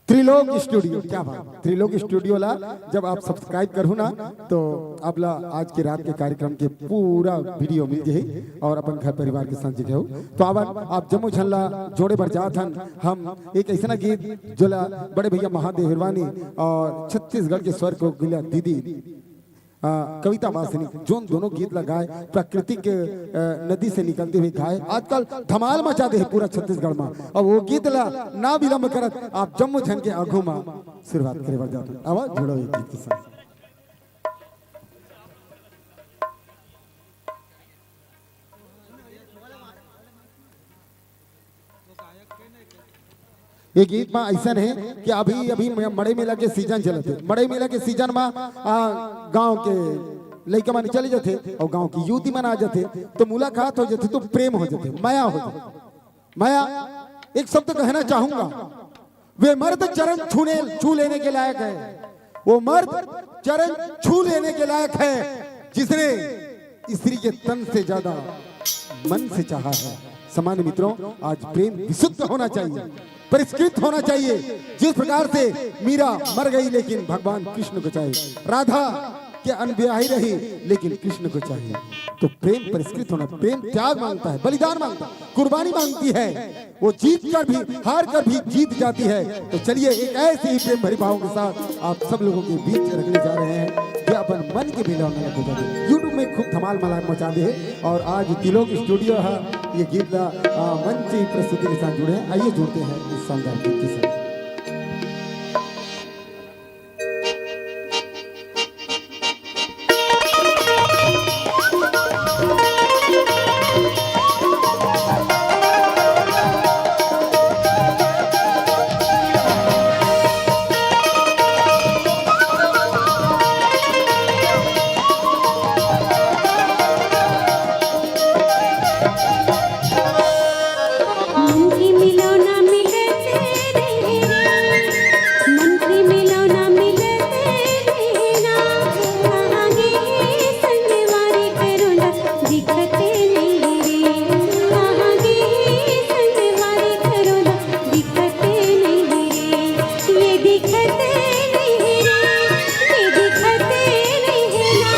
त्रिलोक स्टूडियो, क्या बात। त्रिलोक स्टूडियो ला जब आप सब्सक्राइब करहु ना, तो आप ला आज के रात के कार्यक्रम के पूरा वीडियो मिल जाही और अपन घर परिवार के साथ जुड़े हो। तो आवन, आप जम्मो झन ला जोड़े बर जात हन हम एक ऐसा गीत, जोला बड़े भैया महादेव हिरवानी और छत्तीसगढ़ के स्वर कोकिला दीदी, आ, कविता वासनी, जोन दोनों गीत ला गाए, प्राकृतिक, अ, नदी से निकलते हुए गाए। आजकल धमाल मचा दे हे पूरा छत्तीसगढ़ में। अब वो गीत ला ना विलंब करत आप जम्मो झन के आगू में शुरुआत करे बर जात हन। आवा, जुड़ो ये गीत के साथ। ये गीत में ऐसा है कि अभी अभी म-, मड़ई मेला के सीजन चलत हे। मड़ई मेला के सीजन में, आ, गांव के लइका मन चले जाथे और गांव की युवती मन आ जाथे, तो मुलाकात हो जाथे, तो प्रेम हो जाथे, मया हो जाथे। मया, एक शब्द कहना चाहूंगा, वे मर्द चरण छूने छू लेने के लायक है, वो मर्द चरण छू लेने के लायक है जिसने स्त्री के तन से ज्यादा मन से चाहा है। सम्मानित मित्रों, आज प्रेम विशुद्ध होना चाहिए, परिष्कृत होना चाहिए। जिस प्रकार से मीरा मर गई लेकिन भगवान कृष्ण को चाहिए, राधा के अनब्याही रही लेकिन कृष्ण को चाहिए। तो प्रेम परिष्कृत होना, प्रेम त्याग मांगता है, बलिदान मांगता है, कुर्बानी मांगती है। वो जीत कर भी, हार कर भी जीत जाती है। तो चलिए, एक ऐसे ही प्रेम भरी भावों के साथ आप सब लोगों के बीच रखने जा रहे हैं, जो अपन मन के भी लौंडा को बता दे। YouTube में खूब धमाल मला-, मचा दे। और आज तिलोक स्टूडियो है, ये गीत ला, आ, मंच की प्रस्तुति के साथ जुड़े हैं। आइए, जुड़ते हैं इस शानदार गीत के साथ।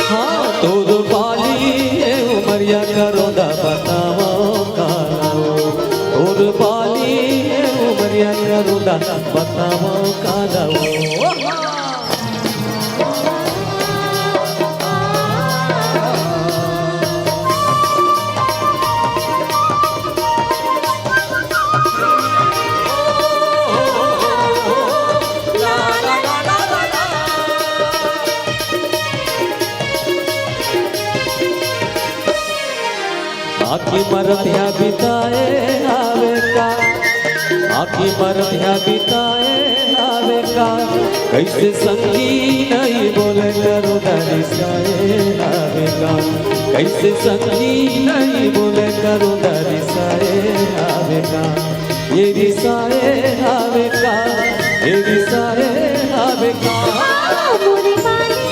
हाँ, तोर बाली ए उमरिया करोंदा बतावो काला ओ। तोर बाली ए उमरिया करोंदा बतावो काला ओ। आखी मरत ह्या बिताए आवे का, आखी मरत ह्या बिताए आवे का, कैसे संगी नहीं बोले करो दरिसाए आवे का, कैसे संगी नहीं बोले करो दरिसाए आवे का, ये रिसाए आवे का, ये रिसाए आवे का। मोरे बाली,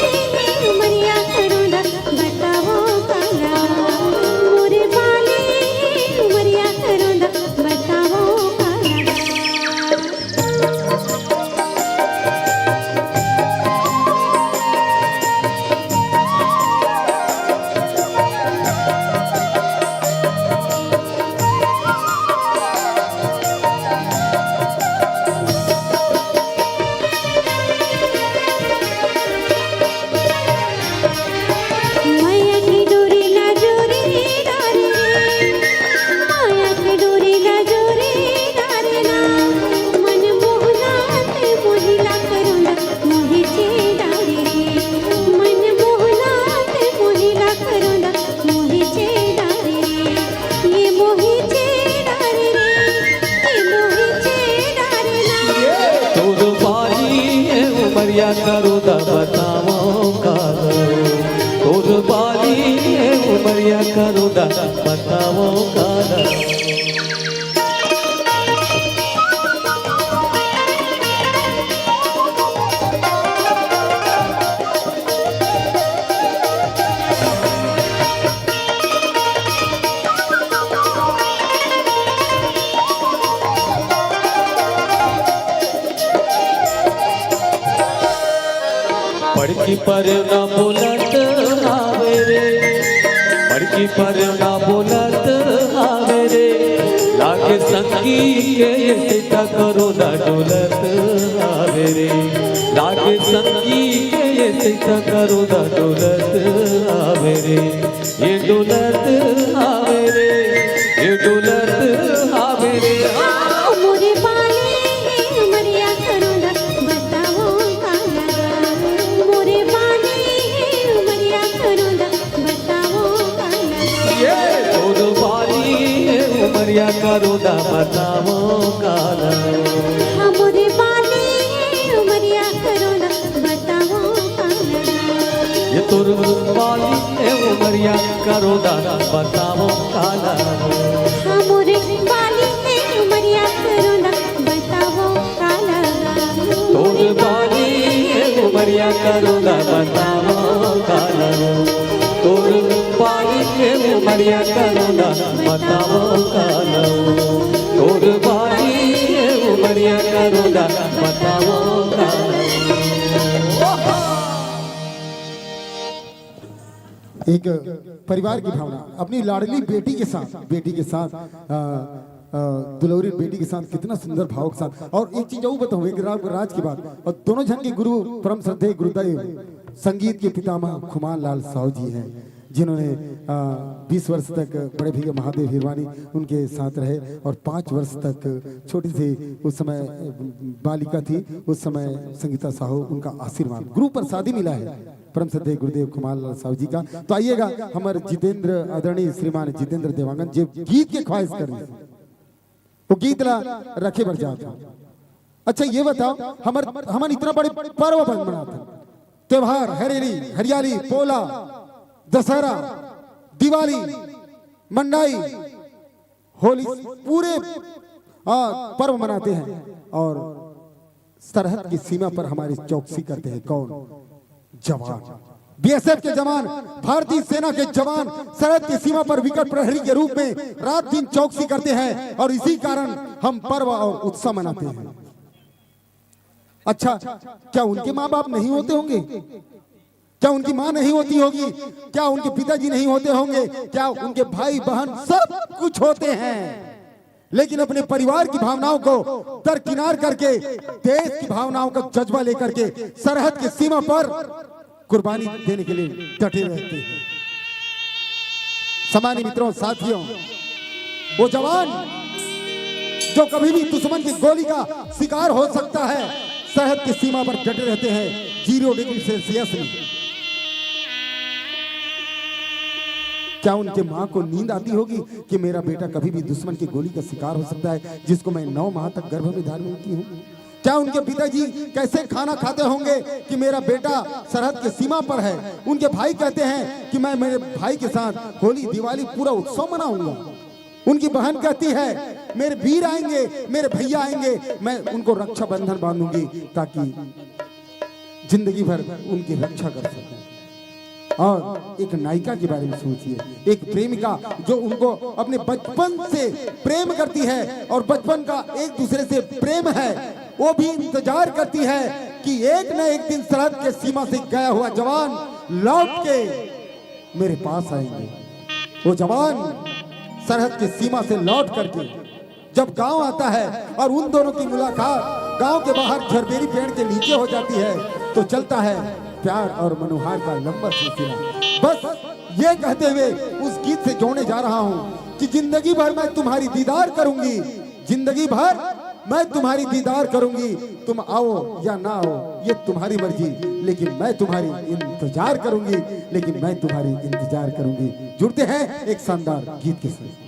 मोरिया करोंदा, बतावो काला, मोरे बाली, मोरिया करोंदा, बतावो काला। वो काला। पड़की पर ना बोलत आवे रे, पड़की पर ना बोलत आवे रे, लागे संगी के ये सीता करो ना डोलत आवे रे, लागे संगी के ये सीता करो ना डोलत आवे रे, ये डोलत आवे रे, ये डोलत आवे रे। मोरे बाली हे उमरिया करोंदा, बताओ का लगा। मोरे बाली हे उमरिया करोंदा, बताओ का लगा। ये तोर बाली हे उमरिया करोंदा, बताओ का लगा। हाँ, मोरे बाली हे उमरिया करोंदा, बताओ का लगा। ये तोर बाली हे उमरिया करोंदा, बताओ का लगा। हाँ, मोरे बाली हे उमरिया करोंदा, बताओ का लगा। तोर बाली हे उमरिया करोंदा, बताओ का लगा। तोर बाली हे उमरिया करोंदा, बताओ का लगा। तोर बाली हे उमरिया करोंदा, बताओ का लगा। एक परिवार की भावना, अपनी लाडली बेटी के साथ, बेटी के साथ, अ, अ, दुलौरी बेटी के साथ कितना सुंदर भाव के साथ। और एक चीज और बताऊं, एक राग राज की बात, और दोनों झन के गुरु परम श्रद्धेय गुरुदेव संगीत के पितामह खुमान लाल साहू जी हैं, जिन्होंने, अ, बीस वर्ष तक बड़े भैया महादेव हिरवानी उनके साथ रहे और पाँच वर्ष तक छोटी सी उस समय बालिका थी, उस समय संगीता साहू उनका आशीर्वाद, गुरु प्रसादी मिला है। परम श्रद्धेय गुरुदेव खुमान लाल साहू जी का। तो आइएगा, हमर जितेंद्र, आदरणीय श्रीमान जितेंद्र देवांगन, जे गीत के ख्वाहिश कर रहे हैं, वो गीत ला रखे बर जात हूं। अच्छा, ये बताओ, हमर, हमन इतना बड़े पर्व बन मनाते हैं, त्योहार, हरेली, हरियाली, पोला, दशहरा, दिवाली, मंडाई, होली, पूरे, आ, पर्व मनाते हैं और सरहद की सीमा पर हमारी चौकसी करते हैं कौन? जवान, बीएसएफ के जवान, भारतीय सेना के जवान सरहद की सीमा पर विकट प्रहरी के रूप में रात दिन चौकसी करते हैं और इसी कारण हम पर्व और उत्सव मनाते हैं। अच्छा, क्या उनके माँ बाप नहीं होते होंगे? क्या उनकी माँ नहीं होती होगी? क्या उनके पिताजी नहीं होते होंगे? क्या उनके भाई बहन सब कुछ होते हैं, लेकिन अपने परिवार की भावनाओं को दरकिनार करके, देश की भावनाओं का जज्बा लेकर के सरहद की सीमा पर कुर्बानी देने के लिए डटे रहते हैं। सम्मानित मित्रों, साथियों, वो जवान जो कभी भी दुश्मन की गोली का शिकार हो सकता है, सरहद की सीमा पर डटे रहते हैं, ज़ीरो डिग्री सेल्सियस में। क्या उनके माँ को नींद आती होगी कि मेरा बेटा कभी भी दुश्मन की गोली का शिकार हो सकता है, जिसको मैं नौ माह तक गर्भ में धारण की हूँ? क्या उनके पिताजी कैसे खाना खाते होंगे कि मेरा बेटा सरहद की सीमा पर है? उनके भाई कहते हैं कि मैं मेरे भाई के साथ होली, दिवाली, पूरा उत्सव मनाऊंगा। उनकी बहन कहती है, मेरे वीर आएंगे, मेरे भैया आएंगे, मैं उनको रक्षाबंधन बांधूंगी ताकि जिंदगी भर उनकी रक्षा कर सकूं। और एक नायिका के बारे में सोचिए, एक प्रेमिका जो उनको अपने बचपन से प्रेम करती है और बचपन का एक दूसरे से प्रेम है, वो भी इंतजार करती है कि एक न एक दिन सरहद के सीमा से गया हुआ जवान लौट के मेरे पास आएंगे। वो जवान सरहद की सीमा से लौट करके जब गांव आता है और उन दोनों की मुलाकात गांव के बाहर झरबेरी पेड़ के नीचे हो जाती है, तो चलता है प्यार और मनोहार का लंबा सिलसिला। बस ये कहते हुए उस गीत से जोड़ने जा रहा हूँ कि जिंदगी भर मैं तुम्हारी दीदार करूंगी, जिंदगी भर मैं तुम्हारी दीदार करूंगी, तुम आओ या ना आओ, ये तुम्हारी मर्जी, लेकिन मैं तुम्हारी इंतजार करूंगी, लेकिन मैं तुम्हारी इंतजार करूंगी। जुड़ते हैं एक शानदार गीत के साथ।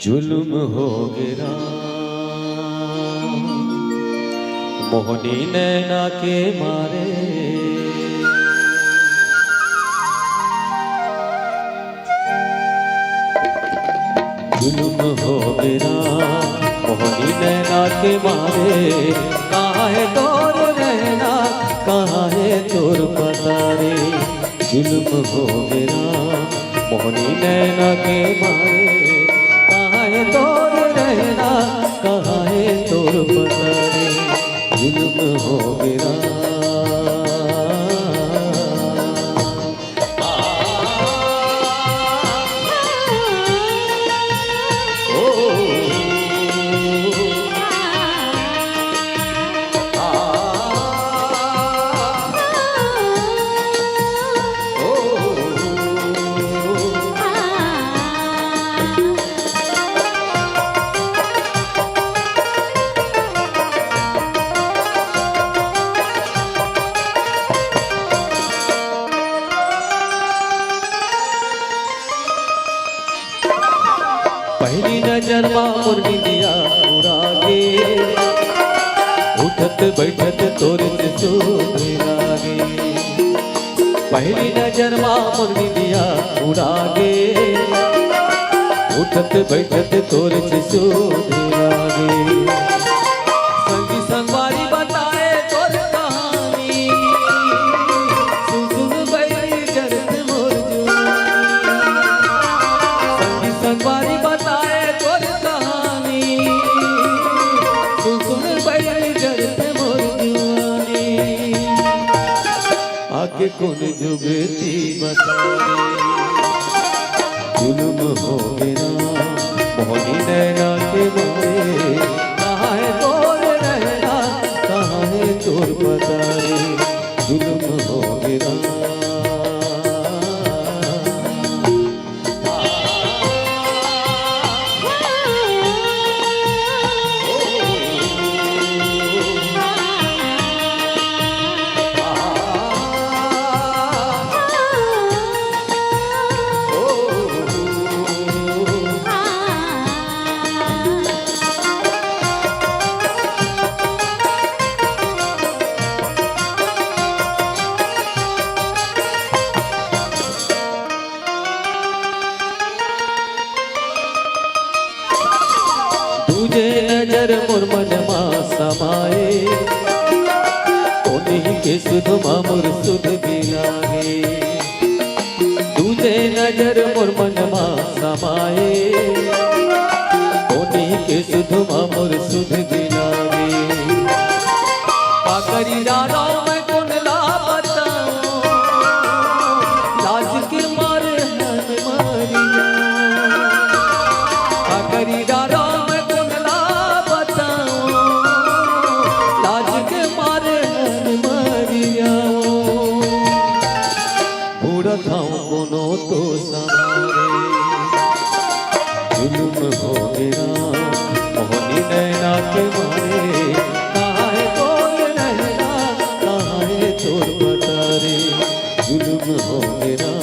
जुलुम हो गे राम, मोहनी नैना के मारे। जुलुम हो गे राम, मोहनी नैना के मारे। कहाँ हे तोर रहना, कहाँ हे तोर पता रे। जुलुम हो गे राम, मोहनी नैना के मारे। कहाँ हे तोर रहना, कहाँ हे तोर पता रे। जुलुम हो गे राम। पहली नजर मा मोर निंदिया उड़ा गे, उठत बैठत तोर से सुध लागे। पहली नजर मा मोर निंदिया उड़ा गे, उठत बैठत तोर से सुध लागे। संगी संगवारी बताए तोर कहानी, सुन सुन बैरी जरत मोर जुआनी। संगी संगवारी बताए तोर कहानी, सुन सुन बैरी जरत मोर जुआनी। आके कोन जुगती बताए। जुलुम हो गे राम, मोहनी नैना के मारे। कहाँ हे तोर रहना, कहाँ हे तोर पता रे। जुलुम हो गे राम। दूजे नजर मोर मन मा समाए, ओनही के सुध मा मोर सुध बिलागे। दूजे नजर मोर मन मा समाए, ओनही के सुध मा मोर सुध बिलागे। का करी रानो मैं कोन ला बताऊं, लाज के मारे हन मरिया। का करी रानो मैं कोन ला बताऊं, लाज के मारे हन मरिया। बूढ़त हंव कोनो तो संभारे। जुलुम हो गे राम, मोहनी नैना के मारे। कहाँ हे तोर रहना, कहाँ हे तोर पता रे। जुलुम हो गे राम।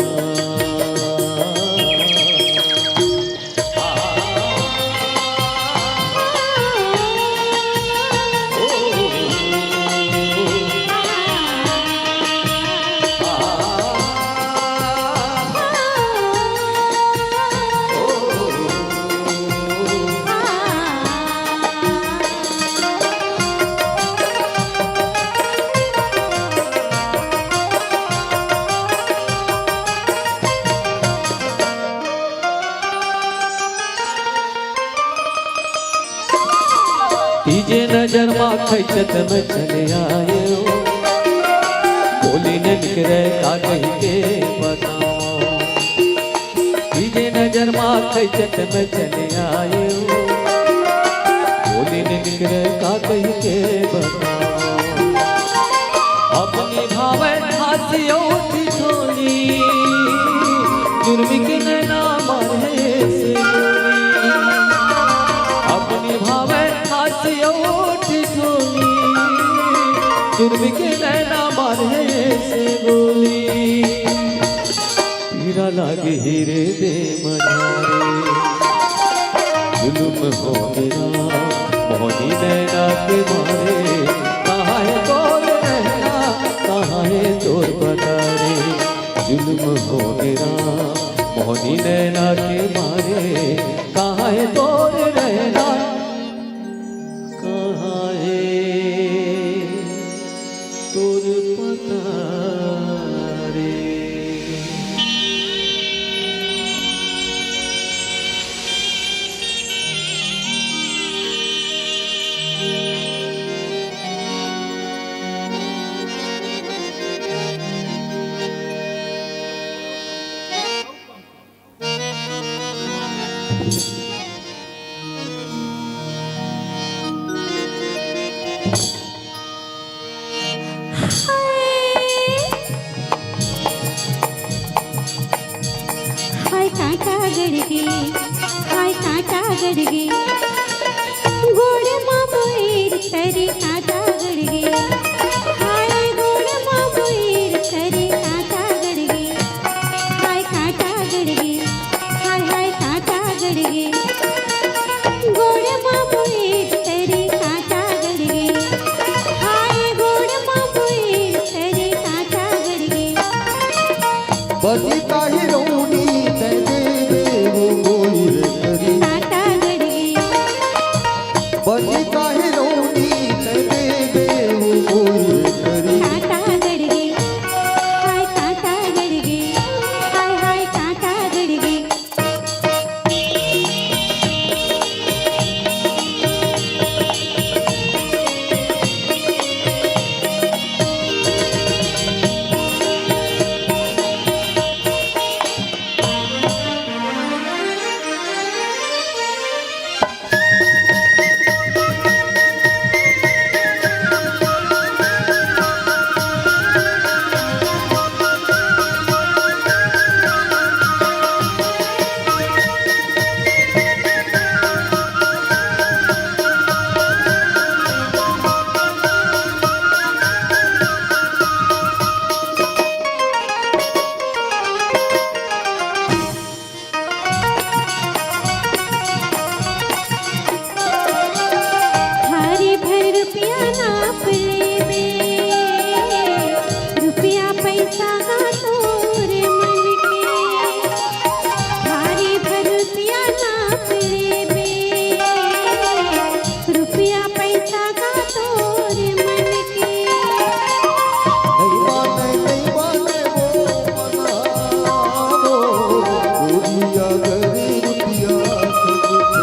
तीजे नजर मा खैचत में चले आएव, बोली नइ निकरे का कहि के बताओं। तीजे नजर मा खैचत में चले आएव, बोली नइ निकरे का कहि के बताओं। अपनी भावे हासियो ठिठोली, जुर्मी के नैना मारे से गोली। अपनी भावे हासियो ठिठोली, जुर्मी के नैना मारे से गोली। पीरा लागे हिरदे मझारे। जुलुम हो गे राम मोहनी नैना के मारे, कहाँ हे तोर रहना, कहाँ हे तोर पता रे। जुलुम हो गे राम मोहनी नैना के मारे, कहाँ हे तोर रहना, कहाँ हे तोर पता रे। हाय कांटा गड़ गे, हाय कांटा गड़ गे, गोड़ मा मोर तरी कांटा गड़ गे, हाय गोड़ मा मोर तरी कांटा गड़ गे, हाय कांटा गड़ गे, हाय हाय कांटा गड़ गे, गोड़ मा मोर तरी कांटा गड़ गे, हाय गोड़ मा मोर तरी कांटा गड़ गे। बजता ही रोनी तै दे दे वो गोरी रे करी। कांटा गड़ गे। बजता ही रोनी तै दे दे वो गोरी रे करी। कांटा गड़ गे। हाय कांटा गड़ गे। हाय हाय कांटा गड़ गे। भारी भर रुपया नाप लेबे, रुपया पैसा हा तोर मन के। भारी भर रुपया नाप लेबे, रुपया पैसा हा तोर मन के। नहीं माने, नहीं माने वो मना वो, गोरिया गरी रुपया संगते।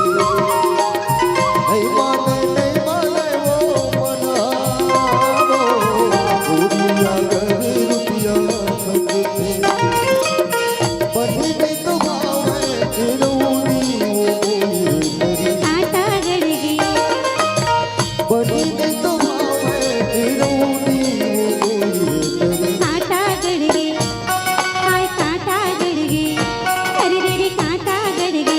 नहीं माने, नहीं माने वो मना वो, गोरिया गरी रुपया संगते। बनी नहीं तो भाव है, चिरौनी वो गोरी रे करी। कांटा गड़ गे। बनी नहीं तो भाव है, चिरौनी वो गोरी रे करी। कांटा गड़ गे। हाय कांटा गड़ गे। अरे रे रे कांटा गड़ गे।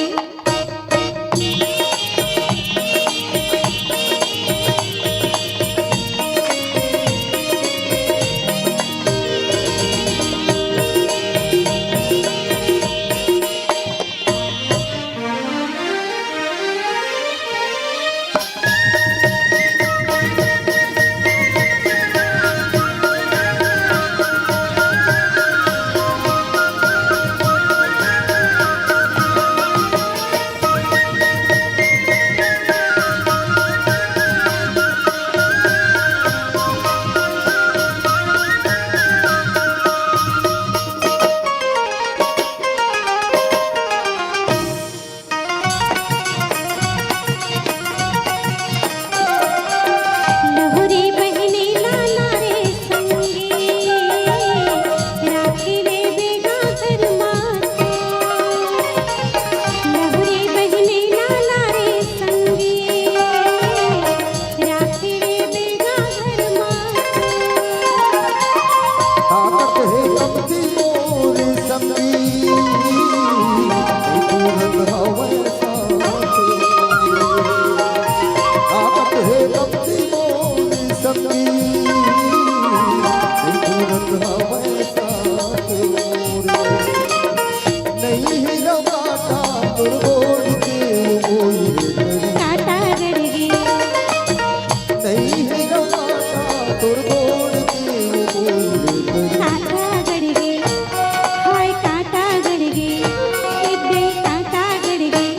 तोर गोड़ के वो मोर करी। कांटा गड़ गे, हाय कांटा गड़ गे, एक दे कांटा गड़ गे।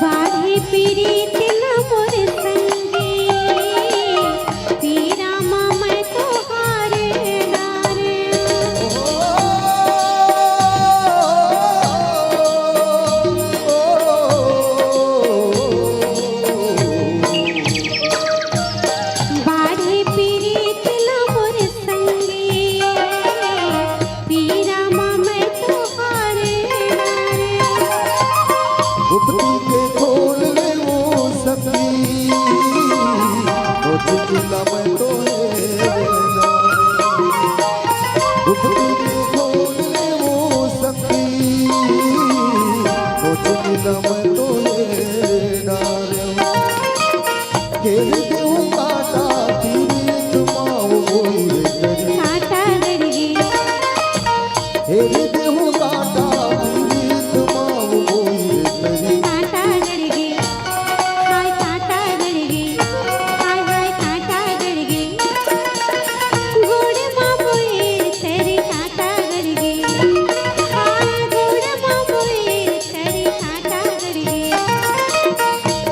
बाढ़े पीरित न मोर संगी, पीरा म मैं तोहार डारे। बाढ़े पीरित न मोर संगी, पीरा म मैं तोहार डारे। गुप्ती के खोल ले वो सखी, वो चुचला मैं तो है। गुप्ती के खोल ले वो सखी, वो चुचला मैं तो है डारे। घेर देहूं कांटा पीरित माव मोर करी। कांटा गड़ गे। घेर देहूं कांटा पीरित माव मोर करी। कांटा गड़ गे। हाय कांटा गड़ गे। हाय हाय कांटा गड़ गे। गोड़ मा मोर तरी कांटा गड़ गे। हाय गोड़ मा मोर तरी कांटा गड़ गे।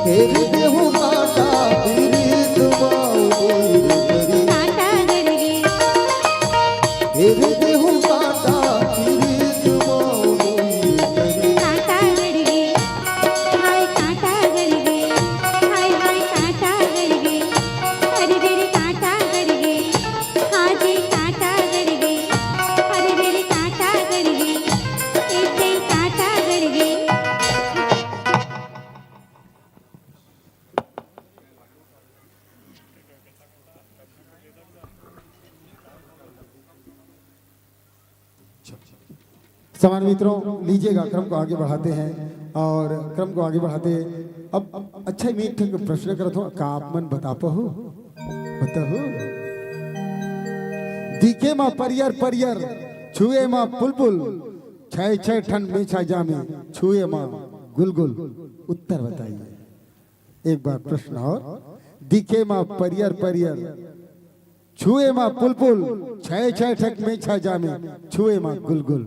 घेर देहूं कांटा पीरित माव मोर करी। कांटा गड़ गे। घेर देहूं कांटा पीरित माव मोर करी। कांटा गड़ गे। हाय कांटा गड़ गे। हाय हाय कांटा गड़ गे। अरे रे रे कांटा गड़ गे। हाँ जी कांटा गड़ गे। अरे रे रे कांटा गड़ गे। एक दे कांटा गड़ गे। सम्मानित मित्रों, लीजिएगा, क्रम को आगे बढ़ाते हैं और क्रम को आगे बढ़ाते, अब अच्छा, मैं एक ठन प्रश्न करत हूँ, का आप मन बता पाहू? बताहू। दिखे मा परियर परियर, छुए मा पुलपुल, छय छय ठन मेछा जामे, छुए मा गुलगुल। उत्तर बताइए। एक बार प्रश्न और, दिखे मा परियर परियर, छुए मा पुलपुल, छय छय ठक मेछा जामे, छुए मा गुलगुल।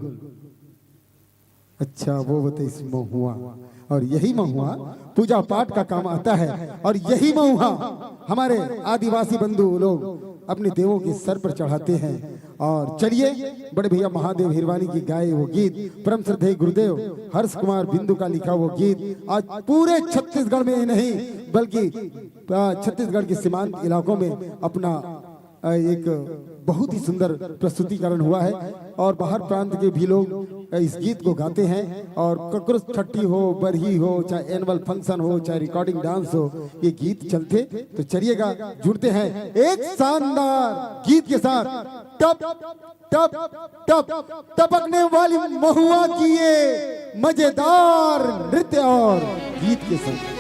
अच्छा, वो बताइस महुआ, और यही महुआ पूजा पाठ का काम आता है, और यही महुआ हमारे आदिवासी बंधु लोग अपने देवों के सर पर चढ़ाते हैं। और चलिए, बड़े भैया महादेव हिरवानी की गाए वो गीत, परम श्रद्धेय गुरुदेव हर्ष कुमार बिंदु का लिखा वो गीत आज पूरे छत्तीसगढ़ में ही नहीं, बल्कि, अ, छत्तीसगढ़ के सीमांत इलाकों में अपना, अ, एक बहुत ही सुंदर प्रस्तुतिकरण हुआ है और बाहर प्रांत के भी लोग, अ, इस गीत को गाते हैं। और ककरो छट्टी हो, बरही हो, चाहे एनुअल फंक्शन हो, चाहे रिकॉर्डिंग डांस हो, ये गीत चलते। तो चलिएगा, जुड़ते हैं एक शानदार गीत के साथ। टप टप टप टपकने वाली महुआ की ये मजेदार नृत्य और गीत के संग।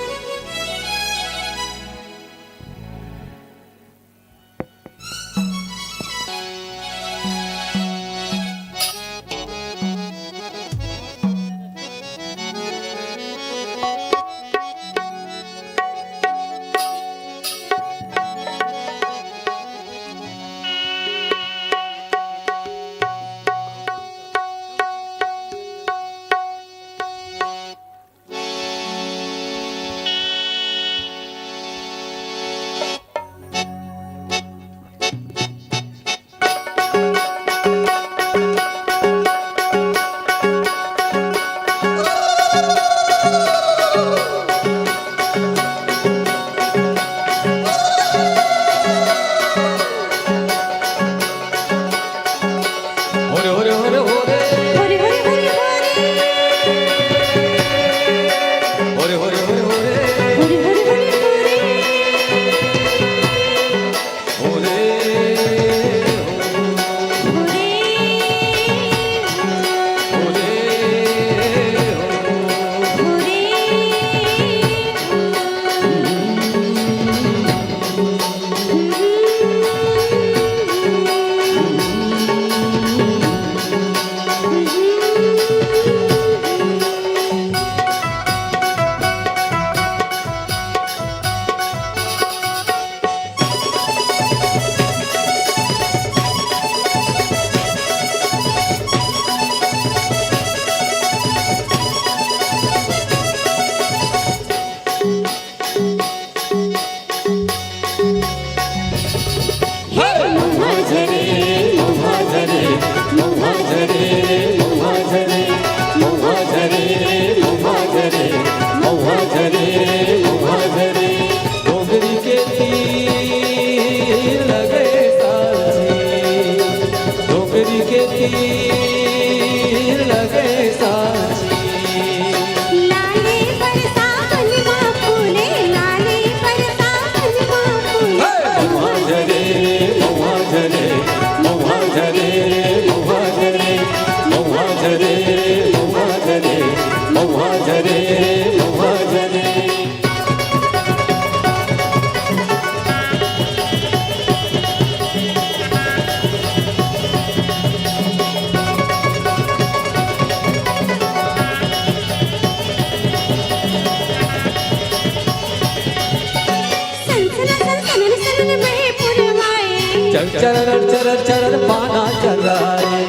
चल चरर चरर चरर पाना चल रहा है।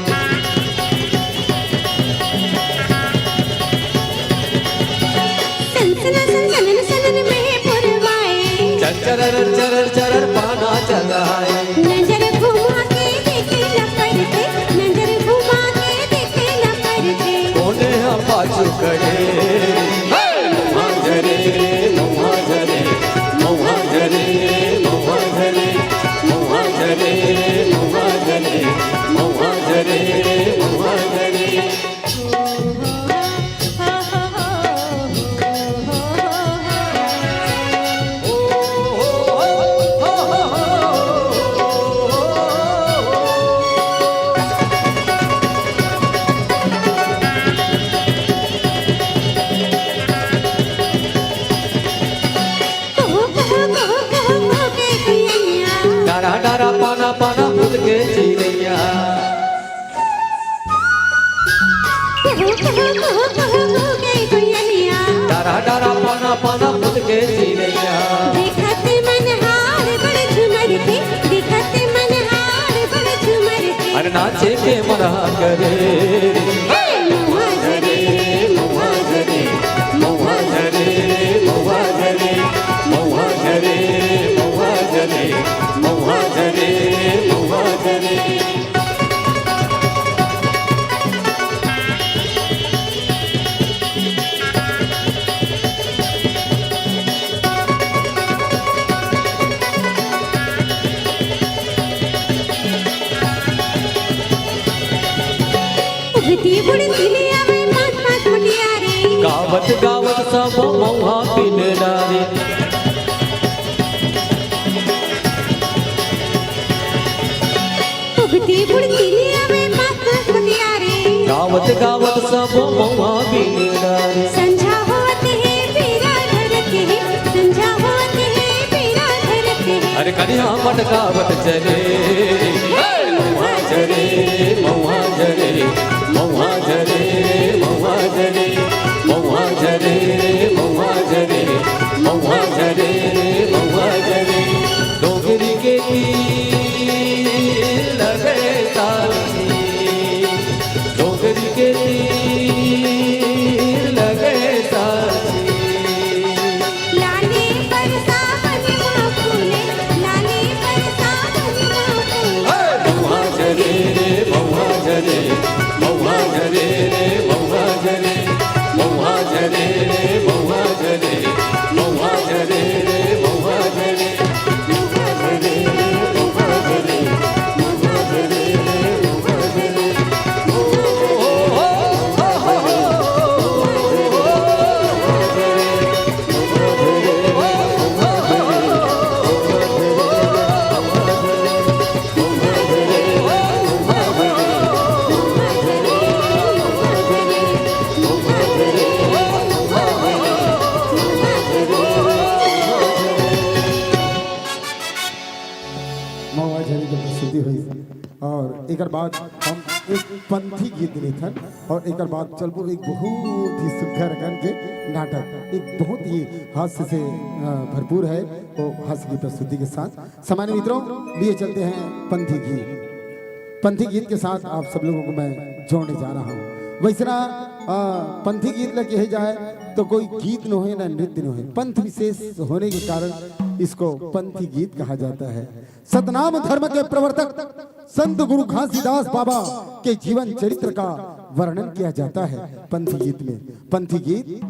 सनसना सनसनन सनन में पुरवाए। चल चरर चरर चरर पाना चल रहा है। नजर घुमा के देखे न करते, नजर घुमा के देखे न करते। कोने हम पाछू करे। हे! मौहा झरे, मौहा झरे, मौहा झरे, मौहा झरे, मौहा झरे, मौहा झरे, मौहा झरे, मौहा झरे। डरा डरा पाना पाना फूल के चिरैया। डरा डरा पाना पाना फूल के चिरैया। देखत मन हार बड़ झुमर थे, देखत मन हार बड़ झुमर थे। अरे नाचे के मन हा करे। हे! मौहा झरे, मौहा झरे, मौहा झरे, मौहा झरे, मौहा झरे, मौहा झरे, मौहा झरे, मौहा झरे। उगती बुड़ती ले आवे मात मात मुटियारे। गावत गावत सब मौहा बिन डारे। उगती बुड़ती ले आवे मात मात मुटियारे। गावत गावत सब मौहा बिन डारे। संझा होत हे पीरा धरत हे, संझा होत हे पीरा धरत हे। अरे कनिहा मटकावत चले। मौहा झरे, मौहा झरे, मौहा झरे, मौहा झरे, मौहा झरे, मौहा झरे, मौहा झरे, मौहा झरे। डोंगरी के तीर लगे साथी, डोंगरी के तीर लगे साथी। लाली बरसा बनिया फूले, लाली बरसा बनिया फूले। मौहा झरे रे, मौहा झरे, मौहा झरे रे, मौहा झरे, मौहा झरे रे, मौहा झरे, मौहा झरे रे, मौहा झरे। मौहा झरे के प्रस्तुति हुई और एकर बाद हम एक पंथी गीत लेथन और एकर बाद चलबो एक बहुत ही सुघर अकन के नाटक, एक बहुत ही हास्य से, अ, भरपूर है, वो हास्य की प्रस्तुति के साथ। सामान्य मित्रों, लिए चलते हैं पंथी गीत। पंथी गीत के साथ आप सब लोगों को मैं जोड़ने जा रहा हूँ। वैसना, अ, पंथी गीत ल कहे जाए तो कोई गीत नोहे ना नृत्य नोहे, पंथ विशेष होने के कारण इसको पंथी गीत कहा जाता है। सतनाम धर्म के प्रवर्तक संत गुरु घासीदास बाबा के जीवन चरित्र का वर्णन किया जाता है पंथी गीत में। पंथी गीत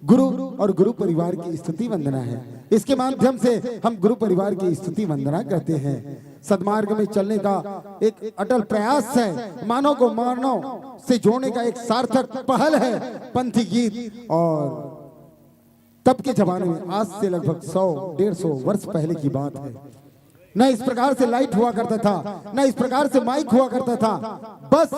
गुरु और गुरु परिवार की स्तुति वंदना है। इसके माध्यम से हम गुरु परिवार की स्तुति वंदना करते हैं। सदमार्ग में चलने का एक अटल प्रयास है, मानव को मानव से जोड़ने का एक सार्थक पहल है पंथी गीत। और तब के जमाने में, आज से लगभग सौ डेढ़ सौ वर्ष पहले की बात है, न इस प्रकार से लाइट हुआ करता था, न इस प्रकार से माइक हुआ करता था। बस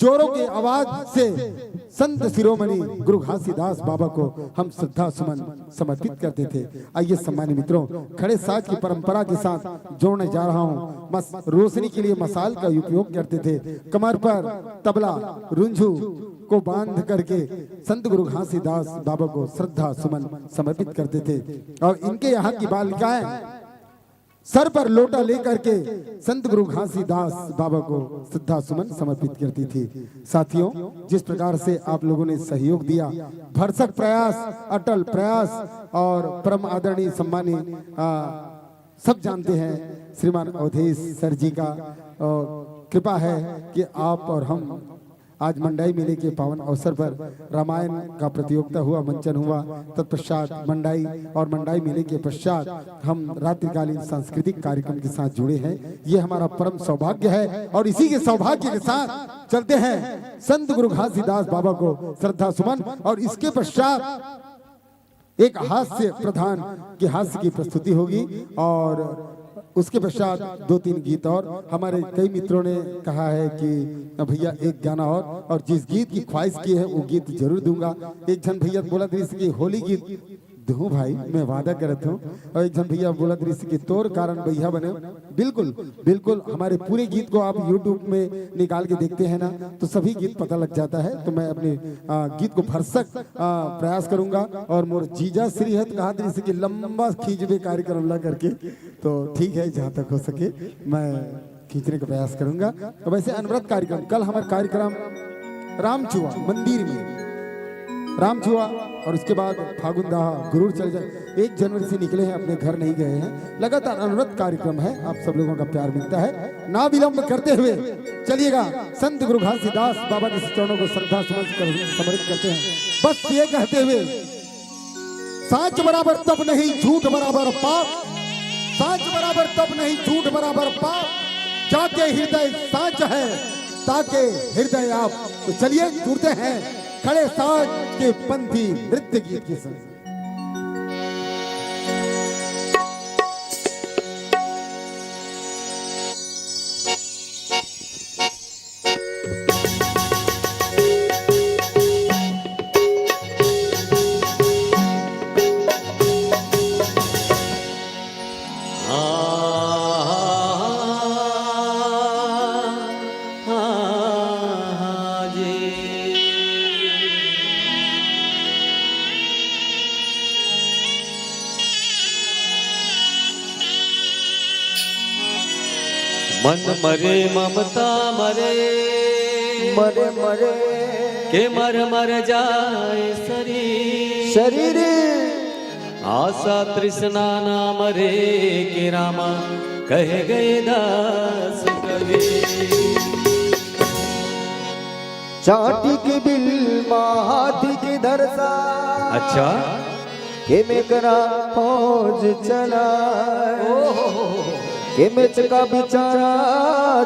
जोरों की आवाज से संत शिरोमणि गुरु घासीदास बाबा को हम श्रद्धा सुमन समर्पित करते थे। आइए सम्मानित मित्रों, खड़े साज की परंपरा के साथ जोड़ने जा रहा हूँ। मस-, रोशनी के लिए मसाल का उपयोग करते थे। कमर पर तबला, रुंझू को बांध करके संत गुरु घासीदास बाबा को श्रद्धा सुमन समर्पित करते थे। और इनके यहाँ की बालिकाएं सर पर लोटा लेकर के संत गुरु घासीदास बाबा को श्रद्धा सुमन समर्पित करती थी। साथियों, जिस प्रकार से आप लोगों ने सहयोग दिया, भरसक प्रयास, अटल प्रयास और परम आदरणीय सम्मानीय, आ, सब जानते हैं श्रीमान अवधेश सर जी का, आ, कृपा है कि आप और हम आज मंडाई मेले के पावन अवसर पर रामायण का प्रतियोगिता हुआ, मंचन हुआ, तत्पश्चात मंडाई और मंडाई मेले के पश्चात हम रात्रिकालीन सांस्कृतिक कार्यक्रम के साथ जुड़े हैं। ये हमारा परम सौभाग्य है और इसी के सौभाग्य के साथ चलते हैं संत गुरु घासीदास बाबा को श्रद्धा सुमन और इसके पश्चात एक हास्य प्रधान की हास्य की प्रस्तुति होगी और उसके पश्चात दो तीन गीत। और हमारे कई मित्रों ने कहा है कि भैया एक गाना और, और जिस गीत की ख्वाहिश की है वो गीत जरूर दूंगा। एक जन भैया बोलत रहिस कि होली गीत दूं भाई, मैं वादा करत हूँ। और एक जन भैया बोलत रहिस कि तोर कारण बइहा बने। बिल्कुल, बिल्कुल, हमारे पूरे गीत को आप YouTube में निकाल के देखते हैं ना, तो सभी गीत पता लग जाता है। तो मैं अपने, आ, गीत को भरसक, आ, प्रयास करूंगा। और मोर जीजा श्री है तो कहा दे कि लंबा खींचबे कार्यक्रम ला करके, तो ठीक है, जहाँ तक हो सके मैं खींचने का प्रयास करूंगा। तो वैसे अनवरत कार्यक्रम, कल हमारा कार्यक्रम रामचुआ मंदिर में, रामचुआ और उसके बाद फागुन दहा गुरूर चल जाए, एक जनवरी से निकले हैं, अपने घर नहीं गए हैं। लगातार अनवरत कार्यक्रम है, आप सब लोगों का प्यार मिलता है। ना विलंब करते हुए चलिएगा, संत गुरु घासीदास बाबा के चरणों को श्रद्धा सुमन कर, समर्पित करते हैं। बस ये कहते हुए, साच बराबर तप नहीं, झूठ बराबर पाप। साच बराबर तप नहीं, झूठ बराबर पाप। जाके हृदय साच है, ताके हृदय आप। तो चलिए जुड़ते हैं खड़े साज के पंथी नृत्य गीत के संग। मन मरे ममता मरे, मरे मरे। के मर मर जाए शरीर, शरीर। आशा तृष्णा ना मरे, के रामा कह गए दास कबीर। चाटी के बिल मा हाथी के धरसा। अच्छा। के में करा फौज चला। ओहो। के में चका बिचारा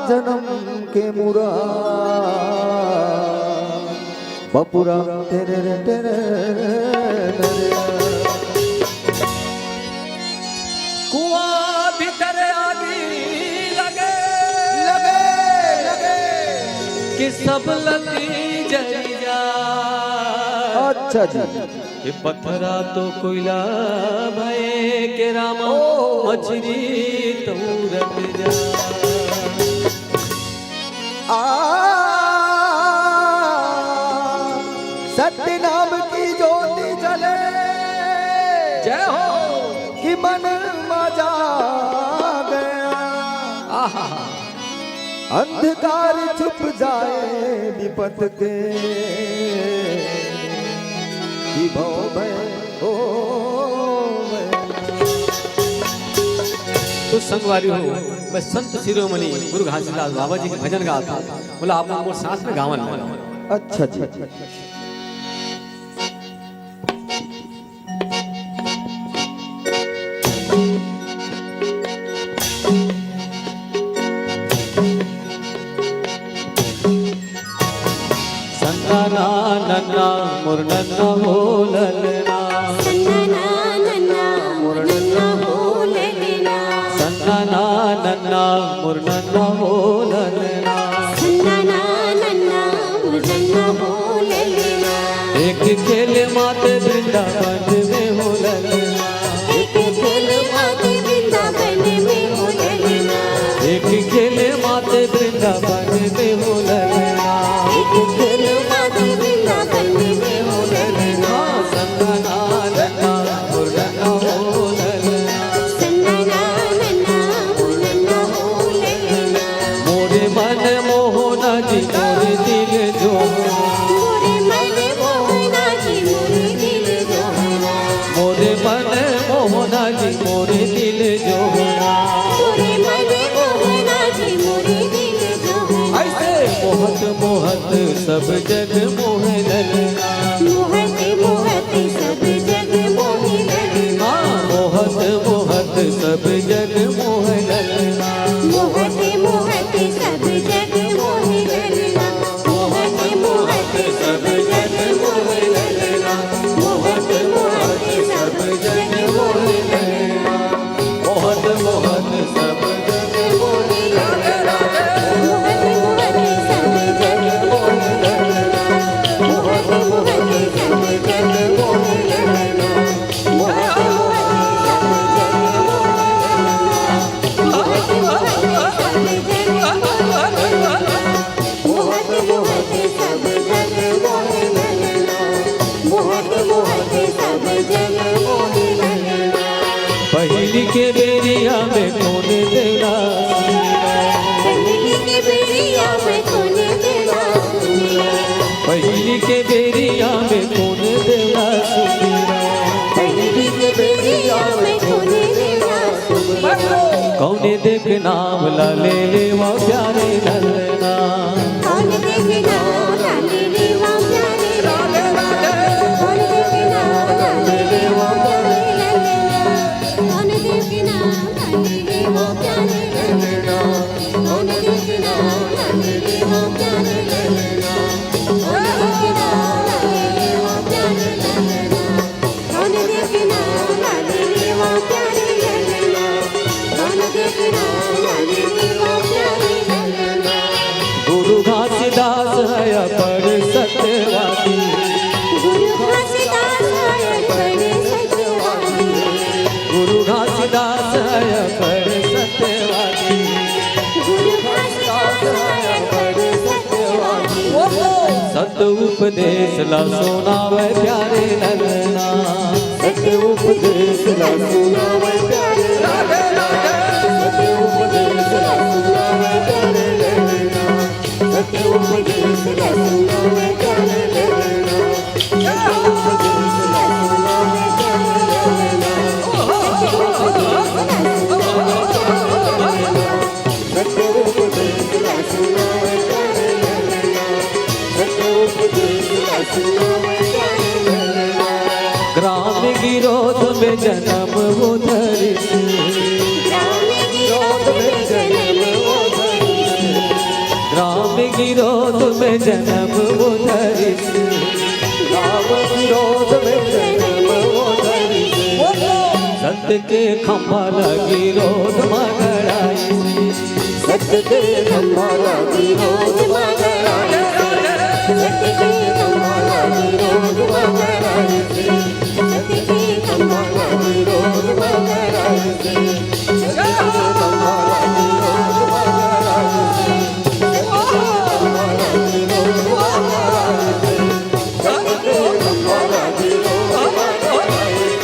जन्म के मुरा। बपुरा टेरे रे टेरे रे। कुआं भीतर आगी लगे, लगे, लगे। कि सब लती जली जा। अच्छा जी। कि पत्थरा तो कोयला भय के रामा, ओ। मछली तो रत जा। आ, सत्य नाम की ज्योति जले। जय हो। कि मन मा जाग गया। आहा। अंधकार छुप जाए विपत के, कि भव भय हो भय। तो संगवारी हो, मैं संत शिरोमणि गुरु घासीदास बाबा जी के भजन गावत हूँ। बोला आप लोग मोर साथ में गावन लगा। अच्छा जी। संतना नन्ना मुरनन्ना हो ललना। संतना नन्ना मुरनन्ना हो ललना। संतना नन्ना मुरनन्ना हो ललना। संतना नन्ना मुरनन्ना हो ललना। एक खेल मात वृंदावन में हो ललना। एक खेल मात वृंदावन में हो ललना। एक खेल मात वृंदावन में हो ललना। एक खेल मात वृंदावन में हो ललना। संतना नन्ना मुरनन्ना हो ललना। संतना नन्ना मोहना जी मोरे दिल जोहना। मोरे मन मोहना जी मोरे दिल जोहना। ऐसे मोहत मोहत सब जग मोह ललना। मोहत मोहत सब जग मोह ललना। हाँ, मोहत मोहत सब जग मोह ललना। मोहत मोहत सब जग मोह ललना। मोहत मोहत सब जग मोह ललना। मोहत मोहत सब जग मोह ललना। मोहत मोहत सब जग मोह ललना। मोहत मोहत सब जग मोह ललना। मोहत मोहत सब जग मोह ललना। मोहत मोहत सब जग मोह ललना। मोहत मोहत सब जग मोह ललना। मोहत मोहत सब जग मोह ललना। मोहत मोहत सब जग मोह ललना। पहिली के बेरिया में कोन देवला सुमिरन। पहिली के बेरिया में कोन देवला सुमिरन। पहिली के बेरिया में कोन देवला सुमिरन। पहिली के बेरिया में कोन देवला सुमिरन। कौने देव के नाम ला ले लेवा प्यारे ललना। कौन देव के नाम ला ले लेवा प्यारे ललना। कौन देव के नाम ला ले लेवा प्यारे ललना। कौन देव के नाम ला ले लेवा प्यारे ललना। कौन देव के नाम ला ले लेवा प्यारे ललना। कौन देव के नाम ला ले लेवा प्यारे ललना। कौन देव के नाम ला ले लेवा प्यारे ललना। कौन देव के नाम ला ले लेवा प्यारे ललना। गुरु घासीदास है अपर सत्यवादी। गुरु घासीदास है अपर सत्यवादी। गुरु घासीदास है अपर सत्यवादी। गुरु घासीदास है अपर सत्यवादी। सत उपदेश ला सुनावे प्यारे ललना। सत उपदेश ला सुनावे प्यारे ललना। सत उपदेश ला सुनावे प्यारे ललना। सत उपदेश ला सुनावे प्यारे ललना। सत उपदेश ला सुनावे प्यारे ललना। सत उपदेश ला सुनावे प्यारे ललना। सत उपदेश ला सुनावे प्यारे ललना। सत उपदेश ला सुनावे प्यारे ललना। ग्राम गिरोध में जनम वो धरिस। ग्राम गिरोध में जनम वो धरिस। ग्राम गिरोध में जनम वो धरिस। ग्राम गिरोध में जनम वो धरिस। सत के खंभा ला गिरोध मा गड़ाइस। सत के खंभा ला गिरोध मा गड़ाइस। सत के खंभा ला गिरोध मा गड़ाइस। सत के खंभा ला गिरोध मा गड़ाइस। सत के खंभा ला गिरोध मा गड़ाइस। सत के खंभा ला गिरोध मा गड़ाइस। सत के खंभा ला गिरोध मा गड़ाइस।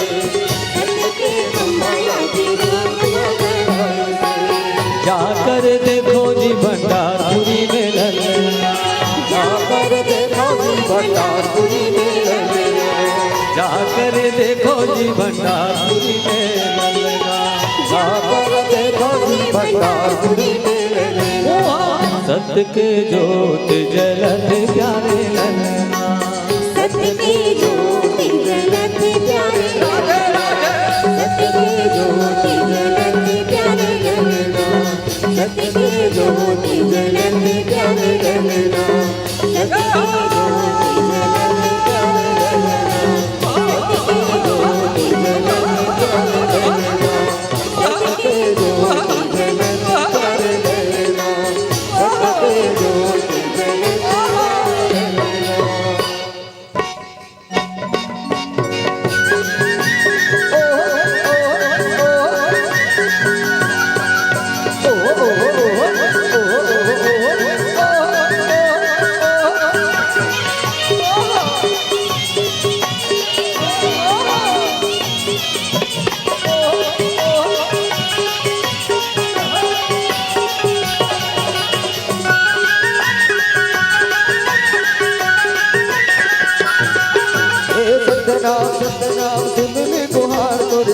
सत के खंभा ला गिरोध मा गड़ाइस। जाकर देखो जी भंडारपुरी में ललना। जाकर देखो जी भंडारपुरी में ललना। जाकर देखो जी भंडारपुरी में ललना। जाकर देखो जी भंडारपुरी में ललना। सत के जोत जलत प्यारे ललना। सत के जोत जलत प्यारे ललना। सत के जोत जलत प्यारे ललना। सत के जोत जलत प्यारे ललना। सत के जोत जलत प्यारे ललना। सत के जोत जलत प्यारे ललना। सत के जोत जलत प्यारे ललना। सत के जोत जलत प्यारे ललना।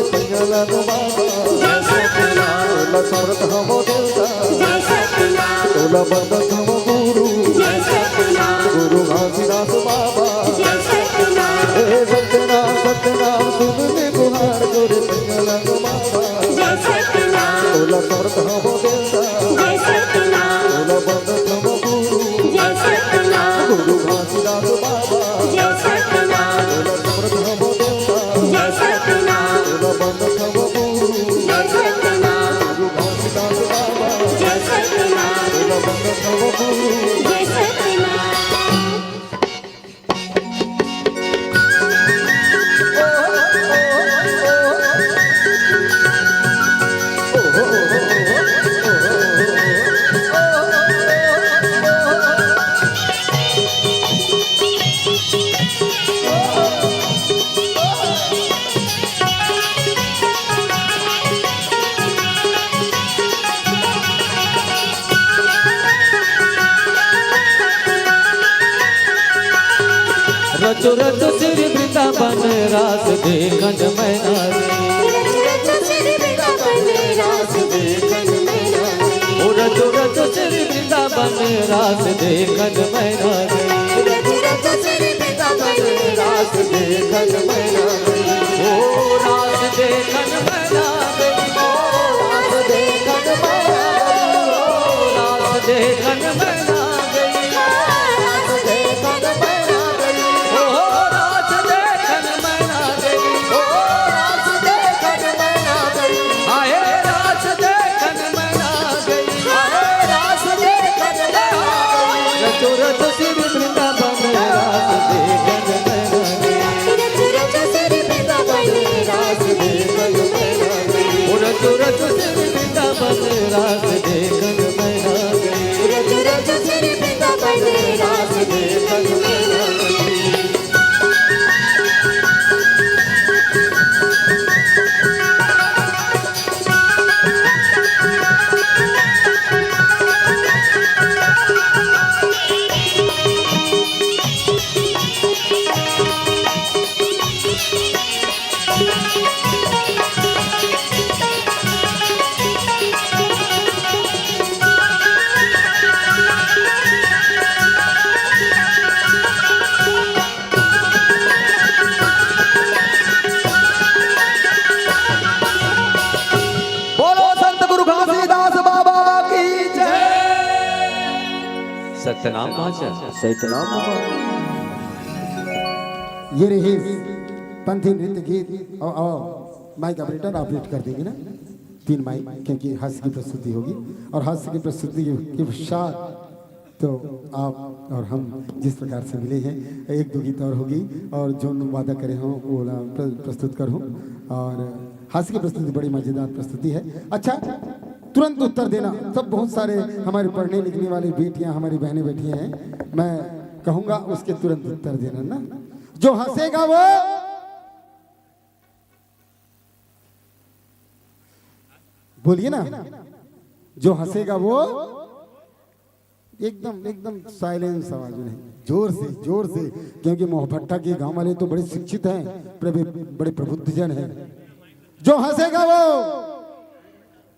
सैया लागो बाबा, जय सतनाम। तोला समरत हवो देवता, जय सतनाम। तोला बंदत हवो गुरु, जय सतनाम। गुरु घासीदास बाबा, जय सतनाम। हे सतनाम, सतनाम, सुन ले गुहार, तोरे सैया लागो बाबा, जय सतनाम। तोला समरत हवो देवता, जय सतनाम। तोला बंदत हवो गुरु, जय सतनाम। गुरु घासीदास बाबा, जय सतनाम। तोला समरत हवो देवता, जय सतनाम। तोला बंदत हवो गुरु, जय सतनाम। गुरु घासीदास बाबा, जय सतनाम। तोला बंदत हवो गुरु, जय सतनाम। रचो रचो श्री वृंदावन रास देखन मैना रे। रचो रचो श्री वृंदावन रास देखन मैना रे। ओ रचो रचो श्री वृंदावन रास देखन मैना रे। रचो रचो श्री वृंदावन रास देखन मैना रे। ओ रास देखन मैना रे। ओ रास देखन मैना रे। ओ रास देखन मैना रे। बोलो संत गुरु घासीदास बाबा की जय। सतनाम महाजन। सतनाम बाबा। ये रही पंथी नृत्य गीत और, और माइक ऑपरेटर ऑपरेट कर देंगे ना, तीन माइक, क्योंकि हास्य की प्रस्तुति होगी और हास्य की प्रस्तुति के पश्चात तो आप और हम जिस प्रकार से मिले हैं, एक दो गीत और होगी और जो वादा करे हों वो ला-, प्र-, प्रस्तुत करूँ। और हास्य की प्रस्तुति बड़ी मजेदार प्रस्तुति है। अच्छा, तुरंत उत्तर देना। सब बहुत सारे हमारे पढ़ने लिखने वाली बेटियां, हमारी बहनें बैठी हैं, मैं कहूंगा उसके तुरंत उत्तर देना ना। जो हंसेगा वो बोलिए ना, जो हंसेगा वो एकदम, एकदम साइलेंस आवाज में, जोर से, जोर से, क्योंकि मोहभट्टा के गांव वाले तो बड़े शिक्षित हैं, प्रबे-, बड़े प्रबुद्ध जन हैं। जो हंसेगा वो,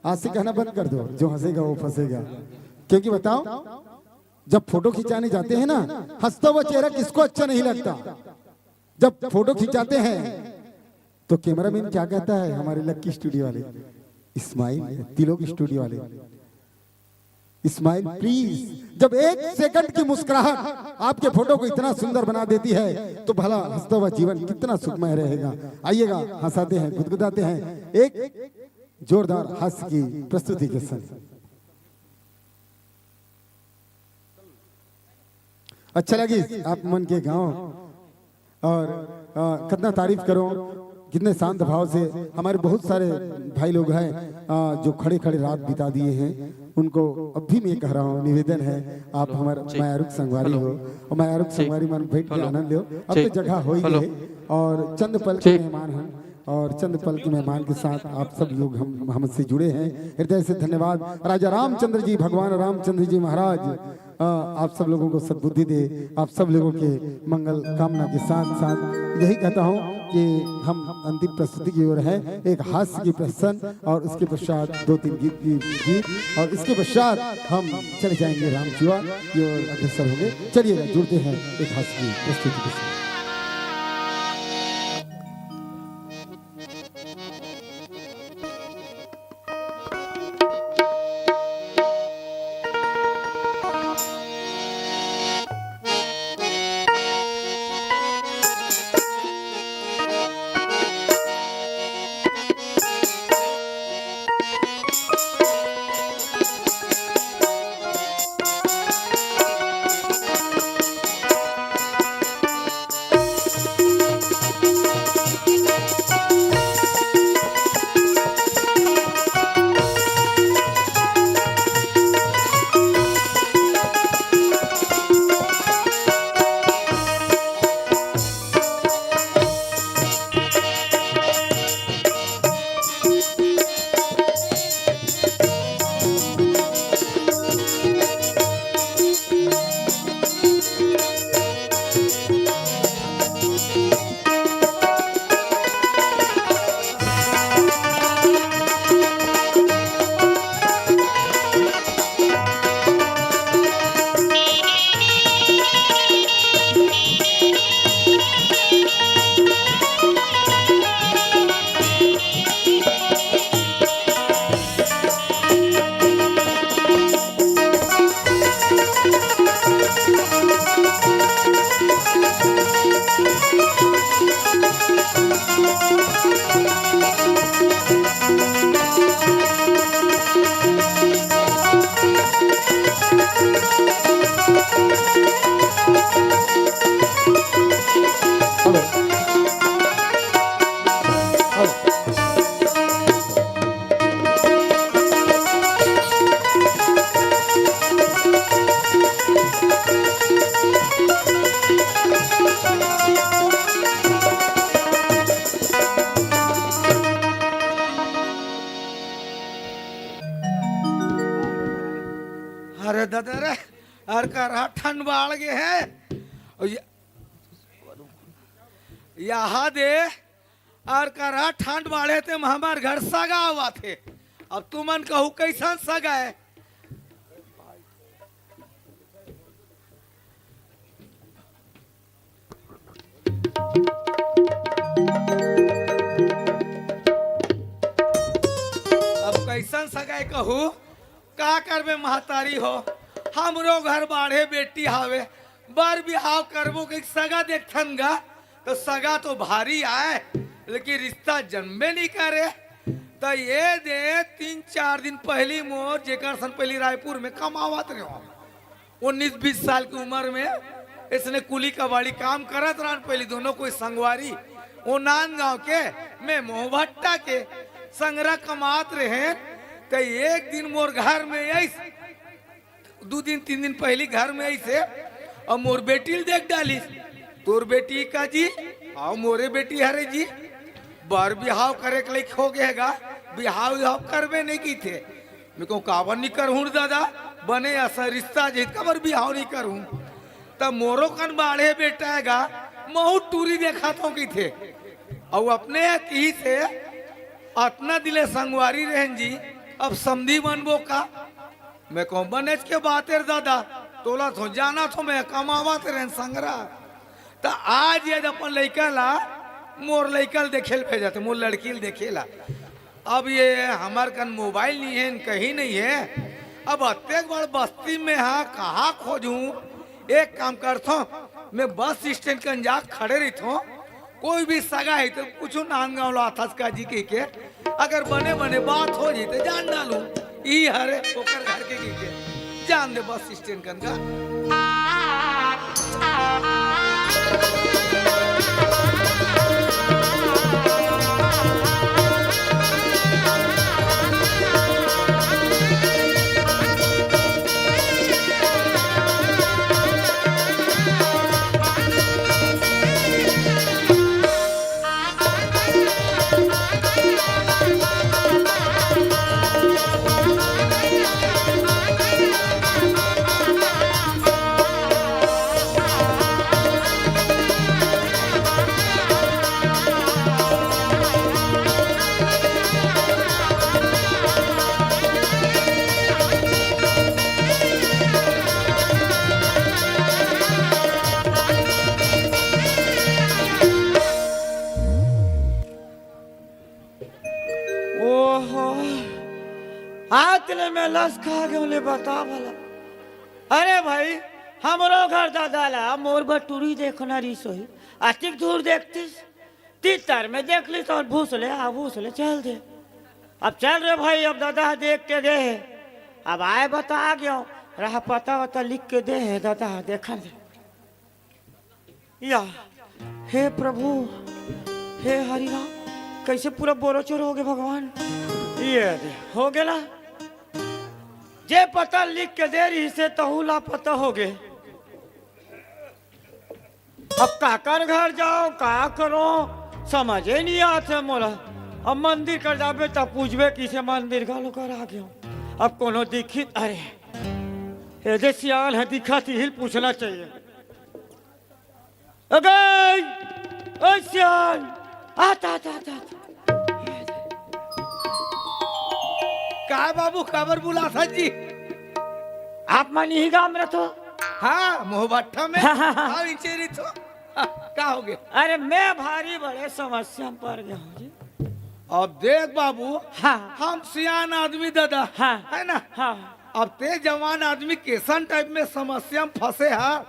आज से कहना बंद कर दो, जो हंसेगा वो फंसेगा। क्योंकि बताओ, जब फोटो खिंचाने जाते हैं ना, हंसता हुआ चेहरा किसको अच्छा नहीं लगता? जब फोटो खिंचाते हैं तो कैमरामैन क्या कहता है, हमारे लक्की स्टूडियो वाले, स्माइल, तिलोक स्टूडियो वाले, स्माइल प्लीज। जब एक सेकंड की मुस्कुराहट आपके फोटो को इतना सुंदर बना देती है तो भला हंसता हुआ जीवन कितना सुखमय रहेगा। आइएगा, हंसाते हैं, गुदगुदाते हैं एक जोरदार हास्य की प्रस्तुति के संग। अच्छा लगी आप मन के गांव और, अ, कितना तारीफ करो, कितने शांत भाव से हमारे बहुत सारे भाई लोग हैं, अ, जो खड़े खड़े रात बिता दिए हैं, उनको अब भी मैं कह रहा हूँ, निवेदन है, आप हमारे मयारुक संगवारी हो और मयारुक संगवारी मन बैठ के आनंद लो। अब तो जगह हो ही है और चंद पल के मेहमान हैं और चंद पल के मेहमान के साथ आप सब लोग हम, हमसे जुड़े हैं। हृदय से धन्यवाद। राजा रामचंद्र जी, भगवान रामचंद्र जी महाराज अ, आप सब लोगों को सद्बुद्धि दे, आप सब लोगों के मंगल कामना के साथ साथ यही कहता हूँ कि हम अंतिम प्रस्तुति की ओर हैं। एक हास्य की प्रसंग और उसके पश्चात दो तीन गीत, गीत, गीत और इसके पश्चात हम चले जाएंगे रामचुआ की ओर अग्रसर होंगे। चलिए जुड़ते हैं एक हास्य की प्रस्तुति के साथ। अरे दादा रे, अर करा ठंड बाढ़ गे हे। अउ या-, यहाँ दे, अर करा ठंड बाढ़े ते हमर घर सगा आवत हे। अब तुमन कहू कइसन सगा हे? अब कइसन सगा हे कहू, का करबे महतारी हो, हमरो घर बाढ़े बेटी हावे, बर बिहाव करबो के सगा देखथन गा, त सगा तो भारी आय, लेकिन रिश्ता जनबे नइ करे। त ये दे तीन चार दिन पहिली मोर जेकर सन पहिली रायपुर में कमावत रेहेंव, उन्नीस बीस साल के उमर में इसने कुली कबाड़ी काम करत रहन, पहिली दोनों कोई संगवारी, वो नांदगांव के, मैं मोहभट्टा के, संगरा कमात रहेन। त एक दिन मोर घर में आइस, दू दिन तीन दिन पहिली घर में आइस हे, अउ मोर बेटी ल देख डालिस। तोर बेटी का जी? अउ मोरे बेटी हरे जी। बर बिहाव करे के लइक हो गे हे गा, बिहाव बिहाव करबे नइ कहिथे। मैं कहूँ, काबर नइ करहूँ रे दादा, बने असन रिश्ता हे त काबर बिहाव नइ करहूँ। त मोरो कन बाढ़े बेटा हे गा, महूँ टूरी देखत हँव कहिथे। अउ अपने किहिस हे, अतना दिन ले संगवारी रहेन जी, अब समधी बनबो का? मैं कहूँ, बनेच के बात हे रे दादा, तोला तो जानत हँव मैं, कमावत रहेन संगरा। त आज ये अपन लइका ला, मोर लइका ल देखे ल भेजत, मोर लड़की ल देखे ला। अब ये हमर कन मोबाइल नइ हे, कहीं नइ हे। अब अतेक बड़ बस्ती में हा, कहाँ खोजहूँ? एक काम करथों, मैं बस स्टैंड कन जा खड़े रहिथों, कोई भी सगा हे त पूछहूँ, नांदगांव ला आथस का जी कहिके, अगर बने बने बात हो जाही त जान डालहूँ, इही हरे ओकर घर के कहिके, जान दे बस स्टैंड कन गा। हाथ ले मैं लस खा गेंव ले बता भला। अरे भाई, हमरो घर ददा ला मोर बर टूरी देखना रिहिस होही। अतिक दूर देखतिस, तीतर में देख लिस अउ भूस ले आ, भूस ले चल दे। अब चल रे भाई, अब ददा देख के गे हे, अब आय बता गेंव, रहा पता वता लिख के दे हे ददा, देखन दे। या, हे प्रभु, हे हरि राम, कइसे पूरा बोरोचोर होगे भगवान। ये दे, होगे ना, जे पता लिख के दे रिहिसे तहू ला पता होगे। अब काकर घर जांव, का करंव, समझे नइ आत हे मोला। अब मंदिर कर जाबे त पूछबे किसे मंदिर घलो कर आ गेंव। अब कोनो दिखही, अरे, ए दे सियान ह दिखत, इही ल पूछना चाहिए। अगे, ओ सियान, आता, आता, आता, आता। काय बाबू, काबर बुलाथस जी? आप मन इही गांव में रहिथो? हाँ, मोहभट्ठा में। हाँ, हाँ, हाँ। हाँ, इचे रहिथो। हाँ, का होगे? अरे, मैं भारी बड़े समस्या में पर गेंव जी। अब देख बाबू, हाँ। हम सियान आदमी ददा, हाँ। है ना? हाँ। अब तें जवान आदमी कइसन type में समस्या में फंसे हस,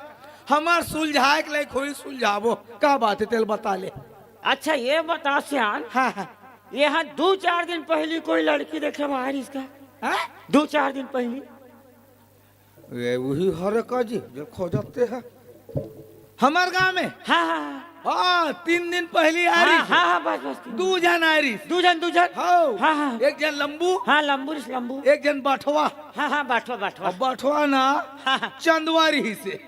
हमर सुलझाय के लायक होही, सुलझाबो। का बात हे, तेला बता ले। अच्छा, ये बता सियान, हाँ, हाँ। ये हा दू चार दिन पहिली कोई लड़की देखे में आय रिहिस का? हाँ? दू चार दिन पहिली। ये उही हरे का जी, जे खोजत हे। हमर गांव में? हाँ, हाँ, हाँ। हाँ, तीन दिन पहिली आय हाँ, रिहिस। हाँ, हाँ, बस, बस, तीन। दू झन आय रिहिस। दू झन, दू झन। हव। हाँ, हाँ। एक झन लंबू। हाँ, लंबू रिहिस, लंबू। एक झन बठवा। हाँ, हाँ, बठवा, बठवा। अब बठवा ना, हाँ, हाँ। चंदवा रिहिसे।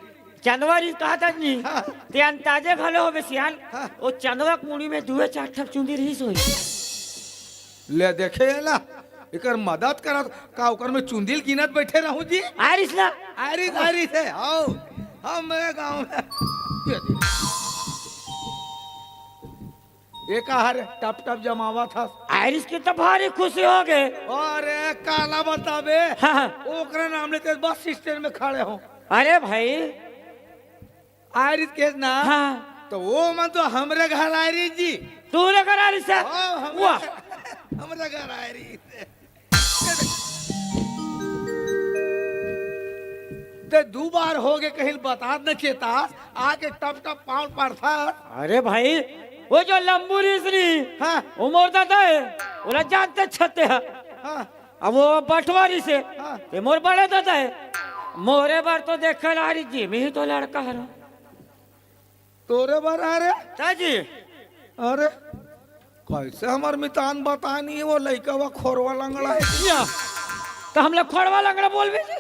चंदवा रिहिस कहत हस जी। हाँ। तें अंदाजे घलो होबे सियान। हाँ। ओ चंदवा के मुड़ी में दुए चार ठक चुंदी रिहिस होही। ले देखे एला, एकर मदद करत, का ओकर में चुंदी ल गिनत बइठे रहूं जी? आय रिहिस ना? आय रिहिस, आय रिहिस हे, हव, हमरे गांव में। ये देख। ये का हरे, टप टप जमावत हस? आय रिहिस के त भारी खुशी होगे। अरे, काला बताबे, हाँ, हाँ। ओकरे नाम लेते बस stand में खड़े हों। अरे भाई, आय रिहिस कहेस ना, हाँ। त ओ मन तो हमरे घर आय रिहिस जी। तोरे घर आय रिहिस हे? हाँ, हमरे, वाह। हमरे घर आय रिहिस। तें दू बार होगे कहिके ल बतात नइ चेतस, आके टप टप पांव ल परथस। अरे भाई, ओ जो लंबू रिहिस नी, हाँ। ओ मोर ददा हे, ओला जानते छते हे। हाँ। अब ओ बठवा रिहिसे, हाँ। तें मोर बड़े ददा हे। मोरे बर तो देखे ल आय रिहिस जी, मैं ही तो लड़का हरंव। तोरे बर आय रे? का जी? अरे, कइसे हमर मितान बताय नइ हे, ओ लइका वा खोरवा लंगड़ा हे। या, त हमला खोरवा लंगड़ा बोलबे जी?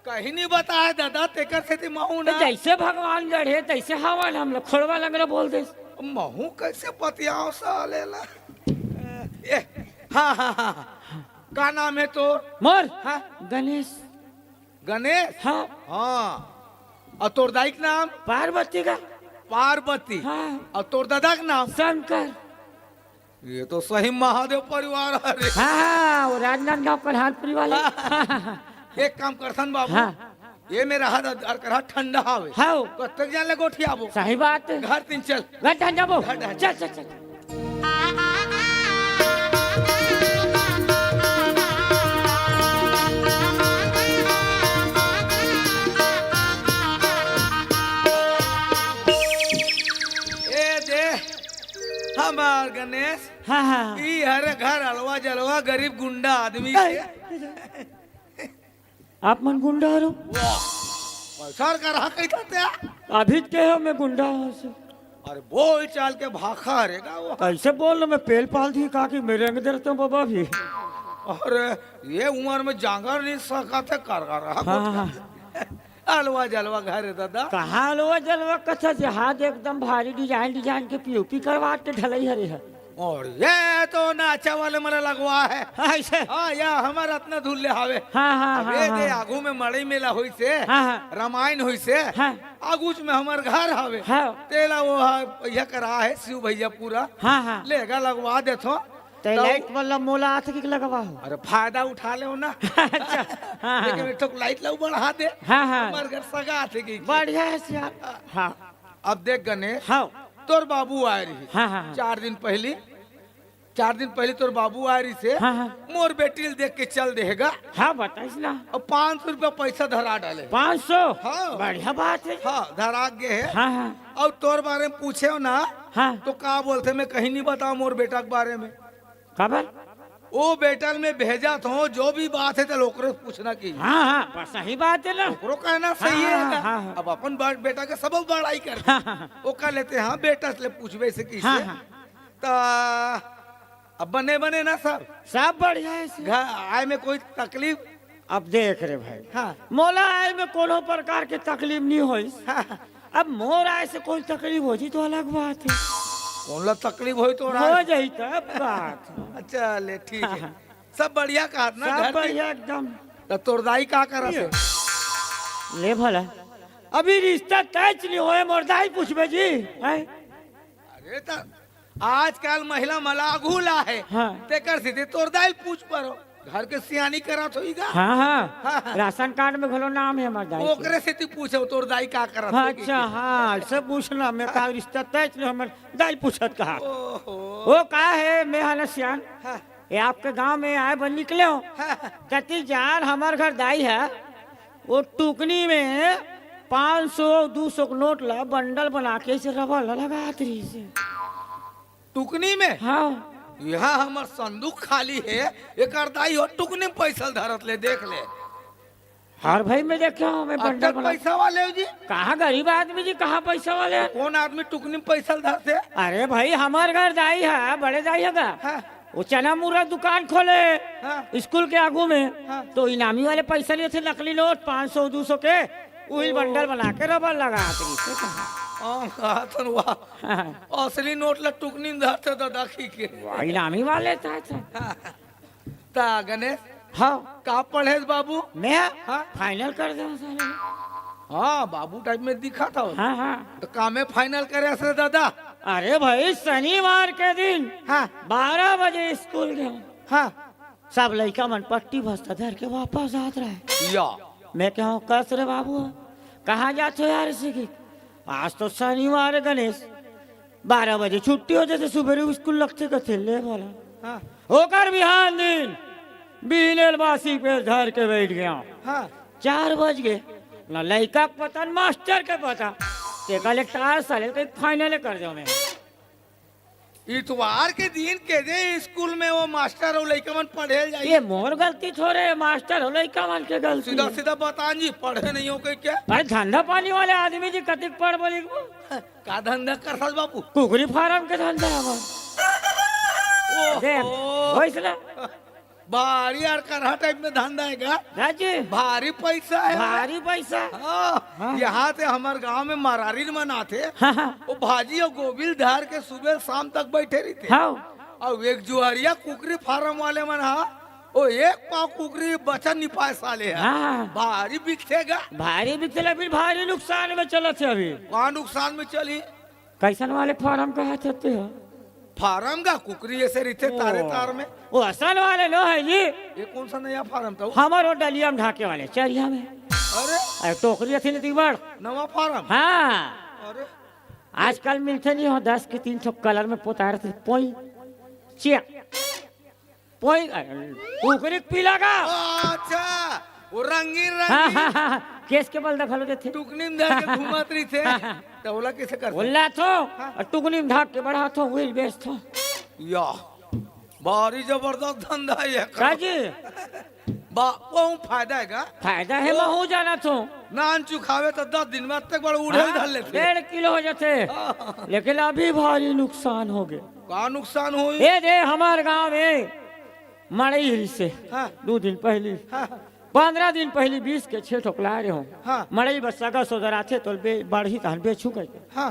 कहीं नइ बताय ददा, तेकर सेती महूं त ना। जइसे भगवान गढ़े, तइसे हवा न हमला खोरवा लंगड़ा बोल देस। महूं कइसे बतियावंव साले ला। ए, हाँ, हाँ, हाँ, हाँ। का नाम हे तोर? मोर? हाँ? गणेश। गणेश? हाँ। हाँ। अउ तोर दाई के नाम? पार्वती का। पार्वती। हाँ। अउ तोर ददा के नाम? शंकर। ये तो सही महादेव परिवार हरे। हाँ, हाँ, ओ राजनांदगांव प्रधानपुरी वाले। एक काम करथन बाबू, हाँ। ये मेर हा अउ करहा ठंडा हावे। हाँ। कतक झन ले गोठियाबो? सही बात हे। घर तीर चल। घर डहन जाबो। घर डहन। चल, चल, चल। ए दे, हमर गणेश। हाँ, हाँ। ई हरे घर अलवा जलवा, गरीब गुंडा आदमी के। आप मन गुंडा हरो? वाह, पैसा कर हा कही था। अभी के हो मैं गुंडा हूँ से। अरे बोल चाल के भाखा हरे गा वो। कइसे बोल, मैं पेल पाल दी का कि मेरे अंग दे रहते हो बाबा भी। अरे ये उमर में जांगर नइ सकत हे, कर कर रहा हाँ, कुछ। हाँ, हाँ। अलवा जलवा घर हे ददा। कहाँ अलवा जलवा कथा जे हाथ एकदम भारी design design के POP करवा के ढलई हरे हे। अउ ये तो नाचा वाले मन लगवा हे। हाँ, अइसे? हाँ, या हमर अतना धुल्ले हावे। हाँ, हाँ, अब हाँ, ये दे हाँ। आगू में मड़ई मेला होइसे, हाँ, हाँ। रामायण होइसे, हाँ। आगूच में हमर घर हावे। हाँ। तेला वो हा, भैया करा हे, शिव भैया पूरा। हाँ, हाँ। लेगा लगवा देथो। ते तब light वाला मोला आथे कि लगवा हो? अरे फायदा उठा ले हो ना। अच्छा, हाँ, हाँ। लेकिन एक ठोक light ला बढ़ा दे। हाँ, हाँ। हमर घर सगा आथे कि। बढ़िया हे सियान। हाँ। अब देख गणेश, हाँ। तोर बाबू आय रही। हाँ, हाँ, हाँ। चार दिन पहिली। चार दिन पहले तोर बाबू आए रहिसे, हाँ, हाँ। मोर बेटी ल देख के चल देहेगा। हाँ, बताइस ना। अब पाँच सौ रुपया पैसा धरा डाले। पाँच सौ? हाँ। बढ़िया बात है। हाँ, धरा गे हे। हाँ, हाँ। अउ तोर बारे में पूछे हो ना, हाँ। तो का बोलथे, मैं कहीं नहीं बताऊँ मोर बेटा के बारे में। काबर? ओ बेटा ल मैं भेजत हों, जो भी बात है, तो ओकरे से पूछना की। हाँ, हाँ, बस सही बात है ना। ओकरो कहना सही हाँ, है हाँ, ना। हाँ, हाँ। अब अपन बड़-, बेटा के सब बड़ाई करथे। हाँ, हाँ, हाँ। ओ कह लेथे, हाँ, बेटा से ले पूछबे से किसे। हाँ, हाँ। त अब बने, बने ना सब? सब बढ़िया है से। घर आए में कोई तकलीफ? अब देख रे भाई, हाँ। मोला आए में कोनो प्रकार के तकलीफ नहीं होइस। हाँ। अब मोर आए से कोई तकलीफ हो जी तो अलग बात है। कौन ला तकलीफ होई तो हो जाई तब बात। अच्छा, ले, ठीक है। हाँ। सब बढ़िया कहत ना सब घर की? बढ़िया एकदम। त तोर दाई का करत हे? ले भला, अभी रिश्ता तय नहीं होए, मोर दाई पूछबे जी, हैं? अरे त आजकल महिला मन आगू ला हे, हाँ। तेकर सेती तोर दाई ल पूछ परो, घर के सियानी करत होही गा। हाँ, हाँ। हाँ, हाँ। राशन कार्ड में घलो नाम है हमार दाई के। ओकरे सेती पूछो, तोर दाई का करत हे, अच्छा, हाँ, ऐसे पूछना, मैं का रिश्ता तय नहीं, हमार दाई पूछत कहा। ओहो। वो का है, मैं हा ना सियान, हाँ। ये आपके गांव में आए बर निकले हो, हाँ। कती जान हमार घर दाई है, वो टुकनी में पाँच सौ, दो सौ के नोट ला बंडल बना के ऐसे रबर ला लगात रहिसे। टुकनी में? हाँ। यहाँ हमर संदूक खाली है, एकर दाई हो टुकनी में पैसा धरत ले, देख ले। हर भाई मैं देखे हो, मैं बंडल अतक बना पैसा वाले हो जी? कहाँ गरीब आदमी जी, कहाँ पैसा वाले? कौन आदमी टुकनी में पैसा धरते? अरे भाई, हमार घर दाई है, बड़े दाई है का? हाँ। वो चना मुरा दुकान खोले हाँ। स्कूल के आगू में, हाँ। तो इनामी वाले पैसा लेथे, नकली नोट पाँच सौ, दो सौ के, उही बंडल बना के रबर लगात रहिसे। हाँ, कहत हन वाह। हाँ। असली नोट ला टुकनी में धरते दादा खी के। वाह, इनामी वाले था, था। हाँ। ता गणेश, हाँ। का पढ़े बाबू? मैं? हाँ। फाइनल कर दे साले। हाँ, बाबू टाइप में दिखा था। हाँ, हाँ। तो का में फाइनल करे से दादा? अरे भाई, शनिवार के दिन हाँ। बारह बजे स्कूल गए। हाँ। सब लइका मन पट्टी बस्ता धर के वापस आत रहे। या। मैं कहूँ, कस रे बाबू, कहाँ जात हो यार इसी की? आज तो शनिवार है गणेश, बारह बजे छुट्टी हो जाथे, सुबेरे स्कूल लगथे कथे, ले भला। हाँ। ओकर बिहान दिन बीनेल बासी पे धर के बैठ गया। हाँ। चार बज गए, ना लइका के पता, ना मास्टर के पता। ते कहले, "तार साले, कहीं फाइनल कर दो मैं।" इतवार के दिन के दे स्कूल में वो मास्टर अउ लइका मन पढ़े ल जाही। ये मोर गलती थोरे, मास्टर अउ लइका मन के गलती। सीधा सीधा बता जी, पढ़े नहीं हो कहीं क्या? अरे धंधा पानी वाले आदमी जी, कतिक पढ़बो लिखबो? का धंधा करथस बाबू? कुकरी फार्म के धंधा है हमार। ओहो। देख, वइसने। भारी अड़करहा टाइप में धंधा है का? हाँ जी। भारी पैसा है। भारी पैसा। हाँ, हाँ। यहाँ से हमर गांव में मरारिन मन आथे। हाँ, हाँ। वो भाजी अउ गोभी ल धर के सुबह शाम तक बैठे रहिथे। हाँ। अउ एक जुआरिया कुकरी फार्म वाले मन हा, वो एक पाव कुकरी बचा नहीं पाए साले हा। हाँ। भारी बिकथे गा। भारी बिकथे, लेकिन भारी नुकसान में चलत हे अभी। का नुकसान में चली? कइसन वाले फार्म कहत हस तें? फार्म गा कुकरी ऐसे रहिथे ओ। तारे तार में। वो असन वाले नो है जी। ये कौन सा नया फार्म था वो? हमर वो डलिया में ढाके वाले, चरिया में। अरे। अरे टोकरी अथी नहीं बड़। नवा फार्म? हाँ। अरे। आजकल मिलथे नहीं हो, दस के तीन ठो कलर में पोताए रहिथे। पोई, चिया। पोई, अरे, कुकरी के पीला गा। अच्छा, वो रंगीन, हाँ, रंगीन। हाँ, हाँ, हाँ। केस के बल दखल देथे। टुकनी में धर के घुमात रहिथे। हाँ, हाँ। त ओला कइसे करथे? ओला थो, हाँ। अउ टुकनी में ढाक के बढ़ाथो, वही बेचथो। या, भारी जबरदस्त धंधा है ये। का जी? बा, वो फायदा है का? फायदा है, वो महू जाना थो। नान चुखावे त दस दिन में अतेक बड़ उड़े हाँ, धर लेथे। डेढ़ किलो हो जाथे। हाँ। लेकिन अभी भारी नुकसान हो गए। का नुकसान होई? ए दे, हमार गांव में मड़ई रहिसे। हाँ। दो दिन पहली। हाँ। पंद्रह दिन पहली बीस के छे ठोकला रहे हो। हाँ। मड़ई बस सगा सोदर आथे तो बे-, बढ़ही तहन बेचू कहिके। हाँ।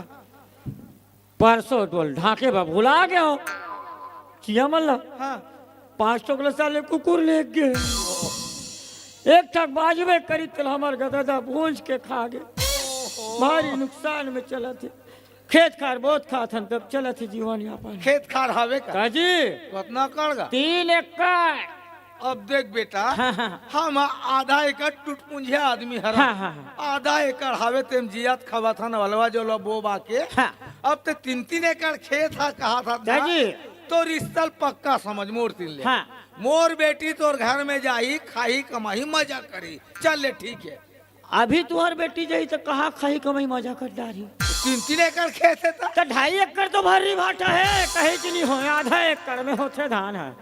परसों डोल ढाके बा भुला गए हो। चिया मन ला। हाँ। पाँच ठोकला साले कुकुर ले गए। एक ठक बाजबे करी तेल हमर गददा भूंज के खा गए। भारी नुकसान में चलत हे। खेत खार बहुत खात हन, तब चलत हे जीवन यापन। खेत खार हवे का? का जी? कतना एकड़ गा? तीन एकड़। अब देख बेटा, हाँ, हाँ। हम आधा एकड़ टुटपुंजिया आदमी हरन। हाँ, हाँ, हाँ। आधा एकड़ हवे तेम जियत खावत हन, अलवा जोलवा बो बा के। हाँ। अब ते तीन तीन एकड़ खेत हा कहा था का ना? जी? तो रिश्ता ल पक्का समझ मोर तीर ले। हाँ। मोर बेटी तोर घर में जाही, खाही, कमाही, मजा करही। चल ले, ठीक हे। अभी तुहर बेटी जाही त कहाँ खाही, कमाही, मजा कर डारही? तीन तीन एकड़ खेत हे त। त ढाई एकड़ तो भर्री भाटा हे, कहीं च नहीं हो, आधा एकड़ में होथे धान ह।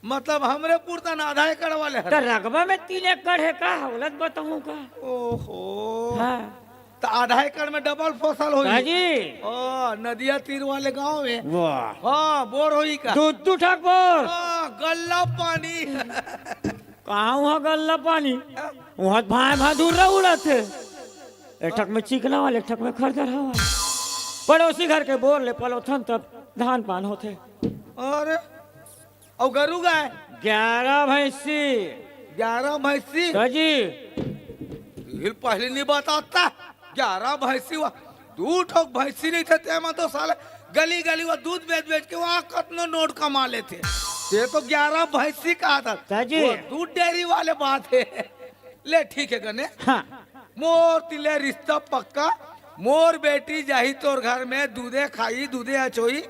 मतलब हमरे पुरतन आधा एकड़ वाले हरे। त रकबा में तीन एकड़ हे का? ओला त बताहूँ का? ओहो। हाँ। त आधा एकड़ में डबल फसल होही। का जी? ओ, नदिया तीर वाले गाँव में। वाह। हाँ, बोर होही का? दू, दू ठक बोर। हाँ, गल्ला पानी। कहाँ उहाँ गल्ला पानी? उहाँ त भाँय भाँय धुर्रा उड़त हे। एक ठक में चिकना वाले, एक ठक में खरदरहा वाले। पड़ोसी घर के बोर ले पलोथन तब धान पान होथे। अरे, अउ गरू गाय? ग्यारह भैंसी। ग्यारह भैंसी? का जी? ये पहले नहीं बताता। ग्यारह भैंसी हुआ, दू ठोक भैंसी नहीं थे, तेमा तो साले गली गली वो दूध बेच बेच के वहाँ कतनो नोट कमा लेथे। ये तो ग्यारह भैंसी कहा था। का जी? वो दूध डेयरी वाले बात हे। ले ठीक हे गने। हाँ। मोर तीर ले रिश्ता पक्का। मोर बेटी जाही तोर घर में, दूधे खाही, दूधे अचोही,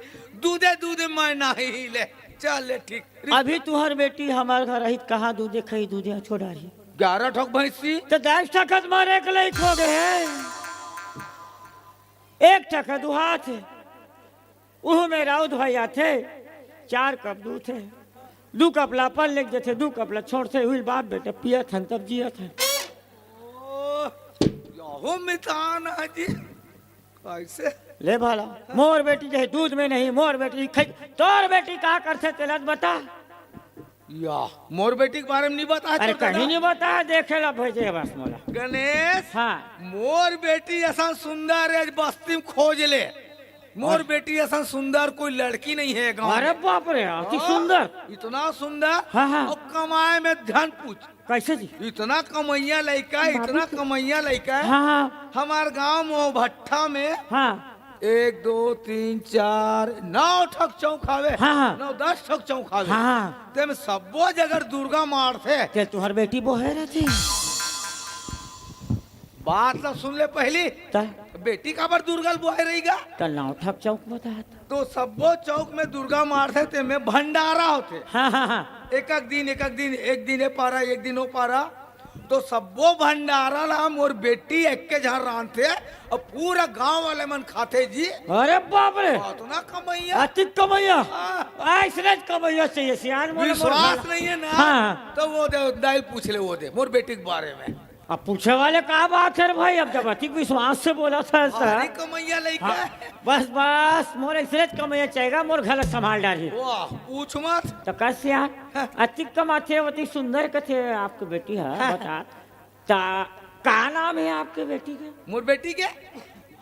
दूधे दूधे मैं नाही ले। चल ले ठीक। अभी तुहर बेटी हमर घर आही त कहाँ दूधे खाही, दूधे अचो डारही? ग्यारह ठोक भैंसी। त दस ठक त मरे के लइक हो गे हे। एक ठक ह दुहात हे। उहू में राउत भाई आथे, चार कप दूध हे। दू कप ला अपन लेके जथे, दू कप ला छोड़थे, उही ल बाप बेटा पियत हन तब जियत हन। ओह, यहो मितान हे जी। कैसे? ले भला, मोर बेटी जाही दूध में नहीं, मोर बेटी खई, तोर बेटी का करथे तेला त बता। या, मोर बेटी के बारे में नहीं बताए अरे तोर दादा? कहीं नहीं बताए, देखे ला भेजे हे बस मोला। गणेश, हाँ। मोर बेटी असन सुंदर हे, आज बस्ती में खोज ले। मोर अरे। बेटी असन सुंदर कोई लड़की नहीं हे गाँव अरे में। बाप रे, अति हाँ, सुंदर। इतना सुंदर। हाँ, हाँ। अउ कमाए में धन पूछ। कैसे जी? इतना कमैया लइका, बाबू इतना जी। कमैया लइका हे। हाँ, हाँ। हमार गाँव में भट्ठा में हाँ। एक, दो, तीन, चार, नौ ठक चौक हवे। हाँ, हाँ। नौ, दस ठक चौक हवे। हाँ, हाँ। तेमे सब्बो जगह दुर्गा मारथे। ते तुहर बेटी बोहे रहिथे। बात ला सुन ले पहली। त? बेटी काबर दुर्गा ल बोहे रही गा? त नौ ठक चौक बतात। तो सब्बो चौक में दुर्गा मारथे, तेमे भंडारा होथे। हाँ, हाँ, हाँ। एक एक दिन, एक एक दिन, एक दिन ए पारा, एक दिन ओ पारा। तो सब्बो भंडारा ला मोर बेटी एके झन रांधथे अउ पूरा गांव वाले मन खाथे जी। अरे बाप रे। अतना कमैया। अतिक कमैया। हाँ। अइसने कमैया चाहिए सियान मोला मोर विश्वास घर। नहीं हे ना, हाँ। तो वो दे, दाई पूछ ले वो दे, मोर बेटी के बारे में। अब पूछे वाले का बात हे रे भाई, अब जब अतिक विश्वास से बोला था ऐसा। भारी कमैया लइका हाँ। हे। बस, बस, मोर अइसने कमैया चाहिए, मोर घर संभाल डारही। वाह, पूछ मत। त कस यार, हाँ। अतिक कमाथे, अतिक सुंदर कथे आपके बेटी हे, हाँ। बता। त का नाम हे आपके बेटी के? मोर बेटी के?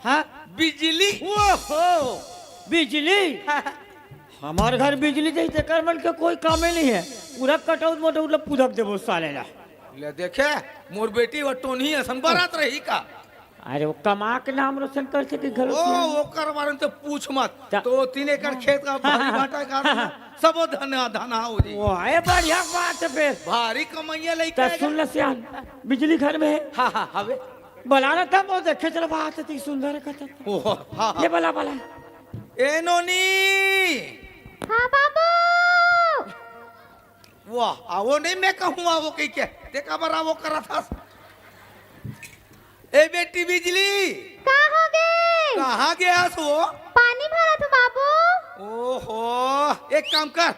हाँ। बिजली। ओहो, बिजली? हाँ। हमर घर बिजली जाही तेकर मन के कोई कामे नहीं हे। पूरा कटउत मटउत ल पुदक देबो साले ला। ले देखे, मोर बेटी वो टोनही असन बरत रही का? अरे वो कमा के नाम रोशन कर सके घर ओ, से। ओकर बारे में तो पूछ मत। त- तो तीन एकड़ खेत का भारी भाटा का सबो धना, धना हो जाई। वो है बढ़िया बात हे फिर। भारी कमैया लइका त हे सुन गा। ल सियान, बिजली घर में हे। हाँ, हाँ, हवे। बला ना तब वो देखे चला बात हे, ती सुंदर कथा। ओ, हाँ, हाँ। ये बला, बला। ए नोनी। हाँ बाबू। वाह, आवो नहीं मैं कहूँ आवो कहिके। ते काबर आवो करत हस? ए बेटी बिजली। का हो गे? कहाँ गे हस वो? पानी भरत हूँ बाबू। ओहो, एक काम कर,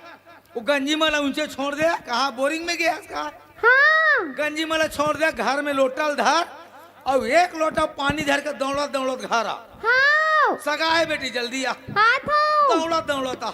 वो गंजी मला ऊंचे छोड़ दे। कहाँ बोरिंग में गे हस का? हाँ। गंजी मला छोड़ दे, घर में लोटा ल धर अउ एक लोटा पानी धर के दौड़त दौड़त घर आ। हाँ। सगा हे बेटी, जल्दी आ। आत हूँ। दौड़त दौड़त आ।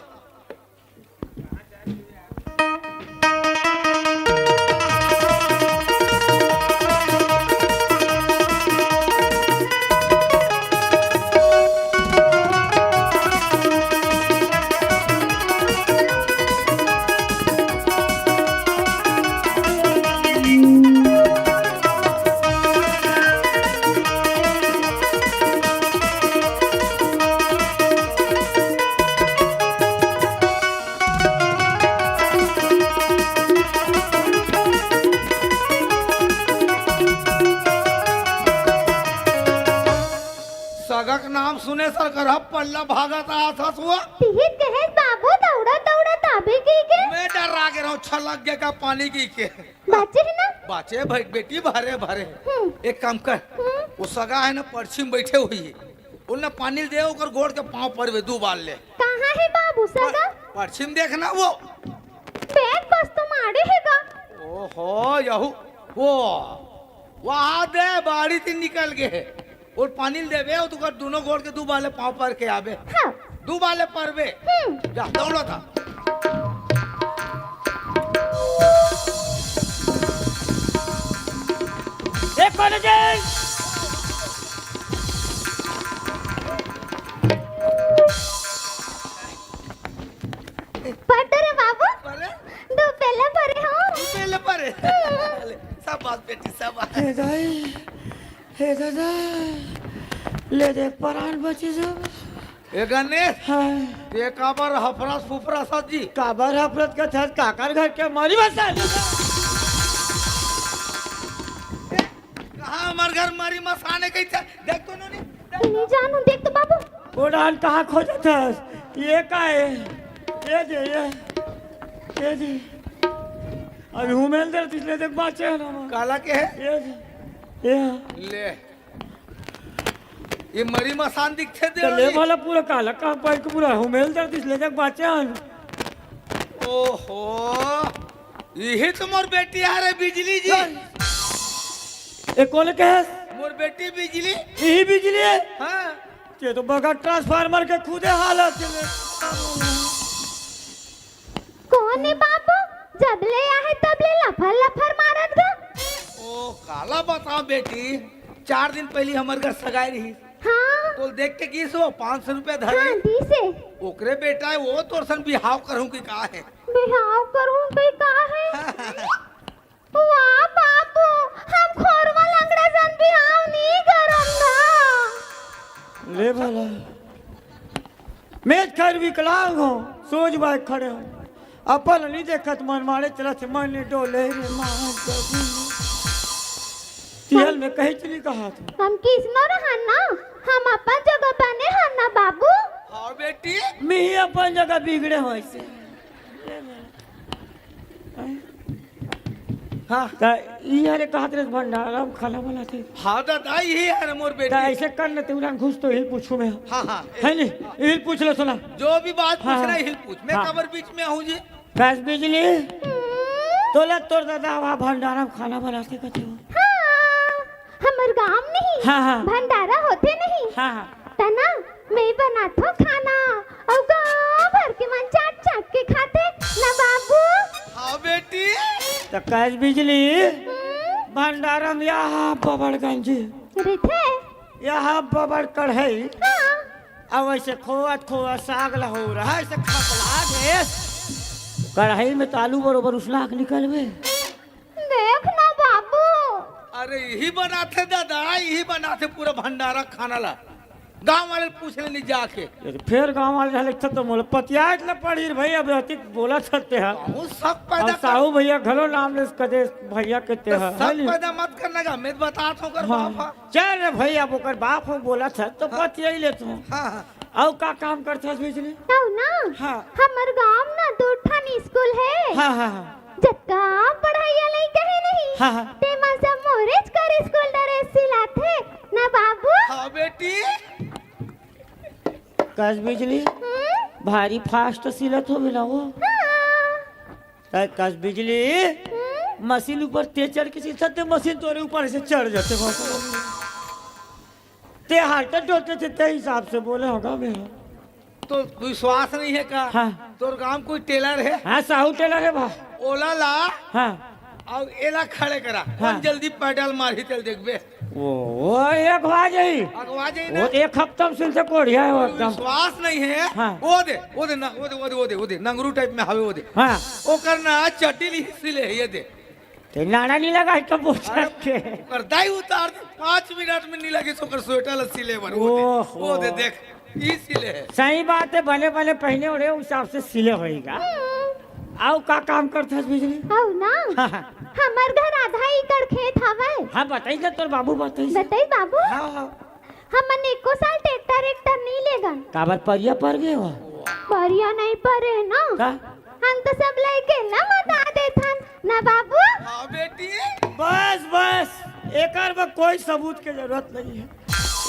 सुने सरकार, अब पल्ला भागत आथस वो। तिहित कहेस बाबू, दौड़त दौड़त आबे कहिके। मैं डर्रा गे रहूं, छलक गे का पानी कहिके। बाचे हे ना? बाचे भाई बेटी, भरे भरे। हम्म। एक काम कर, हम्म। वो सगा हे ना, परछी म बइठे होही, ओला पानी ल दे, ओकर गोड़ के पांव परबे दू बार ले। कहां हे बाबू सगा? पर-, परछी म देखना वो। बेग बस तो माड़े हे गा। ओहो, यहू, वो, वहां दे, बाड़ी से निकल गे हे। अउ पानी ल देबे, अउ तुकर दूनों गोड़ के दू बार ले पांव पर के आबे। हां। दू बार ले परबे। हम्म। जा, दौड़त आ। ए, कौन है जी? पढ़ रे बाबू। पढ़ रे। दू पल्ला पढ़े हो। दू पल्ला पढ़े। हम्म। ले, शाबाश बेटी, शाबाश। हे दाई, हे दादा, ले दे परान बचे सब। ए गणेश, हां। ते काबर हफरत फुफरत हस जी? काबर हफरत के थस, काकर घर के मरी मसान? कहां हमर घर मरी मसान हे कहिथे? देख तो नोनी। नहीं जानू, देख तो बाबू। ओ डान कहां खोजत हस? ये का हे? ये दे, ये, ये दे। अभी हुमेल दे, इसलिए देख बाचे हे ना। काला के हे? ये दे, ये। ले। ये मरी मसान दिखथे दे तो ले रही। वाला पूरा काला का पाइप के पूरा हुमेल दे, इसलिए देख बाचे हे। ओहो, इही तो मोर बेटी हे रे बिजली जी। ए कोन के हे? मोर बेटी बिजली। इही बिजली हे? हां। ये तो बगैर ट्रांसफार्मर के खुदे हालत हे। कोन हे बाबू? जब ले आहे तब ले लफर लफर मारत गा। ओ काला बतांव बेटी, चार दिन पहिली हमर घर सगाई रहिस। हां। तोला देख के गिस ओ, पांच सौ रुपया धरे। हां, दिस हे। ओकरे बेटा हे, ओ तोर सन बिहाव करहूं कि का हे? बिहाव करहूं कि का हे? वाह बाबू, हम खोरवा लंगड़ा सन बिहाव नइ करन ना। ले भला, मैं तो खैर विकलांग हों, सोझ बाय खड़े हों, अपन नइ देखत, मन माड़े चलत हे, मन नइ डोले रे मान जबी। तिहल में कहीं चली कहा तू। हम किसनो रहन ना, हम अपन जगह बने हन ना बाबू। हां बेटी। मैं ही अपन जगह बिगड़े हों अइसे। हां। त इही हरे कहत रहे भंडारा म खाना बनाथे। हां दादा, इही हरे मोर बेटी। त अइसे कर न, तेवरा घुस तो इही पूछूं मैं। हां, हां। हे नी? इही पूछ ले सुना। जो भी बात हां, पूछना हां। इही पूछ। मैं हां। काबर बीच में आहूं जी? कस बिजली। हम्म। तोला तोर दादा वहां भंडारा म खाना बनाथे कथे हो। हां, हमर गांव नहीं। हां, हां। भंडारा होथे नहीं। हां, हां। तना, मैं बनाथों खाना, अउ गांव भर के मन चाट चाट के खाथे ना बाबू। हां बेटी। त कस बिजली, हम्म? भंडारा म यहां बबड़ गंजी, रहिथे। यहां बबड़ कढ़ाई, हां। अउ अइसे खोवत खोवत साग ल हो रहा, अइसे खपला दे। कढ़ाई में त आलू बरोबर उसना के निकलबे। देख ना बाबू। अरे इही बनाथे दादा, इही बनाथे पूरा भंडारा खाना ला। गांव वाले ल पूछ ले नहीं जाके। ये तो फेर गांव वाले रहले त मोला पतियात ल पड़ी रे भई, अब अतिक बोलत हस तेहा। बहुत शक पैदा अब कर। साहू भइया घलो नाम लेस कदे भइया के त तेहा, शक हे नी? पैदा मत करना गा, मैं तो बताथों ओकर हां। बाप हा। चल रे भई, अब ओकर बाप हो बोलत हस त हां। पतियाई लेथों। हां, हां। अउ का काम करथस बिजली? अउ ना, हां। हमर गांव म ना दू ठन स्कूल हे। हां, हां, हां। जतका पढ़इया लइका हे नहीं, हां, हां। तेमा सब मोरेच कर स्कूल ड्रेस सिलाथे ना बाबू। हां बेटी। कस बिजली, हम्म? भारी फास्ट सिलत होबे ना वो। हां। त कस बिजली, हम्म? मशीन ऊपर ते चढ़ के सिलथस, ते मशीन तोरे ऊपर से चढ़ जाथे बाबू। ते हाथ डोलथे, ते हिसाब से बोले होगा बे। तो विश्वास नहीं हे का? हां। तोर गांव कोई टेलर हे? हां, साहू टेलर हे बा। ओला ला। हां। अउ एला खड़े करा। हां। कोन जल्दी पैडल मारही तेला देखबे। वो, वो अगवा जाही। अगवा जाही ना। वो एक हफ्ता म सिलथे कोढ़िया हे वो एकदम। विश्वास नहीं हे। हां। वो दे, वो दे ना, वो दे, वो दे, वो दे, वो दे, नंगरू टाइप में हवे वो दे। हां। ओकर ना चड्डी ल सिले हे, ये दे। ते नाड़ा नहीं लगा है तो बोझा अरे, के। ओकर दाई उतार दे, पांच मिनट में नहीं लगे, ओकर स्वेटर ला सिले बर। वो दे, ओहो। वो दे, देख, ई सिले हे। सही बात हे, बने बने पहिने ओढ़े, उस हिसाब से सिले होइगा। अउ का काम करथस बिजली? अउ ना, हां, हां। हमर घर आधा एकड़ खेत हवय। हां, बताइस ना तोर बाबू, बताइस। बताइस बाबू? हां, हां। हमन एको साल ट्रैक्टर, ट्रैक्टर नहीं लेगन। काबर, परिया पर गए हो? परिया नहीं परे ना। का? हम तो सब लइके ना मता देथन ना बाबू। हाँ बेटी। बस, बस, एकर बर कोई सबूत के जरूरत नहीं है।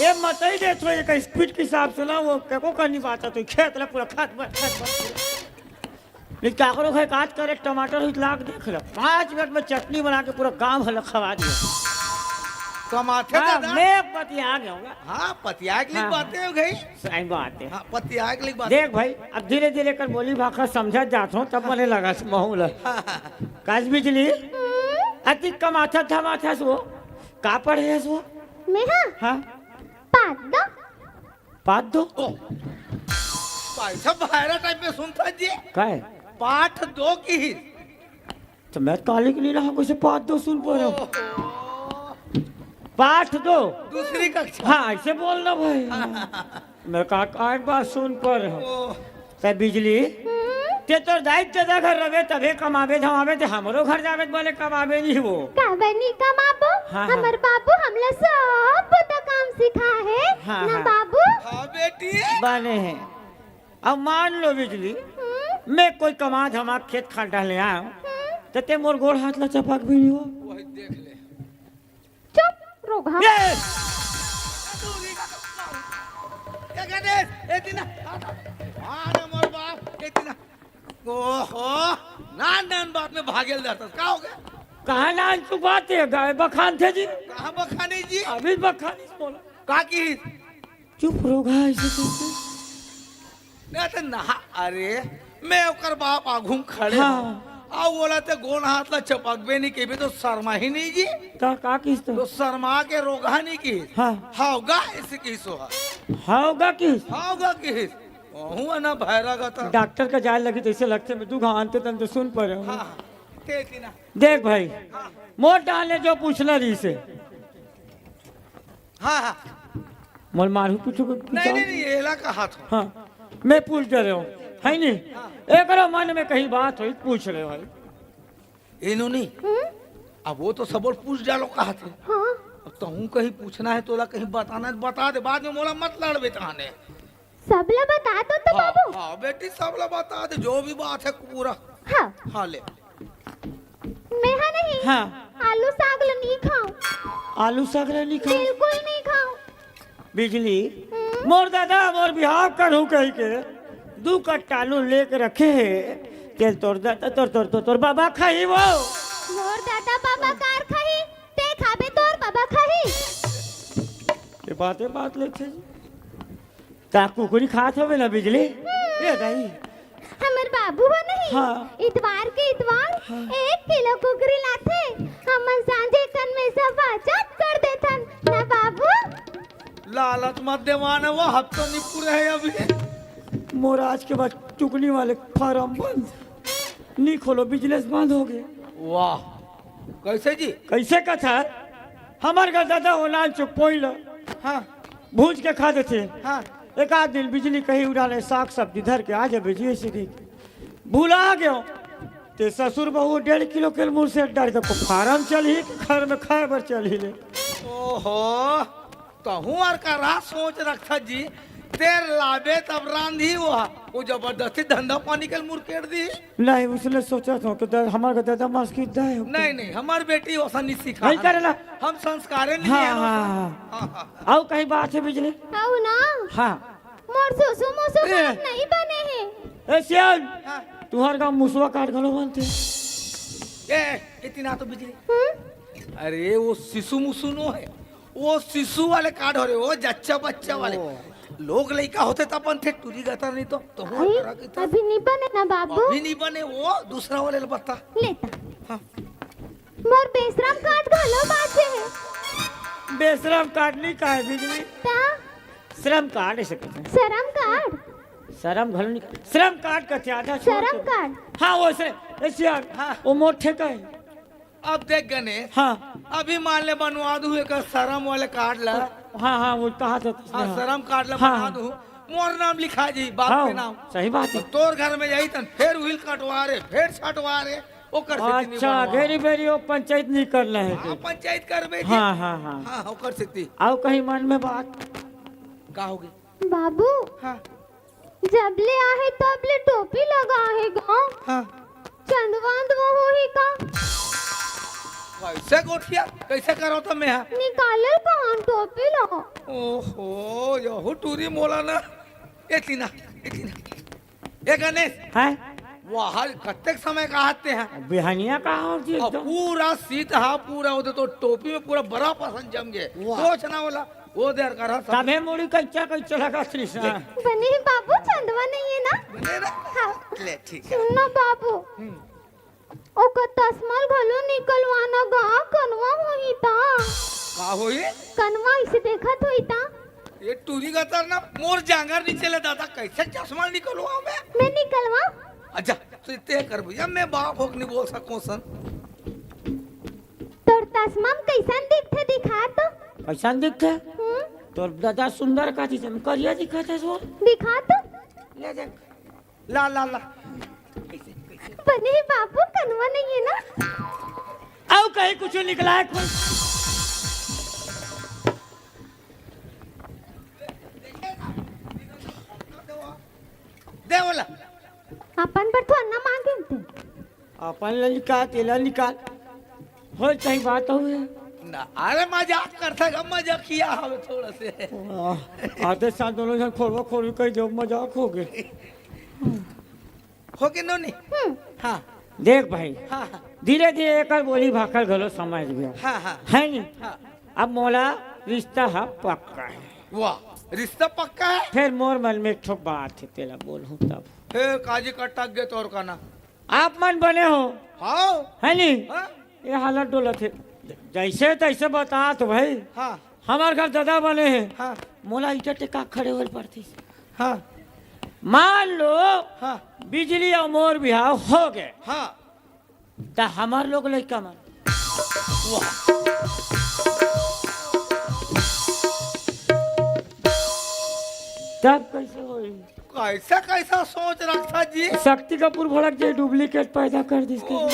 ये मतई देत हो, एक स्पीड के हिसाब से ना, वो कको करनी बात है, तो खेत ला पूरा खत बर, खत बर। नहीं, काकरो घर काट कर एक टमाटर ही लाग देख लो, पाँच मिनट में चटनी बना के पूरा गांव भर खवा दिया। कमाथे हाँ, दादा। मैं पतिया गया हूँ। हाँ, पतिया के लिए हाँ, बातें हो गई। सही बात है। हाँ, पतिया के लिए बात। देख भाई, अब धीरे धीरे कर बोली भाखा समझत जात हो, तब मने लगा से महूल है। हाँ, हाँ, हाँ। काज बिजली, अति कमाथा धमाथा सो, का पढ़े है सो? मैं हाँ? हाँ। पाँच दो। पाँच दो? ओ, भाई साहब, भायरा टाइप में सुनता जी। का है? पाठ दो की ही। तो मैं काली के लिए रहा, कैसे पाँच दो सुन पा रहा हूँ? ओहो। पाठ दो। दूसरी कक्षा। हाँ, ऐसे बोलना भाई। मैं का, का एक बात सुन पा रहा हूँ। ओ। ते बिजली, हम्म? ते तोर दाई के दादा घर रहे, तभे कमाबे धमाबे, ते हमरो घर जाबे, बोले कमाबे नहीं वो। काबर नहीं कमाबो? हाँ, हाँ। हमर बाबू हमला सब बुता काम सिखा है, हाँ, ना हाँ। बाबू? हाँ बेटी। बने हैं। अब मान लो बिजली, हम्म? मैं कोई कमा धमा खेत खार डाले आया हूँ, हम्म? तो ते मोर गोड़ हाथ ला चपक भी नहीं हो। वही देख ले। चुप, रोगहा। ये! ए गणेश, ए दिना। अरे मोर बाप, ए दिना। ओहो, नान नान बात में भागेल जाता। का हो गया? कहाँ नान चुप बात है, गाय बखान थे जी। कहाँ बखानी जी? अभी बखानी बोला। का की? चुप रोगहा, ऐसे कैसे? नहीं तो नहा, अरे, मैं ओकर बाप आघू में खड़े हाँ। हूँ। आ बोला ते गोन हाथ ला चपकबे नहीं केबे तो शर्मा ही नहीं जी। का, का किस तो? तो शर्मा के रोगहा नहीं की। हाँ। हावगा ऐसे की सो हा। हावगा किस? हावगा किस? ओहू ना भैरा गता। डॉक्टर का जाए लगी जैसे लगते में दू घाव अंते तन तो सुन पड़े हूँ। हाँ, हाँ। ते की ना। देख भाई, हाँ। मोर डाले जो पूछना रही से। हाँ, हाँ। मोर मारू पूछो को नहीं, पूछो। नहीं, नहीं, एला कहा था। हाँ, मैं पूछ दे रहे हूँ, है नहीं? हाँ। एकरो मन में कहीं बात होई, पूछ रहे भाई। इन्होंने, हम्म? अब वो तो सबोर पूछ डालो कहा थे। हाँ। अब तहूँ कहीं पूछना है, तोला कहीं बताना है, बता दे, बाद में मोला मत लड़बे तहाने। सबला बता दो तो हाँ, बाबू। हाँ, बेटी, सबला बता दे, जो भी बात है पूरा। हाँ। हाँ, ले। मैं हा नहीं। हाँ। आलू साग ल नहीं खाऊं। आलू साग ल नहीं खाऊं? बिल्कुल नहीं खाऊं। बिजली, हम्म? मोर दादा, मोर बिहाव करूं कही के, दू कट्टा आलू लेके रखे हे, तेल तोर दादा, तोर, तोर, तोर, तोर बाबा खाही वो। मोर दादा बाबा कार खाही, ते खाबे तोर बाबा खाही। ये बातें बात लेते जी। का कुकरी खात हवे ना बिजली? हम्म। ए दाई। हमर बाबू हो नहीं? हाँ। इतवार के इतवार हाँ। एक किलो कुकरी लाथे। हमन सांझे कन में सब बाचत कर देथन ना बाबू। लालच मत देवाना, वो हफ्ता नहीं पूरा है अभी। मोर आज के बाद चुगनी वाले फार्म बंद। नहीं खोलो, बिजनेस बंद हो गए। वाह, कैसे जी? कैसे कथा? हमर घर दादा हो नान चुक पोइल। हाँ। भूज के खा देथे। हाँ। एक आध दिन बिजली कहीं उड़ा ले, साग सब्जी धर के आ जा बिजली सीधी। भुला गयो। ते ससुर बहू डेढ़ किलो के मुंह से डर के फार्म चलही, घर में खाए बर चलही ले। ओहो, तहूँ अर का रात सोच रखथा जी, तेर लाबे तब रांधी वो, वो जबरदस्ती धंधा पानी के मुरकेट दी। नहीं, उसने सोचा था कि दर-, हमारे दादा मास की दाई हो। नहीं, नहीं, हमार बेटी वैसा नहीं सीखा नहीं है। करेला। हम संस्कारे नहीं हाँ, है हाँ, वैसा। हाँ। हाँ, हाँ। आओ कहीं बात है बिजली? आओ ना। हाँ। मोर सुसु मुसु ए। नहीं बने हैं। ए सियान, हाँ। तुहर गाँव मुसवा काट घलो बनथे। ए, इतना तो बिजली। हम्म? अरे, वो शिशु मुसु नो है, वो शिशु वाले कार्ड हो रहे, वो जच्चा बच्चा वाले। ओ। लोग लइका होथे त अपन थे टूरी गतर नहीं तो, तो हुआ अरे, करा के तो। अभी नहीं बने ना बाबू। अभी नहीं बने, वो दूसरा वाले ल बता। लेता। हाँ। मोर बेशरम कार्ड घलो बाचे है। बेशरम कार्ड नहीं का है बिजली? ता? श्रम कार्ड ऐसे कहते हैं। शरम कार्ड? शरम घलो नहीं, श्रम कार्ड कहते हैं, आधा छोड़ शरम के। कार्ड? हाँ, वो से, ऐसे यार, हाँ। वो मोर ठेका है। अब देख गणेश, हाँ। अभी मान ले बनवा दूँ एक शरम वाले कार्ड ला। हाँ, हाँ, वो कहा था तुमने, हाँ, हाँ। शरम कार्ड ला हाँ, बनवा हाँ। दूँ, मोर नाम लिखा जी, बाप हाँ, के नाम। सही बात है। तो तोर घर में जाई तन, फिर उहिल कटवा रे, फिर छटवा रे, ओकर सेती नहीं अच्छा, बनवा। घेरी बेरी वो पंचायत नहीं करना है हाँ, कि? पंचायत करबे जी। हाँ, हाँ, हाँ। हाँ, ओकर सेती। आओ कहीं मन में बात। का होगे? बाबू, हाँ। जब ले आहे तब ले टोपी लगा हे गा। हाँ। चंदवा अंदवा होही का? कैसे गोठिया? कैसे करो तो मैं? निकालल कहाँ टोपी ला? ओहो, यहू टूरी मोला ना। ए तीना, ए तीना। ए गणेश। हैं? वाह, कतेक समय का आते हैं। बिहनिया का हो जी और एकदम। पूरा सीत हा, पूरा ओदे तो टोपी में पूरा बड़ा पसंद जम गए। वाह। सोच ना बोला, वो देर कर रहा सब। तबे मुड़ी कैचा कैचा लगा श्री सा। बने बाबू, चंदवा नहीं है ना? बने ना? हाँ। ले, ठीक है। सुन ना बाबू। हम्म। ओकर तसमल घलो निकलवाना गा, कनवा होही ता। का होही? कनवा इसे देखत होही ता। ये टूरी गतर ना मोर जांगर नीचे ले दादा, कैसे चश्मा निकलवा मैं? मैं निकलवा? अच्छा, तो इतने कर भैया, मैं बाप होके नहीं बोल सको सन। तोर तसमा में कैसन दिखथे, दिखा तो। कैसन दिखथे? हम्म। तोर दादा सुंदर का चीज में करिया दिखत हे वो। दिखा तो। ले देख। ला, ला, ला। बने बाबू, कनवा नहीं है ना? अउ कहीं कुछ निकला है कुछ? दे बोला। अपन बर तो अन्ना मांगे थे। अपन ला निकाल, तेला निकाल। होय, सही बात हो गया। ना, अरे मजाक करता गा, मजाकिया हवे थोड़ा से। वाह, आते साथ दोनों जन खोरवा खोरवी कह दो, मजाक हो गए। हो के नोनी? हम्म। हाँ। देख भाई, हाँ, हाँ। धीरे धीरे एकर बोली भाखल घलो समझ गया। हाँ, हाँ। है नी? हाँ। अब मोला रिश्ता ह पक्का है। वाह, रिश्ता पक्का है? फिर मोर मन में एक ठो बात है, तेला बोलहूँ तब। फिर काजी कटक गए तोर का ना? आप मन बने हो। हाँ। है नी? हाँ। ये हालत डोलत है। जैसे तैसे बता तो भाई। हाँ। हमार घर दादा बने हैं। हाँ। मोला ईटा टेका खड़े होल पड़ती। हाँ। मान लो, हाँ। बिजली और मोर बिहाव हो गए। हाँ। त हमार लोग लइका मन। वाह। तब कैसे होई? कैसा, कैसा सोच रखा जी? शक्ति कपूर भड़क जे duplicate पैदा कर दिस के। ओ।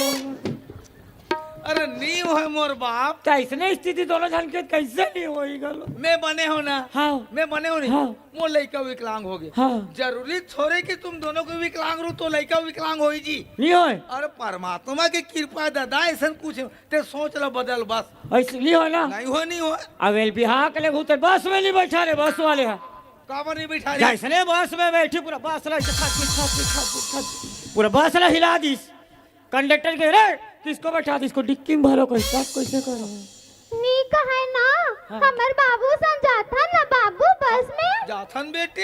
अरे नी होय मोर बाप। त ऐसने स्थिति दोनों झन के कैसे नी होई गलो? मैं बने हो ना। हाँ। मैं बने हो नहीं। हाँ। मोर लइका विकलांग हो गए। हाँ। जरूरी थोड़े कि तुम दोनों के विकलांग रू तो लइका विकलांग होई जी। नी होय। अरे परमात्मा के कृपा दादा, ऐसन कुछ ते सोच ला बदल बस। ऐसे नी होय ना। नहीं हो, नहीं हो। अब एल बिहार के ले घूमते बस में नी बैठा रे, बस वाले हैं। काबर नी बैठा रे? जैसने बस में बैठी पूरा बस ला ऐसे खच, खच, खच, खच, पूरा बस ला हिला दिस। कंडक्टर के, "रे, किसको बैठा दे इसको, डिक्की में भरो।" कही, "तब कैसे करो?" नी कहे ना, हाँ। हमर बाबू संग जाथन ना बाबू बस में। जाथन बेटी।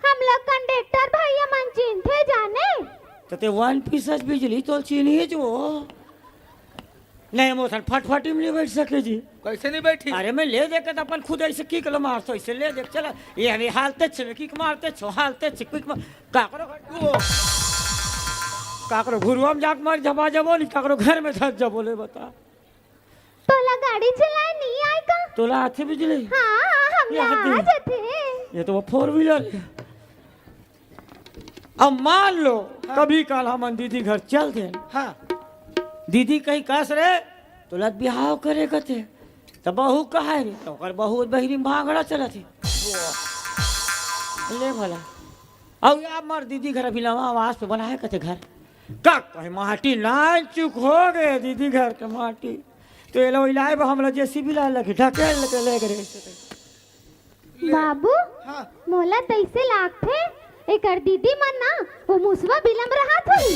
हम लोग कंडक्टर भैया मन चिन्हथे जाने। तो ते वन पीस बिजली तो चीनी है जो। नहीं, मोर सन फटफटी में नहीं बैठ सके जी। कैसे नहीं बैठी? अरे मैं ले देके तो अपन खुद ऐसे किक लो मारतो, ऐसे ले देके चला। ये हमें हालते छे, किक मारते छो, हालते छे, किक मार-, काकरो घर, ओ। काकरो घुरुआ में जाके मार जमा जबो नहीं, काकरो घर में धस जबो ले बता। तोला गाड़ी चलाए नहीं आए का? तोला आथे बिजली? हाँ, हम ये ला आथे। आ जाथे। ये तो वो four wheeler। अब मान लो, हाँ। कभी काल हमन दीदी घर चल दे। हाँ। दीदी कहीं कस रे, तोला बिहाव करे कथे। त बहू कहे रे, त ओकर बहू बहिरी में भांगड़ा चलत हे। ले भला। अउ या मर दीदी घर अभी नवा आवास पे बनाए कथे घर। का कहे माटी नान चुक हो गए दीदी घर के माटी। तो ये लो इलाए बा हमला जेसीबी ला लगे ढकेल लगे ले गए। बाबू, हाँ। मोला तइसे लागथे, एकर दीदी मन ना, वो मुसवा बिलम रहत होही।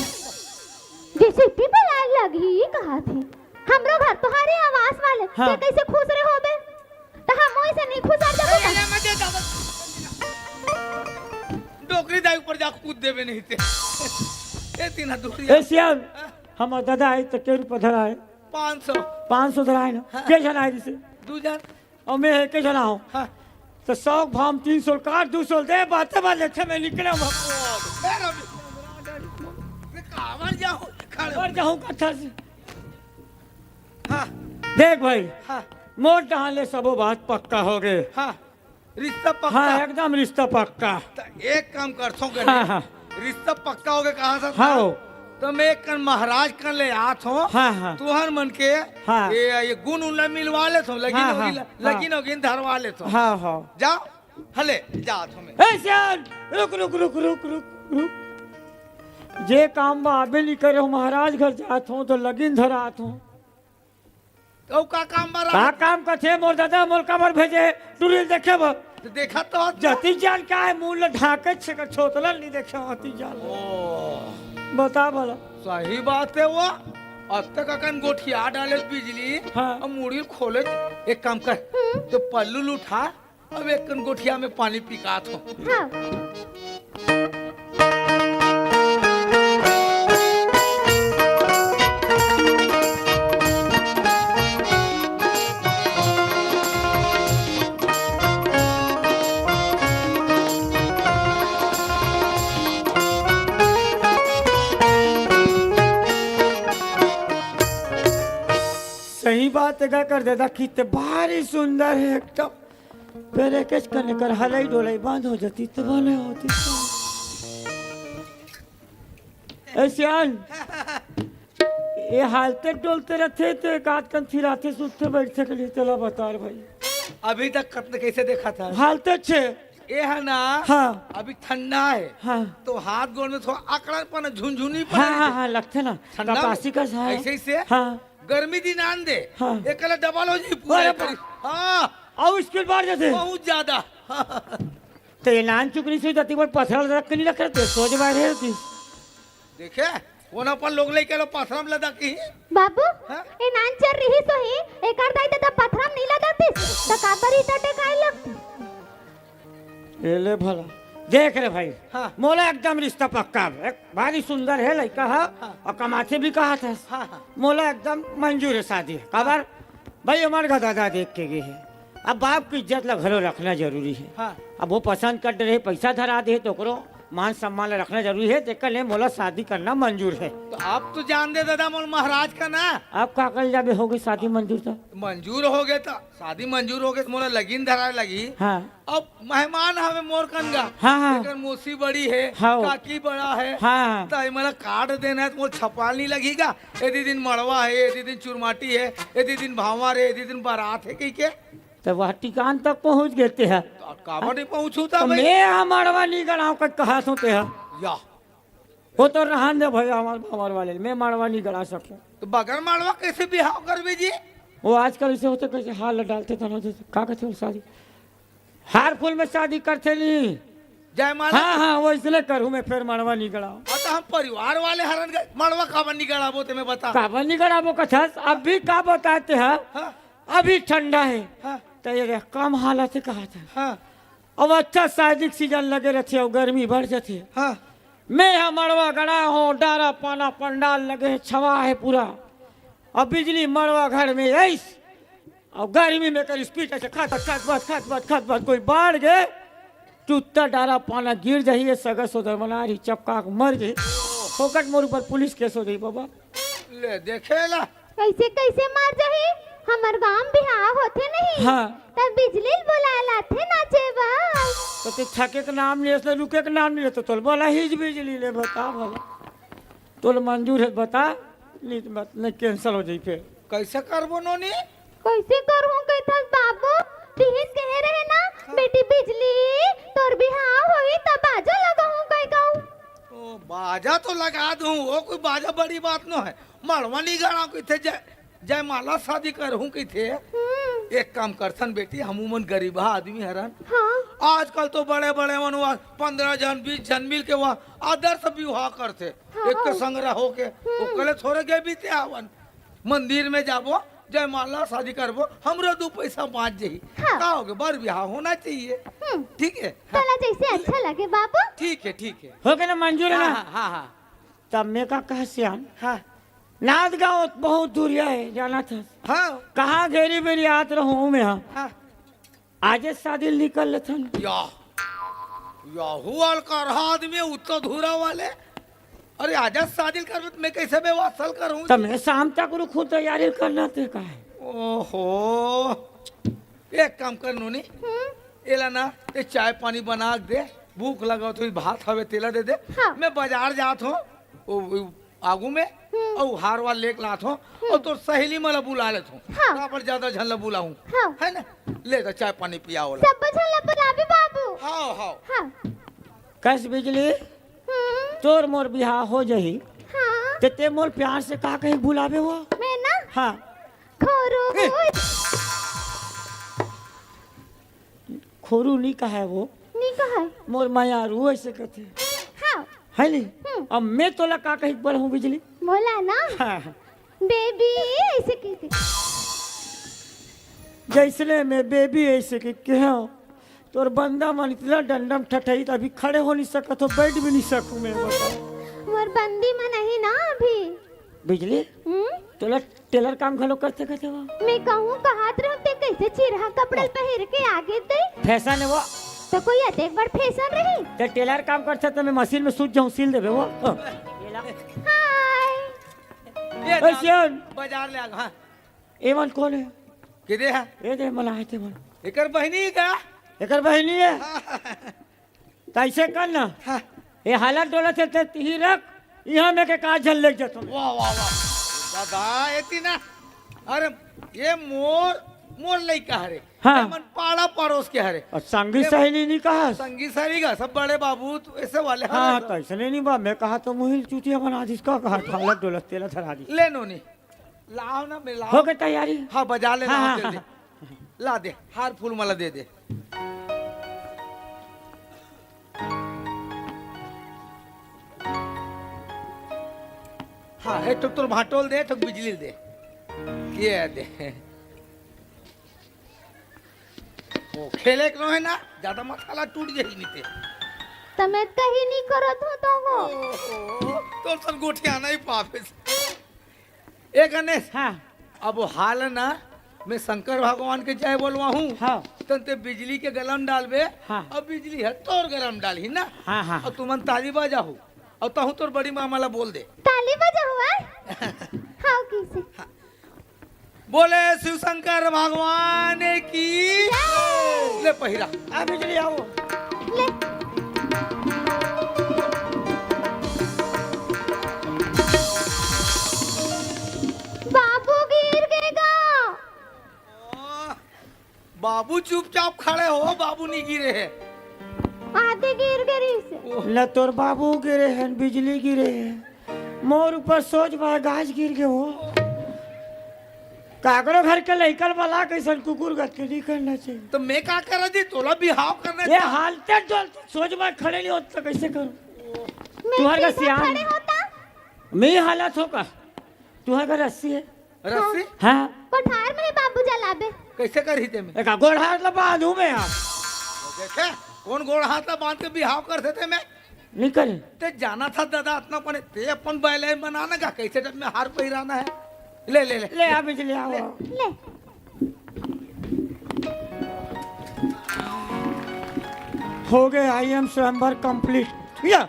जेसीबी बुलाए लगही, कहाथे। हमरो घर तोहरे आवास वाले, हाँ। ते कइसे खुश रहे होबे? त हम ओइसे नहीं खुश आ जाबो अरे, का? ये मत दे दादा। डोकरी दाई ऊपर जा कूद देबे नहीं ते। ए तीना दुखरी। ए सियान, हाँ। हमर दादा आए त के रुपया धराए? पाँच सौ। पाँच सौ धराए ना? हाँ। के झन आए जइसे? दू झन। अउ मैं एके झन आहूँ। हाँ। त सौ भाम तीन सौ काट, दू सौ दे, बाते बात लेथे मैं निकले हूँ। ओ, फिर अभी मैं काबर जाहूँ? खड़े काबर जाहूँ कथा से? हाँ। देख भाई, हाँ। मोर डहान ले सबो बात पक्का हो गए। हाँ। रिश्ता पक्का। हाँ, एकदम रिश्ता पक्का। त एक काम करथों के हाँ, नहीं? हाँ। रिश्ता पक्का हो गए कहा था? हाँ, हो। त मैं एक कन महाराज कन ले आत हों। हाँ, हाँ। तुहर मन के हाँ। ये, ये गुण उन ला मिलवा लेत हों, लगिन हाँ, होगी हाँ, ला-, हाँ। लगिन होगी धरवा लेत हों। हाँ, हाँ। जाओ। हले, जात हूँ मैं। ए सियान, रुक, रुक, रुक, रुक, रुक, रुक। जे काम बा अबे नहीं करे हो, महाराज घर जात हो तो लगिन धरात हो। तो का काम बा का रहा? काम कथे मोर दादा, मोर काबर भेजे? टुरी देखे बा। तो देखा तो आज जति जान का है, मुंह ल ढाके छे कर छोतलन नहीं देखे होती जान। ओ। बता भला। सही बात है वो। अब तक अकन गोठिया डाले बिजली। हाँ। अब मुड़ी खोले। एक काम कर, तो पल्लू ल उठा, अब एक कन गोठिया में पानी पिकात हो। हाँ। सही बात है, का कर देता, कितने भारी सुंदर है एकदम। फेर एकेच कने कर हलई डोलई बंद हो जाती त भले होती। ए सियान, ये हालते डोलते रथे त एक आध कन फिराथे, सुतथे, बैठथे के लिए तेला बता रे भाई। अभी तक कत्ल कैसे देखा था? हालते छे। ये है ना? हाँ। अभी ठंडा है। हाँ। तो हाथ गोड़ में थोड़ा अकड़न पन, झुनझुनी पन हाँ, हाँ, हाँ, लगथे ना। ठंडा कपासी में का सा-, ऐसे ही से हाँ। गर्मी दिन आन दे। हाँ। एकला डबल हो जी पूरा अरे करी। हाँ। अउ स्पीड बढ़ जाथे। बहुत ज्यादा। तो ये नान चुकनी से जाती बार पथरा रख के नहीं रख रहे, सोच बाहर है होती। देखे, वो ना अपन लोग लेके लो पथरा में लदा की। बाबू, हाँ? ये नान चर रही सो ही, एकर दाई त पथरा में नहीं लदातीस, त काबर ईटा टेकाए लगती? ए ले भला, देख रे भाई, हाँ। मोला एकदम रिश्ता पक्का है। एक भारी सुंदर है लड़का है, हाँ। और कमाथे भी कहा था। हाँ, हाँ। मोला एकदम मंजूर है शादी, काबर? भाई, हमारे घर दादा देख के गए हैं, अब बाप की इज्जत ला घलो रखना जरूरी है। हाँ। अब वो पसंद कर रहे, पैसा धरा दे, तो ओकरो मान सम्मान ला रखना जरूरी है। तेकर ले मोला शादी करना मंजूर है। तो आप तो जान दे दादा, मोर महाराज का ना। आप का कर जाबे, हो गई शादी मंजूर तो? मंजूर हो गए तो शादी मंजूर हो गए तो मोला लगिन धराए लगी। हाँ। अब मेहमान हवे मोर कन गा। हाँ, हाँ। एकर मौसी बड़ी है, हाँ। काकी बड़ा है। हाँ। तो ये मोला कार्ड देना है तो मोला छपाल नहीं लगेगा। यदि दिन मड़वा है, यदि दिन चुरमाटी है, यदि दिन भांवर है, यदि दिन बारात है, कही के। तो वह ठिकान तक पहुंच गए ते है। तो काबर नहीं पहुंचू था तो भाई? मैं यहाँ मड़वा नहीं गड़ाऊं, कहा सोते है। या। वो तो रहन दे भैया, हमारे भांवर वाले, मैं मड़वा नहीं गड़ा सकूं। तो बगैर मड़वा कैसे बिहाव करबे जी? वो आजकल ऐसे होते, कैसे हार डालते थे ना, जैसे का कहते हो, शादी, हार फूल में शादी करते नहीं। जयमाला? हाँ, हाँ, वो इसलिए करूँ मैं, फिर मड़वा नहीं गड़ा। हाँ, तो हम परिवार वाले हरन गए, मड़वा काबर नहीं गड़ाबो ते मैं बता। काबर नहीं गड़ाबो कथस, अभी का बताते हैं? हाँ। अभी ठंडा है। हाँ। तो ये देख, कम हालत है, कहा था। हाँ। अब अच्छा शादी के सीजन लगे रहते और गर्मी बढ़ जाती है। हाँ। मैं यहाँ मड़वा गड़ा हूँ, डारा पाना पंडाल लगे है, छवा है पूरा। अब बिजली मड़वा घर में ऐस, और गर्मी में कर स्पीड ऐसे खत खत बस, खत बस, खत बस, कोई बाढ़ गए, टूटता डारा पाना गिर जाइए, सगर सोदर मनारी चपका के मर गए, फोकट मोर ऊपर पुलिस केस हो जाई बाबा। ले देखे ला। कैसे, कैसे मर जाही? हमर गांव बिहाव होथे नहीं। हाँ। तब बिजली ल बुलाए लाथे नाचे बर। तो ते थके के नाम नहीं, इसलिए रुके के नाम नहीं, तो तोल बोला ही बिजली ले बता भला। तोल मंजूर है बता, नहीं तो मत, नहीं कैंसिल हो जाई फिर। कैसे करबो नोनी? कैसे करहूं कहिथस बाबू? तिहिस कहे रहे ना, बेटी बिजली, तोर बिहाव होई त बाजा लगाहूं कहि कहूं। ओ, बाजा तो लगा दूं, वो कोई बाजा बड़ी बात नो है। मड़वा नहीं गड़ा कहिथे, जय, जयमाला शादी करहूं कहिथे। हम्म। एक काम करथन बेटी, हमू मन गरीबा आदमी हरन। हाँ। आजकल तो बड़े-बड़े मन हुआ, पन्द्रह जन, बीस जन मिल के हुआ, आदर्श विवाह करथे। हाँ, एक के हाँ। संग रहो के, हम्म। ओकले थोड़े के बीते आवन। मंदिर में जाबो, जयमाला शादी करबो, हमरो दू पैसा बाँच जाही। हाँ। का होगे, बर बिहाव होना चाहिए। हम्म। ठीक है? हाँ। तोला जैसे अच्छा लगे बाबू। ठीक है, ठीक है। हो गया ना मंजूर है ना? हाँ, हाँ, हाँ, हाँ। तब मैं का कहा सियान? हाँ। नांदगांव बहुत दूरिया है, जाना था। हाँ। कहाँ घेरी बेरी आत रहूँ मैं, हाँ। हाँ। आजे शादी निकल लेथन। या, याहू अलकरहा आदमी उत्तर धुरा वाले। अरे आजा शादी करबे त मैं कैसे बेवासल करूँ? त मैं शाम तक रुकूँ, तैयारी करना ते का है? ओहो, एक काम कर नोनी, हम्म। एला ना, ये चाय पानी बना के दे, भूख लगा तो भात हवे तेला दे दे। हाँ। मैं बाजार जात हूँ, वो, वो आगू में हम्म। अउ हार वार लेके लात हूँ, हम्म। अउ तोर सहेली मन ला बुला लेत हूँ। हाँ। काबर ज्यादा झन ला बुलाहूँ। हाँ। है ना? ले तो चाय पानी पियाओ ला। सब झन ला बुलाबे बाबू। हाँ, हाँ। हाँ। कस बिजली, हम्म। तोर मोर बिहाव हो जाही। हाँ। ते, ते मोर प्यार से का कही बुलाबे वो? मैं ना? हाँ। खोरू। ए! खोरू नी कहाय वो। नी कहाय। मोर मयारू ऐसे कथे। हाँ। है नी? हम्म। अब मैं तोला का कही बर हूँ बिजली? मोला ना? हाँ। बेबी ऐसे कथे। जैसने मैं बेबी ऐसे कह के हूँ, तोर बंदा मन इतना डंडम ठठई, अभी खड़े हो नहीं सकत हो, बैठ भी नहीं सकूँ मैं, बता। मोर बंदी मन नहीं ना अभी। बिजली, हम्म? तोला टेलर काम घलो कर सकत हे वो। मैं कहूँ, कहत रहूँ, ते कैसे चिरहा कपड़ा हाँ। पहिर के आगे दे? फैशन हे वो। तो कोई अतेक बड़ फैशन रही? ते टेलर काम कर सकत, मैं मशीन में सूत जाऊँ, सिल देबे वो। हाँ। हाय। ए, ए, जा, सियान। बाजार ले आ, हाँ। ए मन कोन हे? किदे हे? ए दे, मन आए ते मन। एकर बहिनी हे का? एकर बहिनी हे? हाँ। त ऐसे कर ना। हाँ। ये हालत डोलत हे, ते तिही रख, इहाँ में के का झन लेके जथो मैं। वाह, वाह, वाह। दादा, एती ना। अरे, ये मोर, मोर लइका हरे। हाँ। ये मन पाड़ा पड़ोस के हरे। अउ संगी ये सहेली नी कहा? संगी सहेली का, सब बड़े बाबू, तू ऐसे वाले हाँ, हरे। तो ऐसे नहीं, नहीं बा, मैं कहा तो मुहिल चुटिया बना दिस, का कहा, हालत डोलत तेला धरा दी। ले नोनी। लाव ना, मैं लाव। हो गई तैयारी? हाँ, बजा ले, हाँ, लाव, हाँ, दे हाँ, दे। हाँ। ला दे, हार फूल माला दे दे। हाँ, हे तो तोर भाटोल दे, तो बिजली दे। ये दे। ओ, खेले के रहे ना, ज्यादा मसाला टूट जाही नीते। त मैं कहीं नहीं करत हो तो वो। ओहो, तोर सन गोठियाना ही पाप हे। ए गणेश, हाँ। अब हाल ना, मैं शंकर भगवान के जय बोलवाहूँ। हाँ। तन ते बिजली के गला म डालबे, हाँ। अब बिजली हे तोर गला म डालही ना। हाँ, हाँ, अउ हाँ। तुमन ताली बजाहू, अउ तहूँ तोर बड़ी मामा ला बोल दे। ताली बजाहू, आय? हाँ, कैसे? हाँ। बोले शिव शंकर भगवान की। जय। ले पहिरा। आ बिजली आओ। ले। बाबू गिर गे गा। बाबू चुपचाप खड़े हो, बाबू नहीं गिरे हे। आते गिर गे रहिसे। ओह। न तोर बाबू गिरे हे, न बिजली गिरे हे। मोर ऊपर सोच भाई गाज गिर गे हो। काकरो घर के लइका ल बला कइसन कुकुर गत के नहीं करना चाहिए। तो मैं का करा जी, तोला बिहाव करना ये था। हालते डोल सोच भाई खड़े नहीं होत त कइसे करूँ? मैं तुहर का सीधा सियान। खड़े होता। मैं हालत हो का? तुहर का रस्सी हे? रस्सी? हाँ। कोठार में हे बाबू जलाबे। कइसे करही ते में? एका गोड़ हाथ ला बांधू मैं आप। देखे, कोन गोड़ हाथ ला बांध के बिहाव करथे ते में? नहीं करे। ते जाना था दादा अतना पने, ते अपन बैलेंस बनाना का, कइसे टाइप में हार पहिराना हे। ले, ले, ले। ले आ बिजली आओ। ले। हो गए, I am स्वयंवर complete। या।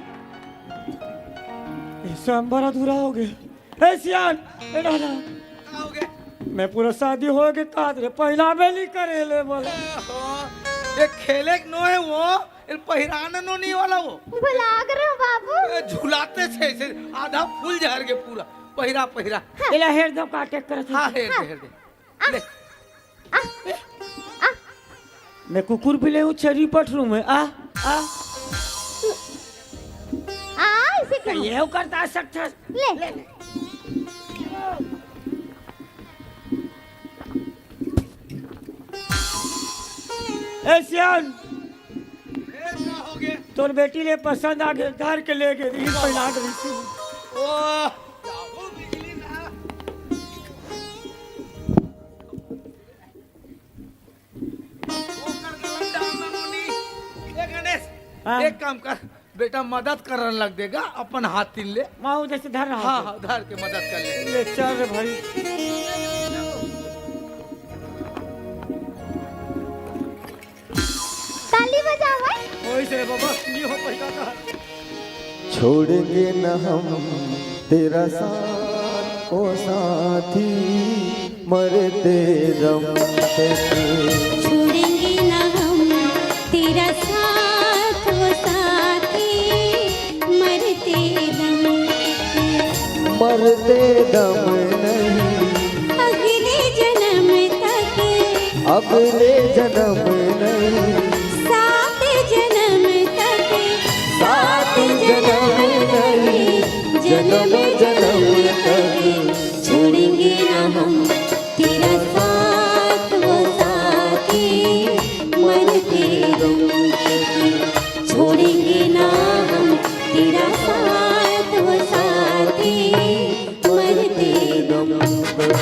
ये स्वयंवर अधूरा हो गया। ए सियान, ए दादा। का हो गया? मैं पूरा शादी हो गए, काद रे, पहिराबे नहीं करे ले बोले। ओहो, ये खेले के नो हे वो, ये पहिराना नो नहीं वाला वो। भुला गे रहो बाबू। ए, झुलाते थे ऐसे, आधा फूल झर गए पूरा। पहिरा, पहिरा। एला हेर दो, का टेक करत हे। हाँ, हेर दे, हेर दे। आ, ले। आ, आ। मैं कुकुर भी ले हूँ, छेरी पठरू में। आ, आ। आ, इसे क्या? ये करता सकता। ले। ले, ले। ए सियान, ए, का हो गया? तोर बेटी ले पसंद आ गए, घर के ले गए, यही पहिला रही थी। ओह, जाहू बिजली ना। ओकर गला में डाल ना नोनी। ए गणेश, हाँ। एक काम कर, बेटा मदद करन लग देगा, अपन हाथ तीन ले। माँ उधर से धर रहा हाँ, है। हाँ, धर के मदद कर ले। ले चल रे भाई। ताली बजाओ भाई। ओए से बाबा, ये हो पहिला का। छोड़ेंगे न हम तेरा साथ, ओ साथी, मरते दम तक। छोड़ेंगे ना हम तेरा साथ, ओ साथी, मरते दम तक। मर ते दम नहीं। अगले जन्म तक। अगले जन्म नहीं। सात जन्म तक। सात जन्म नहीं। जन्म जन्म तक। छोड़ेंगे ना हम तेरा साथ वो साथी, मरते दम तक। छोड़ेंगे ना हम तेरा साथ वो साथी, मरते दम तक।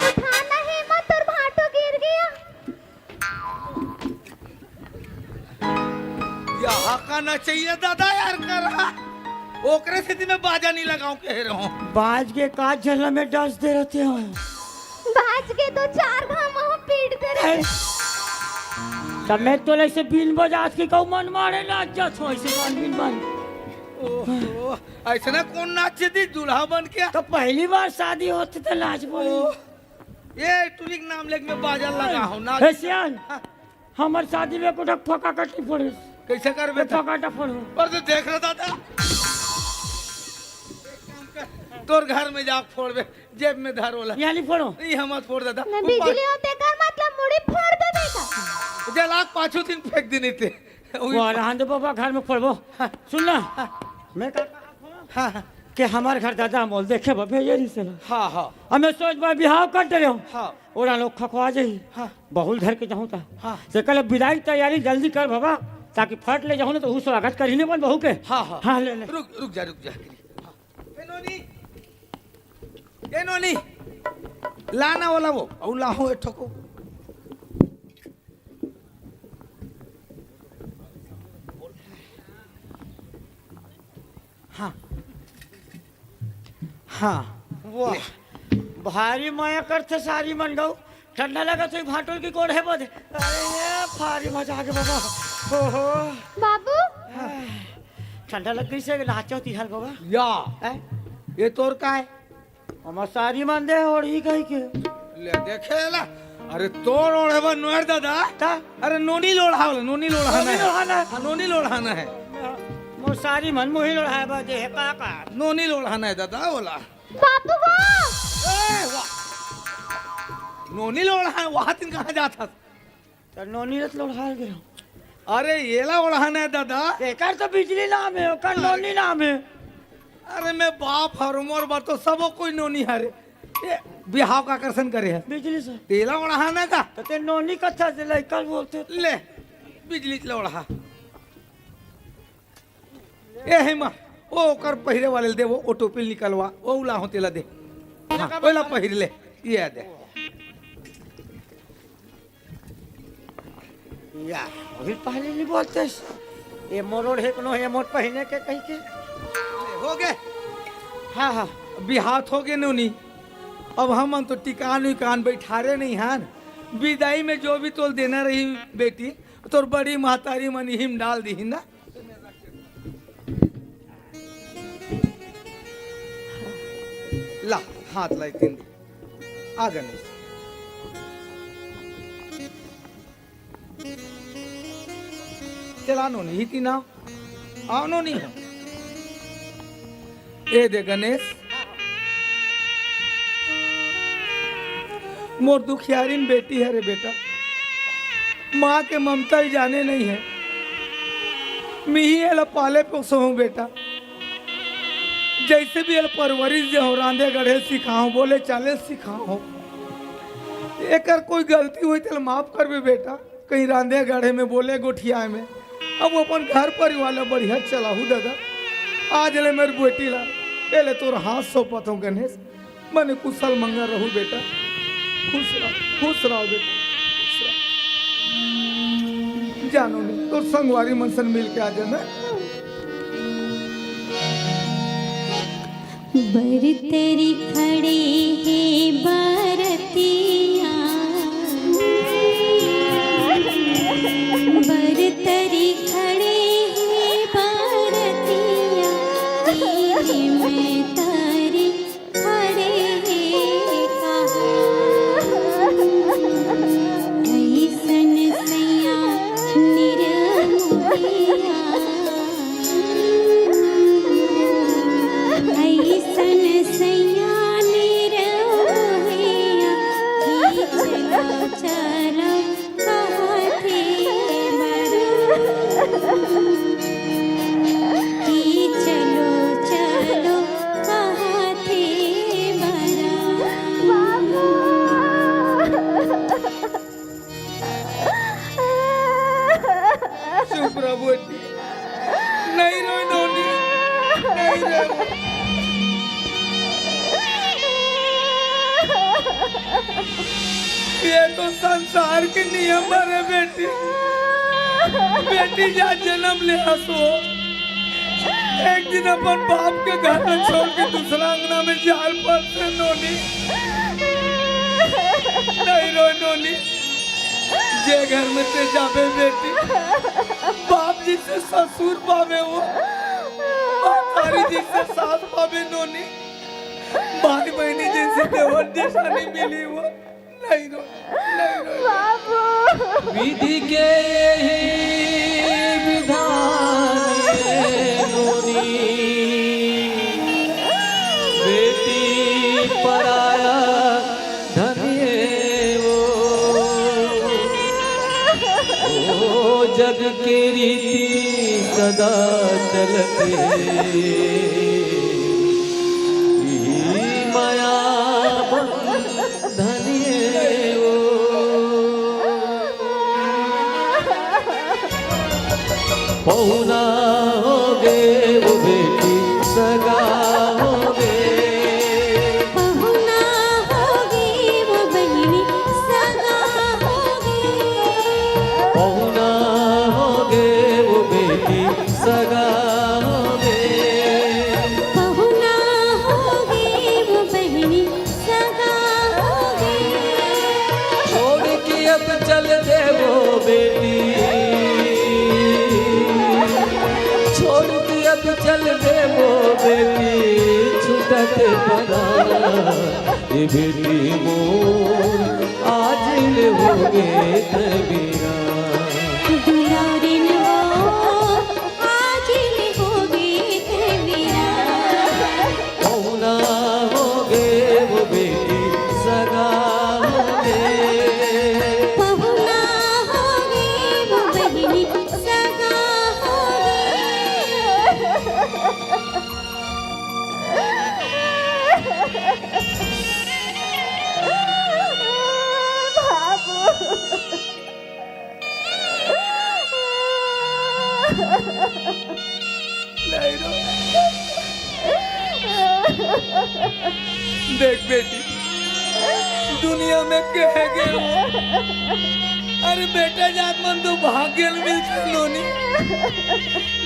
उठाना हे मत, तोर भांटो गिर गया। यहाँ का नचइया दादा यार करा। ओकरे सेती मैं बाजा नहीं लगाऊं कहे रहूं। बाज के का झल्ला में डस दे रहते हो। बाज के दो चार घाव वहाँ पीट दे रहे। तब मैं तो ऐसे बीन बजात के कहूँ मन मारे नाच जात हो, ऐसे मन बीन बन। ओहो, ऐसे ना कौन नाच दी दूल्हा बन के? तो पहली बार शादी होती तो नाच बोले। ओह, ये टुरी के नाम लेके मैं बाजा लगा हूँ, नाच। हे सियान, हाँ। हमर शादी में कोठा फकाटा नहीं फोड़े। कैसे करबे ये त? फकाटा फोड़ो। पर तो देख रहा दादा, तोर घर में जाके फोड़बे, जेब में धर ओला। यहाँ नहीं फोड़ो। नहीं, हम मत फोड़ दादा। मैं ऊपर बिजली होते कर मतलब मुड़ी फोड़ देबे का? जे लाख पाछू दिन फेंक देनी ते। वो रहन दे बाबा, घर में फोड़बो। हाँ। सुन ना, हाँ। मैं का हाँ, हाँ। के हमार घर दादा मोल देखे बा भेजे रही से ना। हाँ, हाँ। अब मैं सोच बा बिहाव कर दे रहे हूँ। हाँ। ओरा लोग खखवा जाही। हाँ। बहुल धर के जाहूँ ता। हाँ। से कल विदाई की तैयारी जल्दी कर बाबा, ताकि फट ले जाहूँ ना तो ऊ स्वागत कर ही नहीं अपन बहू के। हाँ, हाँ। हाँ, ले, ले। रुक, रुक जा, रुक जा। हाँ। ए नोनी, ए नोनी, ला ना ओला वो, औ ला हो ए ठोको। हाँ। हाँ। वाह। ले। भारी मया करथे सारी मन गऊ। ठंडा लगत होही भांटो की कोड़े बदे। अरे ये भारी मजा आ गया बाबा। ओहो। बाबू। ठंडा लग गई से नाचो तिहाल बाबा। या। हैं? ये तोर का है? हमार सारी मन दे ओढ़ी कही के। ले देखे ला। अरे तोर ओढ़े बा नोर दादा। का? अरे नोनी लोढ़ा वाला, नोनी लोढ़ाना नोनी है। लोढ़ाना। हाँ, नोनी लोढ़ाना है। मोर सारी मन मोही लोढ़ाए बा जे है का का? नोनी लोढ़ाना है दादा, ओला। बापू गो। ए, वाह। नोनी लोढ़ा, वहाँ दिन कहाँ जात हस? त नोनी रत लोढ़ा गयो। अरे, येला ओढ़ाना है दादा। एकर तो बिजली नाम है, ओकर नोनी नाम है। अरे, मैं बाप हर उमर बार तो सबो कोई नोनी हरे। ये बिहाव का आकर्षण करे है। बिजली से। तेला ओढ़ाना का? त ते नोनी कथा से लइका बोलते। ले, बिजली लोढ़ा। ए हे माँ, ओ ओकर पहिरे वाले दे, वो, ओ टोपी निकलवा, ओ उला हो तेला दे। हाँ, ओला पहिर ले, ये दे। या, अभी पहले नहीं बोलते। ये मोरोड़ है कोनो, ये मोट पहिने के कहीं के। हो गए। हाँ, हाँ। बिहात हो गए नोनी। अब हमन तो टिकान विकान बैठारे नहीं हन। विदाई में जो भी तोल देना रही बेटी, तोर बड़ी महतारी मन इही में डाल दीही ना। ला, हाथ ला एक दिन दे। आ गणेश। चला नोनी, ही तीना। आओ नोनी। ए दे गणेश। मोर दुखियारिन बेटी हरे बेटा। माँ के ममता ही जाने नहीं है। मिही एला पाले पोसहूँ बेटा, जइसे भी एला परवरिश देहूँ, रांधे गढ़े सिखाहूँ, बोले चाले सिखाहूँ। एकर कोई गलती होही तेला माफ करबे बेटा, कहीं रांधे गढ़े में, बोले गोठियाए में। अब वो अपन घर परिवार ला बढ़िया चलाहू दादा। आज ले मोर बेटी ला एले तोर हाथ सौंपत हूँ गणेश। बने कुशल मंगल रहू बेटा, खुश रह, खुश रहो बेटा, खुश रहो। जा नोनी, तोर संगवारी मन सन मिल के आ जाना। बरतरी खड़े हे बरतिया, बरतरी खड़े हे बरतिया, नीले में तारी खड़े हे कहाँ। अइसन सैया निरमोहिया, अइसन सैया निरमोहिया, कि चलो चलो कहथे बरा, कि चलो चलो कहथे बरा। बाबू। चुप रह बेटी, नहीं रो नोनी, नहीं रो। ये तो संसार के नियम हरे बेटी। बेटी जा जन्म ले हसो, एक दिन अपन बाप के घर में छोड़ के दूसरा अंगना में जाल पड़थे नोनी। नहीं रो नोनी, जे घर में ते जाबे बेटी, बाप जइसे ससुर पाबे वो, महतारी जइसे सास पाबे नोनी, भाई बहिनी जइसे देवर जेठानी मिलही वो। नहीं रो, नहीं रो। बाबू। विधि के यही विधान हे नोनी, बेटी पराया धन हे वो। ओ जग के रीति सदा चलत हे, इही माया बंधन हे वो। पहुना होगे वो बेटी सगा होगे। पहुना होगे वो बहिनी सगा होगे। पहुना होगे वो बेटी सगा होगे। पहुना होगे वो बहिनी सगा होगे। छोड़ के अब चल दे वो बेटी, छोड़ के अब चल दे वो बेटी, छूटत परान। ए बेटी मोर आज ले होगे तबिया। दुलारिन वो आज ले होगे तबिया। पहुना होगे वो बेटी सगा होगे। पहुना होगे वो बहिनी सगा होगे। बाबू। नहीं रो। देख बेटी, दुनिया में कहे गे हो, अरे बेटा जात मन तो भाग्य ले मिलथे नोनी,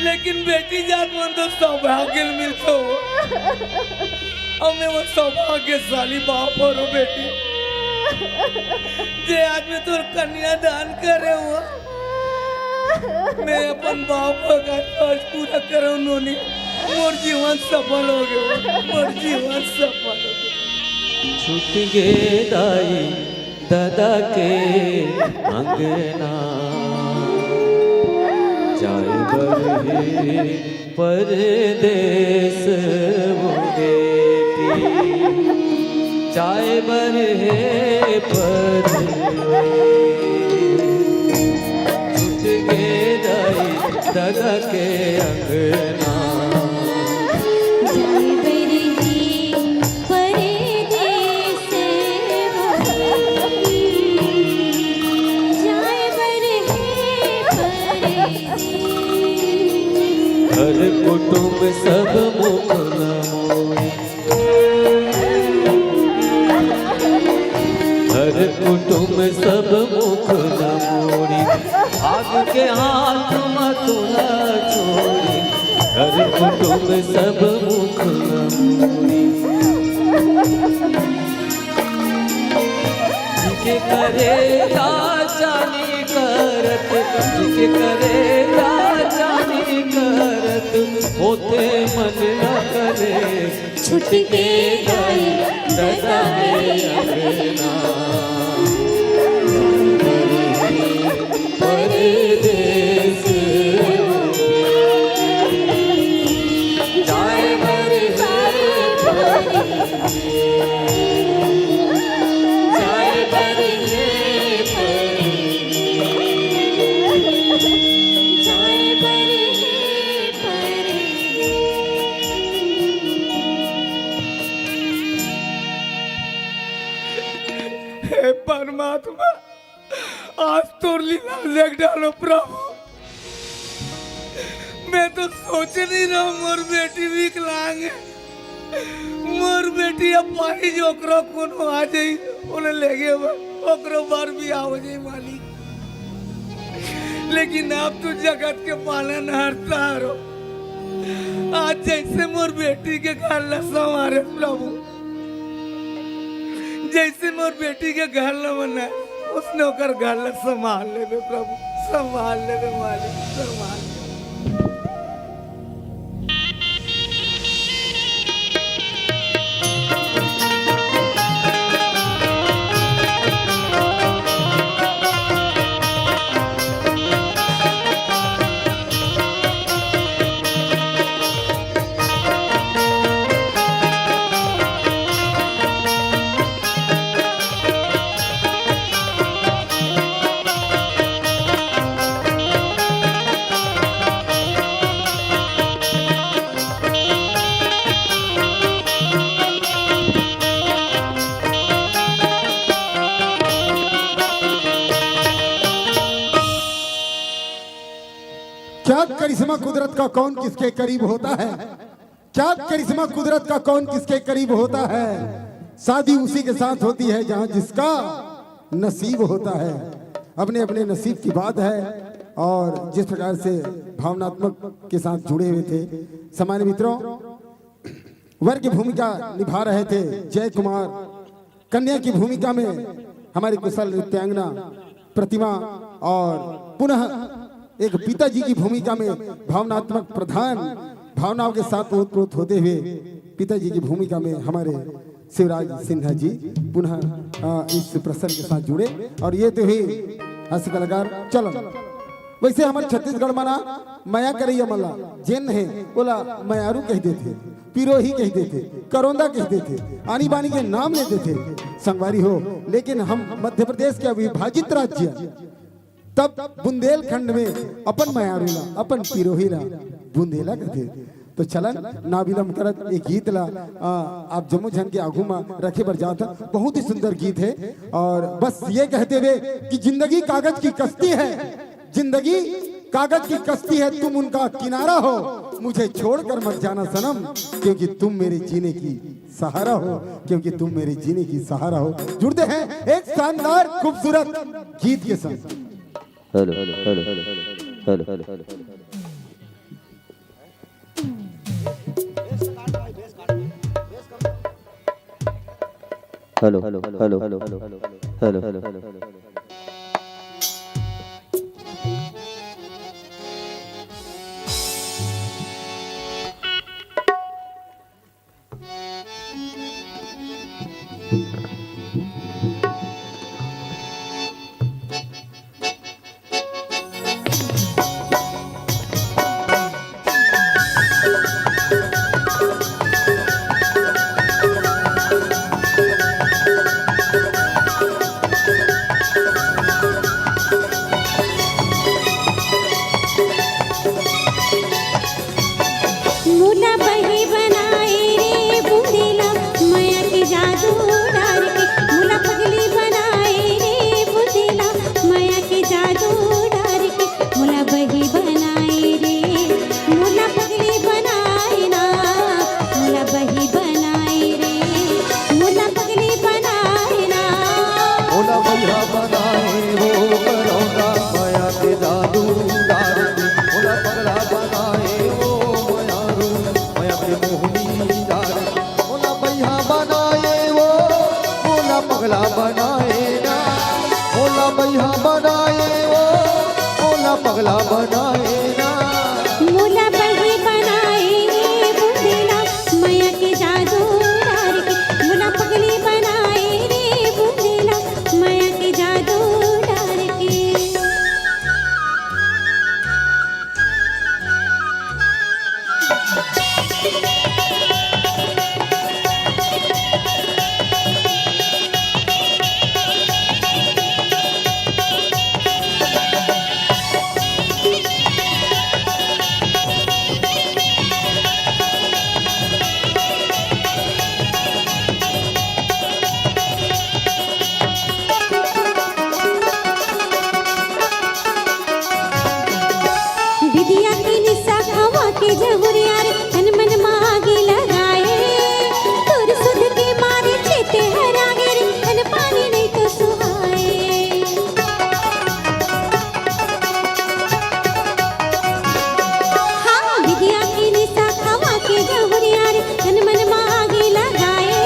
लेकिन बेटी जात मन तो सौभाग्य ले मिलथे हो। अउ मैं वो सौभाग्यशाली बाप हरों बेटी, जे आज मैं तोर कन्यादान करे हो। मैं अपन बाप का फर्ज पूरा करों नोनी, मोर जीवन सफल होगे, मोर जीवन सफल होगे। छूट गे दाई ददा के अंगना, जाए बर हे परदेस वो बेटी, जाए बर हे परदेस। छूट गे दाई दादा के अंगना। जाए बर हे परदेस वो, जाए बर हे परदेस। घर कुटुम सब मुख न मोई। घर कुटुम सब मुख न मोड़ी, भाग के हाथ म तोला छोड़ी। घर कुटुम सब मुख न मोड़ी। जिके करे राजा नी करत, जिके करे राजा नी करत, होथे मन न करे। छुटके गए ददा रे अंगना, परदेस जाए बर हे परदेस, जाए बर हे परदेस, जाए बर हे परदेस। हे परमात्मा, आज तोर लीला देख डालो प्रभु। मैं तो सोचे नहीं रहो मोर बेटी विकलांग हे। मोर बेटी अपाहिज, ओकरो कोनो आ जाई, ओला लेगे बर, ओकरो बर भी आ जाई मालिक। लेकिन आप तो जगत के पालनहार हरो। आज जैसे मोर बेटी के घर ला संवारे प्रभु, जैसे मोर बेटी के घर ला बनाए, ओसने ओकर घर ला संभाल लेबे प्रभु, संभाल लेबे मालिक, संभाल लेबे। क्या करिश्मा कुदरत का, कौन किसके करीब होता है? क्या करिश्मा कुदरत का, कौन किसके करीब होता है? शादी उसी के साथ होती है जहां जिसका नसीब होता है। अपने अपने नसीब की बात है। और जिस प्रकार से भावनात्मक के साथ जुड़े हुए थे, सम्मानित मित्रों, वर की भूमिका निभा रहे थे जय कुमार, कन्या की भूमिका में हमारे कुशल नृत्यांगना प्रतिमा, और पुनः एक पिताजी की भूमिका में भावनात्मक प्रधान, भावनाओं के साथ ओतप्रोत होते हुए पिताजी की भूमिका में हमारे शिवराज सिन्हा जी पुनः, अ, इस प्रसंग के साथ जुड़े। और ये तो ही हास्य कलाकार चलन। वैसे हमारे छत्तीसगढ़ में ना मया करैया मन ला जेन हे ओला मयारू कह देथे, पिरोही कह देथे, करोंदा कह देथे, आनी बानी के नाम ले देथे संगवारी हो। लेकिन हम मध्य प्रदेश के अविभाजित राज्य, तब बुंदेलखंड में अपन मयारू ला, अपन पिरोही ला बुंदेला कथे। तो चलन ना विलंब करत एक गीत ला, आ, आप जम्मो झन के आगू मा रखे बर जात हन। बहुत ही सुंदर गीत है। और बस ये कहते हुए कि जिंदगी कागज की कश्ती है, जिंदगी कागज की कश्ती है, तुम उनका किनारा हो, मुझे छोड़कर मत जाना सनम, क्योंकि तुम मेरे जीने की सहारा हो, क्योंकि तुम मेरे जीने की सहारा हो। जुड़ते हैं एक शानदार खूबसूरत गीत के साथ। Hello, hello, hello, hello. Hello, hello, hello, hello. बनाए वो मयारू, मया के मोहनी डार। मोला बइहा बनाए वो, मोला पगला बनाए ना। मोला बइहा बनाए वो, मोला पगला बनाए ना। मोला बइहा बनाए रे बुंदेला, मया के जादू डार के। मोला पगली बनाए रे बुंदेला, मया के जादू डार के। बिदिया के निशा हवा के जहुरिया रे, तन मन मागी लगाए। तोर सुध के मारे चेते हरागे रे, तन पानी नहीं तो सुहाए। हाँ, बिदिया के निशा हवा के जहुरिया रे, तन मन मागी लगाए।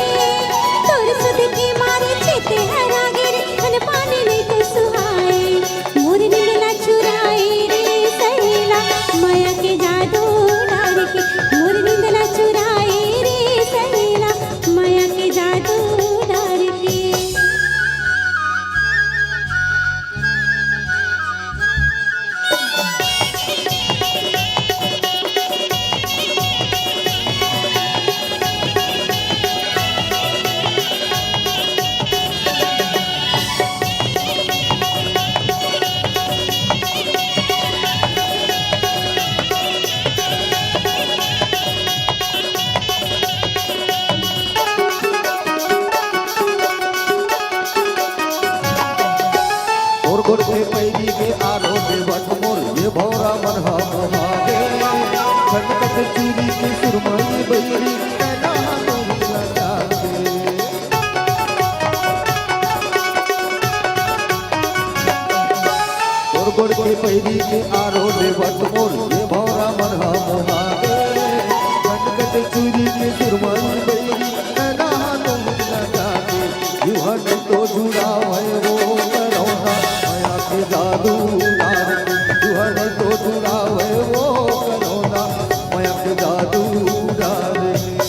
तोर सुध के मारे चेते हरागे रे, तन पानी नहीं तो सुहाए। मोर निंदला चुराए रे सहेला, मया के जादू डार के। मोर निंदला चुराए रे सहेला, मया के जादू डार के। मोर गोड़ के पैरी के आरो देवत मोर ये भौरा मन हा मोहागे। खनकत चूड़ी के सुरमई बैरी, नैना हा मोहिया जागे। तोर गोड़ के पैरी के आरो देवत मोर, ये भौरा मन हा मोहागे। खनकत चूड़ी के सुरमई बैरी, नैना हा मोहिया जागे। जुहन तो जुड़ावे वो करौना, मया के जादू डार के। जुहन तो जुड़ावे वो करौना, मया के जादू डार के।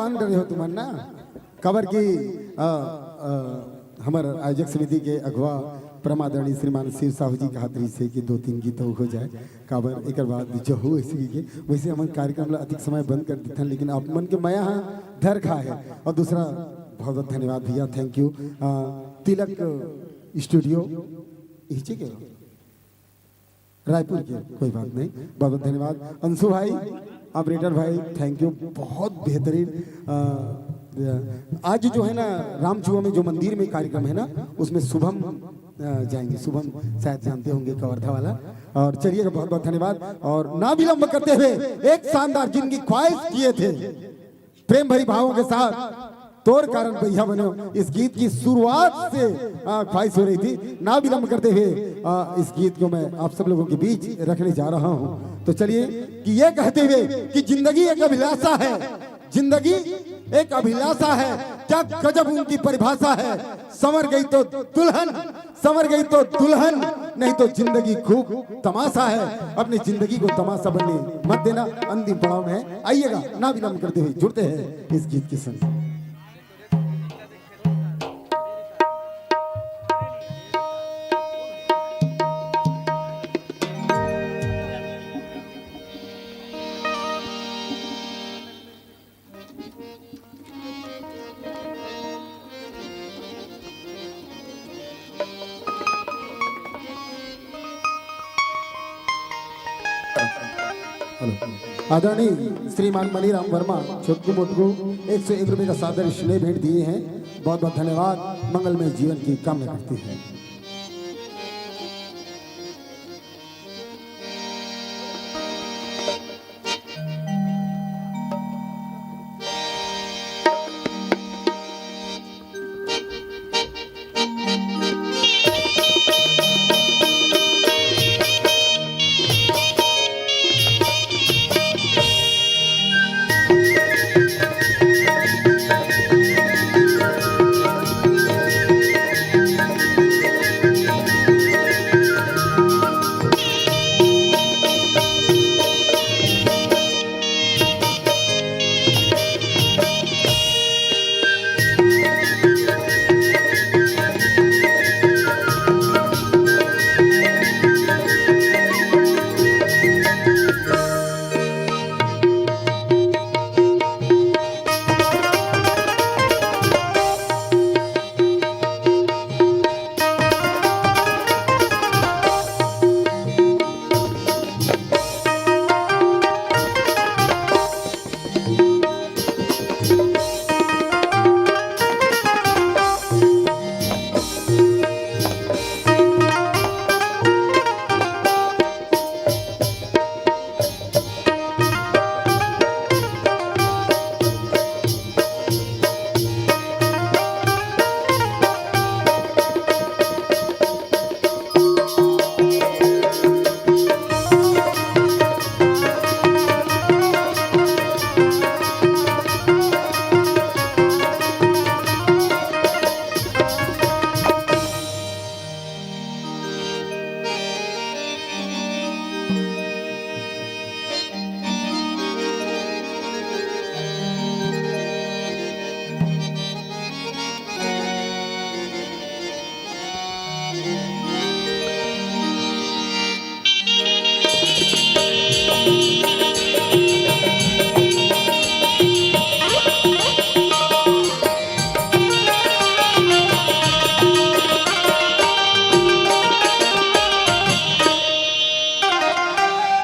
मान डरे हो तुमन ना, काबर कि, अ, अ, हमर आयोजक समिति के अगुवा परम आदरणीय श्रीमान शिव साहू जी कहत रहिस हे कि दो तीन गीत अउ हो जाए, काबर एकर बाद जहू ऐसे कहिके, वैसे हमन कार्यक्रम ला अधिक समय बंद कर देथन, लेकिन आप मन के मया ह धर खा हे। और दूसरा बहुत बहुत धन्यवाद भैया, thank you। अ, तिलक स्टूडियो इहिचे के रायपुर के, कोई बात नहीं, बहुत बहुत धन्यवाद। अंशु भाई, ऑपरेटर भाई, thank you, बहुत बेहतरीन। अ, आज जो है ना, रामचुआ में जो मंदिर में कार्यक्रम है ना, उसमें शुभम, अ, जाएंगे। शुभम शायद जानते होंगे, कवर्धा वाला। और चलिए, बहुत बहुत धन्यवाद। और ना विलंब करते हुए एक शानदार जिनकी ख्वाहिश किए थे, प्रेम भरी भावों के साथ तोर कारण बइहा बने हो। इस गीत की शुरुआत से, आ, ख्वाहिश हो रही थी, ना विलंब करते हुए, आ, इस गीत को मैं आप सब लोगों के बीच रखने जा रहा हूँ। तो चलिए, कि ये कहते हुए कि जिंदगी एक अभिलाषा है, जिंदगी एक अभिलाषा है, क्या गजब उनकी परिभाषा है। संवर गई तो दुल्हन, संवर गई तो दुल्हन, नहीं तो जिंदगी खूब तमाशा है। अपनी जिंदगी को तमाशा बनने मत देना, अंतिम पड़ाव में है। आइएगा, ना विलंब करते हुए जुड़ते हैं इस गीत के संग। हेलो। आदरणीय श्रीमान मनीराम वर्मा छोटकू मोटकू एक सौ एक रुपये का सादर स्नेह भेंट दिए हैं। बहुत बहुत धन्यवाद। मंगलमय जीवन की कामना करते हैं।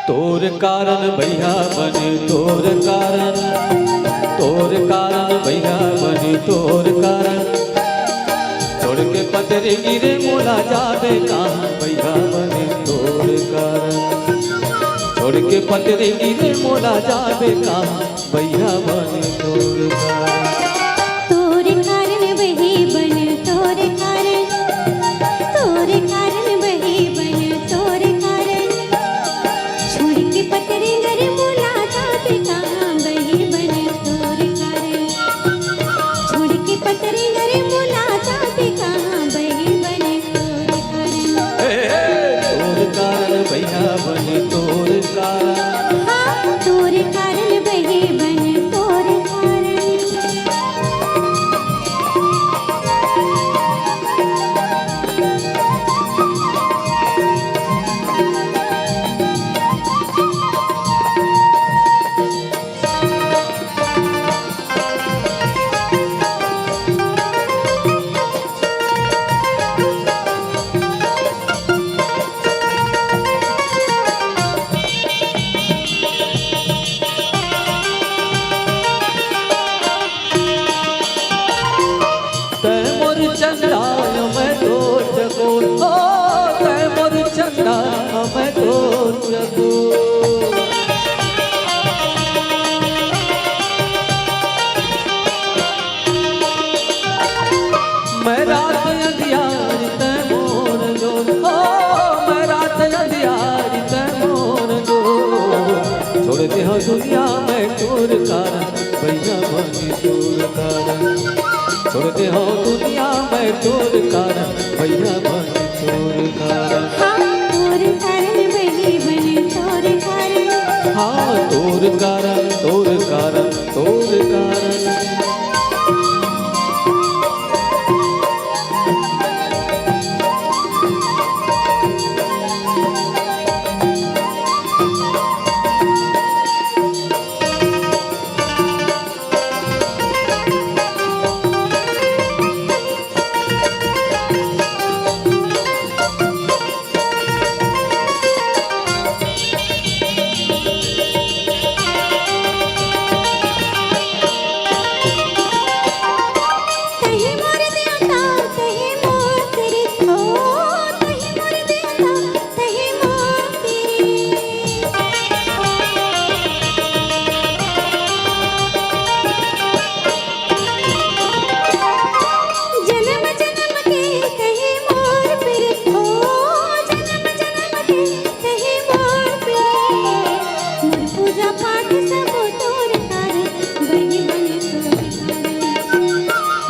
तोर कारण बइहा बने तोर कारण, तोर कारण बइहा बने तोर कारण। छोड़ के पतरे गिरे मोला जाबे कहाँ बइहा बने तोर कारण। छोड़ के पतरे गिरे मोला जाबे कहाँ बइहा बने तोर कारण। तोर कारण बहे बन तोर कारण, तोर कारण बहे बन तोर कारण। छोड़ के पतरे गर मोला जाबे कहाँ बहे बन तोर कारण। छोड़ के पतरे गर मोला जाबे कहाँ बहे बन तोर कारण। तोर कारण बइहा बने तोर कारण। हाँ, तोर कारण बहे बन तोर कारण। ओ, तैं मोर चंदा, मैं तोर चकोर। मैं रात अंधियारी तैं मोर जोर, ओ, मैं रात अंधियारी तैं मोर जोर। छोड़ दे हँव दुनिया मैं तोर कारन, बइहा बने तोर कारन। छोड़ दे हँव दुनिया मैं तोर कारन, बइहा बने तोर कारन। हाँ, तोर कारन बइहा बने तोर कारन। हाँ, तोर कारन, तोर कारन, तोर कारन। तहीं मोर देवता, तहीं मोर तेरी, ओ, तहीं मोर देवता, तहीं मोर तेरी। जनम जनम के तहीं मोर प्रीत, ओ, जनम जनम के तहीं मोर प्रीत। मोर पूजा पाठ सब तोर कारन, बइहा बने तोर कारन।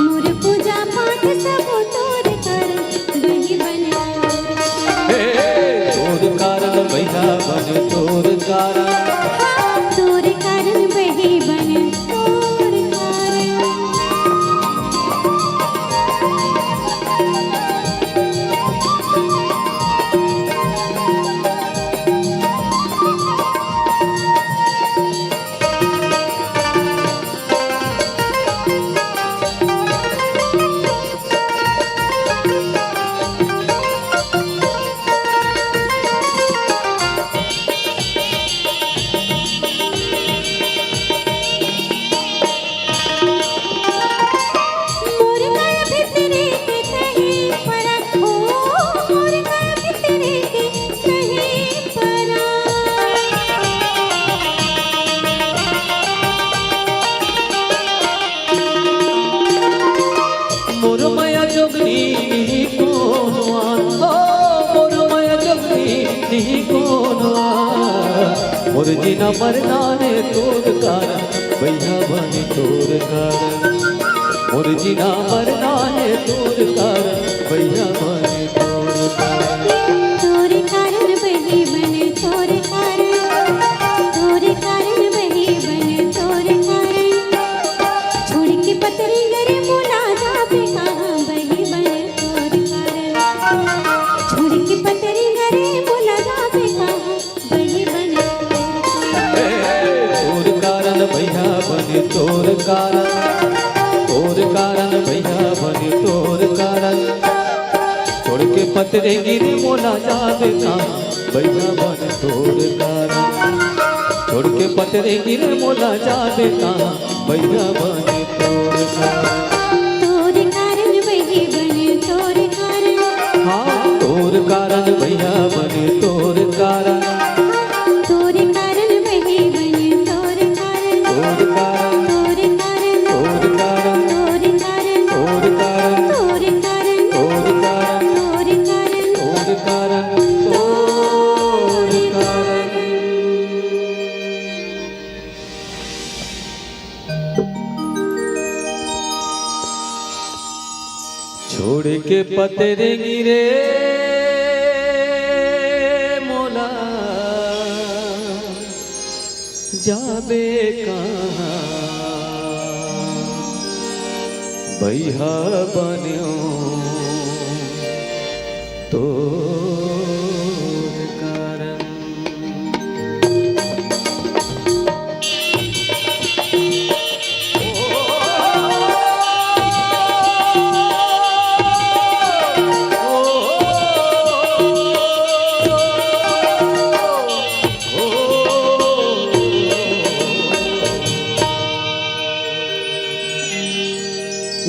मोर पूजा पाठ सब तोर कारन, बइहा बने तोर कारन। हे, तोर कारन बइहा बने तोर कारन। हाँ, तोर कारन बइहा बने तोर कारन। मोर माया भीतरी के कहीं परा, ओ, मोर माया भीतरी के कहीं परा। मोर माया जोगनी नहीं कोनो आन, ओ, मोर माया जोगनी नहीं कोनो आन। मोर जीना मरना हे तोर कारन, बइहा बने तोर कारन। मोर जीना मरना हे तोर कारन, बइहा बने तोर कारन। तोर कारन बइहा बने तोर कारन, तोर कारन बइहा बने तोर कारन। छोड़ के पतरी गरे मोला जाबे कहाँ, बइहा बने तोर कारन। छोड़ के पतरी गरे मोला जाबे कहाँ, बइहा बने तोर कारन। तोर कारन बइहा बने तोर कारन, तोर कारन बइहा बने तोर कारन। छोड़ के पतरे गिरे मोला जाबे कहाँ, बइहा बने तोर कारन। छोड़ के पतरे गिरे मोला जाबे कहाँ, बइहा बने तोर कारन। तोर कारन बइहा बने तोर कारन। हाँ, तोर कारन बइहा बने तोर कारन। तोर कारन बइहा बने तोर कारन। तोर कारन। तोर कारन। तोर कारन। तोर कारन। तोर कारन। तोर कारन। तोर कारन। तोर कारन। तोर कारन। तोर कारन। छोड़ के पतरे गिरे मोला जाबे कहाँ, बइहा बने तोर कारन।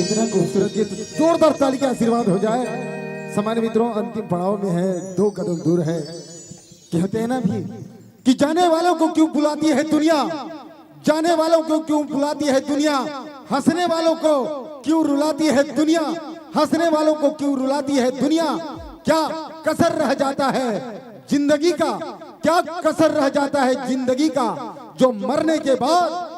इतना खूबसूरत गीत, जोरदार ताली के आशीर्वाद हो जाए। सामान्य मित्रों, अंतिम पड़ाव में है, दो कदम दूर है। कहते हैं ना भी कि जाने वालों को क्यों बुलाती है दुनिया, जाने वालों को क्यों बुलाती है दुनिया, हंसने वालों को क्यों रुलाती है दुनिया, हंसने वालों को क्यों रुलाती है दुनिया। क्या कसर रह जाता है जिंदगी का, क्या कसर रह जाता है जिंदगी का, जो मरने के बाद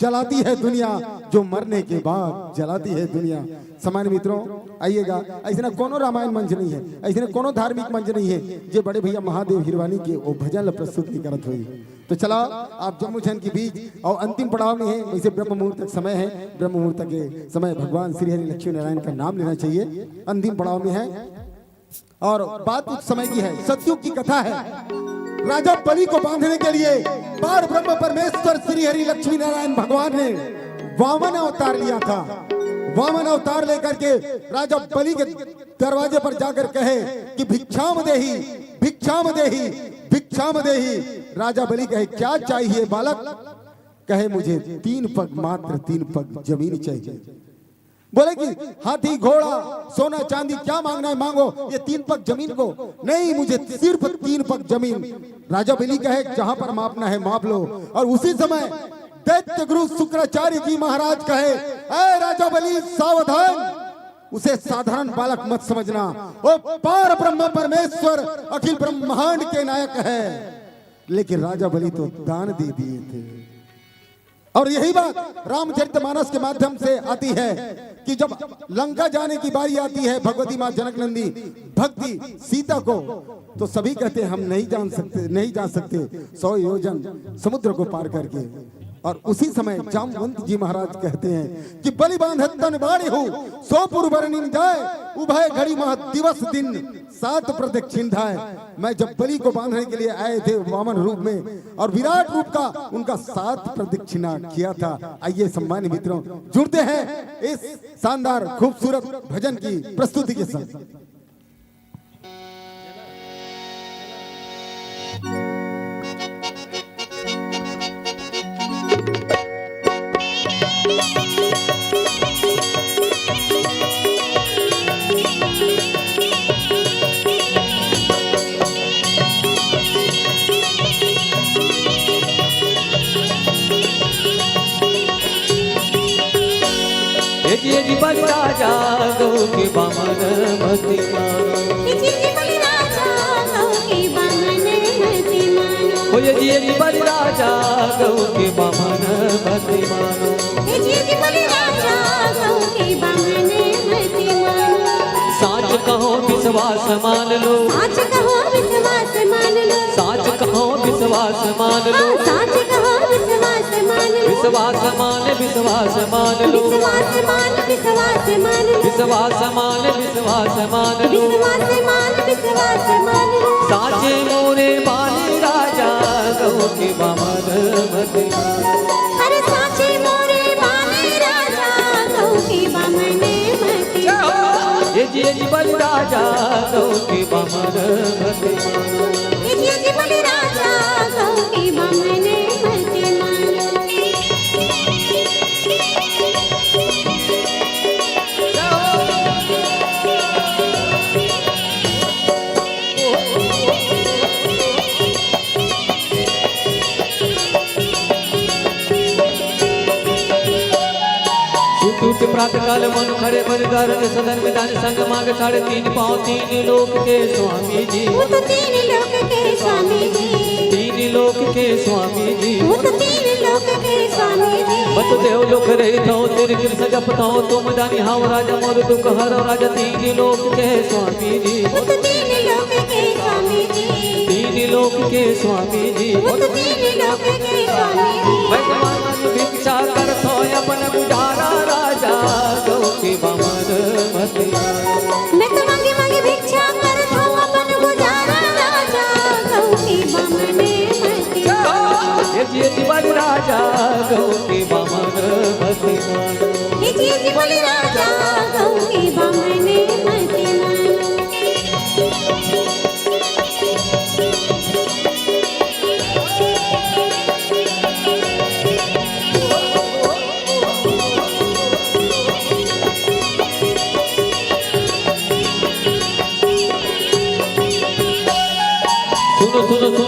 जलाती है दुनिया, जो मरने के बाद जलाती है दुनिया। सामान्य मित्रों, आइएगा, ऐसे ना कोनो रामायण मंच नहीं है, ऐसे ना कोनो धार्मिक मंच नहीं है, जे बड़े भैया महादेव हिरवानी के वो भजन ल प्रस्तुत नहीं करत होई। तो चला, आप जम्मो झन के बीच और अंतिम पड़ाव में है, वैसे ब्रह्म मुहूर्त तक समय है, ब्रह्म मुहूर्त के समय भगवान श्री हरि लक्ष्मी नारायण का नाम लेना चाहिए। अंतिम पड़ाव में है और बात उस समय की है, सतयुग की कथा है। राजा बलि को बांधने के लिए पार ब्रह्म परमेश्वर श्री हरि लक्ष्मी नारायण भगवान ने वामन अवतार लिया था। वामन अवतार लेकर के राजा बलि के दरवाजे पर जाकर कहे कि भिक्षाम देही, भिक्षाम देही, भिक्षाम देही। राजा बलि कहे, क्या चाहिए बालक? कहे, मुझे तीन पग, मात्र तीन पग जमीन चाहिए। बोले कि हाथी, घोड़ा, सोना, चांदी, क्या मांगना है मांगो, ये तीन पग जमीन को नहीं, मुझे सिर्फ तीन पग जमीन। राजा बलि कहे, जहां पर मापना है माप लो। और उसी समय दैत्य गुरु शुक्राचार्य जी महाराज कहे, ऐ राजा बलि, सावधान, उसे साधारण बालक मत समझना, वो पार ब्रह्म परमेश्वर, अखिल ब्रह्मांड के नायक है। लेकिन राजा बलि तो दान दे दिए थे। और यही बात रामचरितमानस के माध्यम से आती है कि जब लंका जाने की बारी आती है भगवती माँ जनक नंदी भक्ति सीता को, तो सभी कहते हैं, हम नहीं जान सकते, नहीं जा सकते सौ योजन समुद्र को पार करके। और उसी समय जामवंत जी महाराज कहते हैं कि बलि बांधत तन बाढ़ि हो, सौ पुर बरनिन जाए, उभय घड़ी मह दिवस दिन सात प्रदक्षिण धाए। मैं जब बलि को बांधने के लिए आए थे वामन रूप में और विराट रूप का उनका सात प्रदक्षिणा किया था। आइए सम्मानित मित्रों, जुड़ते हैं इस शानदार खूबसूरत भजन की प्रस्तुति के साथ। ए जी, ए जी, बलि राजा गौ के बामन मति मानो। ए जी, ए जी, बलि राजा गौ के बामन मति मानो। ओ ए जी, ए जी, बलि राजा गौ के बामन मति मानो। ए जी, ए जी, बलि राजा गौ के बामन मति मानो। साच कहो विश्वास मान लो। साच कहो विश्वास मान लो। साच कहो विश्वास मान लो। हाँ, साच कहो विश्वास मान लो। विश्वास मान, विश्वास मान लो। विश्वास मान, विश्वास मान लो। विश्वास मान, विश्वास मान लो। विश्वास मान, विश्वास मान लो। साचे मोरे बाले राजा गौ के बामन मति मानो। अरे साचे मोरे बाले राजा गौ के बामन मति मानो। ए जी, ए जी, बलि राजा गौ के बामन मति मानो। ए जी, ए जी, बलि राजा गौ के बामन मति मानो। सुत उठ प्रातः काल मनुख हरे बलि द्वार, सदन में दान संग मांग, साढ़े तीन पाँव तीन लोक के स्वामी जी। वो तो तीन लोक के स्वामी जी। तीन लोक के स्वामी जी। वो तो तीन लोक के स्वामी जी। बत देव लोक रहिथो, तेरे कृष्ण जपथो, तुम दानी हाव राजा मोर दुख हरो राजा, तीन लोक के स्वामी जी। वो तो तीन लोक के स्वामी जी। तीन लोक के स्वामी जी। वो तो तीन लोक के स्वामी जी। मैं तो मांगी मांगी भिक्षा करथो अपन गुजारा राजा, गौ के बामन मति मानो। मैं तो मांगी मांगी भिक्षा करथो अपन गुजारा राजा, गौ के बामन मति मानो। ए जी, ए जी, बलि राजा गौ के बामन मति मानो। ए जी, ए जी, बलि राजा गौ के बामन मति मानो।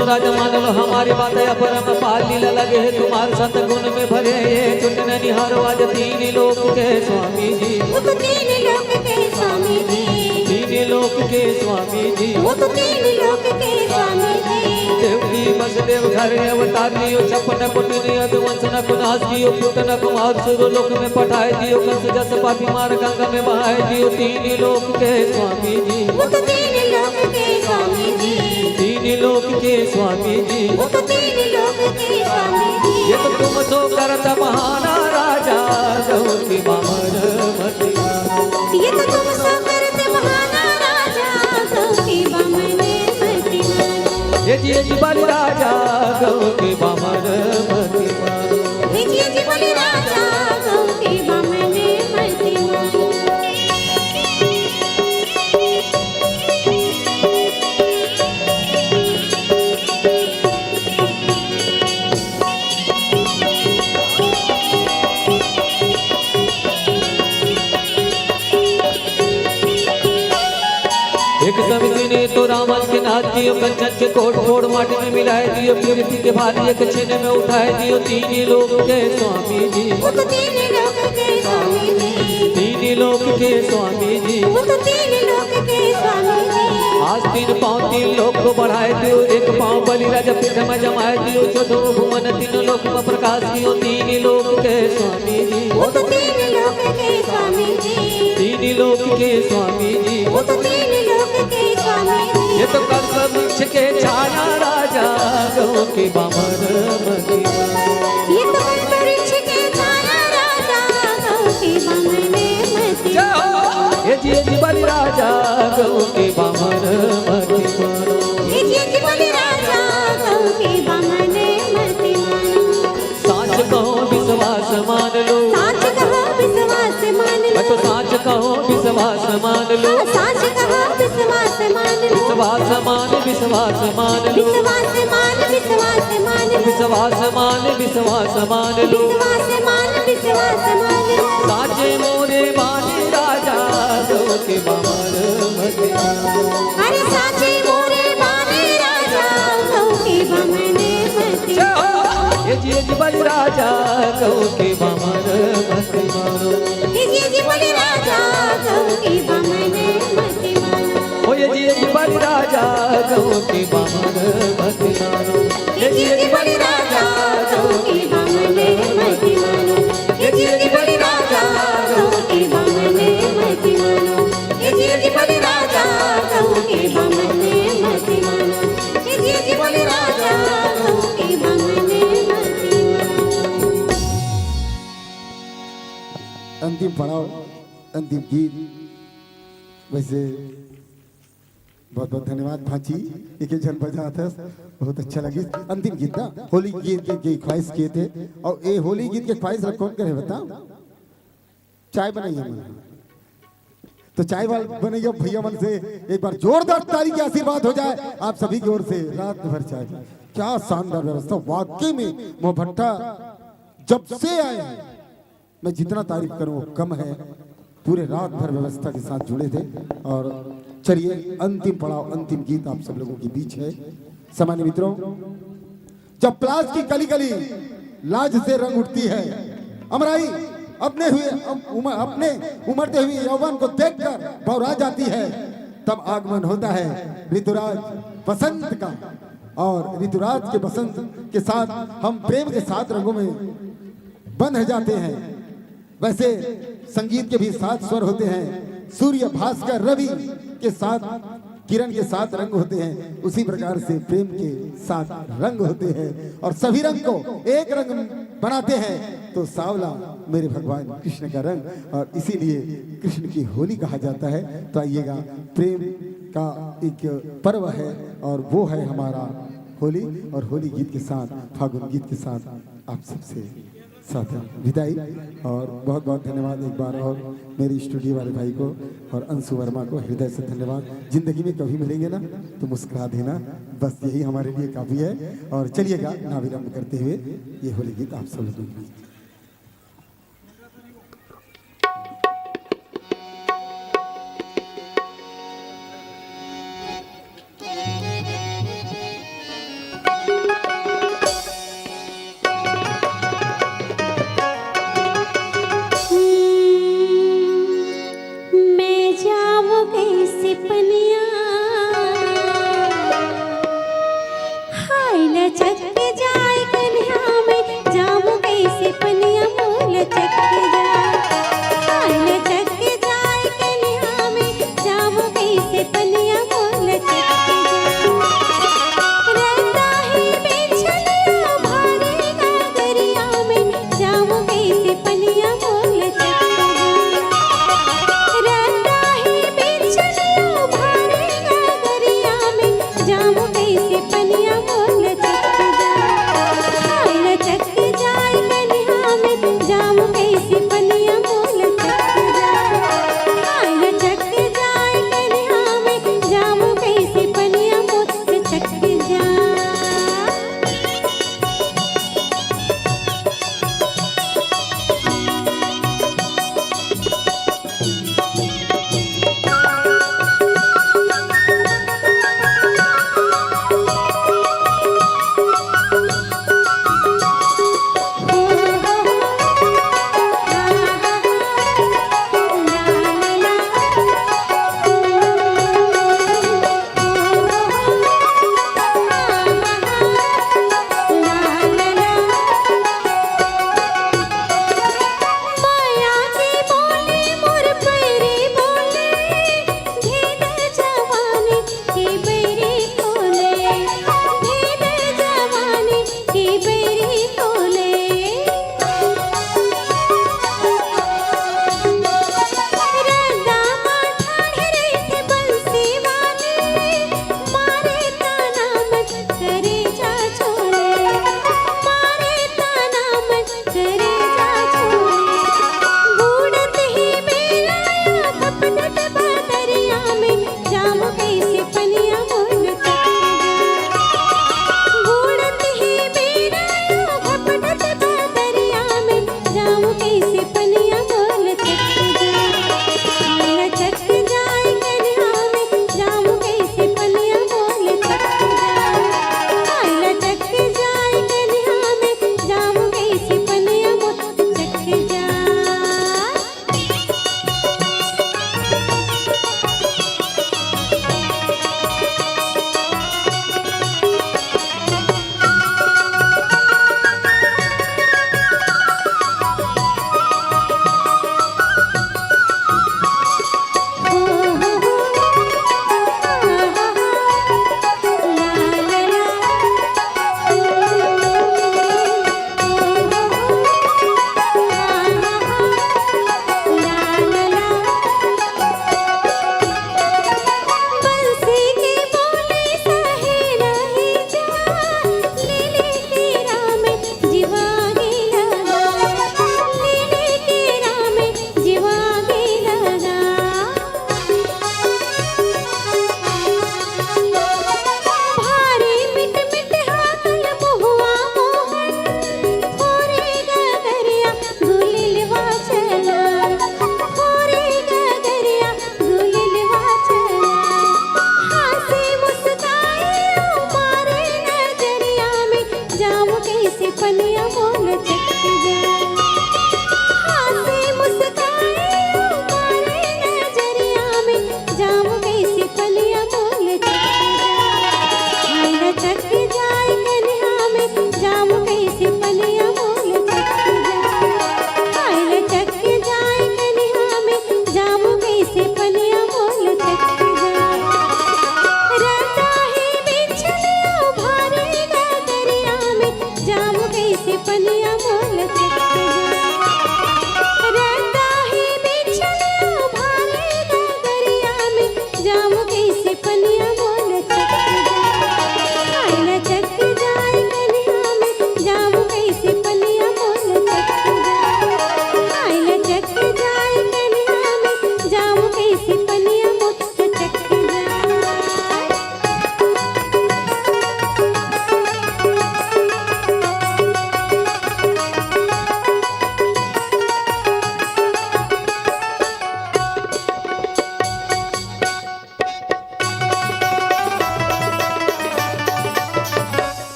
राजा मान लो हमारी बात, अपरम पार लीला लगे है तुम्हारे साथ, गुण में भरे ये चुटन निहारो आज तीन लोक के स्वामी जी। वो तो तीन लोक के स्वामी जी। तीन लोक के स्वामी जी। वो तो तीन लोक के स्वामी जी। देवकी बस देव घर अवतार लियो, छप्पन कोटि नियत वंश न को नाश कियो, पुत न कुमार सुर लोक में पठाए दियो, कंस जस पापी मार गंगा में बहाए दियो, तीन लोक के स्वामी जी। वो तो तीन लोक के स्वामी जी। तीन लोक के स्वामी जी। वो तो तीन लोक के स्वामी जी। ये तो तुम सो करत बहाना राजा, गौ की बामन मति मानो। ये तो तुम सो करत बहाना राजा, गौ की बामन मति मानो। ये जी, ये जी बलि राजा, गौ की बामन मति मानो। ये जी, ये जी बलि राजा, गौ की बामन मति मानो। एक समय सुने तो रावण के नाथ दियो, कंचन के कोट फोड़ माटी में मिलाए दियो, पृथ्वी के भारी एक छेने में उठाए दियो, तीन लोक के स्वामी जी। वो तो तीन लोक के स्वामी जी। तीन लोक के स्वामी जी। वो तो तीन लोक के स्वामी जी। आज तीन पाँव तीन लोक को बढ़ाए दियो, एक पाँव बलि राजा पीठ में जमाए दियो, चौदह भुवन तीन लोक में प्रकाश दियो, तीन लोक के स्वामी जी। वो तो तीन लोक के स्वामी जी। तीन लोक के स्वामी जी। वो तो तीन लोक के स्वामी जी। ये तो कल्प वृक्ष के छाया राजा, गौ के बामन मति मानो। ये तो कल्प वृक्ष के छाया राजा, गौ के बामन मति मानो। ये जी, ये जी बलि राजा, गौ के बामन मति मानो। ये जी, ये जी बलि राजा, गौ के बामन मति मानो। साच कहो विश्वास मान लो। साच कहो विश्वास मान लो। मैं तो साच कहो विश्वास मान लो। हाँ, साच कहो विश्वास मान लो। विश्वास मान, विश्वास मान लो। विश्वास मान, विश्वास मान लो। विश्वास मान, विश्वास मान लो। विश्वास मान, विश्वास मान लो। साचे मोरे बानी राजा, गौ के बामन मति मानो। अरे साचे मोरे बानी राजा, गौ के बामन मति मानो। ये जी, ये जी बलि राजा, गौ के बामन मति मानो। ये जी, ये जी बलि राजा, गौ के बामन मति मानो। ओ ये जी, ये जी बलि राजा, गौ के बामन मति मानो। ये जी, ये जी बलि राजा, गौ के बामन मति मानो। ये जी, ये जी बलि राजा, गौ के बामन मति मानो। ये जी, ये जी बलि राजा, गौ के बामन मति मानो। ये जी, ये जी बलि राजा, गौ के बामन मति मानो। अंतिम पड़ाव, अंतिम गीत। वैसे बहुत बहुत धन्यवाद भांची, एक एक झन बजात हस, बहुत अच्छा लगिस। अंतिम गीत ना, होली गीत के, के ख्वाहिश किए थे, और ये होली गीत के ख्वाहिश ला कौन करे बता? चाय बनाइए मन, तो चाय वाल बनाइए भैया मन से एक बार जोरदार ताली के आशीर्वाद हो जाए आप सभी की ओर से। रात भर चाय, क्या शानदार व्यवस्था वाकई में। मोहभट्टा जब से आए हैं, मैं जितना तारीफ करूं वो कम है। पूरे रात भर व्यवस्था के साथ जुड़े थे। और चलिए, अंतिम पड़ाव, अंतिम गीत आप सब लोगों के बीच है। सामान्य मित्रों, जब प्लास की कली कली लाज से रंग उठती है, अमराई अपने हुए अम-, उम-, अपने उमड़ते हुए यौवन को देखकर बौरा जाती है, तब आगमन होता है ऋतुराज बसंत का। और ऋतुराज के बसंत के साथ हम प्रेम के सात रंगों में बंध जाते हैं। वैसे संगीत के भी सात स्वर होते हैं, सूर्य, भास्कर, रवि के साथ, किरण के सात रंग होते हैं, उसी प्रकार से प्रेम के सात रंग होते हैं और सभी रंग को एक रंग बनाते हैं तो सांवला मेरे भगवान कृष्ण का रंग, और इसीलिए कृष्ण की होली कहा जाता है। तो आइएगा, प्रेम का एक पर्व है और वो है हमारा होली। और होली गीत के साथ, फागुन गीत के साथ आप सबसे साथ विदाई। और बहुत बहुत धन्यवाद एक बार और मेरे स्टूडियो वाले भाई को और अंशु वर्मा को हृदय से धन्यवाद। जिंदगी में कभी मिलेंगे ना तो मुस्कुरा देना, बस यही हमारे लिए काफ़ी है। और चलिएगा, नाभिरंभ करते हुए ये होली गीत आप सब लोगों के बीच।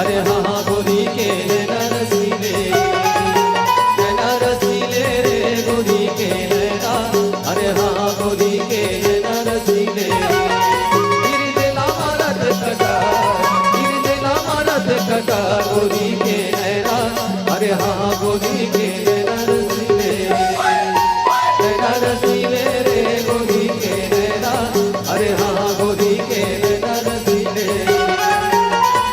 अरे हाँ, हाँ, गोरी के नैना रसीले, नैना रसीले रे, गोरी के नैना। अरे हाँ, हाँ, गोरी के नैना रसीले। गिर देला मारत कटा, गिर देला मारत कटा, गोरी के नैना। अरे हाँ, हाँ, गोरी के नैना रसीले, नैना रसीले रे, गोरी के नैना। अरे हाँ, हाँ, गोरी के नैना रसीले,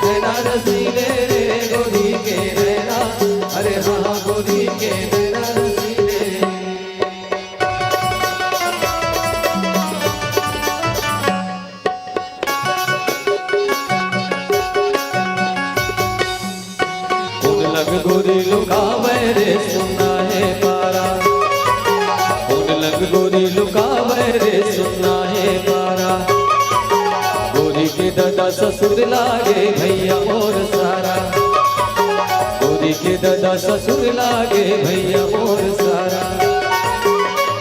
नैना रसीले रे, गोरी के नैना। अरे हाँ, हाँ, गोरी के नैना रसीले। कोन लंग गोरी लुकावे रे सुन्ना हे पारा, कोन लंग गोरी लुकावे रे सुन्ना हे पारा। गोरी के ददा ससुर लागे भैया मोर सारा, गोरी के ददा ससुर लागे भैया मोर सारा।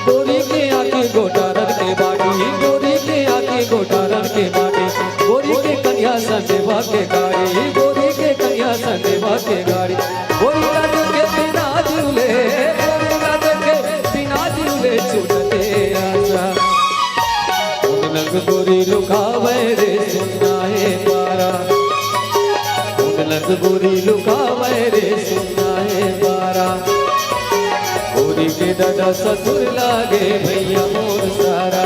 गोरी के आँखी गोटारन के बाटी, गोरी के आँखी गोटारन के बाटी, गोरी के कनिया संदेवा के गाड़ी, गोरी के कनिया संदेवा के गाड़ी। गोरी लटके बिना झूले, गोरी लटके बिना झूले छूटते आशा। कोन लंग गोरी लुकावे रे सुन्ना हे पारा, कोन लंग गोरी लुकावे रे सुन्ना हे पारा। गोरी के ददा ससुर लागे भैया मोर सारा,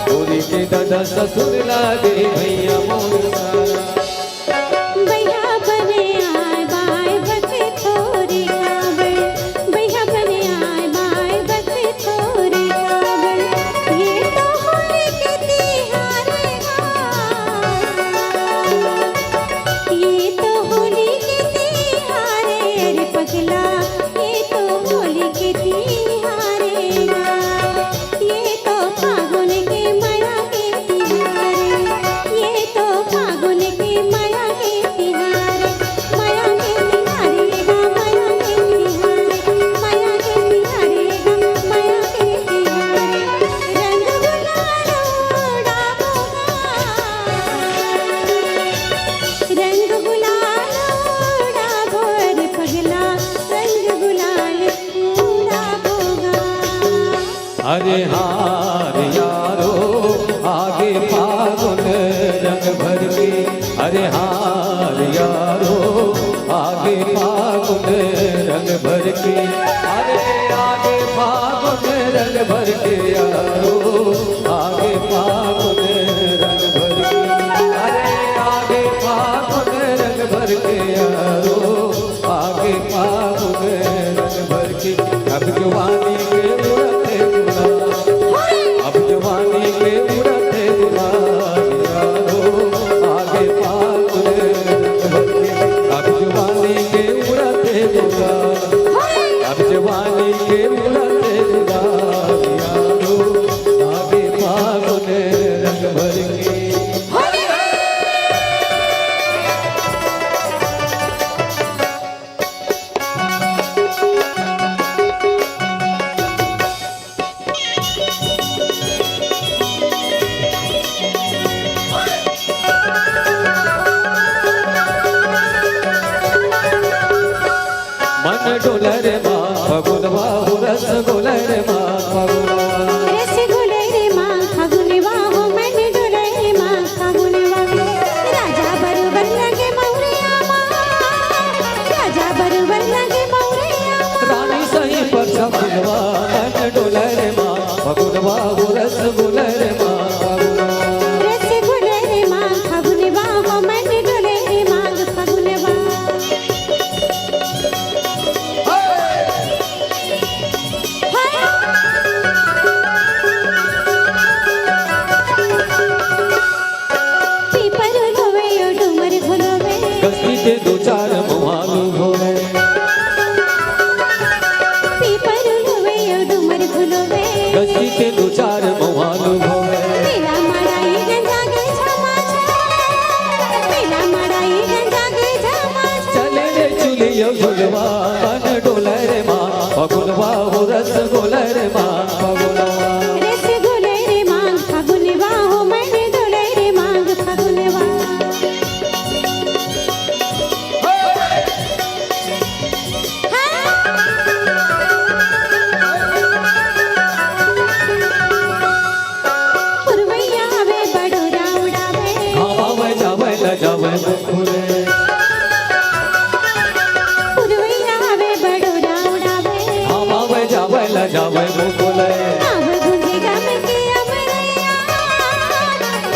गोरी के ददा ससुर लागे भैया मोर सारा। भैया बने आए बाय बके थोरी काबर, भैया बने आए बाय बके थोरी काबर। ये तो होली के तिहार गा, ये तो होली के तिहार रे पगला, ये तो होली के तिहार गा। ये तो फागुन के मया के तिहार, ये तो फागुन के मया के तिहार, मया के तिहार गा, मया के तिहार, मया के तिहार गा, मया के तिहार। रंग गुलाल उड़ाबो गा, रंग गुलाल उड़ाबो रे पगला, रंग गुलाल उड़ाबो गा। अरे हाँ रे यारो, आगे फागुन रंग भर के। अरे हाँ रे यारो, आगे फागुन रंग भर के। अरे आगे फागुन रंग भर के यारो, आगे फागुन रंग भर के। अरे आगे फागुन रंग भर के यारो, आगे फागुन रंग भर के। अब जवानी के उड़त गुलाल, अब जवानी के उड़त गुलाल यारो, आगे फागुन रंग भर के। अब जवानी के उड़त गुलाल, अब जवानी के उड़त गुलाल यारो, आगे फागुन रंग भर के। मन डोले रे माँ फगुनवा हो, रस घोले रे माँ फगुनवा। रस घोले रे माँ फगुनवा हो, मन डोले रे माँ फगुनवा। राजा बरोबर लगे मौरिया माँ, राजा बरोबर लगे मौरिया माँ। रानी सही पर छपुनवा, मन डोले रे माँ फगुनवा हो, रस घोले रे माँ फगुनवा। रस घोले रे माँ फगुनवा हो, मन डोले रे माँ फगुनवा। पीपर रोवे, ओ डूमर घुलोवे। गस्ती के दो चार मवालू होवे। पीपर रोवे, ओ डूमर घुलोवे। गस्ती के दो चार मवालू होवे। मेला मड़ाई गंजा के झमाझम। मेला मड़ाई गंजा के झमाझम। चले रे चुलियो झुलवा, मन डोले रे माँ फगुनवा हो, रस घोले रे माँ फगुनवा। रस घोले रे माँ फगुनवा हो, मन डोले रे माँ फगुनवा। पुरवैया आवे बड़ोरा उड़ावे। हम आवे जावे ला जावे मुकुले। आवे गुंजे गम के अमरैया।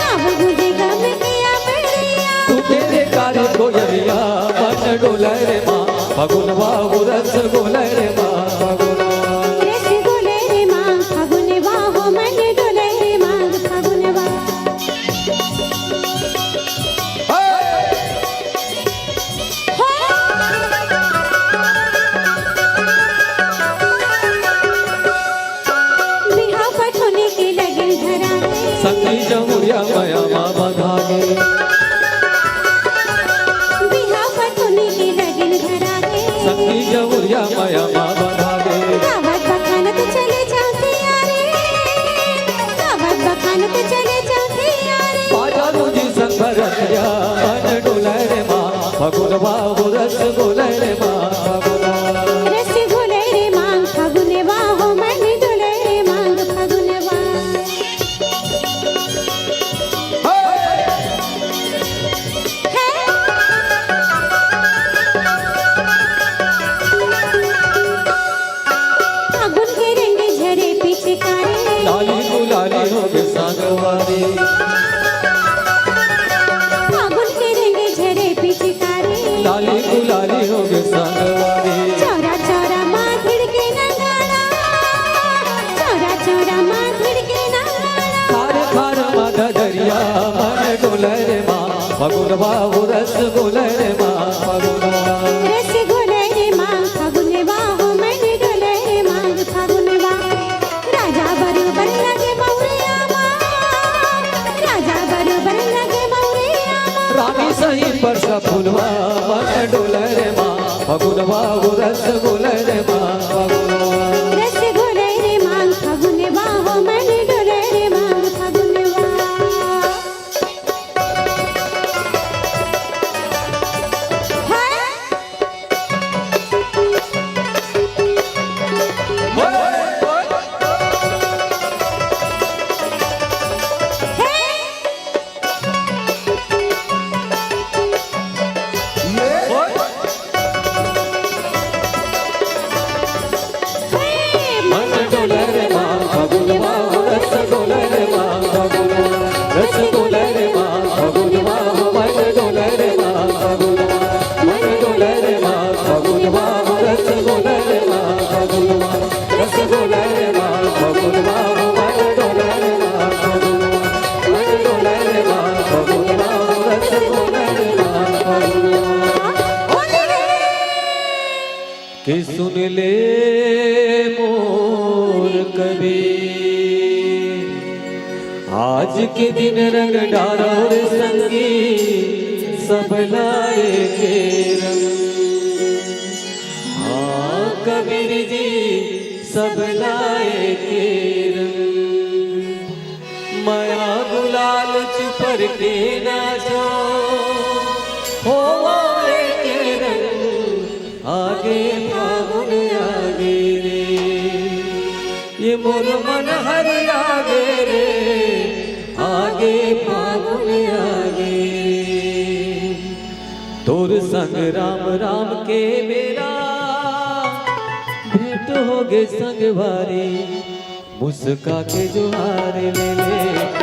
आवे गुंजे गम के अमरैया। तू तेरे कारी कोयलिया मन डोले रे माँ। फगुनवा वो रस घोले रे माँ। फगुनवा। रस घोले रे माँ। फगुनवा हो मन डोले रे माँ। फगुनवा। बिहाव पठौनी के लगन धरा गे। संगी जमुरिया मया मा बंधा गे। बिहाव पठौनी के लगन धरा गे। संगी जमुरिया मया मा बंधा गे। गावत बखानत चले जाथे यारे। गावत बखानत चले जाथे यारे। बाजा गुंजी संग भरतिया मन डोले रे माँ। फगुनवा वो रस घोले रे माँ। फगुनवा। रस घोले रे माँ। फगुनवा हो मन डोले रे माँ। फगुनवा। फागुन के रंग झरे पिचकारी। लाली गुलाली हो गे संगवारी। फागुन के रंग झरे पिचकारी। लाली गुलाली हो गे संगवारी। चौरा चौरा माँ धिड़के नगाड़ा। चौरा चौरा माँ धिड़के नगाड़ा। खार खार माँ ददरिया मन डोले रे माँ। फगुनवा वो रस घोले रे माँ। फगुनवा। रस घोले रे माँ। फगुनवा हो मन डोले रे माँ। फगुनवा। राजा बरोबर लगे मौरिया माँ। राजा बरोबर लगे मौरिया माँ। रानी सही पर सफुलवा मन डोले रे माँ। फगुनवा वो रस घोले रे माँ। फगुनवा। रस घोले रे माँ। फगुनवा हो मन डोले रे माँ। फगुनवा। कि सुन ले मोर कबीर, आज के दिन रंग डारो रे संगी, सब लाए के रंग। हाँ कबीर जी, सब लाए के रंग। मया गुलाल चुपर के नाचो, होवो एक रंग, आगे फागुन आगे रे। ये मोर मन हर आगे रे, आगे फागुन आगे रे। तोर संग राम राम के बेरा, भेंट होगे संगवारी। मुस्का के जोहार ले ले,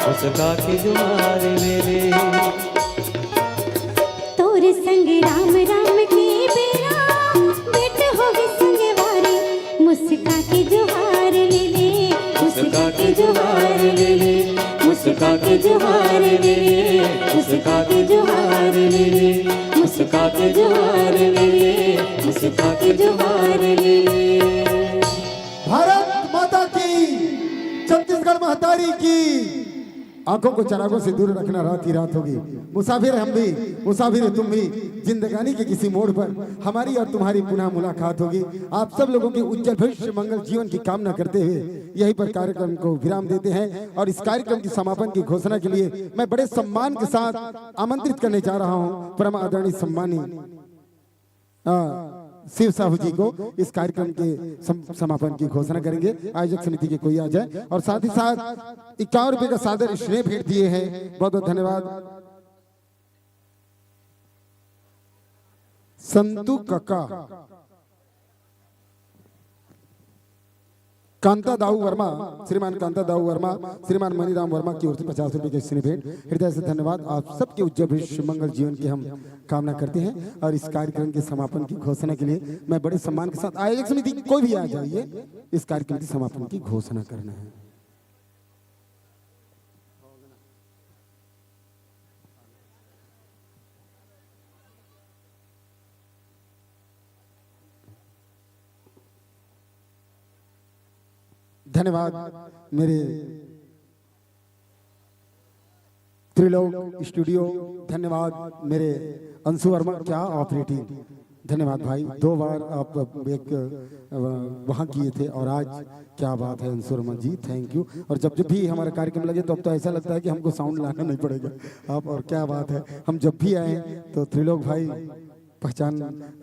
मुस्का के जोहार ले ले। तोर संग राम राम के बेरा, भेंट होगे संगवारी। मुस्का के जोहार ले ले, मुस्का के जोहार ले ले, मुस्का के जोहार ले ले, मुस्का के जोहार ले ले, मुस्का के जोहार ले ले, मुस्का के जोहार ले ले। भारत माता की, छत्तीसगढ़ महतारी की। आंखों को चरागों से दूर रखना, रात ही रात होगी। मुसाफिर हम भी, मुसाफिर तुम भी, जिंदगानी के किसी मोड़ पर हमारी और तुम्हारी पुनः मुलाकात होगी। आप सब लोगों के उज्जवल भविष्य, मंगल जीवन की कामना करते हुए यहीं पर कार्यक्रम को विराम देते हैं और इस कार्यक्रम की समापन की घोषणा के लिए मैं बड़े सम्मान के साथ आमंत्रित करने जा रहा हूं परम आदरणीय सम्मानी अ, शिव साहू जी को इस कार्यक्रम के सम-, समापन की घोषणा करेंगे। आयोजक समिति के कोई आ जाए और साथ ही साथ इक्यावन रुपए का सादर स्नेह भेंट दिए हैं। बहुत बहुत धन्यवाद। संतु कका, कांता दाऊ वर्मा, श्रीमान कांता दाऊ वर्मा, श्रीमान मनीराम वर्मा की ओर से पचास रुपए की स्नेह भेंट। हृदय से धन्यवाद। आप सबके उज्जवल भविष्य, मंगल जीवन की हम कामना करते हैं। और इस कार्यक्रम के समापन की घोषणा के लिए मैं बड़े सम्मान के साथ, आयोजक समिति कोई भी आ जाइए, इस कार्यक्रम के समापन की घोषणा करना है। धन्यवाद मेरे त्रिलोक स्टूडियो, धन्यवाद मेरे अंशु वर्मा, क्या ऑपरेटिंग, धन्यवाद भाई। दो बार आप एक, अ, वहाँ किए थे और आज, क्या बात है अंशु वर्मा जी, थैंक यू। और जब जब भी हमारा कार्यक्रम लगे तो अब तो ऐसा लगता है कि हमको साउंड लाना नहीं पड़ेगा आप, और क्या बात है, हम जब भी आए तो त्रिलोक भाई पहचान, अ,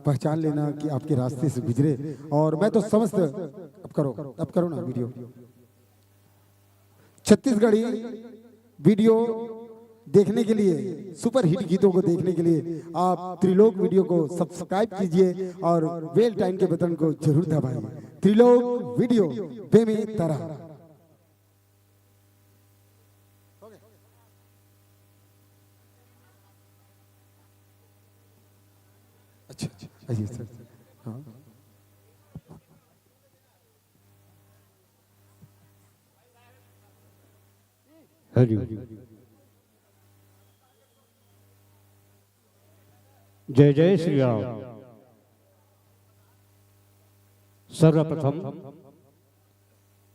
पहचान लेना कि आपके रास्ते से गुजरे। और मैं तो समस्त, अब करो, अब करो ना वीडियो, छत्तीसगढ़ी वीडियो देखने के लिए, सुपरहिट गीतों को देखने के लिए आप त्रिलोक वीडियो को सब्सक्राइब कीजिए और बेल टाइम के बटन को जरूर दबाइए। त्रिलोक वीडियो, बेमे तरा। अच्छा, आइए सर। हाँ। हरि ओम। जय जय श्री राम। सर्वप्रथम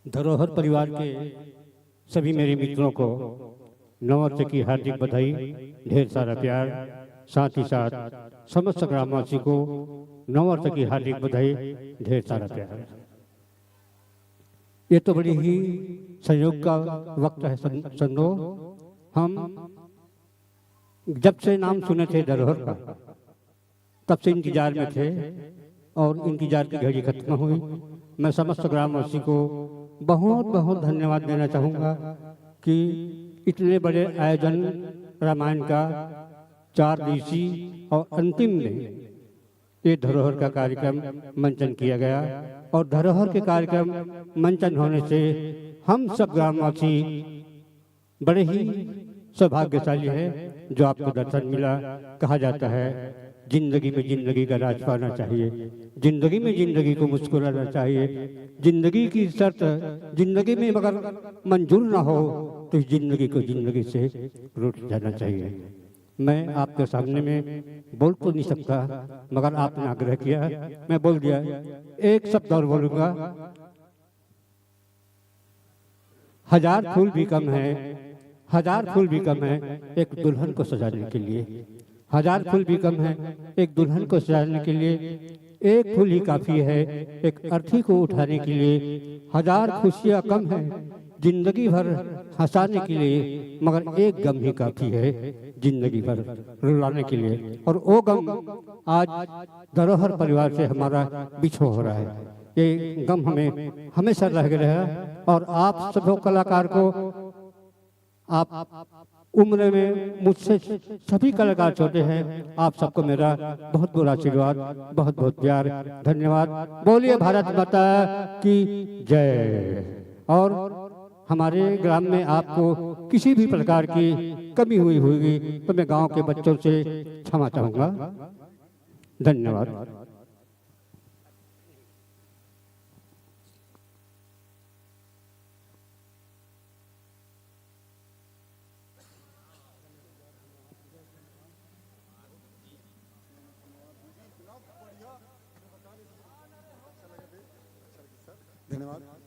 धरोहर परिवार के सभी मेरे मित्रों को नववर्ष की हार्दिक बधाई, ढेर सारा प्यार, साथ ही साथ समस्त ग्रामवासी को नववर्ष की हार्दिक बधाई, ढेर सारा प्यार। ये तो बड़ी ही संयोग का वक्त है सं-, संजो। हम जब से नाम सुने थे धरोहर का, तब से इंतजार में थे और इंतजार की घड़ी खत्म हुई। मैं समस्त ग्रामवासी को बहुत बहुत धन्यवाद देना चाहूँगा कि इतने बड़े आयोजन रामायण का, चार दिवसीय और अंतिम में ये धरोहर का कार्यक्रम मंचन किया गया और धरोहर के कार्यक्रम मंचन होने से हम सब ग्रामवासी बड़े ही सौभाग्यशाली हैं जो आपको दर्शन मिला। कहा जाता है, जिंदगी में जिंदगी का राज पाना चाहिए, जिंदगी में जिंदगी को मुस्कुराना चाहिए, जिंदगी की शर्त जिंदगी में अगर मंजूर ना हो तो इस जिंदगी को जिंदगी से रूठ जाना चाहिए। मैं आपके सामने में बोल तो नहीं सकता, मगर आपने आग्रह किया, मैं बोल दिया। एक शब्द और बोलूँगा, हजार फूल भी कम है, हजार फूल भी कम है एक दुल्हन को सजाने के लिए। हजार फूल भी कम है एक दुल्हन को सजाने के लिए। एक फूल ही काफी है एक अर्थी को उठाने के लिए। हजार खुशियां कम है जिंदगी भर हंसाने के लिए, मगर एक गम ही काफी है जिंदगी भर रुलाने के लिए। और वो गम आज धरोहर परिवार से हमारा बिछो हो रहा है। ये गम हमें हमेशा लग रहा है। और आप सभी कलाकार को, आप उम्र में मुझसे सभी कलाकार छोटे हैं, आप सबको मेरा बहुत बहुत आशीर्वाद, बहुत बहुत प्यार, धन्यवाद। बोलिए भारत माता की जय। और हमारे ग्राम में आपको किसी भी प्रकार की कमी हुई होगी तो मैं गांव के बच्चों से क्षमा चाहूँगा। धन्यवाद। धन्यवाद।